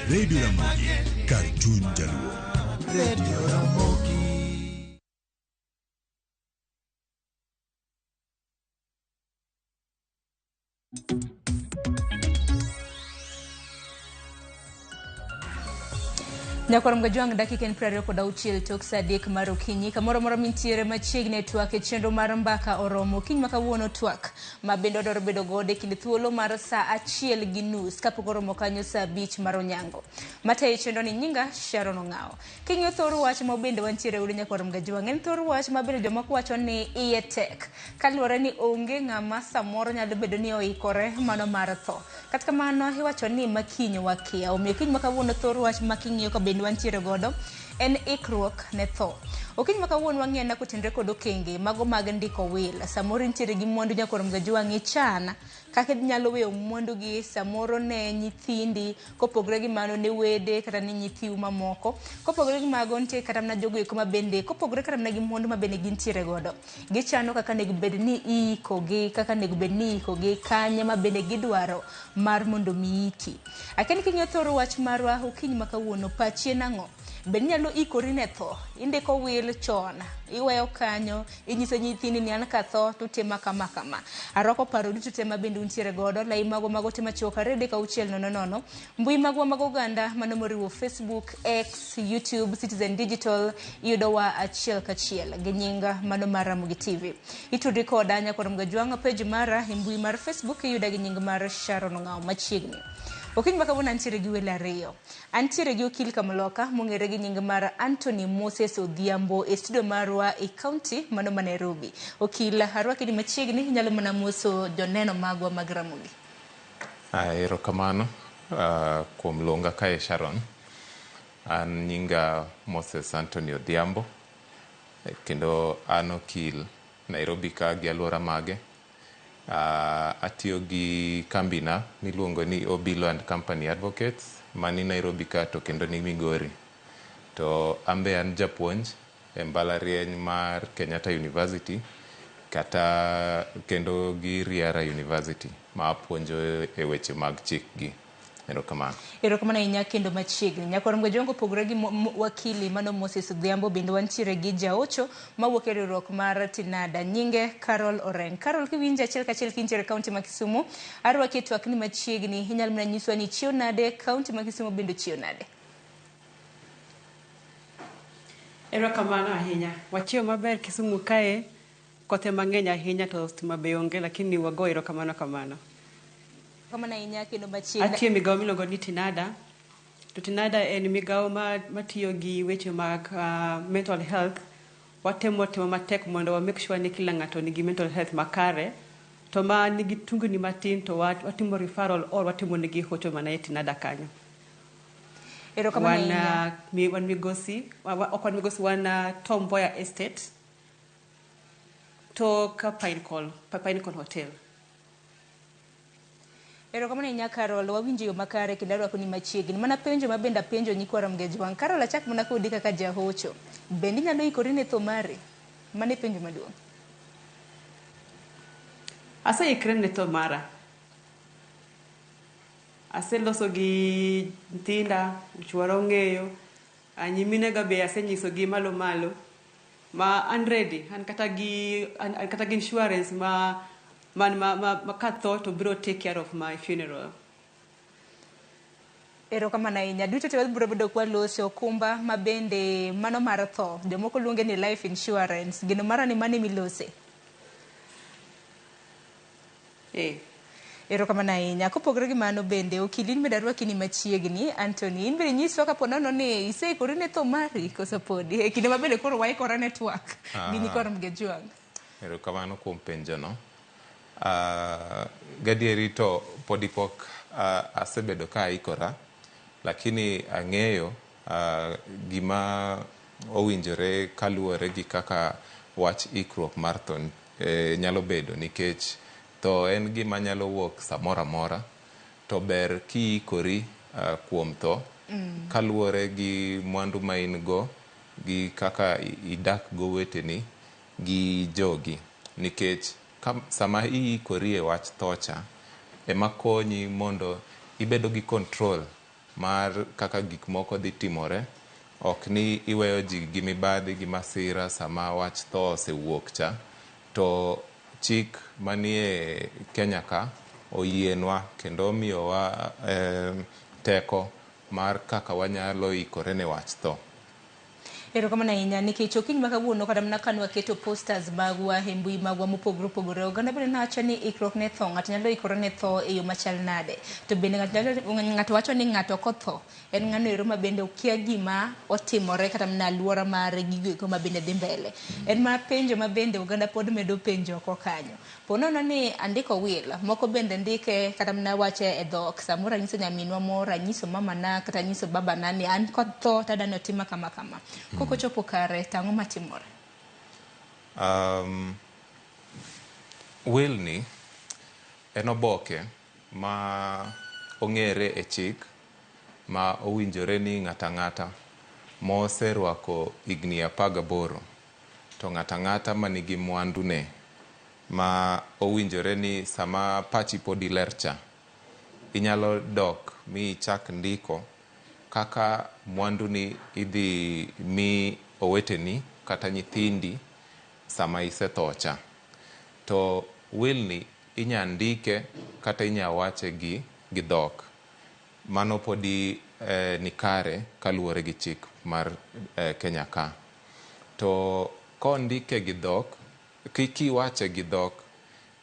Radio Ramogi, kar chuny Jaluo. Radio Ramogi. Nyakwar Mgajwang' dakika en 26 tok saa 3 mar okinyi. Kamoro amora mintiere machiegni e twak e chenro mar mbaka oromo. Okinyi ma kawuono twak ma bende odwaro bedo godo e kind thuolo mar saa 1:30 kapok oromo kanyo saa 5 mar onyango. Matayo chenro ni nyinga Sharon Ong'awo. King'iyo thor wach ma bende wantiere godo Nyakwar Mgajwang' en thor wach ma bende jomoko wacho ni iye tek. Kaluwore ni onge ng'ama samoro nyalo bedo ni oikore mano mar tho. Kata kamano iwacho ni makiny wakia. Omiyo kiny ma kawuono thor wach ma king'iyo ka bende wantiere godo en ikruok ne tho. Okinyi ma kawuono wang'iyo na kotenre kod okenge mago mag ndiko wil. Samoro intiere gi mwandu Nyakwar Mgajwang' ichan kaka inyalo weyo mwandu gi samoro ne nyithindi, kopogre gi mano ne wede kata ne nyithiu mamoko. Kopogre gi mago nitie kata mana jogo eko mabende kopogre kata mana gi mwandu mabende gintiere godo. Gichano kaka onego bed ni iikogi, kaka onego bed ni iikogi, kanye mabende gidwaro mar mondo mi iki. Akia ni king'iyo thor wach marwa okinyi ma kawuono pachi en ang'o? Be inyalo ikori ne tho? Indiko wil chon, iweyo kanyo, inyiso nyithindi ni an katho to utima kama kama. Arwako paro duto te mabende untiere godo, lai magwa mag ote machuok 2 3 6 0 0, mbui magwa mag oganda mano moriwo Facebook, X, YouTube, Citizen Digital, iyudowa achiel kachiel gi nying mano mar Ramogi TV. Itudri koda Nyakwar Mgajwang' page mara e mbui mar Facebook iyuda gi nying mar Sharon Ong'awo machiegni. Okinyi ma kawuono antiere gi welo ariyo. Antiere gi okil Kamloka mong'ere gi nying mar Anthony Moses Odhiambo e studio marwa e county mano ma Nairobi. Okil, arwaki ni machiegni, inyalo mana moso joneno magwa mag Ramogi. Erokamano kuom luonga kae Sharon. An nyinga Moses Anthony Odhiambo kendo an okil Nairobi ka gi alwora mage. Atiyo gi kambina miluongo ni Obilo and Company Advocates mani Nairobi ka to kendo ni Migori. To an be an japuonj e mbalariany mar Kenyatta University kata kendo gi Riara University ma apuonjo e weche mag chik gi. Erokamano. Erokamano ahinya kendo machiegni. Nyakwar Mgajwango opogore gi wakili mano Moses Odhiambo, bende wantiere gi jaocho mawuok e riwruok mar Tinada, nyinge Carol Oreng. Carol, kiwinjo achiel kachiel kintiere kaunti ma Kisumu, arwaki e twak ni machiegni, inyalo mana nyiswa ni chiew nade, kaunti ma Kisumu bende chiew nade? Erokamano ahinya. Wachiew maber Kisumu kae, kothe mang'eny ahinya to stima be onge, lakini wago erokamano kamano. Kamano ahinya kendo machiegni. Atiyo e migawo miluongo ni Tinada. To Tinada en migawo matiyo gi weche mag mental health. Watemo timo matek mondo wa make sure ni kila ng'ato nigi mental health makare. To ma nigi tungni matin to watimo referral or watimo nigi hocho mana e Tinada kanyo. Erokamano Wan, ahinya. wan migosi, ok wan migosi, wan Tom Mboya Estate. Tok Pinecone Hotel. Erokamano ahinya Carol, wawinjo yo makare kendo arwako ni machiegni. Mana penjo ma bende apenjo nyikwa Ramogi Carol, achak mana kodi kaka jahocho. Bende inyalo ikori ne tho mari? Mano e penjo maduong'. Aseikre ne tho mara. Aseloso gi nyithinda, chuora ong'eyo, nyiminega be asenyisogi malo malo. Ma an ready, an kata gi insurance ma man ma katho to biro take care of my funeral. Erokamano ahinya. Duto te wabiro bedo kwaloso okumba ma bende mano mar tho. Jomoko luonge ni life insurance. Geno mara ni mane milose? Eh. Erokamano ahinya. Kopogore gi mano bende, okil in bende arwaki ni machiegni. Anthony, in bende nyiswa kapo nono ni iseikori ne tho mari koso podi? E kinde ma bende koro waikore ne twak gi nyikwa Ramogi Ojwang'. Erokamano kuom penjono. Gadieri to podi pok asebedo ka aikora, lakini ang'eyo gima owinjore kaluwore gi kaka wach ikruok mar tho nyalo bedo, nikech tho en gima nyalo wuok samoro amora, to ber kiikori kuom tho kaluwore gi mwandu ma in go gi kaka idak goweteni gi jogi, nikech sama iikori e wach tho cha ema konyi mondo ibedo gi control mar kaka gik moko dhi timore. Ok ni iweyo ji gi mibadhi gi masira sama wach tho osewuok cha, to chik manie Kenya ka oyienwa kendo omiyowa teko mar kaka wanyalo ikore ne wach tho. Erokamano ahinya nikech okinyi ma kawuono kata mana kane waketo posters magwa e mbui magwa mopogore opogore, oganda bende nowacho ni ikruok ne tho, ng'ato nyalo ikore ne tho e yo machal nade. To bende ng'ato wacho ni ng'ato kotho en ng'ano ero ma bende okia gima otimore kata mana aluora mare, gigo eko ma bende dhi mbele. En mana penjo ma bende oganda pod medo penjo oko kanyo. Po nono ni andiko will, moko bende ndike kata mana wache e dhok. Samoro anyiso nyaminwa moro, anyiso mamana kata anyiso babana ni an kotho to adwa ni otima kama kama. Kok ochopo kare, to ang'o matimore? Will ni en oboke ma ong'ere e chik ma owinjore ni ng'ato ang'ata moserwako higni 18 to ng'ato ang'ata manigi mwandu ne ma owinjore ni sama pachi podi ler cha inyalo dok mi ichak ndiko kaka mwandu ni idhi mi oweteni kata nyithindi sama isetho cha. To will ni inya ndike kata inya wache gi dhok. Mano podi ni kare kaluwore gi chik mar Kenya ka. To kondike gi dhok, kiwache gi dhok,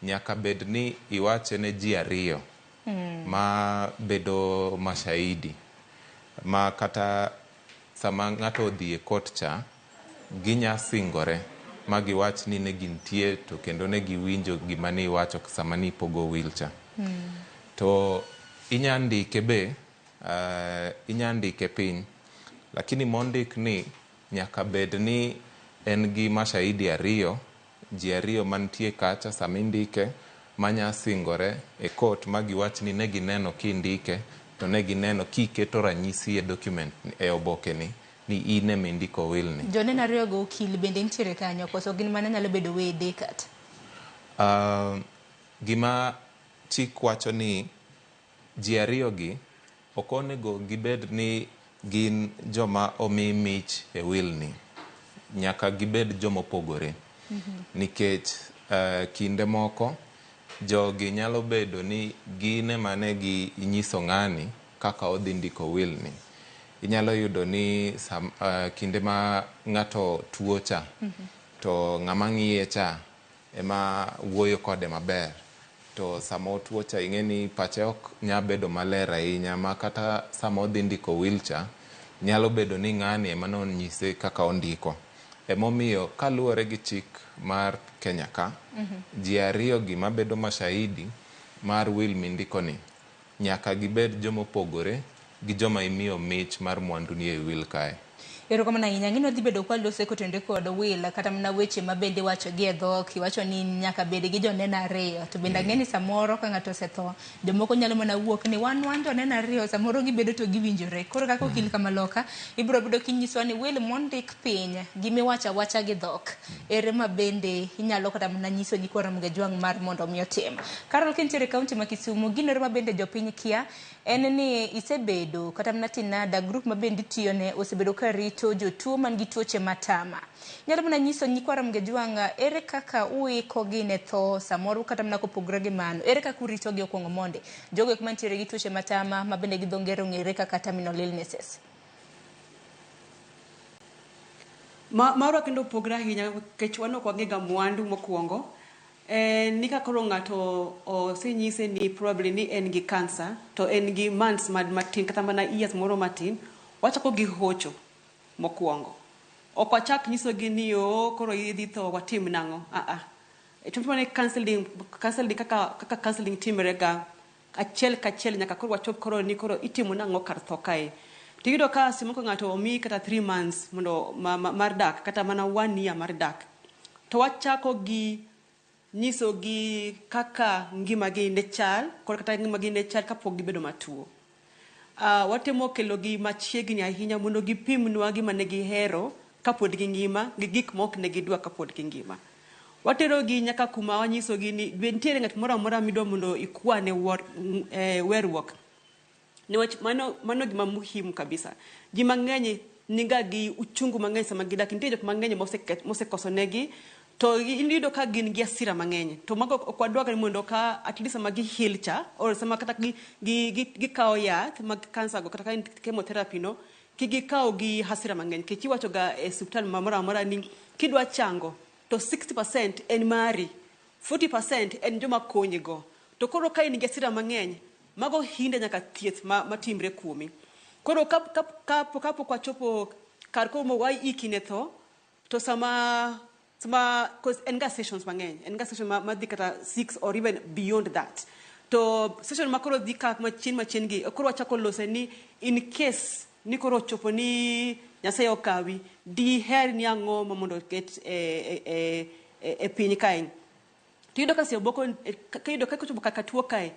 nyaka bed ni iwache ne ji ariyo ma bedo mashahidi. Ma kata sama ng'ato odhi e court cha, ginya singore ma giwach ni ne gintie to kendo ne giwinjo gima ne iwacho sama ne ipogo will cha. To inya ndike be, inya ndike piny, lakini mondik ni nyaka bed ni en gi mashahidi ariyo, ji ariyo mantie kacha sama indike manya singore e court ma giwach ni ne gineno kindike to ne gineno kiketo ranyisi e document e oboke ni ni in ema indiko will ni. Joneno ariyo go okil bende nitiere kanyo koso gin mana nyalo bedo wede kata? Gima chik wacho ni ji ariyo gi ok onego gibed ni gin joma omi mich e will ni. Nyaka gibed joma opogore. Nikech kinde moko jogi nyalo bedo ni gin ema ne ginyiso ng'ani kaka odhi ndiko will ni. Inyalo yudo ni kinde ma ng'ato tuo cha, to ng'ama ng'iye cha ema wuoyo kode maber. To sama otuo cha ing'e ni pache ok nyal bedo maler ahinya ma kata sama odhi ndiko will cha, nyalo bedo ni ng'ani ema nonyise kaka ondiko. Emomiyo kaluwore gi chik mar Kenya ka, ji ariyo gi mabedo mashahidi mar will mindiko ni, nyaka gibed jomopogore gi joma imiyo mich mar mwandu ni e will kae. Erokamano ahinya. Ng'ino dhi bedo kwa lose kotenore kod will kata mana weche ma bende iwacho gi e dhok, iwacho ni nyaka bed gi joneno ariyo. To bende ang'e ni samoro ka ng'ato osetho, jomoko nyalo mana wuok ni wan wan joneno ariyo, samoro gibedo to giwinjore. Koro kaka okil kamaloka, ibiro bedo kinyisowa ni will mondik piny gi miwacho awacha gi dhok, ere ma bende inyalo kata mana nyiso nyikwa Ramogi Ajwang' mar mondo mi otim. Carol, kintiere e kaunti ma Kisumu, gino ero ma bende jopiny kia en ni isebedo kata mana Tinada group ma bende itiyone osebedo ka rito jotuo man gi tuoche matama. Inyalo mana nyiso nyikwa Ramogi Ajwang' ere kaka uikogi ne tho samoro kata mana kopogore gi mano, ere kaka uritogi okuongo mondi jogo eko mantiere gi tuoche matama ma bende gi dho ngere ong'ere kaka terminal illnesses? Marwa kendo opogore ahinya nikech wan ok wang'e ga mwandu mokwongo. Ni ka koro ng'ato osenyise ni probably ni en gi cancer to en gi months matin kata mana years moro matin, wachako gi hocho mokwongo. Ok wachak nyisogi ni oo koro idhi tho watim nang'o. Timo mana counseling, counseling kaka counseling timre ga achiel kachiel nyaka koro wachop koro ni koro itimo nang'o kar tho kae. Tiyudo ka seche moko ng'ato omiyi kata 3 months mondo mar dak kata mana 1 year mar dak. To wachako gi nyisogi kaka ngimagi ne chal kod kata ngimagi ne chal kapok gibedo matuo. Watemo kelogi machiegni ahinya mondo gipimnwa gima ne gihero kapod gingima gi gik mok ne gidwa kapod gingima. Waterogi nyaka kuma wanyisogi ni be nitiere ng'at moro amora midwa mondo ikwane weruok. Niwach mano gima muhimu kabisa. Ji mang'eny niga gi uchungu mang'eny sama gidak. Nitie jok mang'eny mosekosonegi to iyudo ka gin gi hasira mang'eny. To mago ok wadwar ni mondo ka at least sama gi heal cha or sama kata gikawo yath mag cancer go kata ka en chemotherapy no, kik gikaw gi hasira mang'eny. Nikech iwacho ga e osiptal moro amora ni kidwa chango to 60% en mari, 40% en joma konyi go. To koro ka in gi hasira mang'eny, mago hinde nyaka thieth matimre kuomi. Koro kapok wachopo kar koro ma waiki ne tho, to sama cause en ga sessions mang'eny, en ga session madhi kata 6 or even beyond that. To session ma koro dhi ka machien machien gi, koro wachako lose ni in case ni koro ochopo ni Nyasaye okawi, diher ni ang'o ma mondo oket e piny kae. Tiyudo ka seche iyudo ka kochopo kaka tuo kae,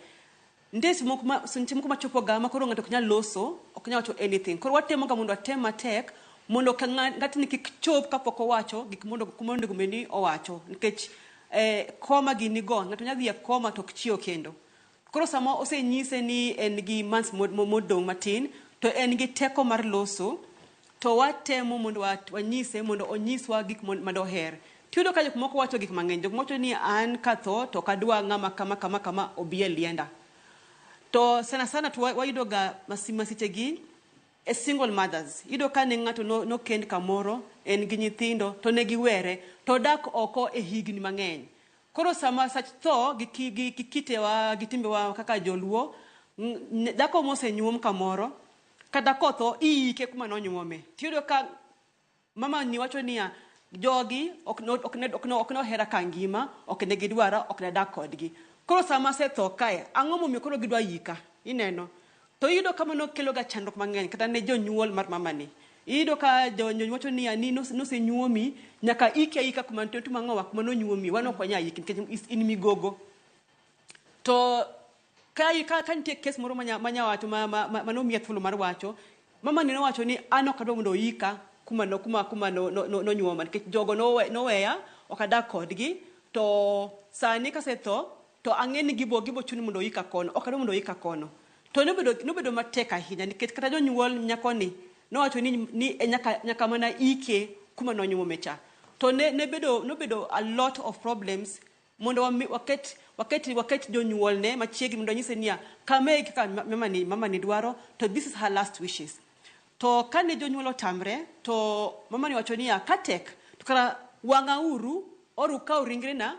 nitie seche moko machopo ga ma koro ng'ato ok nyal loso, ok nyal wacho anything. Koro watemo ga mondo watem matek mondo ng'atni kik chop kapok owacho gik kuma onego bed ni owacho. Nikech koma gini go, ng'ato nyalo dhi e koma to ok chiew kendo. Koro sama osenyise ni en gi months modong' matin, to en gi teko mar loso, to watemo mondo wanyise mondo onyiswa gik madoher. Tiyudo ka jok moko wacho gik mang'eny, jok moko wacho ni an katho to ok adwa ng'ama kama kama kama obi e lienda. To sana sana to wayudo ga masiche gi e single mothers. Iyudo ka ne ng'ato nokend kamoro, en gi nyithindo, to ne giwere, to odak oko e higni mang'eny. Koro sama sach tho gi kitewa gi timbewa kaka joluo, dhako mosenyuom kamoro, kata kotho iike kuma nonyuome. Tiyudo ka mama ni wacho niya, jogi ok nohera ka ngima, ok ne gidwara, ok nadak kodgi. Koro sama asetho kae, ang'o momiyo koro gidwa yika? Ineno? To iyudo ka mano kelo ga chandruok mang'eny kata ne jonyuol mar mamani. Iyudo ka jonyuol wacho niya ni nosenyuomi, nyaka ike aika kuma nitie to mang'owa kuma nonyuomi, wan ok wanyal yiki nikech in migogo. To Ka nitie case moro manyawacho manomiya thuolo mar wacho, mama ni nowacho ni an ok adwa mondo oika kuma no kuma kuma no no no nonyuoma nikech jogo noweya ok adak kodgi, to sani kasetho to ang'e ni gibo chuni mondo oika kono, ok adwa mondo oika kono. To nobedo matek ahinya nikech kata jonyuol nyakoni nowacho ni e nyaka mana ike kuma nonyuome cha. To nobedo a lot of problems mondo waket jonyuolne machiegni mondo nyise niya kama e kaka mama ni dwaro, to this is her last wishes. To kane jonyuol otamre, to mama ni wacho niya katek to kara wang'auru or ukaw ringrena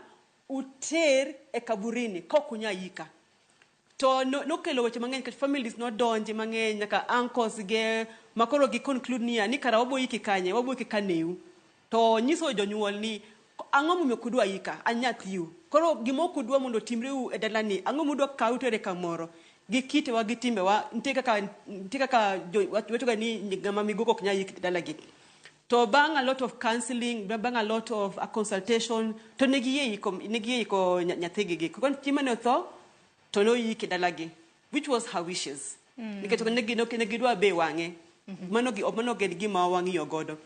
uter e kaburini kok unya ika. To nokelo weche mang'eny nikech families nodonje mang'eny, nyaka uncles ge makoro gi conclude niya ni kara wabo iki kanye, wabo iki kaneu. To nyiso jonyuol ni ang'o momiyo ok udwa ika, an nyathiu. Koro gima ok udwa mondo otimreu e dalani, ang'o mudwa kaw utere kamoro. Gi kitewa gi timbewa, nitie kaka wachoga ni ng'ama migogo ok nyal yik e dalagi. To bang' a lot of counseling, bang' a lot of consultation, to ne giyie iko nyathigi gi. Koro chieng' mane otho, to noyike dalagi, which was her wishes. Nikech ne gidwa be wang'e. Mano en gima wang'iyo godo.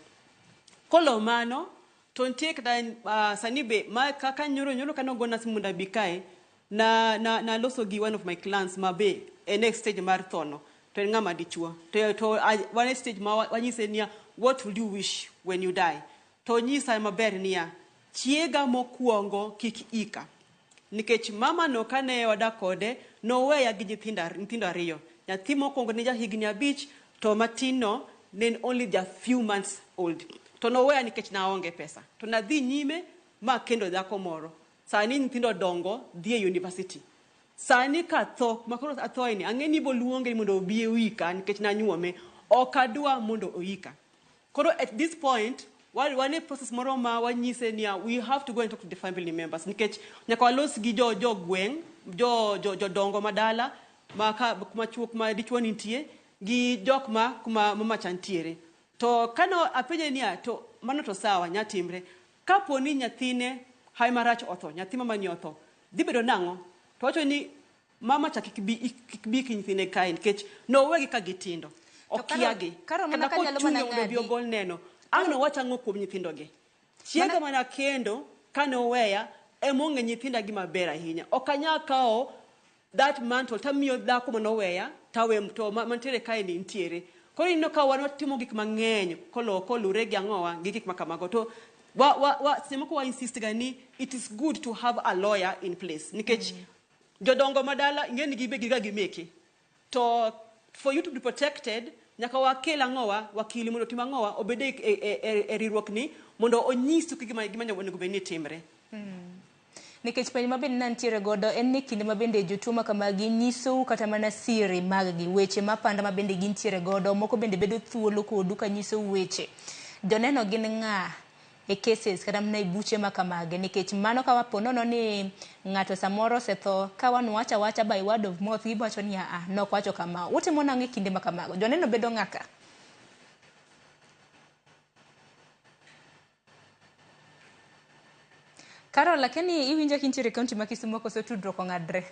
Kolo mano, to nitie kata sani be ma kaka nyoro kane ogona simu mondo abi kae, na loso gi one of my clients ma be en e stage mar tho no, to en ng'ama dichuo. To wan e stage ma wanyise niya, what will you wish when you die? To nyisa maber niya, chiega mokwongo kik ika. Nikech mama no kane wadak kode, noweya gi nyithindo ariyo. Nyathi mokwongo ne ja higni 5, to matin no ne en only ja few months old. To noweya nikech naonge pesa. To nadhi nyime ma kendo dhako moro. Sani nyithindo dongo dhi e university. Sani katho, makoro athoeni, ang'e ni ibo luonge ni mondo obi oika nikech nanyuome. Ok adwa mondo oika. Koro at this point, wan e process moro ma wanyise niya, we have to go and talk to the family members nikech nyaka walos gi jo gweng', jo jodongo madala, ma ka kuma chuo kuma dichuo nitie, gi jok ma kuma mama cha nitiere. To kano apenje niya, to mano to sawa, nya timre. Kapo ni nyathine hawi marach otho, nyathi mama ni otho, dhi bedo nang'o? To wacho ni mama cha kik bi gi nyithinde kae nikech nowegi ka gitindo. Okiagi. Karo mana Kata ka nyalo mana kochunge mondo obi ng'adi. ogol neno. Ang' nowach ang'o kuom nyithindogi? Chiega mana kendo kane oweya emong'e nyithinda gi maber ahinya. Ok anyal kawo that mantle tamiyo dhako manoweya tawe to mantiere kae ni nitiere. Koro ineno ka wan watimo gik mang'eny kolure gi ang'owa gi gik ma kamago. To wa seche moko wa insist ga ni it is good to have a lawyer in place nikech jodongo madala ing'e ni gibe giga gimeke. To for you to be protected, nyaka wakel ang'owa, wakili mondo otim ang'owa, obed e riwruok ni mondo onyisu gima onego bed ni timre. Nikech penjo ma bende nantiere godo en ni kinde ma bende jotuo ma kamagi nyisou kata mana siri mag-gi, weche mapanda ma bende gintiere godo, moko bende bedo thuolo kodu ka nyisou weche. Joneno gin ng'a e cases kata mana e buche ma kamagi? Nikech mano ka po nono ni ng'ato samoro osetho, ka wan wacho awacha by word of mouth, giwacho ni aa, nok wacho kama. Utimo nang'o e kinde ma kamago? Joneno bedo ng'a ka? Carol, akia ni iwinja kintiere e kaunti ma Kisumo koso tudruok ong'adre?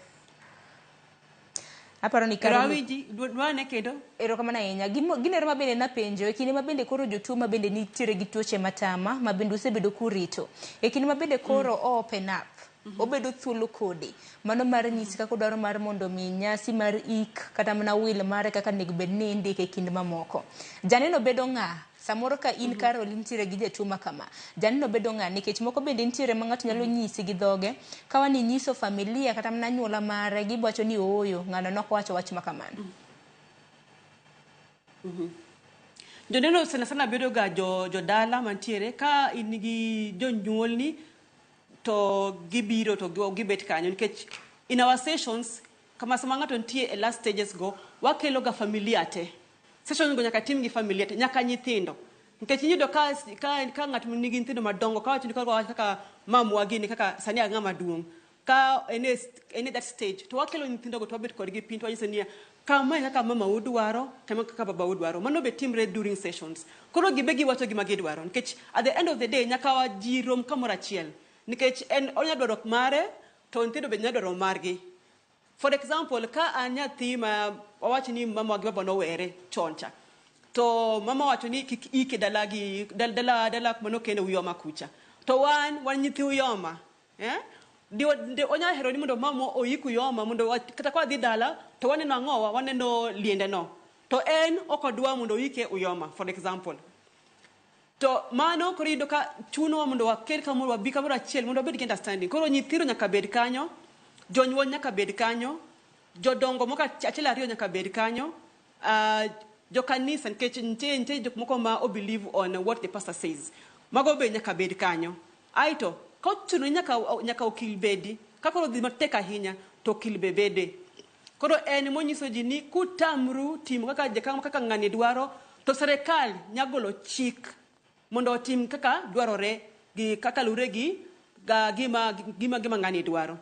Aparo ni Carol... Rawinji, dwane kendo. Erokamano ahinya. Ginero ma bende napenjo, e kinde ma bende koro jotuo ma bende nitiere gi tuoche matama, ma bende usebedo kurito. E kinde ma bende koro o open up, obedo thuolo kodi. Mano mar nyisi kaka odwaro mar mondo mi nyasi mar ik kata mana will mare kaka onego bed ni indike e kind mamoko. Janeno bedo ng'a? Samoro ka in Carol intiere gi jatuo ma kama, janeno bedo ng'a? Nikech moko bende nitiere ma ng'ato nyalo nyisi gi dhoge, ka wani nyiso familia kata mana anyuola mare, giwacho ni ooyo, ng'ano nok owacho wach ma kamano. Joneno sana sana bedo ga jo jodala mantiere ka in gi jonyuolni to gibiro to gibet kanyo nikech in our sessions kama sama ng'ato nitie e last stages go, wakelo ga familia te. Session go nyaka tim gi familia te, nyaka nyithindo. Nikech iyudo ka ng'at nigi nyithindo madongo, ka wacho ni kaka mamwa gini kaka sani ng'ama duong', ka en e that stage to wakelo nyithindogo to wabet kodgi piny to wanyiso niya kama e kaka mama udwaro, kama e kaka baba udwaro. Mano be timre during sessions. Koro gibe giwacho gima gidwaro nikech at the end of the day nyaka wa ji rom kamoro achiel nikech en onya dwaro mare to nyithindo be nya dwaro margi. For example, ka an nyathi ma wawach ni mama gi baba nowere chon cha, to mama wacho ni kik ike dala gi dala dala kuma nokende Uyoma kucha. To wan nyithi Uyoma. Eh? Di onya hero ni mondo mama oik Uyoma mondo kata kwa dhi dala to waneno ang'owa, waneno liende no. To en ok odwa mondo oike Uyoma, for example. To mano koro iyudo ka chunowa mondo wakel kamoro, wabi kamoro achiel mondo wabed gi understanding. Koro nyithindo nyaka bed kanyo, jonyuol nyaka bed kanyo, jodongo moko achiel ariyo nyaka bed kanyo, jokanisa nikech nitie jok moko ma o believe on what the pastor says. Mago be nyaka bed kanyo. Aito, kochuno nyaka okil bedi, ka koro dhi matek ahinya to okil be bede. Koro en monyiso ji ni kutamru timo kaka ng'ani dwaro, to serikal nyagolo chik mondo otim kaka dwarore gi kaka lure gi gima ng'ani dwaro.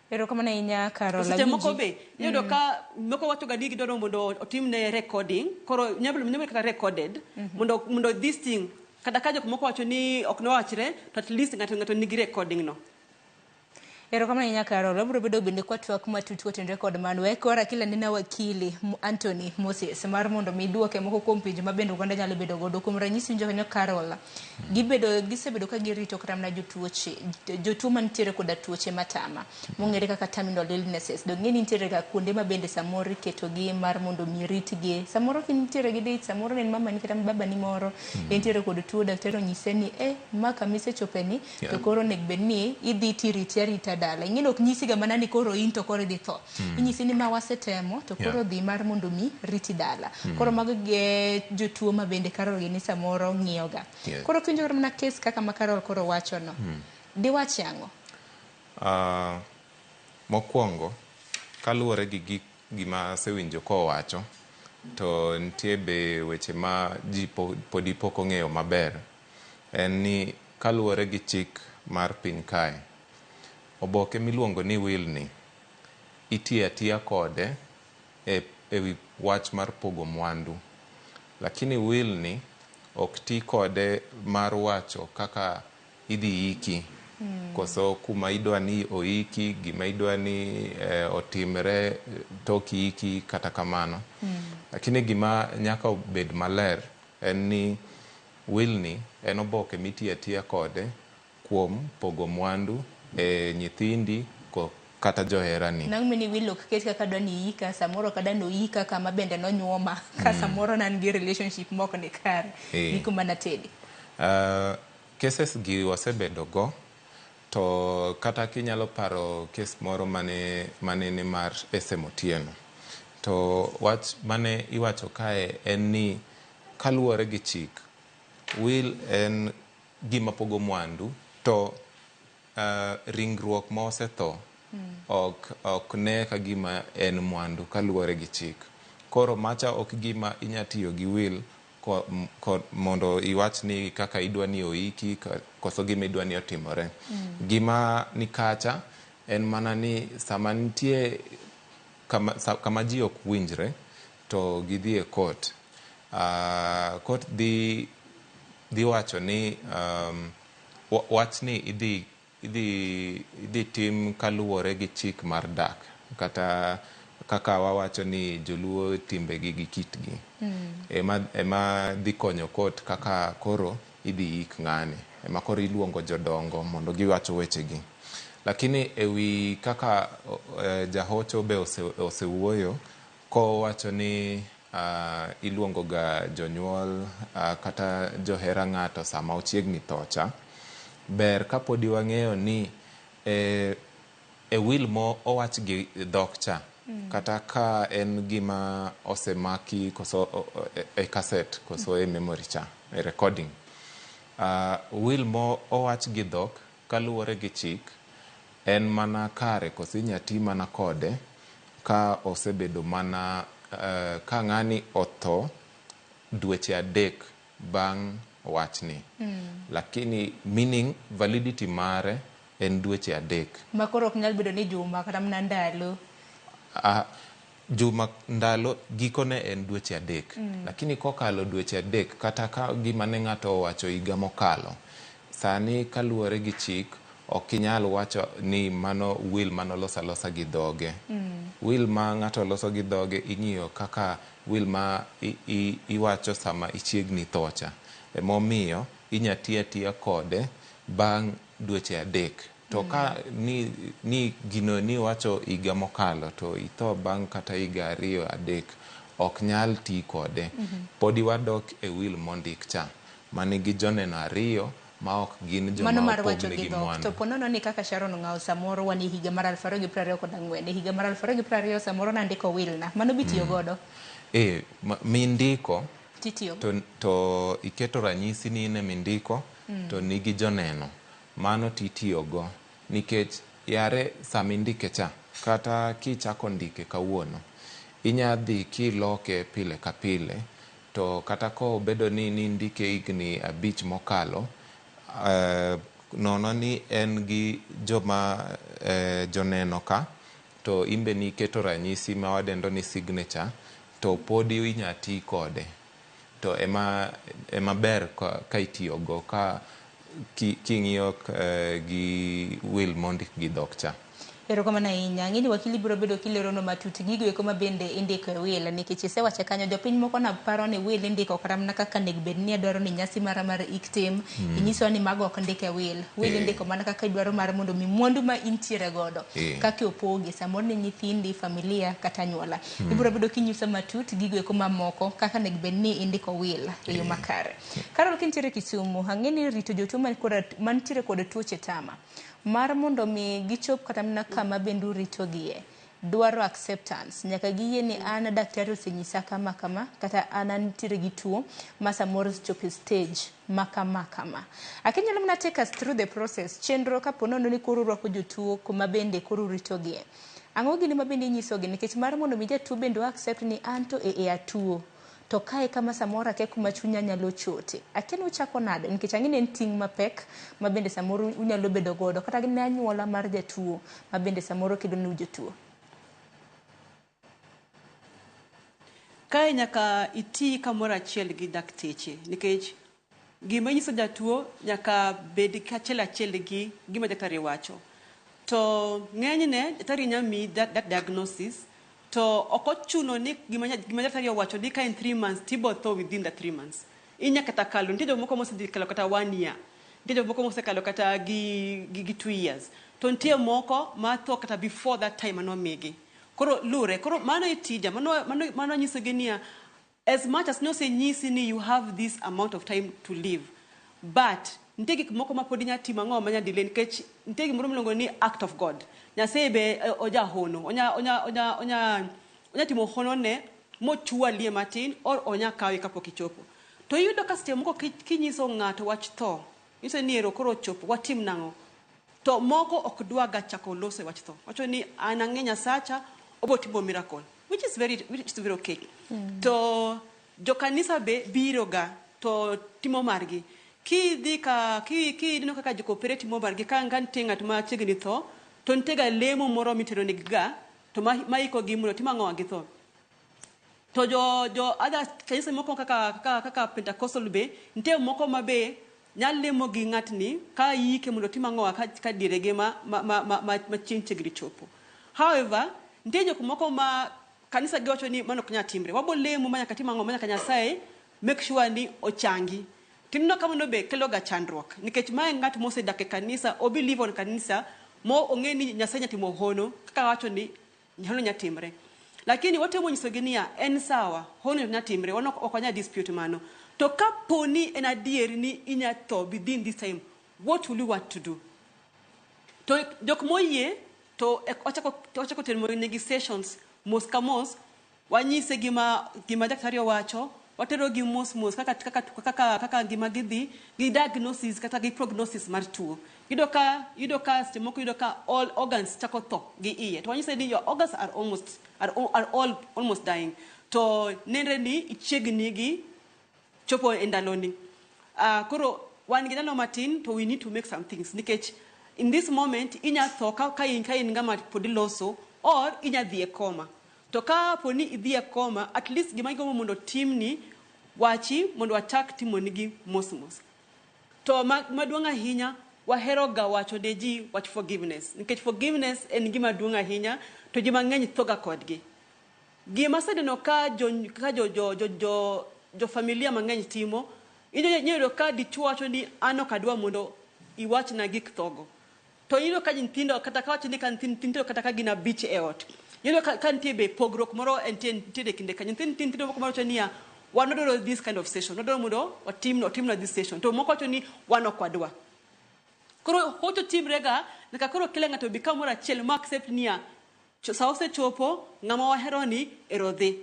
Erokamano ahinya Carol. Seche moko be iyudo ka moko wacho ga ni gidwaro mondo otimne recording, koro nyalo kata recorded mondo this thing kata ka jok moko wacho ni ok nowachre to at least ng'ato nigi recording no. Erokamano ahinya Carol. Wabiro bedo bende kwa twak matut kotenore kod mano. Wekora kila nena wakili Anthony Moses mar mondo mi duoke moko kuom penjo ma bende oganda nyalo bedo godo. Kuom ranyisi winjo kanyo Carol, gisebedo ka girito kata mana jotuo mantiere koda tuoche matama mong'ere kaka terminal illnesses. Dong' ng'e ni nitiere ga kuonde ma bende samoro iketogi mar mondo mi ritgi. Samoro kintiere gi dich, samoro ne en mamani kata babani moro entiere kod tuo, daktari onyise ni ma kama isechope ni to koro onego bed ni idhi tiriti arita dala. Ing'e ni ok nyisi ga mana ni koro in to koro idhi tho. Inyisi ni ma wasetemo to koro dhi mar mondo mi riti dala. Koro mago e jotuo ma bende Carol gi ni samoro ng'iyo ga. Koro kiwinjo mana kes kaka ma Carol koro wacho no, diwach ang'o? Mokwongo, kaluwore gi gima asewinjo kowacho, to nitie be weche ma ji podi pok ong'eyo maber. En ni kaluwore gi chik mar piny kae, oboke miluongo ni will ni itiyo atiya kode e wi wach mar pogo mwandu. Lakini will ni ok ti kode mar wacho kaka idhi iki, koso kuma idwa ni oiki, gima idwa ni otimre tok iki, kata kamano. Lakini gima nyaka obed maler en ni will ni en oboke mitiyo atiya kode kuom pogo mwandu e nyithindi kata joherani. Nang' mini will ok ket kaka dwa ni ika, samoro kada no ika kama bende nonyuoma, ka samoro nan gi relationship mok ni kare, ni kuma natede. Cases gi wasebedo go, to kata kinyalo paro case moro mane ni mar SM Otieno. To wach mane iwacho kae en ni kaluwore gi chik, will en gima pogo mwandu, to ringruok ma osetho ok ne ka gima en mwandu kaluwore gi chik. Koro macha ok gima inya tiyo gi will mondo iwach ni kaka idwa ni oiki koso gima idwa ni otimore. Gima ni kacha en mana ni sama nitie kama ji ok winjre to gidhi e court. Court dhi wacho ni wach ni idhi tim kaluwore gi chik mar dak, kata kaka wawacho ni joluo timbegi gi kitgi. Ema dhi konyo court kaka koro idhi ik ng'ani. Ema koro iluongo jodongo mondo giwach wechegi. Lakini ewi kaka jahocho be osewuoyo kowacho ni iluongo ga jonyuol kata johera ng'ato sama ochiegni thocha, ber kapodi wang'eyo ni e will mo owach gi dhok cha, kata ka en gima osemaki koso e cassette koso e memory cha, e recording, will mo owach gi dhok kaluwore gi chik en mana kare koso inya ti mana kode ka osebedo mana ka ng'ani otho dweche 3 bang' wachni. Lakini meaning validity mare en dweche 3. Ma koro ok nyal bedo ni juma kata mana ndalo. Juma ndalo gikone en dweche 3. Lakini kokalo dweche 3 kata ka gima ne ng'ato owacho higa mokalo, sani kaluwore gi chik Ok inyal wacho ni mano will manoloso alosa gi dhoge. Will ma ng'ato loso gi dhoge ing'iyo kaka will ma iwacho sama ichiegni tho cha. Emomiyo inya ti atiya kode bang' dweche 3. To ka ni gino niwacho higa mokalo to itho bang' kata higa 2 3, ok nyal ti kode. Podi wadok e will mondik cha, manigi joneno 2 ma ok gin joma Mano mar wacho gi opognegi dhok. mwandu. To po nono ni kaka Sharon Ong'awo samoro wan e higa mar 2024, e higa mar 2020 samoro nandiko will na. Mano bitiyo godo? Mindiko Titiyo. to iketo ranyisi ni in emindiko to nigi joneno. Mano titiyogo nikech yare sama indike cha, kata kichako ndike kawuono, inya dhi kiloke pile ka pile, to kata kobedo ni nindike higni 5 mokalo, nono ni en gi joma joneno ka, to imbe niketo ranyisi ma wadendo ni signature, to podi inya ti kode. To ema ber ka itiyogo ka king'iyo gi will mondik gi dhok cha. Erokamano ahinya. Ang'e ni wakili biro bedo kilerono matut gigo eko ma bende indiko e will, nikech isewacho kanyo jopiny moko na paro ni will indiko kata mana kaka onego bed ni adwaro ni nyasi mara mar ik tim. Inyisowa ni mago ok ndik e will. Will indiko mana kaka idwaro mar mondo mi mwandu ma intiere godo kaka opogi samoro ni nyithindi, familia kata anyuola. Ibiro bedo kinyiso matut gigo eko mamoko kaka onego bed ni indiko will e yo makare. Karol kintiere Kisumu, ang'e ni rito jotuo mantiere kod tuoche tama mar mondo mi gichop kata mana kama bende uritogie dwaro acceptance. Nyaka giyie ni an daktari osenyisa kama kama, kata an antiere gi tuo ma samoro osechopo e stage ma kama kama. Akinyalo mana take us through the process, chenro kapo nono ni koro urwako jotuo kuma bende koro uritogie. Ang'o gini ma bende inyisogi? Nikech mar mondo mi jatuo bende o accept ni an to e atuo, to kae kama samoro akia kuma chunya nyalo chote. Akia ni uchako nade? Nikech ang'e ni en ting' mapek ma bende samoro unyalo bedo godo kata ne anyuola mar jatuo ma bende samoro kedo ne jotuo. Kae nyaka iti kamoro achiel gi dakteche, nikech gima inyiso jatuo nyaka bed kachiel achiel gi gima daktari wacho. To ng'enyne daktari nyalo miyi that diagnosis, to ok ochuno ni gima daktari owacho ni ka in 3 months tibo tho within the 3 months. Inya kata kalo, nitie jomoko mosedhi kalo kata 1 year, nitie jomoko mosekalo kata gi 2 years. To nitie moko ma tho kata before that time manomigi. Koro lure, koro mano e tija, mano nyisogi niya, as much as nosenyisi ni you have this amount of time to live, but nitie gik moko ma pod inya timo ang'o manya delay, nikech nitie gimoro miluongo ni act of God. Nyasaye be oja hono, onya timo hono ne mochwalie matin or onya kawe kapok ichopo. To iyudo ka seche moko kinyiso ng'ato wach tho, inyiso ni ero koro ochopo, watim nang'o? To moko ok dwaga chako loso e wach tho. Wacho ni an ang'e Nyasacha, obo timo miracle, which is very okay. To jokanisa be biro ga to timo margi. Kidhi ka kineno kaka jokopere timo margi, ka nitie ng'at ma chiegni tho, to nitie ga lemo moro mitero negi ga, to maiko gi mondo tim ang'o gi tho. To jo other kanisa moko kaka Pentecostal be, nitie moko ma be nyalo lemo gi ng'atni ka yike mondo tim ang'o ka dierege ma chieng' chiegni chopo. However, nitie jok moko ma kanisa giwacho ni mano ok nyal timre. Wabo lemo ma nyaka tim ang'o ma nyaka Nyasaye make sure ni ochangi. Tineno kamano be kelo ga chandruok, nikech mae ng'at mosedak e kanisa, o believe on kanisa, mo ong'e ni Nyasaye nyalo timo hono, kaka wacho ni hono nyalo timre. Lakini watemo nyisogi niya, en sawa, hono nyalo timre, wan ok wanyal dispute mano. To kapo ni en adier ni inya tho within this time, what will you want to do? To jok moyie, to ochako timo negi sessions mos ka mos, wanyise gima daktari owacho, watero gi mos mos kaka gima gidhi, gi diagnosis kata gi prognosis mar tuo. Yudo ka seche moko yudo ka all organs chako tho gi iye. To wanyise ni your organs are all almost dying. To nenre ni ichiegni gi chopo e ndaloni. Koro wan gi ndalo matin, to we need to make some things. Nikech in this moment inya tho ka in ng'ama pod iloso, or inya dhi e koma. To ka po ni idhi e koma, at least gima igombo mondo timni, wachi mondo wachak timonigi mos mos. To maduong' ahinya, wahero ga wacho ne ji wach forgiveness. Nikech forgiveness en gima duong' ahinya, to ji mang'eny thoga kodgi. Gima aseneno ka jo, ka jo, jo, jo, jo, jo familia mang'eny timo, inyalo yudo ka dichuo wacho ni an ok adwa mondo iwachna gik thogo. To iyudo ka nyithindo kata ka wacho ni ka nyithindo kata ka gin abich e ot. Iyudo ka nitie be pogruok moro entie nitiere e kinde kanyo. Nyithindo moko wacho niya, wan wadwaro this kind of session. Wadwaro mondo otimnwa this session. To moko wacho ni wan ok wadwa. Koro hocho timre ga, nyaka koro kila ng'ato bi kamoro achiel ma accept niya, sa osechopo, ng'ama wahero ni ero dhi.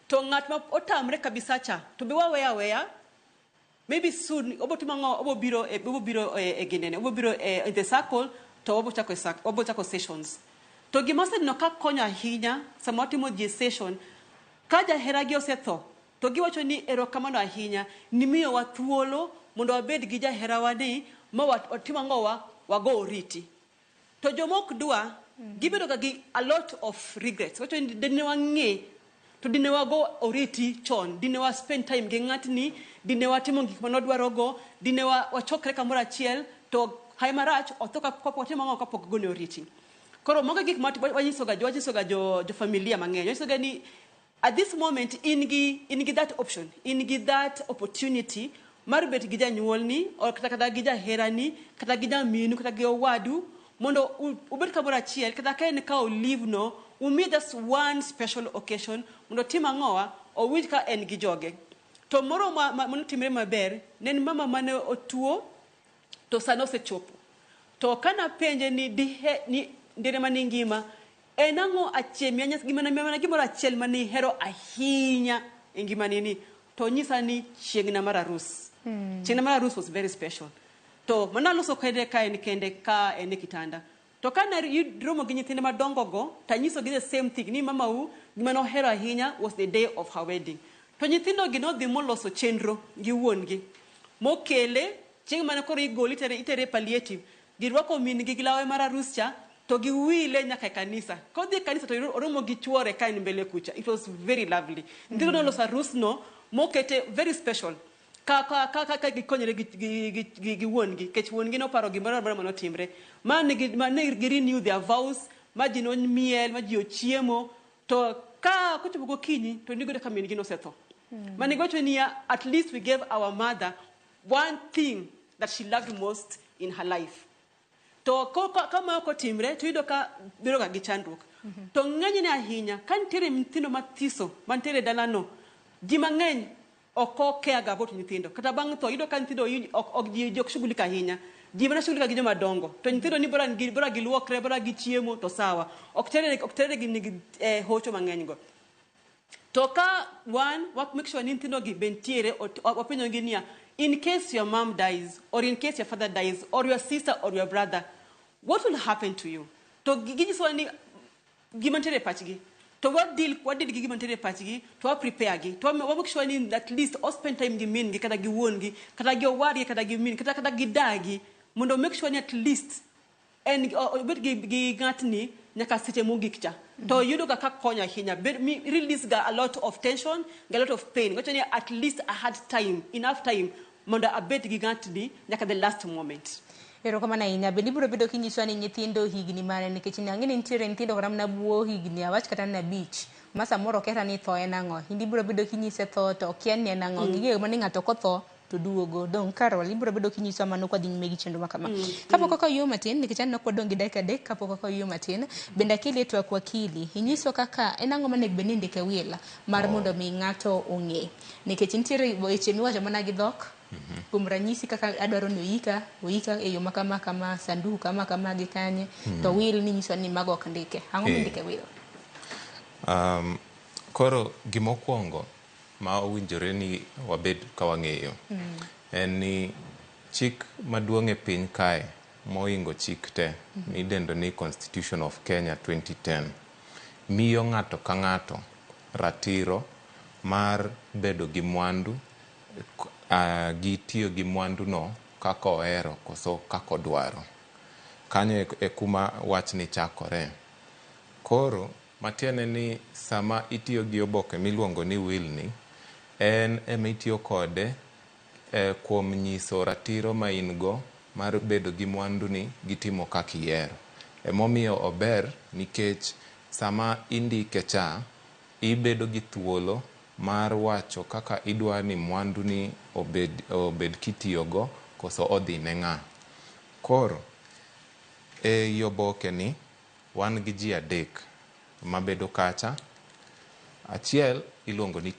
To ng'at ma otamre kabisa cha, to be waweya aweya, maybe soon obo timo ang'o, obo biro e ginene, obo biro e in the circle, to obo chako sessions. To gima aseneno ka konyo ahinya sama watimo ji session, ka jaheragi osetho, to giwacho ni erokamano ahinya, nimiyowa thuolo mondo wabed gi jaherawa ni, ma watim ang'o wa, wago oriti. To joma ok dwa, gibedo ga gi a lot of regrets. Wacho ni dine wang'e, to dine wago oriti chon, dine wa spend time gi ng'atni, dine watimo gik manodwarogo, dine wachokre kamoro achiel, to hae marach, otho kapok watimo ang'o kapok gone oriti. Koro mago gik ma wanyisoga jo familia mang'eny. Wanyisoga ni at this moment in gi that option, in gi that opportunity mar bet gi janyuolni, or kata gi jaherani, kata gi jaminu, kata gi owadu, mondo ubed kamoro achiel, kata ka en kawo leave no, umiye just one special occasion, mondo otim ang'owa, owinj ka en gi joge. To moro manotimre maber, ne en mama mane otuo, to sane osechopo. To kana penje ni dihe, ni ndere mane ngima, en ang'o achiel, miya gima ne, miya gimoro achiel mane ihero ahinya e ngimani ni, to nyisa ni chieng'na mar arus. Chieng'na mar arus was very special. To mano aloso kende ka en kende ka en e kitanda. To ka ne romo gi nyithinde madongo go, to anyisogi the same thing, ni mamau gima nohero ahinya was the day of her wedding. To nyithindo gi nodhi moloso chenro gi wuon-gi. Mokele, chieng' mane koro igole itere palliative, girwako min gi gi lawe mar arus cha, to giwile nyaka e kanisa. Kodhi e kanisa to oromo gi chuore ka en mbele kucha. It was very lovely. Nyithindo noloso arus no, mokete very special. Ka gikonyore gi wuon-gi, nikech wuon-gi noparo gimoro amora manotimre. Ma ne gi renew their vows, ma ji nomiel, ma ji ochiemo, to ka kochopo gokinyi, to niyudo ka min-gi nosetho. Mane giwacho niya, at least we gave our mother one thing that she loved most in her life. To ka ma ok otimre, to iyudo ka bedo ga gi chandruok. To ng'enyne ahinya, ka nitiere nyithindo mathiso mantiere e dalano, ji mang'eny ok okea ga about nyithindo. Kata bang' tho, iyudo ka nyithindo ok ji ok shughulika ahinya. Ji mana shughulika gi joma dongo. To nyithindo ni bora giluokre, bora gichiemo, to sawa. Ok tere gi nigi hocho mang'eny go. To ka wan, wa make sure ni nyithindo gi be nitiere, wapenjo gi niya, in case your mom dies, or in case your father dies, or your sister or your brother, what will happen to you? To ginyisowa ni gima nitiere e pachgi. To wa deal gi gima nitiere e pachgi, to wa prepare gi. To wa make sure ni at least o spend time gi min gi, kata gi wuon gi, kata gi owadgi, kata gi min, kata gi dagi, mondo make sure ni at least en obed gi ng'atni nyaka seche mogik cha. To yudo ga ka konyo ahinya. Bed, mi, release ga a lot of tension, ga a lot of pain. Wacho ni at least I had time, enough time, mondo abed gi ng'atni nyaka the last moment. Erokamano ahinya. Bende ibiro bedo kinyiswa ni nyithindo higni mane, nikech ang'e ni nitiere nyithindo kata mana buo higni awach kata mana 5 ma samoro okia kata ni tho en ang'o. In ibiro bedo kinyise tho to okia ni en ang'o. Ging'eyo mana ni ng'ato kotho to duogo. Dong' Carol, ibiro bedo kinyiswa mano kwa dhi nyime gi chenro ma kama. Kapok ok oyuo matin, nikech aneno ka wadong' gi dakika 3 kapok ok oyuo matin, bende akeli e twak wakili. Inyiswa kaka en ang'o monego bed ni indiko e will mar mondo mi ng'ato ong'e. Nikech nitiere weche miwacho mana gi dhok. Kuom ranyisi kaka adwaro ni oika, oika e yo ma kama kama, sanduku kama kama gi kanye, to will ni nyiso ni mago ok ndike. Ang'o mindiko e will? Koro gimokwongo ma owinjore ni wabed ka wang'eyo en ni chik maduong' e piny kae moingo chik te midendo ni Constitution of Kenya 2010 miyo ng'ato ka ng'ato ratiro mar bedo gi mwandu, gi tiyo gi mwandu no kaka ohero koso kaka odwaro. Kanyo e kuma wachni chakore. Koro matiende ni sama itiyo gi oboke miluongo ni will ni, en ema itiyo kode kuom nyiso ratiro ma in go mar bedo gi mwanduni gi timo kaka ihero. Emomiyo ober nikech sama indike cha, ibedo gi thuolo mar wacho kaka idwa ni mwanduni obed kitiyogo koso odhi ne ng'a. Koro, ei oboke ni, wan gi ji adek mabedo kacha. Achiel iluongo ni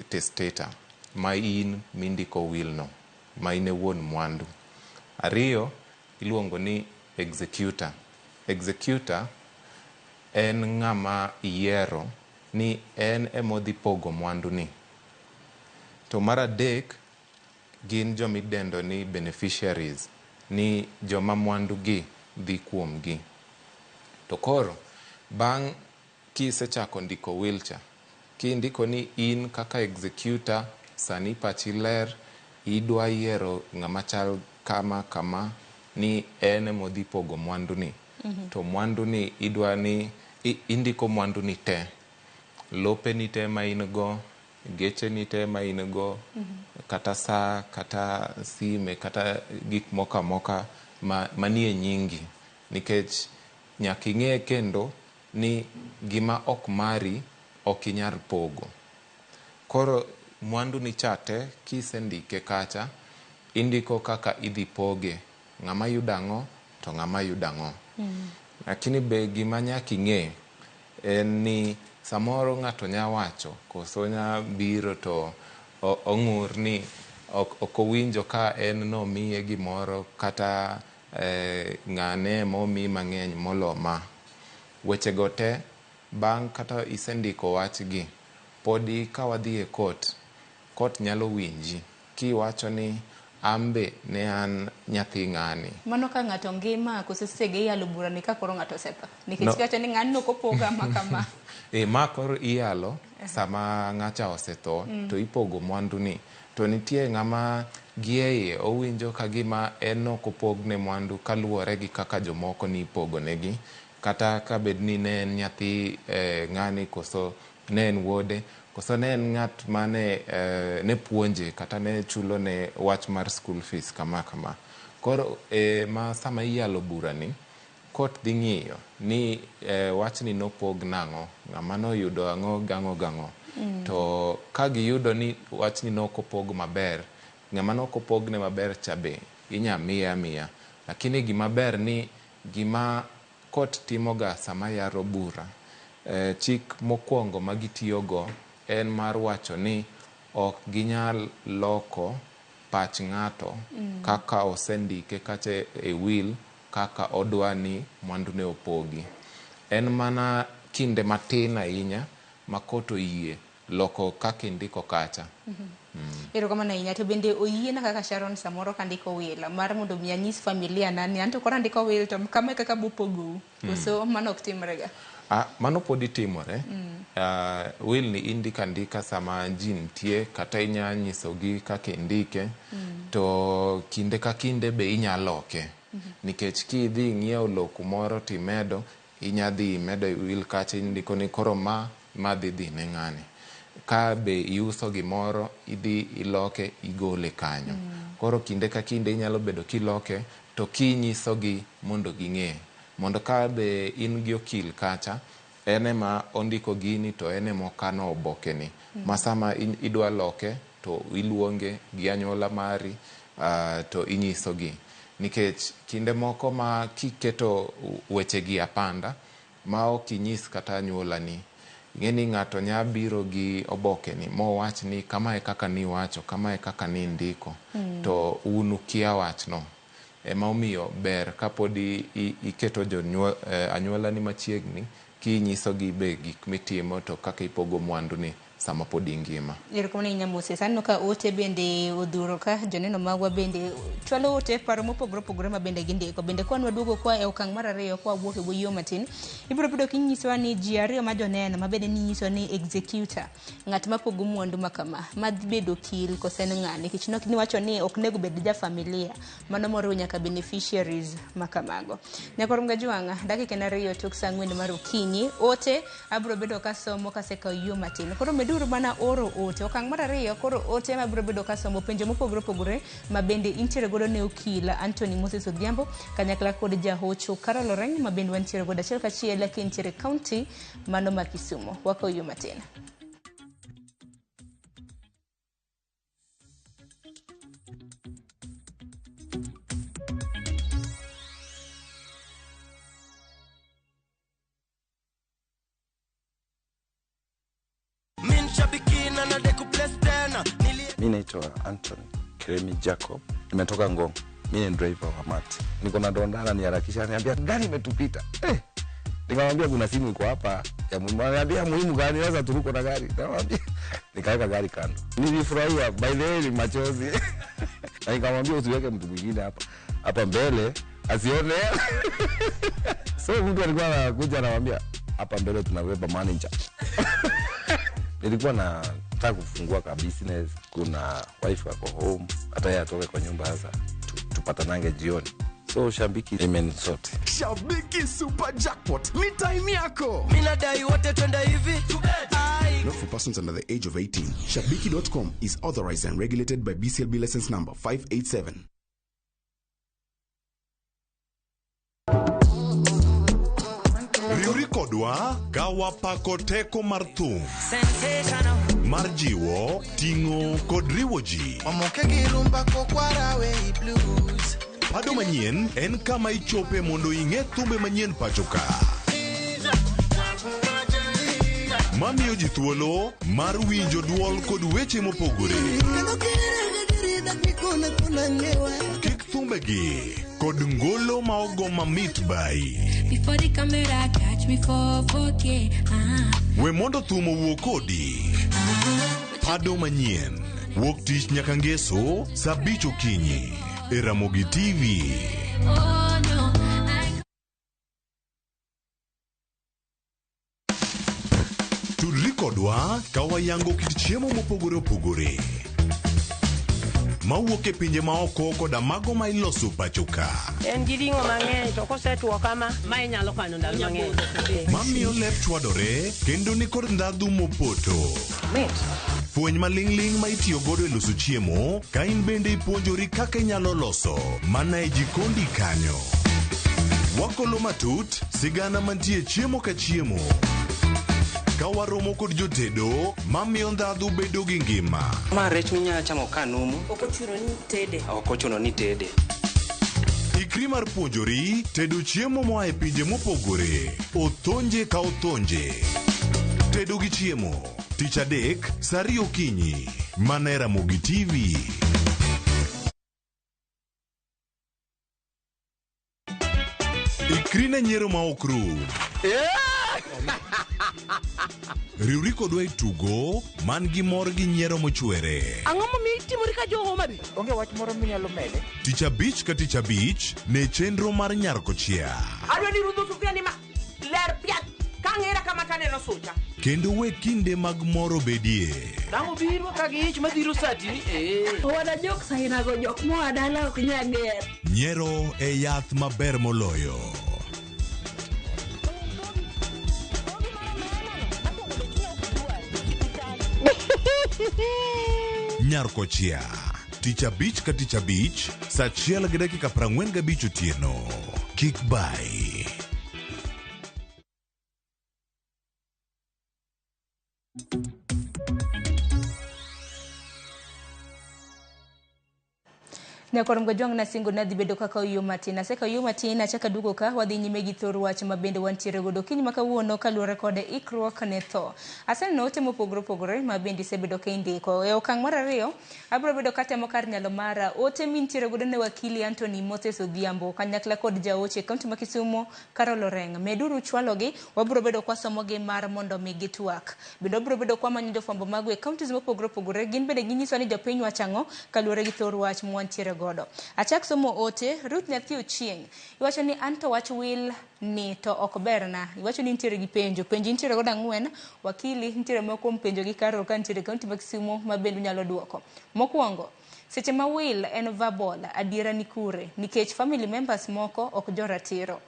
testator, ma in mindiko will no, ma in e wuon mwandu. Ariyo iluongo ni executor. Executor en ng'ama iyiero ni en emodhi pogo mwandu ni. To mar adek gin jomidendo ni beneficiaries, ni joma mwandu gi dhi kuomgi. To koro, bang' kisechako ndiko will cha, kindiko ni in kaka executor sani pachi ler, idwa yiero ng'ama chal kama kama ni en emodhi pogo mwandu ni. To mwandu ni idwa ni indiko mwandu ni te. Lope ni te ma in go, geche ni te ma in go, kata saa, kata sime, kata gik moko amoka manie nyingi. Nikech nyaka ing'e kendo ni gima ok mari ok inyal pogo. Koro mwandu ni cha te kisendike kacha, indiko kaka idhi poge. Ng'ama yudo ang'o to ng'ama yudo ang'o. Lakini be gima nyaka ing'e en ni samoro ng'ato nya wacho koso nya biro to ong'ur ni ok owinjo ka en nomiye gimoro kata ng'ane momi mang'eny molo ma. Wechego te bang' kata isendiko wachgi, podi ka wadhi e court, court nyalo winji kiwacho ni ambe ne an nyathi ng'ani. Mano ka ng'ato ngima koso sege iyalo bura ni ka koro ng'ato osetho. Nikech kiwacho ni ng'ani ok opoga ma kama. Ma koro iyalo sama ng'acha osetho to ipogo mwandu ni. To nitie ng'ama gie iye owinjo ka gima en ok opogne mwandu kaluwore gi kaka jomoko ni ipogo negi. Kata ka bed ni ne en nyathi ng'ani koso ne en wuode, koso ne en ng'at mane ne puonje kata ne chulo ne wach mar school fees kama kama. Koro ma sama iyalo bura ni, court dhi ng'iyo ni wachni nopog nang'o, ng'ama noyudo ang'o gang'o gang'o. To ka giyudo ni wachni nokopog maber, ng'ama nokopogne maber cha be inya miye amiya. Lakini gima ber ni gima court timoga sama yaro bura, chik mokwongo ma gitiyogo en mar wacho ni ok ginyal loko pach ng'ato kaka osendike kacha e will kaka odwa ni mwandune opogi. En mana kinde matin ahinya ma court oyie loko kaka indiko kacha. Erokamano ahinya. To bende oyiena kaka Sharon samoro kandiko will mar mondo mi anyis familia na ni anto koro andiko will to kama e kaka bopogou. Koso mano ok timre ga? Mano podi timore. Will ni indiko andika sama ji nitie kata inya nyisogi kaka indike. To kinde ka kinde be inya loke. Nikech kidhi ing'iewo lowo kumoro timedo, inya dhi imedo e will kacha indiko ni koro ma dhi dhi ne ng'ani. Ka be iuso gimoro, idhi iloke igole kanyo. Koro kinde ka kinde inyalo bedo kiloke to kinyisogi mondo ging'e. Mondo ka be in gi okil kacha, en ema ondiko gini to en ema okano oboke ni. Ma sama idwa loke to iluonge gi anyuola mari to inyisogi. Nikech kinde moko ma kiketo wechegi apanda ma ok inyis kata anyuolani, ing'e ni ng'ato nya biro gi oboke ni mowach ni kama e kaka niwacho, kama e kaka nindiko, to un ukia wachno. Ema omiyo ber kapodi iketo anyuolani machiegni kinyisogi be gik mitimo to kaka ipogo mwandu ni sama pod ingima. Erokamano ahinya Moses. Aneno ka ote bende odhuro ka, joneno magwa bende chwalo ote paro mopogore opogore ma bende gindiko. Bende kwan waduogo kwa e okang' mar ariyo kwa wuok e wuoyo matin, ibiro bedo kinyisowa ni ji ariyo ma joneno ma bende ninyiso ni executor, ng'at mapogo mwandu ma kama, ma dhi bedo okil kose en ng'a? Nikech niwacho ni ok onego bed ja familia, mano moriwo nyaka beneficiaries ma kamago. Nyakwar Mgajwang'a, dakika en 2 tok saa 4 mar okinyi, ote abiro bedo kasomo kasekawo yo matin. Koro Meduru mana oro ote. Okang' mar ariyo koro ote ema biro bedo ka somo penjo mopogore opogore ma bende intiere godo ne okil Anthony Moses Odhiambo kanyakla kod jahocho Carol Oreng ma bende wantiere godo achiel kachiel kintiere county mano ma Kisumu. Wakaw yo matin. Min shabiki na nade kubless tena. Mi naitwa Anthony Kiremi Jacob, nimetoka Ngong. Mi ni driver wa mati. Niko na donda ananiharakisha, ananiambia gari imetupita. Nikamwambia kuna simu iko hapa ya muhimu. Ananiambia muhimu gani? Sasa turuko na gari. Nikamwambia nikaweka gari kando. Nilifurahia, by the way ni machozi. Na nikamwambia usiweke mtu mwingine hapa. Hapa mbele asione. So mtu alikuwa anakuja anamwambia hapa mbele tunabeba manager. Nilikuwa nataka kufungua ka business, kuna wife ako home, hata yeye atoke kwa nyumba sasa tupatanange jioni. So Shabiki imenisort. Shabiki Super Jackpot ni time yako. Mimi nadai wote twende hivi. Not for persons under the age of 18. Shabiki.com is authorized and regulated by BCLB license number 587. Riwri kodwa ka wapako teko mar thum mar jiwo, ting'o kod riwo ji. Omoke gi rumba kokwara we blues. Pado manyien en kama ichope mondo ing'e thumbe manyien pacho ka. Mamiyo ji thuolo mar winjo duol kod weche mopogore. Kik thumbegi kod ngolo ma ogo mamit bai. Before the camera catch me for 4K. We mondo thum owuo kodi. Pado manyien wuok tich nyaka ngeso saa 5 okinyi e Ramogi TV. Oh no, I Tudri kodwa ka wayango kit chiemo mopogore opogore mawuok e pinje maoko koda mago ma iloso pacho ka. En gi ring'o mang'eny to kosetuo kama, ma inyalo kano ndalo mang'eny. Mamiyo lep chwadore kendo ni kod ndhadhu mopoto. Mit. Fweny maling'ling' ma itiyo godo e loso chiemo ka in bende ipuonjori kaka inyalo loso mana e jikondi kanyo. Wakolo matut sigana mantie chiemo ka chiemo. Ka waromo kod jotedo mamiyo ndhadhu bedo gi ngima. Ma rech minyalo chamo ka numu. Ok ochuno ni tede. Ok ochuno ni tede. Ikri mar puonjori tedo chiemo moa e pinje mopogore. Othonje ka othonje. Tedo gi chiemo. Tich adek, saa 2 okinyi. Mana e Ramogi TV. Ikri ne nyiero ma ok rum. Riwri kodwa e tugo man gi mor gi nyiero mochwere. Ang'o momiyo itimori ka jo Homa Bay? Onge wach moro minyalo mede. Tich abich ka tich abich ne chenro mar Nyar Kochia. Adwa ni rudho sufuria ni ma ler piat kang'era kama taneno sucha. Kendo we kinde mag mor obedie. Dang' obiro ka gi ich madhiro sati ni Owada jok sainago jok moa dala ok nyal ger. Nyiero e yath maber moloyo. Nyar Kochia. Tich abich ka tich abich, saa 1:45 otieno. Kik bai. Nyakor Mgajwang' nasingo nadhi bedo kaka oyuo matin. Aseka oyuo matin achaka duogo ka wadhi nyime gi thor wach ma bende wantiere godo kiny ma kawuono kaluwore kod ikruok ne tho. Aseneno ote mopogore opogore ma bende isebedo ka indiko. E okang' mar ariyo abiro bedo katemo kar nyalo mara ote mintiere godo ne wakili Anthony Moses Odhiambo kanyakla kod jaoche e kaunti ma Kisumu Carol Oreng. Meduru chwalogi, wabiro bedo kwasomogi mar mondo mi gitwak. Bende wabiro bedo kwamanyo jofwambo mago e kauntis mopogore opogore. Gin bende ginyiso ni jopiny wacho ang'o kaluwore gi thor wach mwantiere godo. Achak somo ote Ruth Nyathi Ochieng. Iwacho ni anto wach wil ni to ok berna. Iwacho ni nitiere gi penjo. Penjo nitiere godo 4. Wakili nitiere moko kuom penjo gi Carol ka nitiere kaunti ma Kisumu ma bende unyalo duoko. Mokwongo, seche ma will en verbal, adiera ni kure nikech family members moko ok joratiro.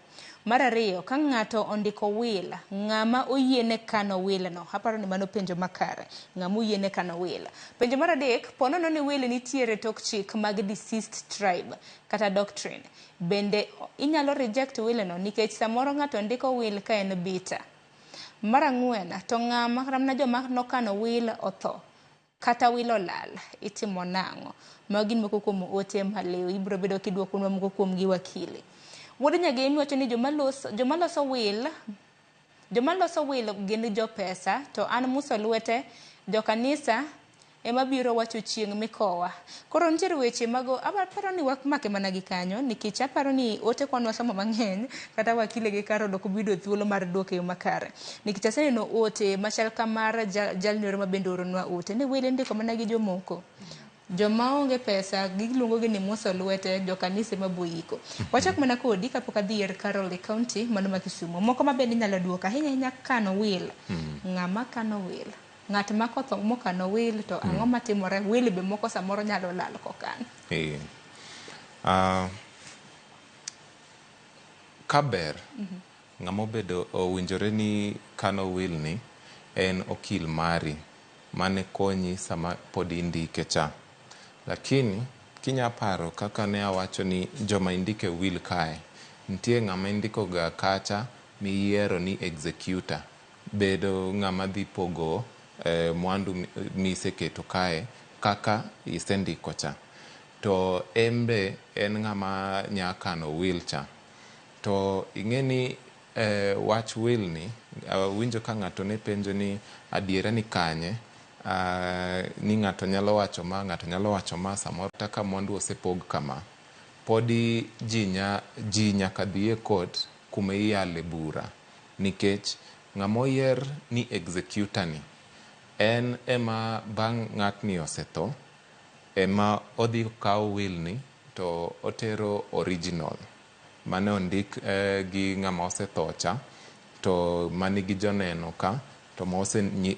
Mar ariyo, ka ng'ato ondiko will, ng'ama oyiene kano will no? Aparo ni mano penjo makare. Ng'ama oyiene kano will. Penjo mar adek, po nono ni will nitiere tok chik mag deceased tribe kata doctrine. Bende inyalo reject will no nikech samoro ng'ato ndiko will ka en bitter. Mar ang'wen, to ng'ama kata mana joma nokano will otho kata will olal, itimo nang'o? Magi gin moko kuom ote maliw. Ibiro bedo kidwokonwa moko kuom gi wakili. Wuod Nyagemi wacho ni joma loso will joma loso will gin jopesa to an muso lwete jokanisa ema biro wacho chieng' mikowa. Koro nitiere weche mago aparo ni wamake mana gi kanyo nikech aparo ni ote kwan wasomo mang'eny kata wakile gi Carol ok bi yudo thuolo mar duoko e yo makare. Nikech aseneno ote machal ka mar jalno ero ma bende ooronwa ote ni will indiko mana gi jomoko. Joma onge pesa giluongo gi ni muso lwete jokanisa ema boyiko. Wachak mana kodi kapok adhi ir Carol e county mano ma Kisumu. Moko ma bende inyalo duoko ahinya ahinya kano will. Ng'ama kano will? Ng'at ma kotho mokano will to ang'o matimore? Will be moko samoro nyalo lal kokan. Kaber ng'ama obedo owinjore ni kano will ni en okil mari mane konyi sama pod indike cha. Lakini kinya paro kaka ne awacho ni joma indike will kae, nitie ng'ama indiko ga kacha miyiero ni executor. Bedo ng'ama dhi pogo mwandu miseketo kae kaka isendiko cha. To en be en ng'ama nya kano will cha. To ing'e ni wach will ni, winjo ka ng'ato ne penjo ni adiera ni kanye, ni ng'ato nyalo wacho ma, ng'ato nyalo wacho ma, samoro kata ka mwandu osepog kama, podi ji nyaka dhi e court kuma iyale bura. Nikech ng'ama oyier ni executor ni, en ema bang' ng'atni osetho, ema odhi kawo will ni to otero original mane ondik gi ng'ama osetho cha, to manigi joneno ka, to ma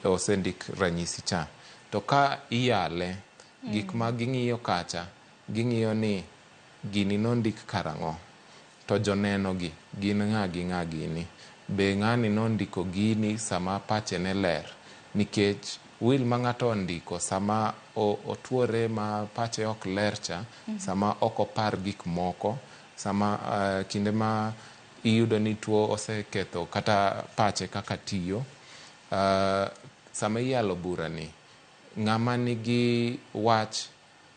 osendik ranyisi cha. To ka iyale, gik ma ging'iyo kacha, ging'iyo ni gini nondik karang'o, to joneno gi gin ng'a gi ng'a gini. Be ng'ani nondiko gini sama pache ne ler, nikech will ma ng'ato ondiko sama otuore ma pache ok ler cha, sama ok opar gik moko, sama kinde ma iyudo ni tuo oseketho kata pache kaka tiyo, sama iyalo bura ni, ng'ama nigi wach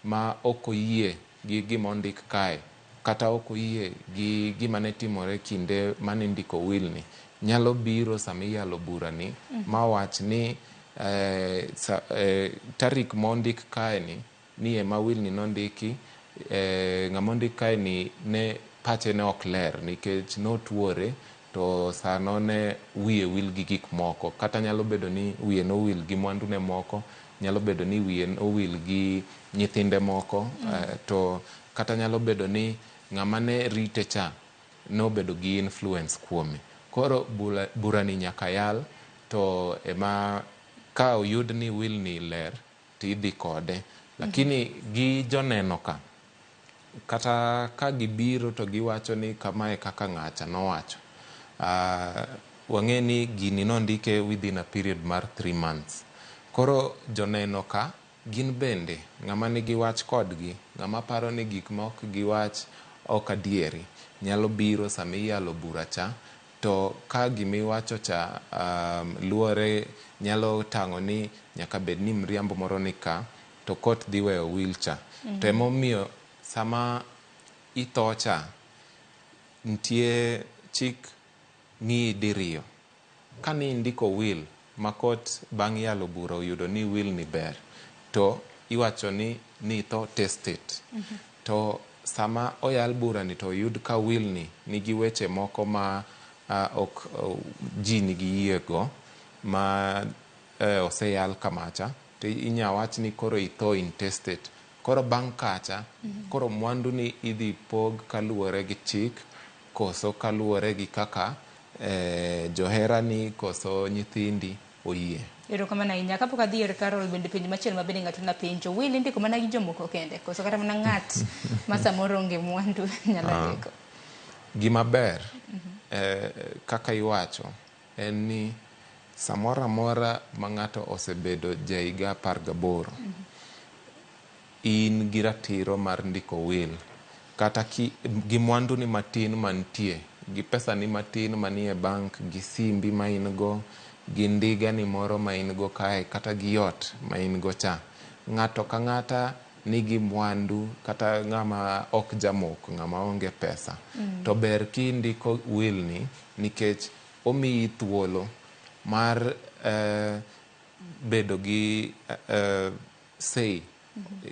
ma ok oyie gi gima ondik kae, kata ok oyie gi gima ne timore kinde mane indiko will ni, nyalo biro sama iyalo bura ni ma wach ni tarik mondik kae ni ema will ni nondiki, ng'ama ondik kae ni ne pache ne ok ler nikech notuore to sano ne wiye wil gi gik moko, kata nyalo bedo ni wiye nowil gi mwandu ne moko, nyalo bedo ni wiye nowil gi nyithinde moko, to kata nyalo bedo ni ng'ama ne rite cha nobedo gi influence kuome. Koro bura ni nyaka yal, to ema ka oyud ni will ni ler tidhi kode. Lakini gi joneno ka, kata ka gibiro to giwacho ni kamae kaka ng'acha nowacho, wang'e ni gini nondike within a period mar 3 months. Koro joneno ka gin bende ng'ama nigi wach kodgi, ng'ama paro ni gik ma ok giwach ok adieri, nyalo biro sama iyalo bura cha, to ka gimiwacho cha luore nyalo tang'o ni nyaka bed ni mriambo moro ni ka, to court dhi weyo will cha. To emomiyo sama itho cha, nitie chik ng'iyi diriyo. Kane indiko will ma court bang' yalo bura oyudo ni will ni ber, to iwacho ni nitho testate. To sama oyal bura ni to oyud ka will ni nigi weche moko ma ok ji nigi yie go, ma oseyal kamacha, to inya wach ni koro itho intestate. Koro bang' kacha, koro mwandu ni idhi pog kaluwore gi chik, koso kaluwore gi kaka joherani koso nyithindi oyie. Erokamano ahinya. Kapok adhi ir Carol bende penjo machielo ma bende ng'ato napenjo. Will indiko mana gi jomoko kende koso kata mana ng'at ma samoro onge mwandu nyalo ndiko? Gima ber kaka iwacho en ni samoro amora ma ng'ato osebedo jahiga 18, in gi ratiro mar ndiko will kata gi mwandu ni matin mantie, gi pesa ni matin manie bank, gi simbi ma in go, gi ndiga ni moro ma in go kae, kata gi ot ma in go cha. Ng'ato ka ng'ata nigi mwandu, kata ng'ama ok jamoko, ng'ama onge pesa. To ber kindiko will ni nikech omiyi thuolo mar bedo gi say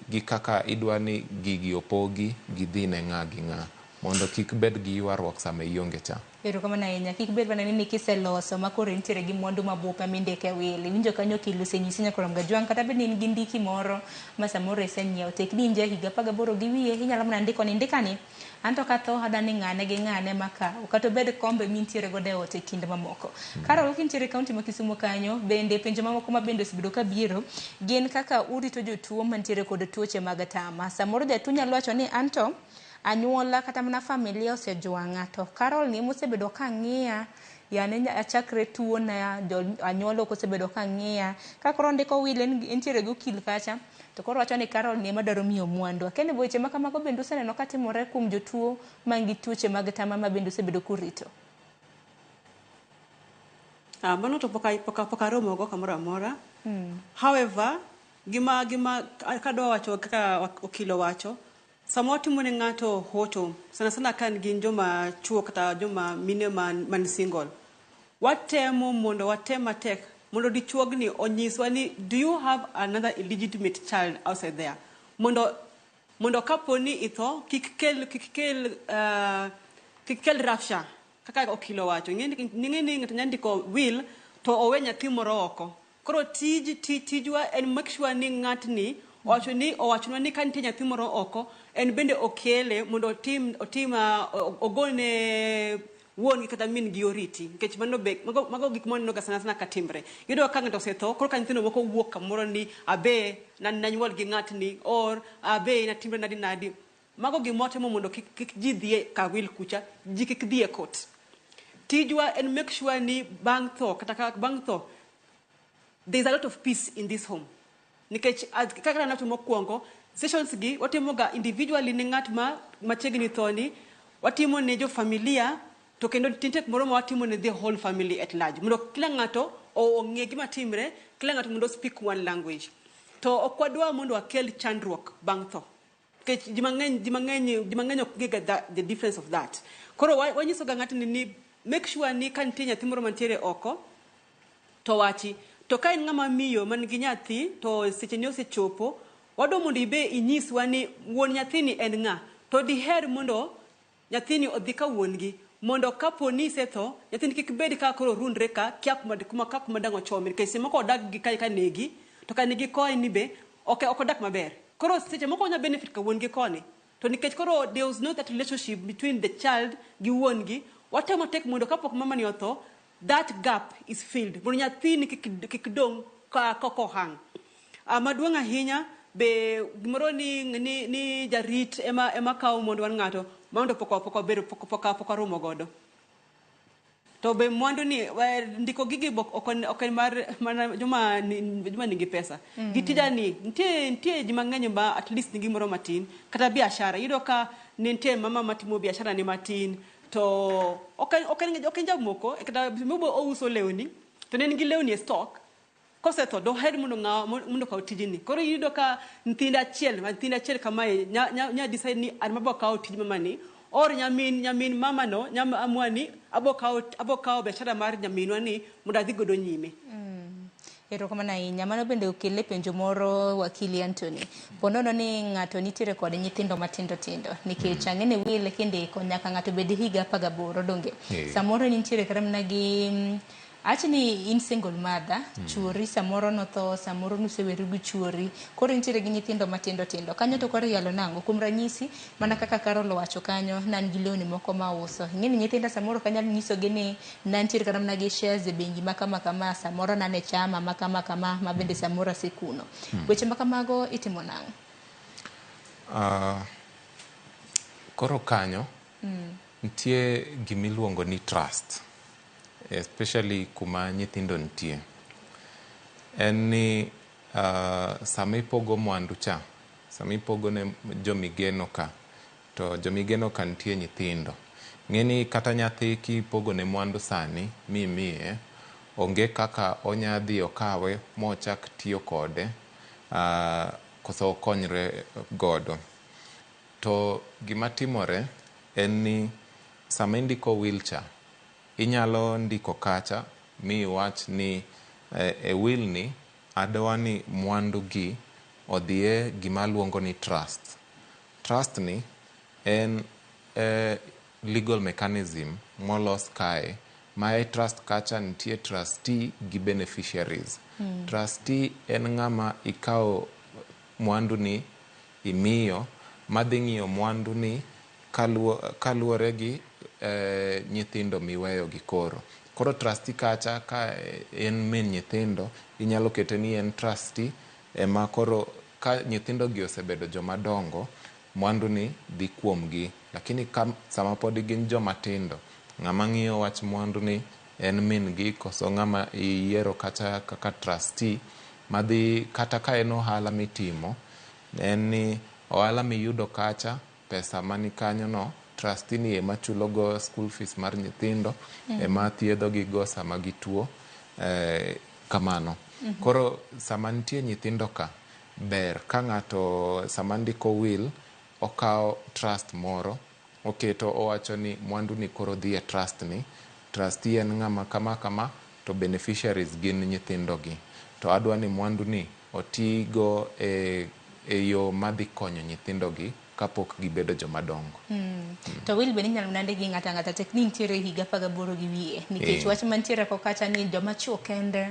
gi kaka idwa ni gigi opogi gidhi ne ng'a gi ng'a, mondo kik bed gi ywaruok sama ionge cha. Erokamano ahinya. Kik bed mana ni kiseloso ma koro intiere gi mwandu mabup ema indike e will. Iwinjo kanyo okil osenyisi nyakwar Gajwang' kata bed ni in gi ndiki moro ma samoro isenyiewo, tek ni in ja higa 18 gi wiye, inyalo mana ndiko ni ndikani anto katho adwa ni ng'ane gi ng'ane makaw, kata obed kombe mintiere godo e ot e kind mamoko. Carol, kintiere e kaunti ma Kisumu kanyo, bende penjo mamoko ma bende osebedo ka biro gin kaka urito jotuo mantiere kod tuoche mag tama. Samoro jatuo nyalo wacho ni anto anyuola kata mana familia osejwang'a, to Carol ni mosebedo ka ng'iya yane achakre tuo na jo anyuola ok osebedo ka ng'iya. Ka koro ondiko will, entiere gi okil kacha to koro wacho ni Carol ni ema dwaro miyo mwandu. Akia ni weche ma kamago bende useneno ka timore kuom jotuo man gi tuoche mag tama ma bende usebedo kurito? Mano to pok aromo go kamoro amora. However, gima kadwa wacho kaka okil owacho, sama watimo ne ng'ato hocho, sana sana ka gin joma chuo kata joma mine man single, watemo mondo watem matek mondo dichuogni onyiswa ni, do you have another illegitimate child outside there, mondo kapo ni itho kik kel rupture kaka okil owacho. Ing'e ni ng'ato nyalo ndiko will to owe nyathi moro oko. Koro tijwa en make sure ni ng'atni owacho ni owachonwa ni ka nitie nyathi moro oko, en bende okele mondo otim ogone wuon gi kata min gi oriti, nikech mano be mago gik mwaneno ga sana sana ka timre. Iyudo ka ng'ato osetho, koro ka nyithindo moko wuok kamoro ni abe nanyuol gi ng'atni or abe natimre nadi nadi. Mago gima watemo mondo kik ji dhie ka will kucha, ji kik dhi e court. Tijwa en make sure ni bang' tho, kata ka bang' tho, there is a lot of peace in this home, nikech kaka nawacho mokwongo, sessions gi watimo ga individually ne ng'at ma machiegni tho ni, watimo ne jo familia, to kendo nitie moro ma watimo ne the whole family at large, mondo kila ng'ato ong'e gima timre, kila ng'ato mondo speak one language. To ok wadwa mondo wakel chandruok bang' tho, nikech ji mang'eny ok ng'e ga the difference of that. Koro wanyiso ga ng'atni ni make sure ni ka nitie nyathi moro mantiere oko to wachi. To ka in ng'ama miyo man gi nyathi to seche ni osechopo, wadwa mondo ibe inyiswa ni wuon nyathini en ng'a, to diher mondo nyathini odhi ka wuon gi, mondo kapo ni isetho, nyathini kik bed ka koro rundre ka kia kuma dang' ochome, nikech seche moko odak gi ka negi to ka nigi koni be ok odak maber. Koro seche moko onya benefit ka wuon gi koni, to nikech koro there was no that relationship between the child gi wuon gi, watemo tek mondo kapok mama ni otho, that gap is filled, mondo nyathini kik dong' ka kohang. Maduong' ahinya be gimoro ni jarit ema kawo mwandu mar ng'ato, mano to pok wabedo, pok waromo godo. To be mwandu ni ndiko gigi ok en mar mana joma nigi pesa. Gi tija ni nitie ji mang'eny ma at least nigi moro matin, kata biashara. Iyudo ka nitie mama matimo biashara ne matin, to ok en jamoko, kata maybe ouso lewni to ne en gi lewni e stock. Kosetho, doher mondo ng'awa mondo okaw tijni. Koro iyudo ka nyithindo achiel kamae nya decide ni an mabo kawo tij mamani, or nyamin mama no nyamwa ni abo kawo biashara mar nyaminwa ni mondo adhi godo nyime. Erokamano ahinya. Mano bende okele penjo moro, wakili Anthony. Ponono ni ng'ato nitiere kod nyithindo matindo tindo, nikech ang'e ni will kindiko nyaka ng'ato bed higa 18, donge? Eh. Samoro nitiere kata mana gi awach ni in single mother, chuori samoro notho, samoro nuseweru gi chuori, koro intiere gi nyithindo matindo tindo. Kanyo to koro iyalo nang'o? Kuom ranyisi, mana kaka Carol owacho kanyo, ne an gi lewni moko mauso. Ing'e ni nyithinda samoro ok anyal nyisogi ni nantiere kata mana gi shares e bengi ma kama kama, samoro nan e chama ma kama kama, ma bende samoro asekuno. Weche ma kamago itimo nang'o? Koro kanyo Nitie gimiluongo ni trust, especially kuma nyithindo nitie. En ni sama ipogo mwandu cha, sama ipogo ne jomigeno ka, to jomigeno ka nitie nyithindo. Ng'e ni kata nyathi kipogo ne mwandu sani mimiye, onge kaka onya dhi okawe mochak tiyo kode koso okonyre godo. To gima timore en ni sama indiko will cha, inyalo ndiko kacha miwach ni e will ni adwa ni mwandu gi odhiye gima luongo ni trust. Trust ni en legal mechanism molos kae ma e trust kacha nitie trustee gi beneficiaries. Trustee en ng'ama ikawo mwandu ni imiyo madhi ng'iyo mwandu ni kaluwore gi nyithindo miweyo gi koro. Koro trustee kacha ka en min nyithindo, inyalo kete ni en trustee ema koro ka nyithindo gi osebedo joma dongo, mwandu ni dhi kuomgi. Lakini ka sama pod gin joma tindo, ng'ama ng'iyo wach mwandu ni en min gi koso ng'ama iyiero kata kaka trustee madhi kata ka en ohala mitimo, en ni ohala miyudo kacha, pesa mani kanyo no, trustee ni ema chulo go school fees mar nyithindo, ema thiedho gi go sama gituo, kamano. Koro sama nitie nyithindo ka, ber ka ng'ato sama ndiko will, okawo trust moro, oketo owacho ni mwandu ni koro dhi e trust ni, trustee en ng'ama kama kama, to beneficiaries gin nyithindo gi. To adwa ni mwandu ni otigo e yo madhi konyo nyithindo gi kapok gibedo joma dongo. To will bende inyalo nande gi ng'ato ang'ata tek ni nitiere higa 18 gi wiye nikech wach mantiere ko kacha ni joma chuo kende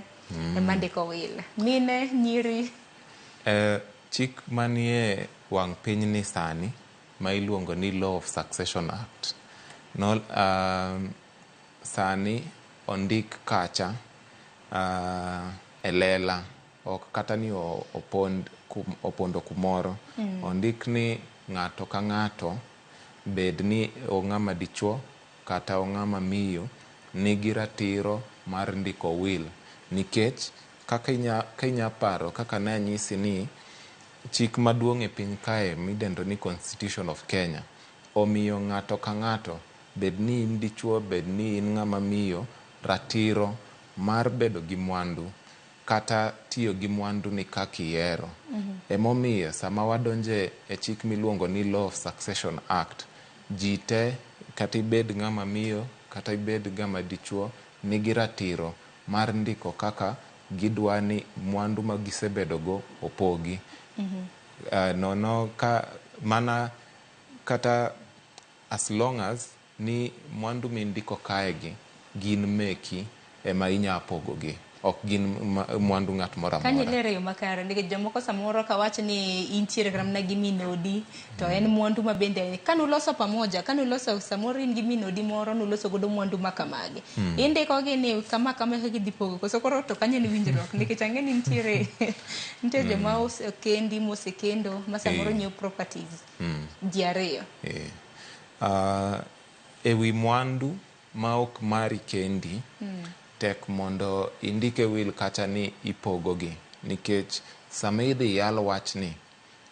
ema ndiko will. Mine, nyiri. Chik manie wang' piny ni sani ma iluongo ni Law of Succession Act no, sani ondik kacha e lela, ok kata ni opondo kumoro. Ondik ni ng'ato ka ng'ato, bed ni ong'ama dichuo kata ong'ama miyo, nigi ratiro mar ndiko will. Nikech kaka inya paro kaka ne anyisi ni chik maduong' e piny kae midendo ni Constitution of Kenya omiyo ng'ato ka ng'ato, bed ni in dichuo, bed ni in ng'ama miyo, ratiro mar bedo gi mwandu kata tiyo gi mwandu ni kaka ihero. Emomiyo sama wadonje e chik miluongo ni Law of Succession Act, ji te kata ibed ng'ama miyo kata ibed ng'ama dichuo nigi ratiro mar ndiko kaka gidwa ni mwandu ma gisebedogo opogi. Nono ka mana kata as long as ni mwandu mindiko kaegi gin meki ema inya pogogi, ok gin mwandu ng'at moro amora. Kanyo ilere yo makare nikech jomoko samoro kawach ni intiere kata mana gi min odi to en mwandu ma bende kanuloso pamoja, kanuloso samoro in gi min odi moro nuloso godo mwandu ma kamagi. Indiko gi ni kama kama e kaka idhi pogo koso koro to kanyo en winjruok nikech ang'e ni nitiere joma osekendi mosekendo ma samoro nyiewo properties ji ariyo. E wi mwandu ma ok mari kendi, tek mondo indike will kacha ni ipogogi, nikech sama idhi yal wachni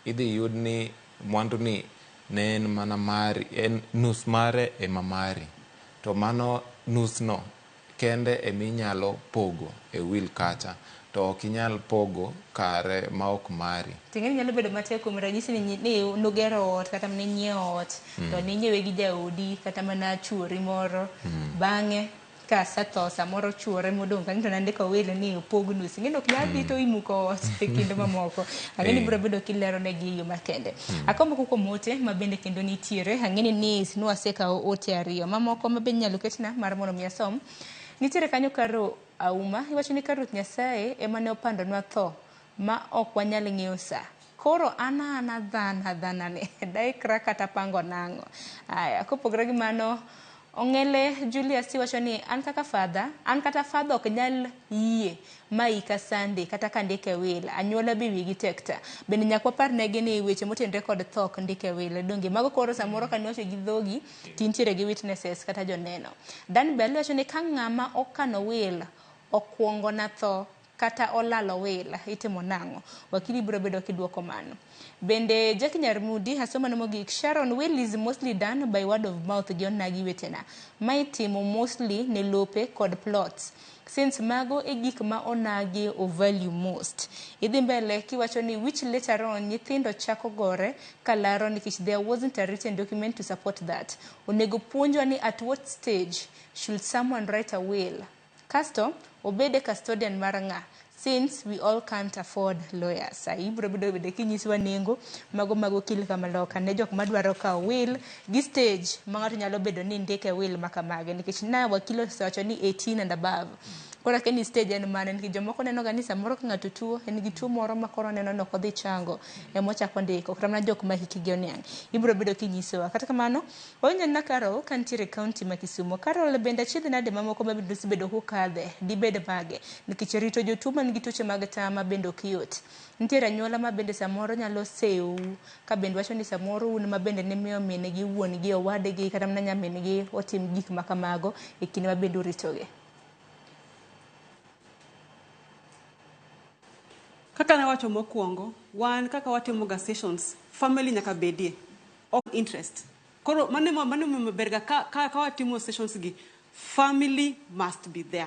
idhi yud ni mwandu ni ne en mana mari, en nus mare ema mari, to mano nus no kende eminyalo pogo e will kacha, to ok inyal pogo kare ma ok mari. Ting'eni nyalo bedo matek kuom ranyisi ni nugero ot kata mana inyiewo ot to ninyiewe gi jaodi kata mana chuori moro, bang'e ka asetho samoro chuore modong' kanyo to nandiko will ni opog nus. Ing'e ni ok nyal dhi to imuko ot e kinde mamoko. Ang'e ni biro bedo kilero negi e yo makende. Akawo moko kuom ote ma bende kendo nitiere. Ang'e ni nwasekawo ote ariyo mamoko ma bende inyalo ketna mar mondo mi asom. Nitiere kanyo Karo Auma, iwacho ni ka Ruoth Nyasaye ema ne opandonwa tho ma ok wanyal ng'eyo sa. Koro an ana dhana dhana ni daikra kata pango nang'o. Aya, kopogore gi mano Ong'ele Julius iwacho ni an kaka father, an kata father ok nyal yie ma ika Sunday kata ka ndike will, anyuola be wigi tek ta. Bende nyaka wapar negi ni weche motenore kod tho ok ndik e will. Donge mago koro samoro ka niwacho gi dhogi to intiere gi witnesses kata joneno. Dan Bell wacho ni ka ng'ama okano will okuongo na tho kata olalo will itimo nang'o? Wakili biro bedo kiduoko mano. Bende Jackie Nyarmudi asomano mogik Sharon will is mostly done by word of mouth gi onagi wetena. Ma itimo mostly ne lope kod plots. Since mago e gik ma onagi o value most. Idhi mbele kiwacho ni which later on nyithindo chako gore kalaro nikech there wasn't a written document to support that. Onego puonjwa ni at what stage should someone write a will? Kasto obed e custodian mar ng'a? Since we all can't afford lawyers. Ai ibiro bedo bende kinyiswa nengo mago mag okil kamaloka ne jok madwaro kawo will gi stage ma ng'ato nyalo bedo ni ndike will makamage nikech na wakil osewacho ni 18 and above. Koro akia ni stage en mane nikech jomoko neno ga ni samoro ka ng'ato tuo en gi tuo moro ma koro oneno ni ok odhi chango emochako ndiko kata mana jok ma hikgi oniang'. Ibiro bedo kinyisowa. Kata kamano wawinjo na Carol ka nitiere e kaunti ma Kisumo. Carol bende achiedh nade mamoko ma bende osebedo kukadhe dibed mage nikech rito jotuo man gi tuoche mag tama bende ok yot. Nitiere anyuola ma bende samoro nyalo seyou ka bende wacho ni samoro un ma bende nimiyo min gi wuon gi owadgi kata mana nyamin gi otim gik ma kamago e kinde ma bende uritogi. Kaka nawacho mokwongo, wan kaka watimo ga sessions, family nyaka bedie. Ok interest. Koro mano ema mano emomiyo ber ga ka, ka, ka watimo sessions gi, family must be there.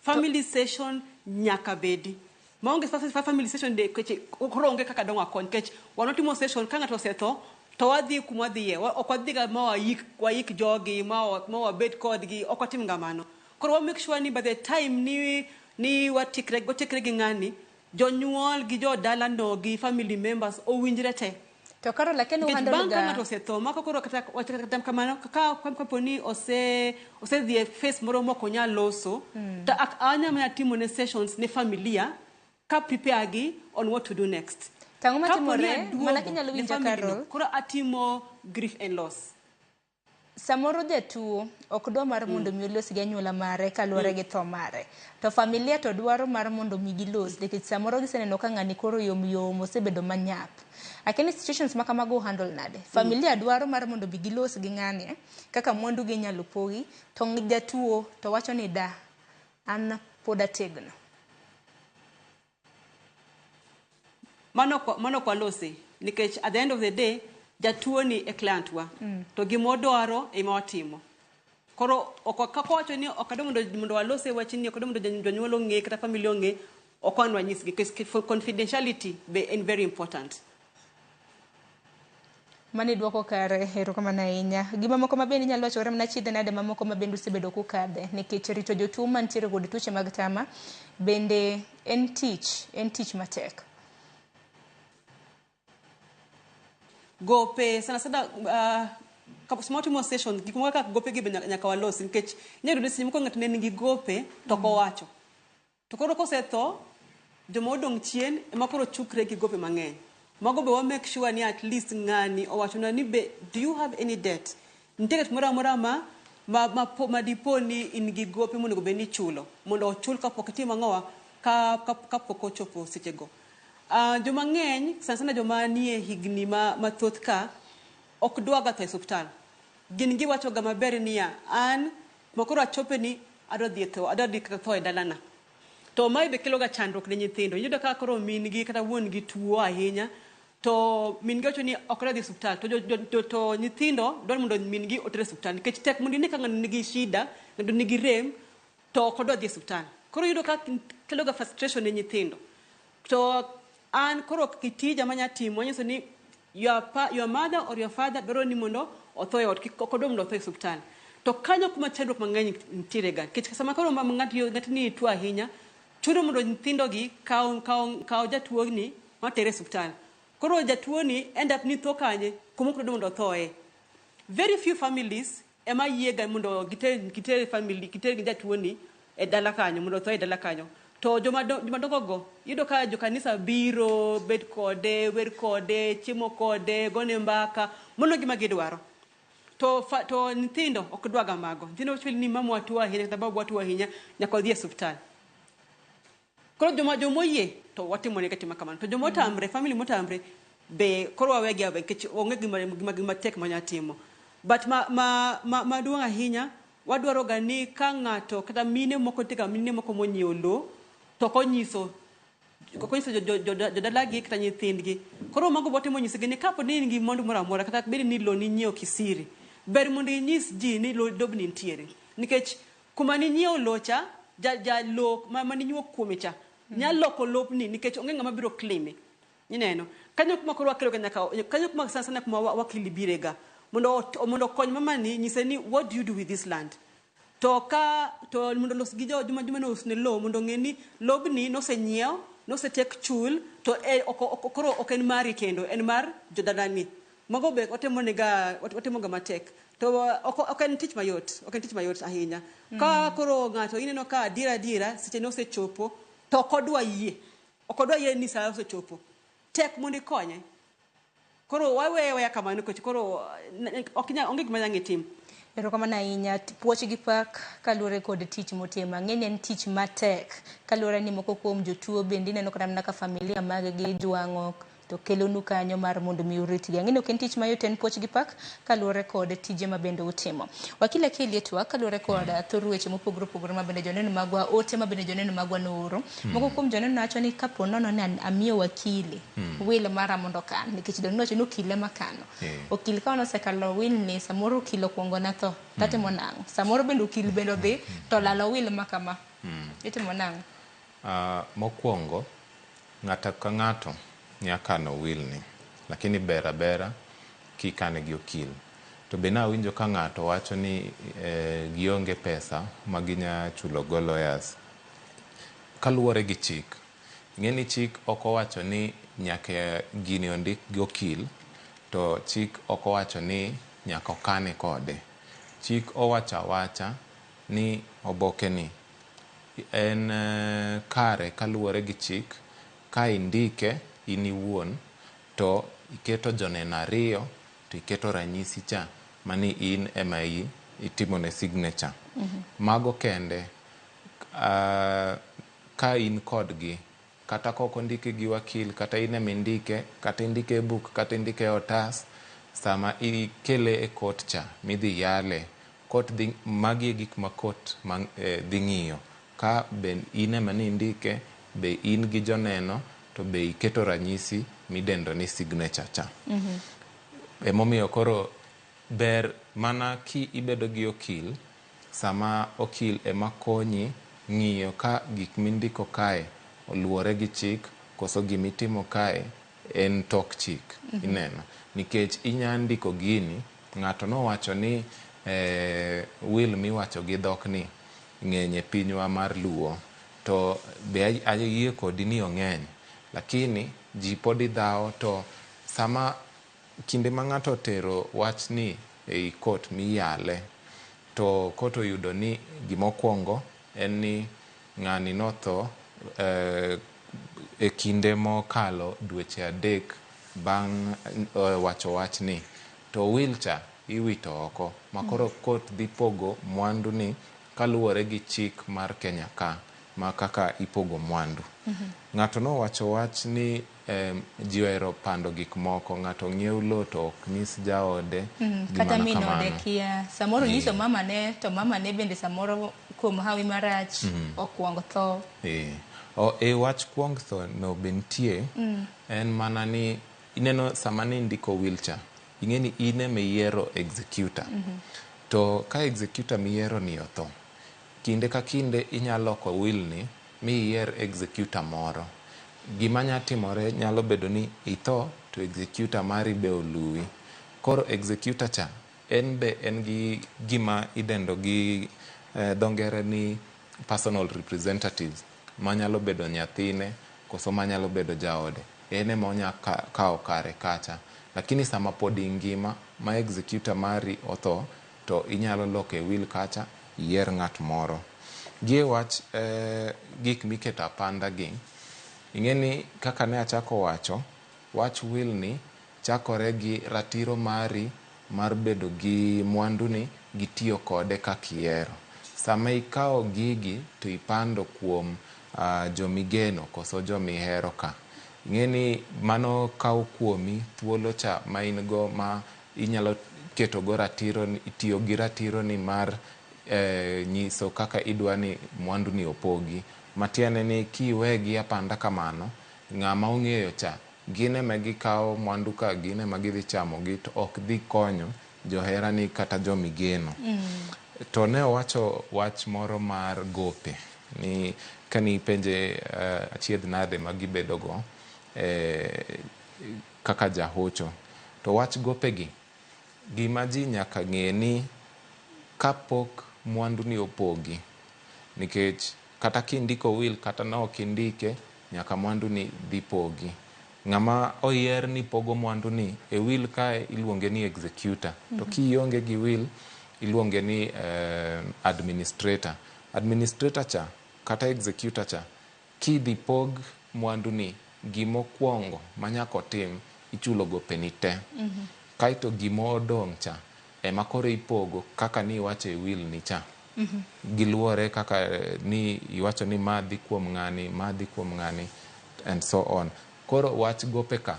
Family session nyaka bedi. Maonge family session de keche koro onge kaka dong wakony nikech wan watimo session ka ng'ato osetho to wadhi kuma wadhiye. Ok wadhi ga ma wayik wayik jogi ma ma wabed kodgi ok watim ga mano. Koro wa make sure ni by the time ni watikre watikre gi ng'ani, jonyuol gi jodala no gi family members owinjre te. To Carol akia ni Nikech uhandle bang' ka ga ng'ato osetho mako koro kata wach kata kamano ka kapo ni ose osedhi e phase moro mok onyal loso to anya mana timo ne sessions ne familia ka prepare gi on what to do next. To ang'o Kapo ni matimore mana aduogo kinyalo ne winja family no, Carol koro atimo grief and loss. Samoro jatuo ok dwa mar mondo mi olos gi anyuola mare kaluwore gi tho mare. To familia to dwaro mar mondo mi gilos nikech samoro giseneno ka ng'ani koro yom yom osebedo manyap. Akia ni situations ma kamago handle nade? Familia dwaro mar mondo mi gilos gi ng'ani kaka mwandu gi inyalo pogi to jatuo to wacho ni da an pod ategno. Mano mano ok walose nikech at the end of the day jatuo ni e client wa to gima odwaro ema watimo. Koro ok kaka owacho ni ok adwa mondo mondo walose wachni ok adwa mondo jonyuol ong'e kata family ong'e ok wan wanyisgi nikech confidentiality be en very important. Mano iduoko kare, erokamano ahinya. Gima moko ma bende inyalo wacho mana achiedh nade mamoko ma bende usebedo kukadhe nikech rito jotuo mantiere kod tuoche mag tama bende en tich, en tich matek. Gope sana sana sama watimo session gik moko kaka gope gi be nyaka walosi nikech inyalo yudo ni seche moko ng'ato ne nigi gope to ok owacho. To koro kosetho, joma odong' chien ema koro chukre gi gope mang'eny. Mago be wa make sure ni at least ng'ani owachonwa ni be do you have any debt? Nitie ng'at moro amora ma ma, ma, ma dipo ni in gi gope monego bed ni ichulo mondo ochul kapok itimo ang'owa ka, ka, kapok ochopo sechego. Joma ng'eny sana sana joma nie higni ma mathoth ka ok dwaga tho e osiptal. Gin giwacho ga maber niya, an kuma koro achope ni adwa dhi e tho, adwa dhi kata tho e dalana. To mae be kelo ga chandruok ne nyithindo. Iyudo ka koro min gi kata wuon gi tuo ahinya to min gi wacho ni ok adwa dhi e osiptal to, jo, jo, to, to nyithindo dwaro mondo min gi oter e osiptal nikech tek mondo ine ka ng'ato nigi shida, ng'ato nigi rem to ok odwa dhi e osiptal. Koro iyudo ka kelo ga frustration ne nyithindo. To an koro kitija manya timo anyiso ni your mother or your father dwaro ni mondo otho e ot, kik ok odwa mondo otho e osiptal. To kanyo kuma chandruok mang'eny nitiere ga. Nikech sama koro ng'at ni tuo ahinya, chuno mondo nyithindo gi kaw jatuo ni matere e osiptal. Koro jatuo ni end up ni tho kanye? Kuma ok odwa mondo othoe. Very few families ema yiega mondo giter family giter gi jatuo ni e dala kanyo mondo otho e dala kanyo. To joma dongo go iyudo ka jokanisa biro bet kode, wer kode, chiemo kode, gone mbaka, mano gima gidwaro. To to nyithindo ok dwaga mago. Nyithindo wacho ni mama watuo ahinya kata baba watuo ahinya, nyaka wadhi e osiptal. Koro joma jomoyie to watimo negi atima kamano. To joma otamre, family motamre be koro wawegi aweya nikech onge gima tek ma timo. But maduong' ahinya, wadwaro ga ni ka ng'ato kata mine moko nitie ga mine moko monyiewo lowo to ok onyiso jodalagi kata nyithindgi. Koro mago watemo nyisogi ni kapo ni in gi mwandu moro amora kata bed ni lowo ninyiewo kisiri, ber mondo inyis ji ni lobni nitiere. Nikech kuma ninyiewo lowo cha, ja lowo ma ninyiewo kuome cha nyalo loko lobni nikech onge ng'ama biro claim. Ineno? Kanyo kuma koro wakelo ga nyaka, kanyo kuma sana sana kuma wakili bire ga. Mondo okony mama ni nyise ni what do you do with this land? To ka to mondo los gi joma nousne lowo mondo ong'e ni lobni nosenyiew, nosetiek chul, to koro ok en mari kendo, en mar jodalani. Mago be watemo ga matek. To ok en tich mayot, ok en tich mayot ahinya. Ka koro ng'ato ineno ka adiera seche nosechopo to ok odwa yie. Ok odwa yie ni sa osechopo. Tek mondo ikonye. Koro waweya kamano nikech koro ok onge gima nyang' itim. Erokamano ahinya, puoch gi pak kaluwore kod tich motimo. Ang'e ni en tich matek kaluwore ni moko kuom jotuo bende ineno kata mana ka familia mag gi jwang'o to kelonu kanyo mar mondo mi uritgi. Ang'e ni ok en tich mayot, en puoch gi pak kaluwore kod tije ma bende utimo. Wakil Akello twak kaluwore kod thor weche mopogore opogore ma bende joneno magwa, ote ma bende joneno magwa nooro. Moko kuom joneno wacho ni kapo nono ni amiyo wakili will mara mondo okan, nikech joneno wacho ni okil ema kano. Okil ka osekalo will ni samoro okil okuongo na tho, tatimo nang'o? Samoro bende okil bende odhi to lalo will ma kama. Itimo nang'o? Mokwongo, ng'ato ka ng'ato nyaka kano will ni, lakini ber abera kikane gi okil. To be nawinjo ka ng'ato wacho ni gionge pesa ma ginya chulo go lawyers. Kaluwore gi chik, ing'e ni chik ok owacho ni nyaka gini ondik gi okil, to chik ok owacho ni nyaka okane kode. Chik owacho awacha ni oboke ni en kare kaluwore gi chik, ka indike in iwuon to iketo joneno ariyo to iketo ranyisi cha mani in ema itimone signature. Mago kende ka in kodgi, kata kok ondike gi wakil, kata in ema indike, kata indike e buk, kata indike e otas, sama ikele e kot cha midhi yale, kot dhi, magi e gik ma kot dhi ng'iyo ka be in ema ni indike, be in gi joneno, to be iketo ranyisi midendo ni signature cha. Emomiyo koro ber mana ki ibedo gi okil, sama okil ema konyi ng'iyo ka gik mindiko kae oluwore gi chik koso gimitimo kae en tok chik. Ineno, nikech inya ndiko gini, ng'ato nowacho ni will miwacho gi dhok ni ng'eny e pinywa mar Luo, to be ayie kodi ni ong'eny, lakini ji pod idhawo. To sama kinde ma ng'ato otero wach ni ei kot miyale, to kot oyudo ni gimokwongo en ni ng'ani notho e kinde mokalo dweche 3 bang' wacho wachni, to will cha iwito oko, ma koro kot dhi pogo mwandu ni kaluwore gi chik mar Kenya ka, ma kaka ipogo mwandu. Ng'ato nowacho wach ni ji ohero pando gik moko, ng'ato ng'iew lowo to ok nyis jaode, kata min ode kia, samoro nyiso mama ne, to mama ne bende samoro kuom hawi marach okuongo tho. E wach kuong tho no be nitie, en mana ni ineno sama ni indiko will cha, ing'e ni in ema iyiero executor. To ka executor miyiero ni otho, kinde ka kinde inyalo loko will ni mi iyier executor moro. Gima nya timore nyalo bedo ni itho to executor mari be oluwi. Koro executor cha en be en gi gima idendo gi dho ngere ni personal representatives, manyalo bedo nyathine koso manyalo bedo jaode. En ema onya kawo kare kacha. Lakini sama pod ingima ma executor mari otho, to inyalo loko e will kacha iyier ng'at moro. Gi e wach gik miketo apanda gi, ing'e ni kaka ne achako wacho, wach will ni chakore gi ratiro mari mar bedo gi mwanduni gi tiyo kode kaka ihero. Sama ikawo gigi to ipando kuom jomigeno koso jomihero ka. Ing'e ni mano kawo kuomi thuolo cha ma in go ma inyalo ketogo ratiro, tiyo gi ratiro ni mar nyiso kaka idwa ni mwanduni opogi. Matiende ni kiwegi apanda kamano, ng'ama ong'eyo cha gin ema gikawo mwandu ka gin ema gidhi chamogi to ok dhi konyo joherani kata jomigeno. To ne owacho wach moro mar gope ni kanipenje achiedh nade ma gibedo go kaka jahocho. To wach gopegi, gima ji nyaka ng'e ni kapok mwandu ni opogi, nikech kata kindiko will kata ne ok indike, nyaka mwandu ni dhi pogi. Ng'ama oyier ni pogo mwandu ni e will kae iluonge ni executor. To kionge gi will iluonge ni administrator. Administrator cha kata executor cha kidhi pog mwandu ni, gimokwongo manyaka otim ichulo gopeni te. Kaeto gimodong' cha ema koro ipogo kaka ni iwacho e will ni cha. Giluwore kaka ni iwacho ni ma dhi kuom ng'ani, ma dhi kuom ng'ani and so on. Koro wach gope ka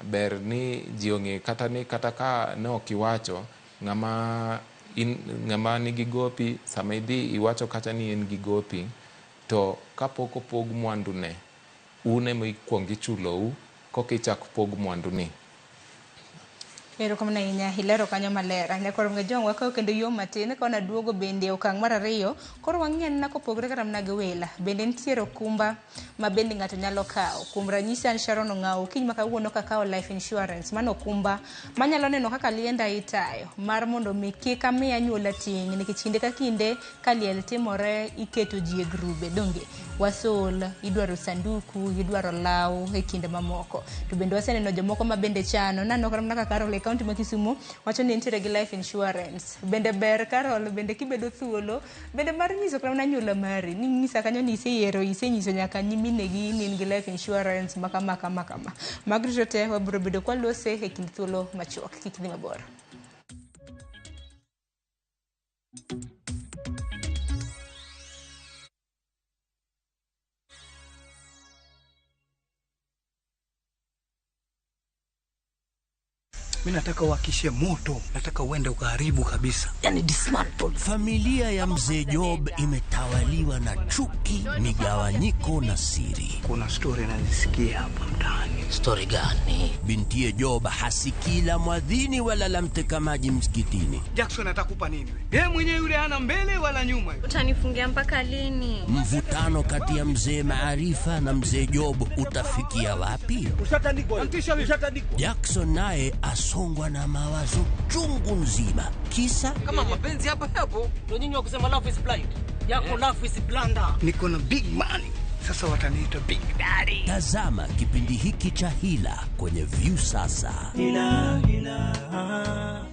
ber ni ji ong'e kata ni kata ka ne ok iwacho ng'ama nigi gopi, sama idhi iwacho kata ni en gi gopi, to kapok opog mwandu ne, un ema ikuong ichulou koka ichak pog mwandu ni. Erokamano ahinya, ilero kanyo maler. Nyakwar Mgajwang' wakawo kendo yo matin ka wanaduogo bende okang' mar ariyo. Koro wang'i anena kopogore kata mana gi wila. Bende nitiere okumba ma bende ng'ato nyalo kawo. Kuom ranyisi an Sharon Ong'awo, okinyi ma kawuono kakawo life insurance. Mano okumba manyalo neno kaka lienda itayo mar mondo mi kik ami anyuola ting', nikech kinde ka kinde ka liel timore iketo ji e grube, donge? Wasol, idwaro sanduku, idwaro law e kinde mamoko. To bende waseneno jomoko ma bende chano. Naneno kata mana ka Carol e kaunti ma Kisumu wacho ni entiere gi life insurance. Bende ber Carol, bende kibedo thuolo, bende mar nyiso kata mana anyuola mari, ni nyisa kanyo ni iseyiero, isenyiso nyaka nyiminegi ni in gi life insurance ma kama kama kama. Mago duto te wabiro bedo kwalose e kind thuolo machuok. Kik idhi mabor. Mimi nataka uhakishe moto, nataka uende ukaharibu kabisa. Yani dismantle. Familia ya mzee Job imetawaliwa na chuki, migawanyiko na siri. Kuna story nazisikia hapa mtaani. Story gani? Bintiye Job hasikii la mwadhini wala la mteka maji msikitini. Jackson atakupa nini wewe? Yeye mwenyewe yule hana mbele wala nyuma. Utanifungia mpaka lini? Mvutano kati ya mzee Maarifa na mzee Job utafikia wapi? Ushatandikwa. Ushatandikwa. Jackson naye asongwa na mawazo chungu nzima. Kisa kama mapenzi hapa hapo ndio nyinyi wa kusema love is blind. Yako love is blunder. Niko na big money. Sasa wataniita Big Daddy. Tazama kipindi hiki cha Hila kwenye Viusasa. Hila, hila.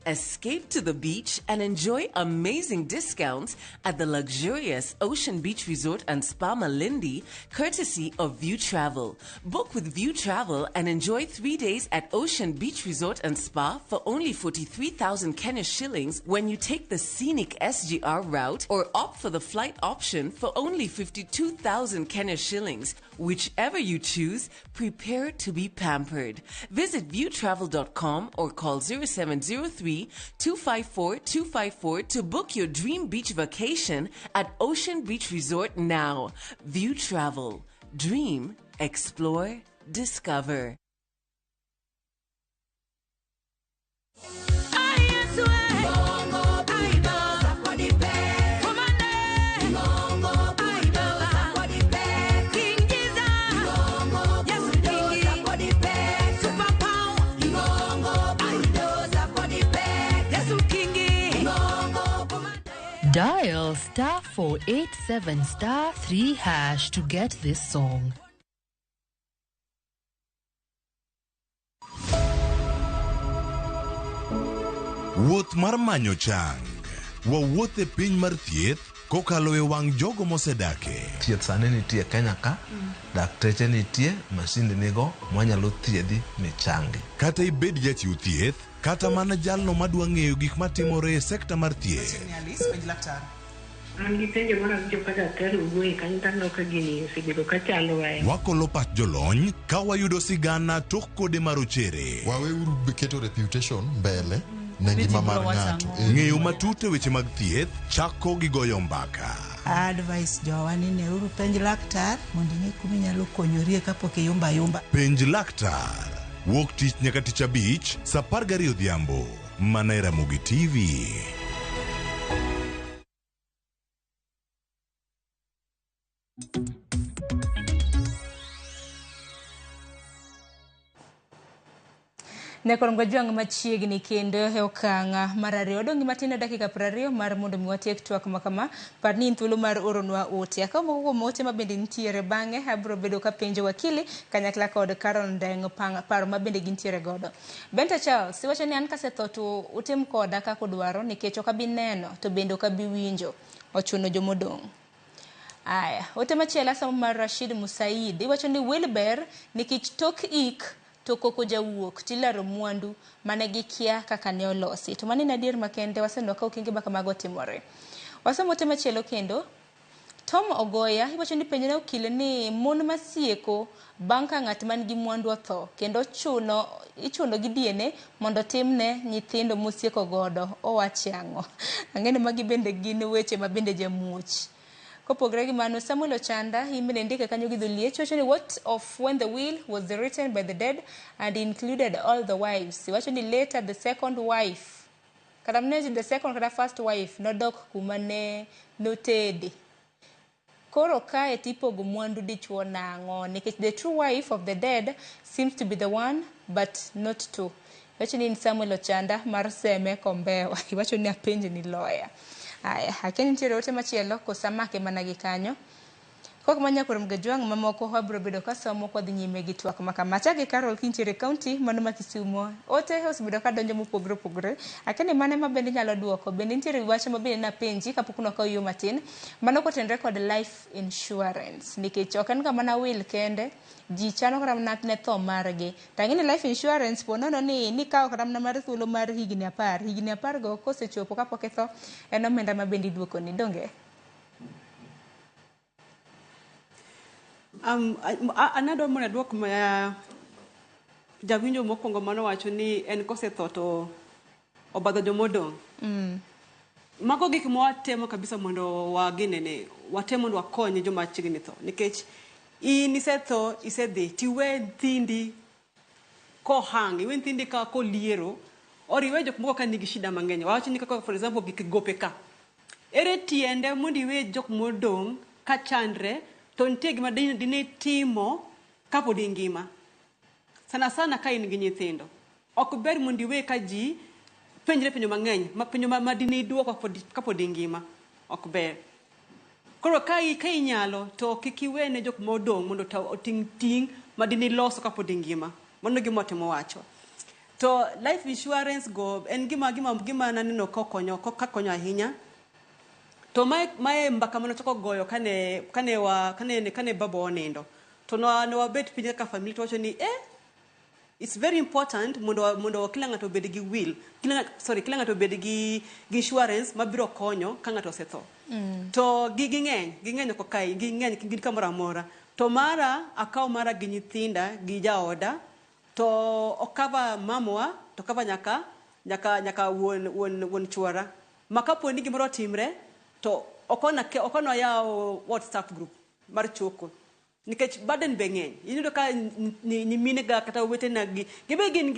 Escape to the beach and enjoy amazing discounts at the luxurious Ocean Beach Resort and Spa Malindi, courtesy of View Travel. Book with View Travel and enjoy 3 days at Ocean Beach Resort and Spa for only 43,000 Kenya shillings when you take the scenic SGR route or opt for the flight option for only 52,000 Kenya shillings. Whichever you choose, prepare to be pampered. Visit viewtravel.com or call 0703 254 254 to book your dream beach vacation at Ocean Beach Resort now. View Travel. Dream, explore, discover. Dial star 487 star 3 hash to get this song. Wuoth mar manyo chang. Wawuoth e piny mar thieth Kokalo e wang' jogo mosedake. Thieth sani nitie Kenya ka, dakteche nitie, masinde nigo mwanyalo thiedhi michangi. Kata ibed jachiw thieth, kata mana jalno madwa ng'eyo gik matimore e sekta mar thieth. An gi penjo moro awinjo ka daktari owuoye kanyo to aneno ka gini osebedo ka chandowa e Wakolo pach jolony ka wayudo sigana tok kode marochere. Waweuru keto reputation mbele ne ngima mar ng'ato. Ng'eyo matut e weche mag thieth chako gi goyo mbaka. Advice jowa ni neuru penj laktar mondo ing'e kuma inyalo konyorie kapok iyumba ayumba. Penj laktar. Wuok tich nyaka tich abich, saa 12 odhiambo. Mana e Ramogi TV. Nyakwar Gwajwang' machiegni kendo e okang' mar ariyo. Odong' gi matin e dakika 20 mar mondo mi watiek twak ma kama. Par ni in thuolo mar oronwa ote. Akawo moko kuom ote ma bende nitiere bang'e abiro bedo ka penjo wakili kanyakla kod Carol Ndeng' paro ma bende gintiere godo. Benta Charles iwacho ni an kasetho to utim koda kaka udwaro nikech ok abi neno to bende ok abi winjo. Ochuno jomodong'. Aya, ote machielo asomo mar Rashid Musaid iwacho ni will ber nikech tok ik to koko jawuok tilaro mwandu mane gikia kaka ne olosi. To mano en adier makende waseneno ka okenge ma kamago timore. Wasomo ote machielo kendo. Tom Ogoya iwacho ni penjne okil ni mon masieko bang' ka ng'at man gi mwandu otho kendo chuno ichuno gi DNA mondo timne nyithindo mosieko godo owachi ang'o? Ang'e ni magi bende gin weche ma bende jamuoch. Kopogore gi mano, Samuel Ochanda in bende ndike kanyo gi dholuo wacho ni what of when the will was written by the dead and included all the wives? Iwacho ni later the second wife kata mne the second kata first wife nodok kuma ne notede. Koro kae tipogo mwandu dichuo nang'o? Nikech the true wife of the dead seems to be the one but not two. Iwacho ni in Samuel Ochanda mar Seme Kombewa. Iwacho ni apenj ni lawyer. Aya, akia ni nitiere ote machielo koso amake mana gi kanyo. Kok ma nyakwar Mgajwang' mamoko wabiro bedo ka somo kwadhi nyime gi twak ma kama. Achak gi Carol kintiere e kaunti mano ma Kisumo. Ote osebedo ka donjo mopogore opogore. Akia ni mane ma bende inyalo duoko. Bende nitiere wach ma bende napenji kapok nwakawo yo matin. Mano kotenore kod life insurance. Nikech ok en ga mana will kende. Ji chano kata mana ne tho margi. To ang'e ni life insurance po nono ni nikawo kata mana mar thuolo mar higni 10. Higni 10 go kosechopo kapok itho en omenda ma bende iduokoni. Donge? An adwa mondo aduok jawinjo mokwongo manowacho ni en kosetho to obadho jomodong'. Mago gik ma watemo kabisa mondo waginene, watem mondo wakony joma chiegni tho. Nikech in isetho, isedhi, tiwe nyithindi kohang, iwe nyithindi ka koliero, or iwe jok moko ka nigi shida mang'eny. Wawach ni kaka for example gik gope ka. Ere tiende mondo iwe jok modong' ka chandre to nitie gima dine timo kapod ingima. Sana sana ka in gi nyithindo. Ok ber mondo iwe ka ji penjre penjo mang'eny, ma penjo ma dine iduoko kapod ingima. Ok ber. Koro ka inyalo to kik iwe ne jok modong' mondo oting' ting' ma dine iloso kapod ingima. Mano gima watemo wacho. To life insurance go en gima naneno kokonyo kakonyo ahinya. To mae mbaka mane ochako goyo kane baba onindo. To ne wabet piny kaka family to wacho ni it's very important mondo kila ng'ato obed gi will, kila ng'ato obed gi insurance mabiro konyo ka ng'ato osetho. To ging'eny oko kae, ging'eny gin kamoro amora. To mara akaw mara gi nyithinda gi jaoda to okava mamwa to kava nyaka wuon chuora. Ma kapo ni gimoro otimre to okona yawo WhatsApp group mar choko. Nikech burden be ng'eny. Iyudo ka nyimine ga kata owetena gi gibe gin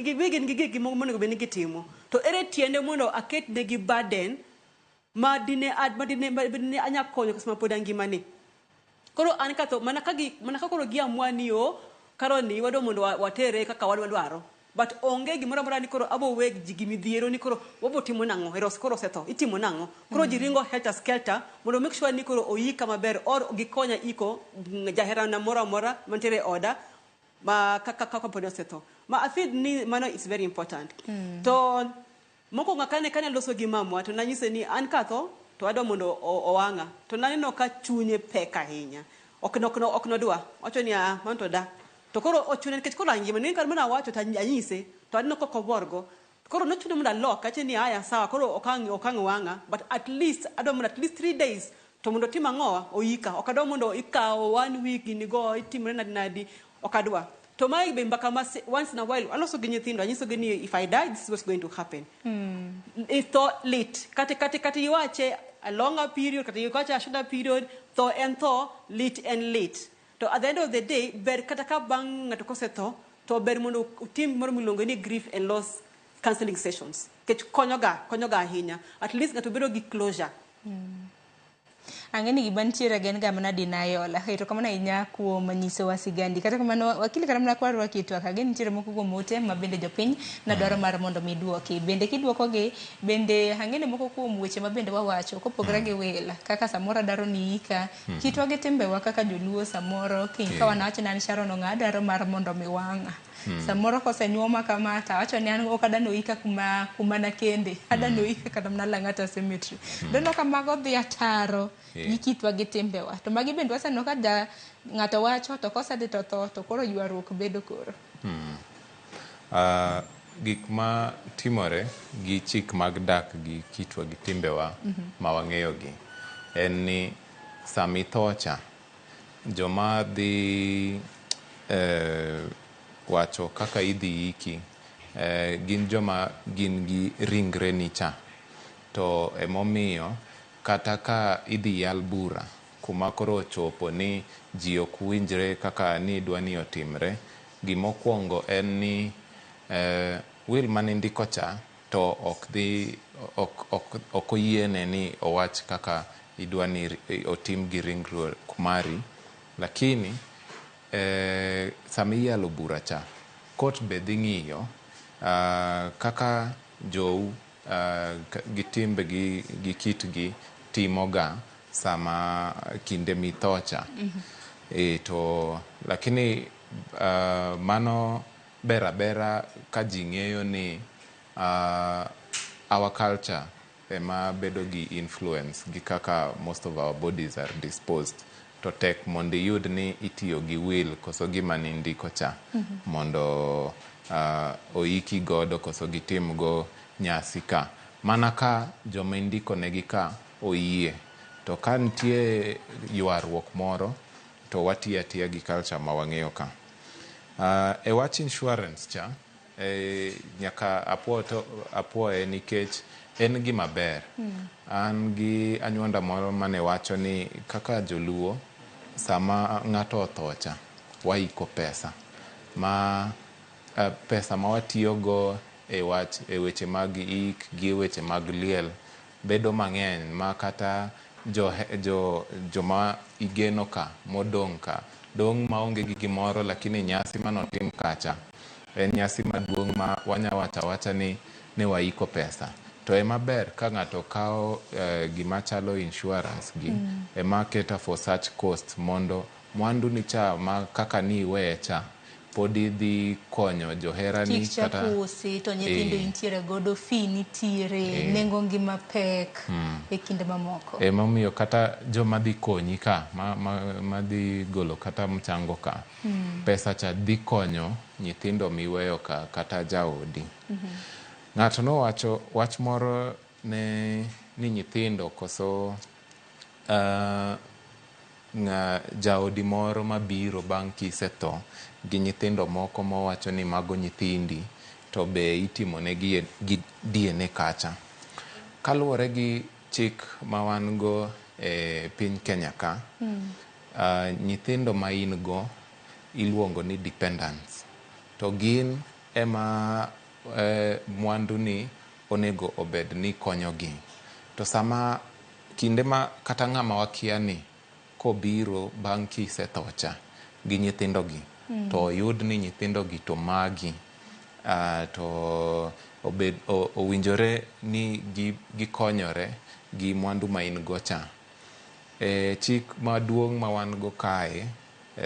gi gik monego bed ni gitimo. To ere tiende mondo aket negi burden ma dine anya konyo sama pod angima ni. Koro an katho mana ka koro giamua ni o Carol ni wadwa mondo watere kaka wadwaro. But onge gimoro amora ni koro abo weg ji gi midhiero ni koro wabo timo nang'o, eros koro osetho, itimo nang'o. Koro ji ringo helter skelter mondo make sure ni koro oika maber or gikonya iko jaherana moro amora mantiere e oda ma kaka kaponi osetho. Ma I feel ni mano is very important. To mokwongo kane loso gi mamwa to nanyise ni an katho To adwa mondo owang'a. To naneno ka chunye pek ahinya. Ok no, ok nodwa. Owacho ni ah, mano to da. To koro ochune nikech koro angima. Ni kar mana awacho to anyise. To aneno kok omorgo. Koro nochune mondo alok. Awacho ni aya sawa. Koro ok ang' wang'a. But at least adwa mondo at least 3 days to mondo otim ang'owa oika. Ok adwa mondo ikawo one week gini go itimre nadi nadi. Ok adwa. To mae be mbaka ma once in a while aloso gi nyithindo anyiso gi ni if I die, this is what's going to happen. Tho lit kata iwache a longer period, kata iwache a shorter period, tho en tho, lit en lit. To at the end of the day, ber kata ka bang' ng'ato kosetho, to ber mondo utim gimoro miluongo ni grief and loss counseling sessions. Nikech konyoga ahinya. At least ng'ato bedo gi closure. Ang'e ni gima nitiere gen ga mana denial. Erokamano ahinya kuom nyisowa sigandi. Kata kamano, wakili, kata mana kwarwaki e twak, ang'e ni nitiere moko kuom ote ma bende jopiny nadwaro mar mondo mi duoki. Bende kiduokogi, bende ang'e ni moko kuom weche ma bende wawacho kopogore gi wil, kaka samoro adwaro ni ika, kitwa gi timbewa kaka joluo samoro kiny ka wanawacho ni an Sharon Ong'o adwaro mar mondo mi wang'a. Samoro kosenyuoma kama to awacho ni an ok adwa noika kuma nakende, adwa noika kata mana Lang'ata Cemetery. Doneno ka mago dhi ataro gi kitwa gi timbewa. To magi bende waseneno ka ja ng'ato wacho to kosedhi to tho to koro ywaruok bedo koro. Gik ma timore gi chik mag dak gi kitwa gi timbewa ma wang'eyo gi en ni sami tho cha, joma dhi wacho kaka idhi iki gin joma gin gi ringreni cha. To emomiyo kata ka idhi yal bura kuma koro ochopo ni ji ok winjre kaka ni idwa ni otimre, gimokwongo en ni will manindiko cha to ok dhi ok oyiene ni owach kaka idwa ni otim gi ringruok mari. Lakini sama iyalo bura cha, court be dhi ng'iyo kaka jou gi timbegi gi kitgi timoga sama kinde mitho cha. To lakini mano ber abera ka ji ng'eyo ni our culture ema bedo gi influence gi kaka most of our bodies are disposed. To tek mondo iyud ni itiyo gi will koso gima nindiko cha mondo oiki godo koso gitim go nyasi ka. Mana ka joma indiko negi ka oyie. To ka nitie ywaruok moro, to watiyo atiya gi culture ma wang'eyo ka. E wach insurance cha, nyaka apuoye nikech en gima ber. An gi anyuonda moro mane wacho ni kaka joluo, sama ng'ato otho cha, waiko pesa. Ma pesa ma watiyogo e wach e weche mag ik gi weche mag liel bedo mang'eny ma kata joma igeno ka modong' ka dong' maonge gi gimoro, lakini nyasi manotim kacha en nyasi maduong' ma wanya wacho awacha ni ne waiko pesa. To ema ber ka ng'ato kawo gima chalo insurance gi ema cater for such cost mondo mwandu ni cha ma kaka ni iweye cha pod idhi konyo joherani. Kik chak usi to nyithindo intiere godo, fee nitiere, nengo ngima pek e kinde mamoko. Emomiyo kata joma dhi konyi ka ma dhi golo kata mchango ka, pesa cha dhi konyo nyithindo miweyo ka kata jaodi. Ng'ato nowacho wach moro ne ni nyithindo koso jaodi moro mabiro bang' kisetho gi nyithindo moko mowacho ni mago nyithindi to be itimo negi gi DNA kacha. Kaluwore gi chik ma wan go e piny Kenya ka, nyithindo ma in go iluongo ni dependants. To gin ema mwandu ni onego obed ni konyogi. To sama kinde ma kata ng'ama wakia ni kobiro bang' kisetho cha gi nyithindo gi, to oyud ni nyithindo gi to magi, to obed owinjore ni gikonyore gi mwandu ma in go cha. E chik maduong' ma wan go kae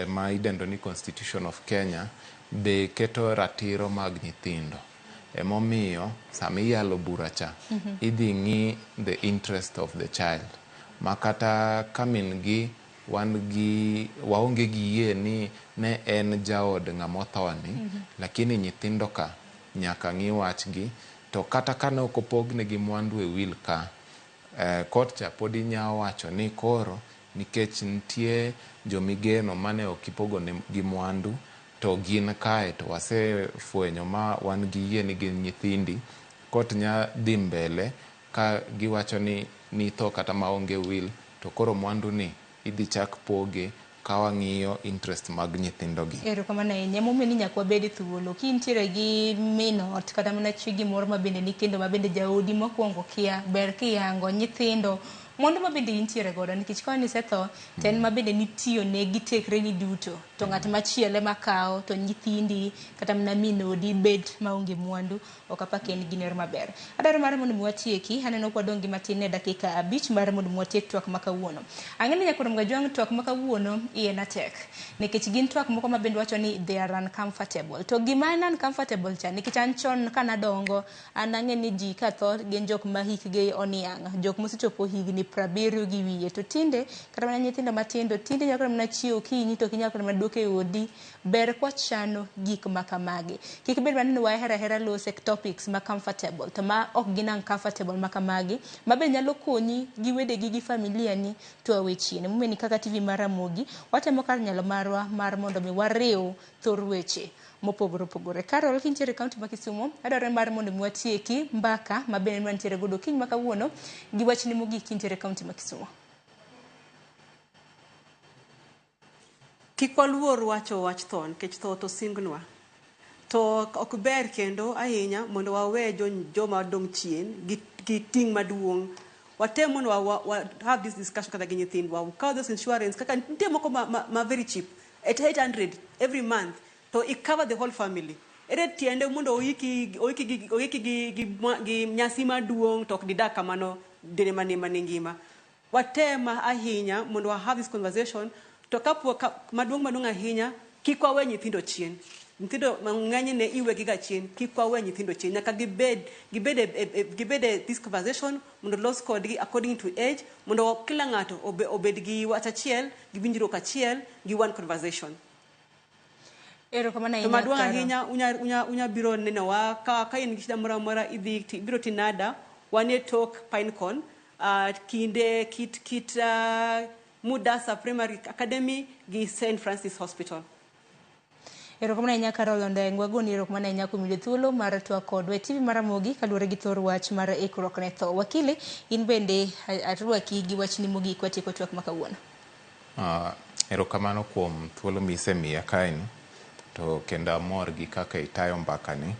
ma idendo ni Constitution of Kenya be keto ratiro mag nyithindo. Emomiyo sama iyalo bura cha, idhi ng'i the interest of the child. Ma kata ka min gi wan gi waonge gi yie ni ne en jaod ng'ama othoni, lakini nyithindo ka nyaka ng'i wachgi. To kata ka ne ok opognegi mwandu e will ka, court cha pod inya wacho ni koro nikech nitie jomigeno mane ok ipogo gi mwandu to gin kae to wasefwenyo ma wan gi yie ni gin nyithindi, court nya dhi mbele ka giwacho ni nitho kata maonge will to koro mwandu ni idhi chak poge ka wang'iyo interest mag nyithindo gi. Erokamano ahinya. Emomiyo ni nyaka wabed thuolo. Kintiere gi min ot kata mana chiegi moro ma bende nikendo ma bende jaodi mokwongo kia, ber kiyango nyithindo mwandu ma bende intiere godo nikech ka nisetho to en ma bende nitiyo ne gi tekreni duto to ng'at machielo ema kawo to nyithindi kata mana min odi bet maonge mwandu ok apa ka en gino maber. Adwaro mar mondo mi watieki, aneno ka wadong' gi matin e dakika 5 mar mondo mi watiek twak ma kawuono. Ang'e ni nyakwar Mgajwang' twak ma kawuono iye na tek nikech gin twak moko ma bende wacho ni they are uncomfortable. To gima en uncomfortable cha nikech an chon kanadongo an ang'e ni ji katho gin jok ma hikgi oniang', jok mosechopo higni 70 gi wiye. To tinde kata mana nyithindo matindo tinde nyalo kata mana chiewo okinyi to ok inyal kata mana duoko e odi. Ber kwachano gik ma kamagi. Kik bed mana ni wahero ahera lose topics ma comfortable to ma ok gin uncomfortable ma kamagi ma be nyalo konyi gi wedegi gi familia ni to awe chien. Emomiyo ni kaka TV mar Ramogi watemo kar nyalo marwa mar mondo mi wariw thor weche mopogore opogore. Carol, kintiere e kaunti ma Kisumu, adwaro mar mondo mi watieki mbaka ma bende wantiere godo okinyi ma kawuono gi wachni mogik kintiere e kaunti ma Kisumu. Kik waluor wacho wach tho nikech tho to singnwa. To ok ber kendo ahinya mondo wawe joma dong' chien gi ting' maduong'. Watem mondo wa have this discussion kata gi nyithindwa. Wakaw those insurance kaka nitie moko ma very cheap at 800 every month to it cover the whole family. Ere tiende mondo oiki gi nyasi maduong' to ok gidak kamano dine mane ngima. Watem ahinya mondo wa have this conversation to kapo maduong' ahinya kik wawe nyithindo chien. Nyithindo mang'eny ne iwegi ga chien, kik wawe nyithindo chien. Nyaka gibed e this conversation mondo los kodgi according to age mondo kila ng'ato obed gi wach achiel, gi winjruok achiel, gi one conversation. Erokamano To ahinya. maduong' Carol. ahinya unya biro nenowa ka in gi shida moro amora idhi ibiro Tinada, wan e tok Pinecone, kinde kit Mudasa Primary Academy gi St. Francis Hospital. Erokamano ahinya Carol Ondengwa, agoni erokamano ahinya kuom yudo thuolo mar twak kodwa e TV mar Ramogi kaluwore gi thor wach mar ikruok ne tho. Wakili, in bende arwaki gi wachni mogik watieko twak ma kawuono. Erokamano kuom thuolo misemiya kaeni, to kendo amor gi kaka itayo mbakani,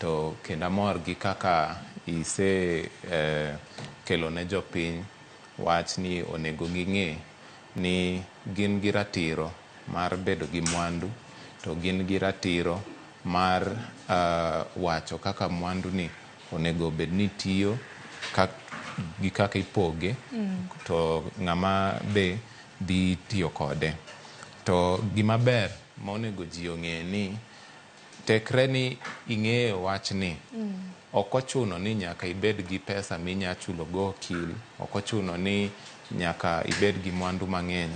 to kendo amor gi kaka ise kelo ne jopiny wach ni onego ging'e ni gin gi ratiro mar bedo gi mwandu, to gin gi ratiro mar wacho kaka mwandu ni onego bed ni tiyo gi kaka ipoge, to ng'ama be dhi tiyo kode. To gima ber ma onego ji ong'e ni tekre ni ing'eyo wachni, ok ochuno ni nyaka ibed gi pesa minya chulo go okil, ok ochuno ni nyaka ibed gi mwandu mang'eny.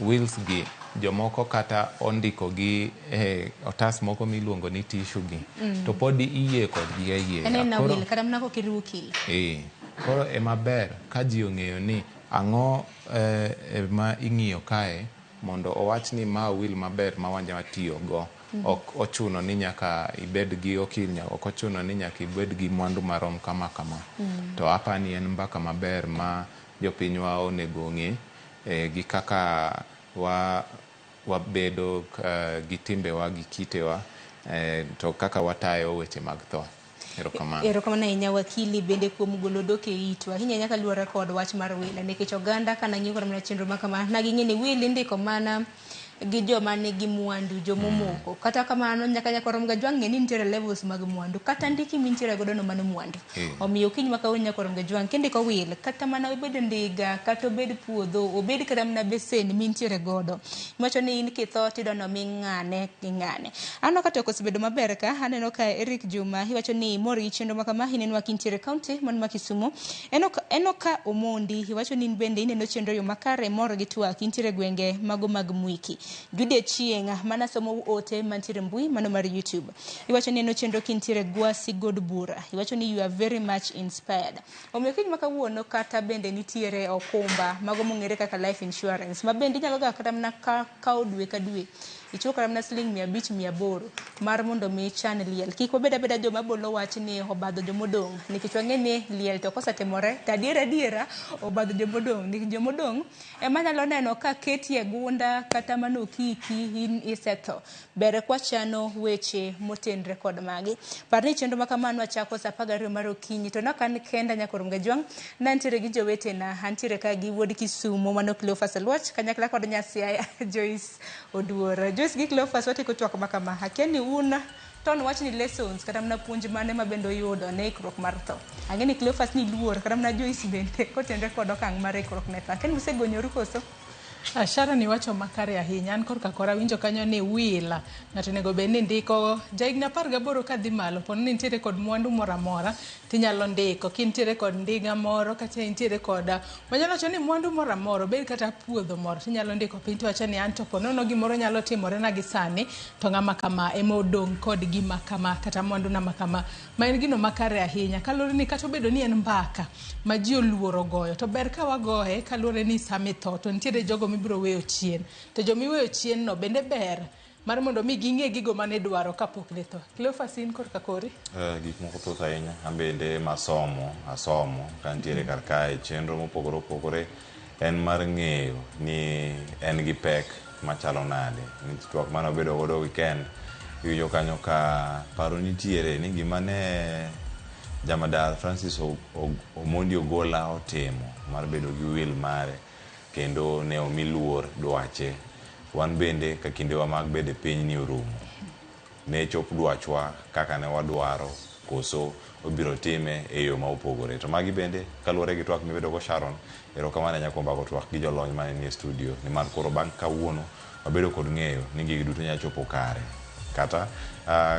Wills gi jomoko kata ondiko gi otas moko miluongo ni tissue gi, to pod iyie kodgi ayieya. En en will kata mana kok iriwo okil. Koro ema ber ka ji ong'eyo ni ang'o ma ing'iyo kae mondo owach ni ma will maber ma wanya tiyo go. Ok ochuno ni nyaka ibed gi okil, ok ochuno ni nyaka ibed gi mwandu marom kama kama. To apani en mbaka maber ma jopinywa onego ong'e gi kaka wabedo gi timbewa gi kitewa, to kaka watayo weche mag tho. Erokamano. Erokamano ahinya wakili bende kuom golo dhok e itwa. Ahinya nyaka luwore kod wach mar will nikech oganda kana ng'iyo kod mana chenro ma kama na ging'e ni will indiko mana gi joma nigi mwandu jomomoko. Kata kamano nyaka Nyakwar Mgajwang' ng'e ni nitiere levels mag mwandu kata ndiki mintiere godo no mano mwandu. Omiyo kiny ma kawuono Nyakwar Mgajwang' kindiko wil kata mana obed ndiga kata obed puodho obed kata mana besen mintiere godo. Iwacho ni in kitho tidwa nomi ng'ane gi ng'ane. Aneno ka tok osebedo maber ka aneno ka Eric Juma iwacho ni imor gi chenro ma kama ineno kintiere kaunti man ma Kisumu. Enoka Omondi iwacho ni in bende ineno chenro yo makare mor gi twak intiere gwenge mago mag Mwiki. Jude Chieng' mana somo ote mantiere mbui mano mar YouTube. Iwacho ni ineno chenro kintiere Gwasi God Bura. Iwacho ni you are very much inspired. Omiyo kiny ma kawuono kata bende nitiere okumba mago mong'ere kaka life insurance ma bende inyalo ga kata mana kawo dwe ka dwe. Ichiwo kata mana siling 500 800 mar mondo mi ichan liel. Kik wabed abeda joma bolo wach ni obadho jomodong' nikech wang'e ni liel to kosetimore to adiera adiera obadho jomodong' nikech jomodong' ema nyalo neno ka ketie gunda kata mana okiki in isetho. Ber kwachano weche motenre kod magi. Par ni chenro ma kamano achako saa 12 mar okinyi to nok an kenda Nyakwar Mgajwang' nantiere gi jowetena antiere ka gi wuod Kisumo mano Cleophas Oluoch kanyakla kod Nyasiaya Joyce Oduor. Joyce gi Cleophas watieko twak ma kama. Akia ni un ton wach ni lessons kata mana puonj mane ma bende oyudo ne ikruok mar tho. Ang'e ni Cleophas ni luor kata mana Joyce bende kotenre kod okang' mar ikruok ne tho. Akia ni usegonyoru koso? Sharon iwacho makare ahinya. An korka kora winjo kanyo ni wil ng'ato onego bed ni ndiko jahigni 18 kadhi malo po ni nitiere kod mwandu moro amora tinyalo ndiko kintiere kod ndiga moro kata intiere kod wanyalo wacho ni mwandu moro amora obed kata puodho moro tinyalo ndiko piny tiwacho ni an to po nono gimoro nyalo timore na gi sani to ng'ama kama ema odong' kod gima kama kata mwandu na ma kama ma en gino makare ahinya kaluwore ni kata obedo ni en mbaka ma ji oluoro goyo to ber ka wagoye kaluwore ni sama itho to nitiere jogo mibiro weyo chien to jomiweyo chien no bende ber mar mondo mi ging'e gigo mane dwaro kapok githo. Cleophas in korka kori? Gik moko thoth ahinya. An bende masomo, asomo kantiere kar kae chenro mopogore opogore en mar ng'eyo ni en gi pek machalo nade. Nikech twak mane wabedo godo weekend, iwinjo kanyo ka paro nitiere ni gima ne jamadar Francis Omondi Ogola otimo mar bedo gi wil mare kendo ne omi luor dwache. Wan bende ka kindewa mag bedo e piny ni orumo, ne chop dwachwa kaka ne wadwaro koso obiro time e yo ma opogore. To magi bende kaluwore gi twak mibedo go Sharon, erokamano ahinya kuom bago twak gi jolony mane nie studio nimar koro bang' kawuono wabedo kod ng'eyo ni gigi duto nyalo chopo kare. Kata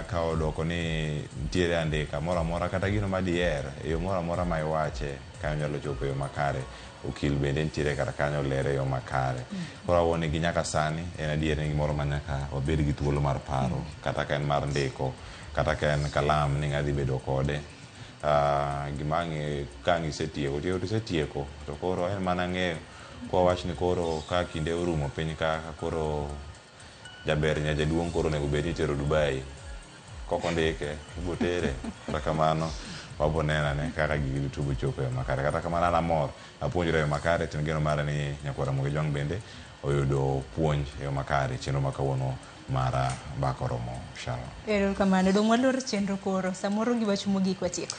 ka odoko ni nitiere andika moro amora kata gino ma diher e yo moro amora ma iwache kanyo nyalo chopo e yo makare. Okil bende nitiere kar kanyo lere e yo makare. Koro awuone gi nyaka sani en adier ni gimoro ma nyaka wabed gi thuolo mar paro kata ka en mar ndiko kata ka en kalam ni ng'a dhi bedo kode. Gima ang' ka ang' isetieko tieko to isetieko to koro en mana ng'eyo kwa wach ni koro ka kinde orumo piny ka koro jaber nya jaduong' koro onego bed ni itero Dubai kok ondike ibo tere. Kata kamano wabo neno ane kaka gigi duto bo chopo e yo makare. Kata kamano an amor apuonjora e yo makare to en geno mara ni Nyakwar Ramogi Ojwang' bende oyudo puonj e yo makare chenro ma kawuono mar Mbaka Oromo Sharon. Erokamano. Dong' walor chenro koro. Samoro gi wach mogik watieko.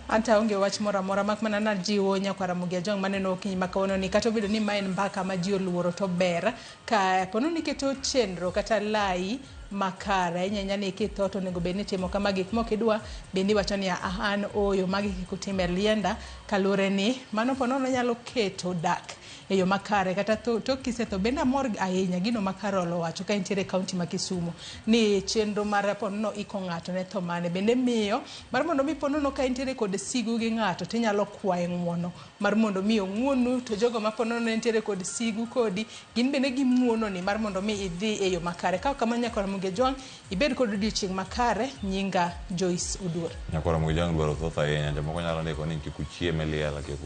Anta onge wach moro amora mak mana najiwo Nyakwar Ramogi Ojwang' maneno okinyi ma kawuono ni kata obedo ni ma en mbaka ma ji oluoro to ber ka pono ni iketo chenro kata lai makare ahinya ahinya ni kitho to onego bed ni itimo kama gik mok idwa bende iwacho ni an ooyo magi kik utim e lienda kaluwore ni mano ponono nyalo keto dak e yo makare kata tok kisetho bende amor ahinya gino ma Carol owacho ka entiere e kaunti ma Kisumu ni chenro mar ponono iko ng'ato ne tho mane bende miyo mar mondo mi ponono ka entiere kod sigu gi ng'ato tinyalo kwaye ng'uono mar mondo mi ong'uonu to jogo ma ponono ne nitiere kod sigu kodi gin bende ging'uononi mar mondo mi idhi e yo makare. Ka ok kamano Nyakwar Ramogi Ojwang' ibed kod odiochieng' makare. Nyinga Joyce Oduor. Nyakwar Ramogi Ojwang' dwaro thoth ahinya. Jomoko nyalo ndiko ni kik uchiem e liel, kik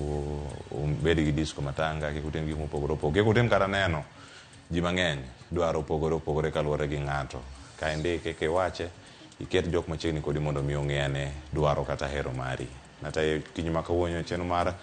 ubed gi disco matanga, kik utim gik mopogore opogore, kik utim kata neno. Ji mang'eny dwaro opogore opogore kaluwore gi ng'ato. Ka indike kiwache, iket jok machiegni kodi mondo mi ong'e ane dwaro kata hero mari. Natayo kinyi ma kawuono chenro mar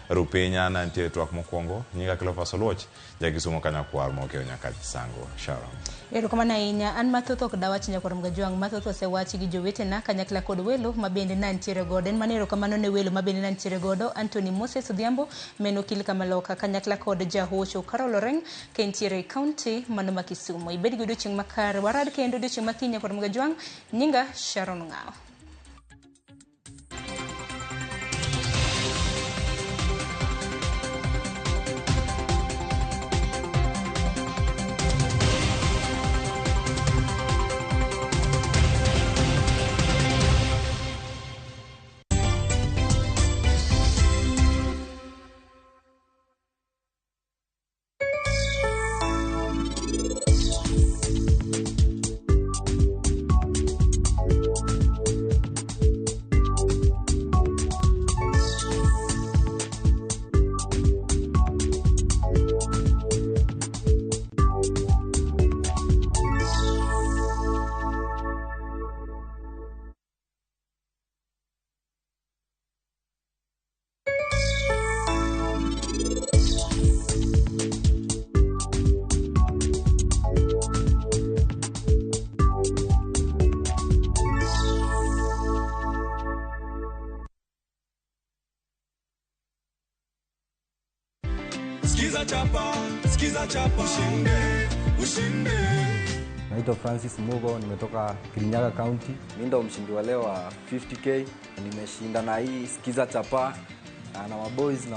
Rupinya nantie twak mokwongo. Nyinga Cleophas Oluoch, jakisumo kanyakwar mokeyo nyaka Sango. Sharon. Erokamano ahinya. An mathoth ok dawach nyakwar Mgajwang', mathoth osewachi gi jowetena kanyakla kod welo ma bende nantiere godo. En mana erokamano ne welo ma bende nantiere godo, Anthony Moses Odhiambo, men okil Kamaloka, kanyakla kod jahocho Carol Oreng, ka entiere e county mano ma Kisumu. Ibed gi odiochieng' makare. Warad kendo odiochieng' ma kiny nyakwar Mgajwang'. Nyinga Sharon Ng'awo. Skiza chapa, ushinde, ushinde. Naitwa Francis Mugo, nimetoka Kirinyaga County. Mimi ndo mshindi wa leo wa 50k. Nimeshinda na hii Skiza Chapa na maboys na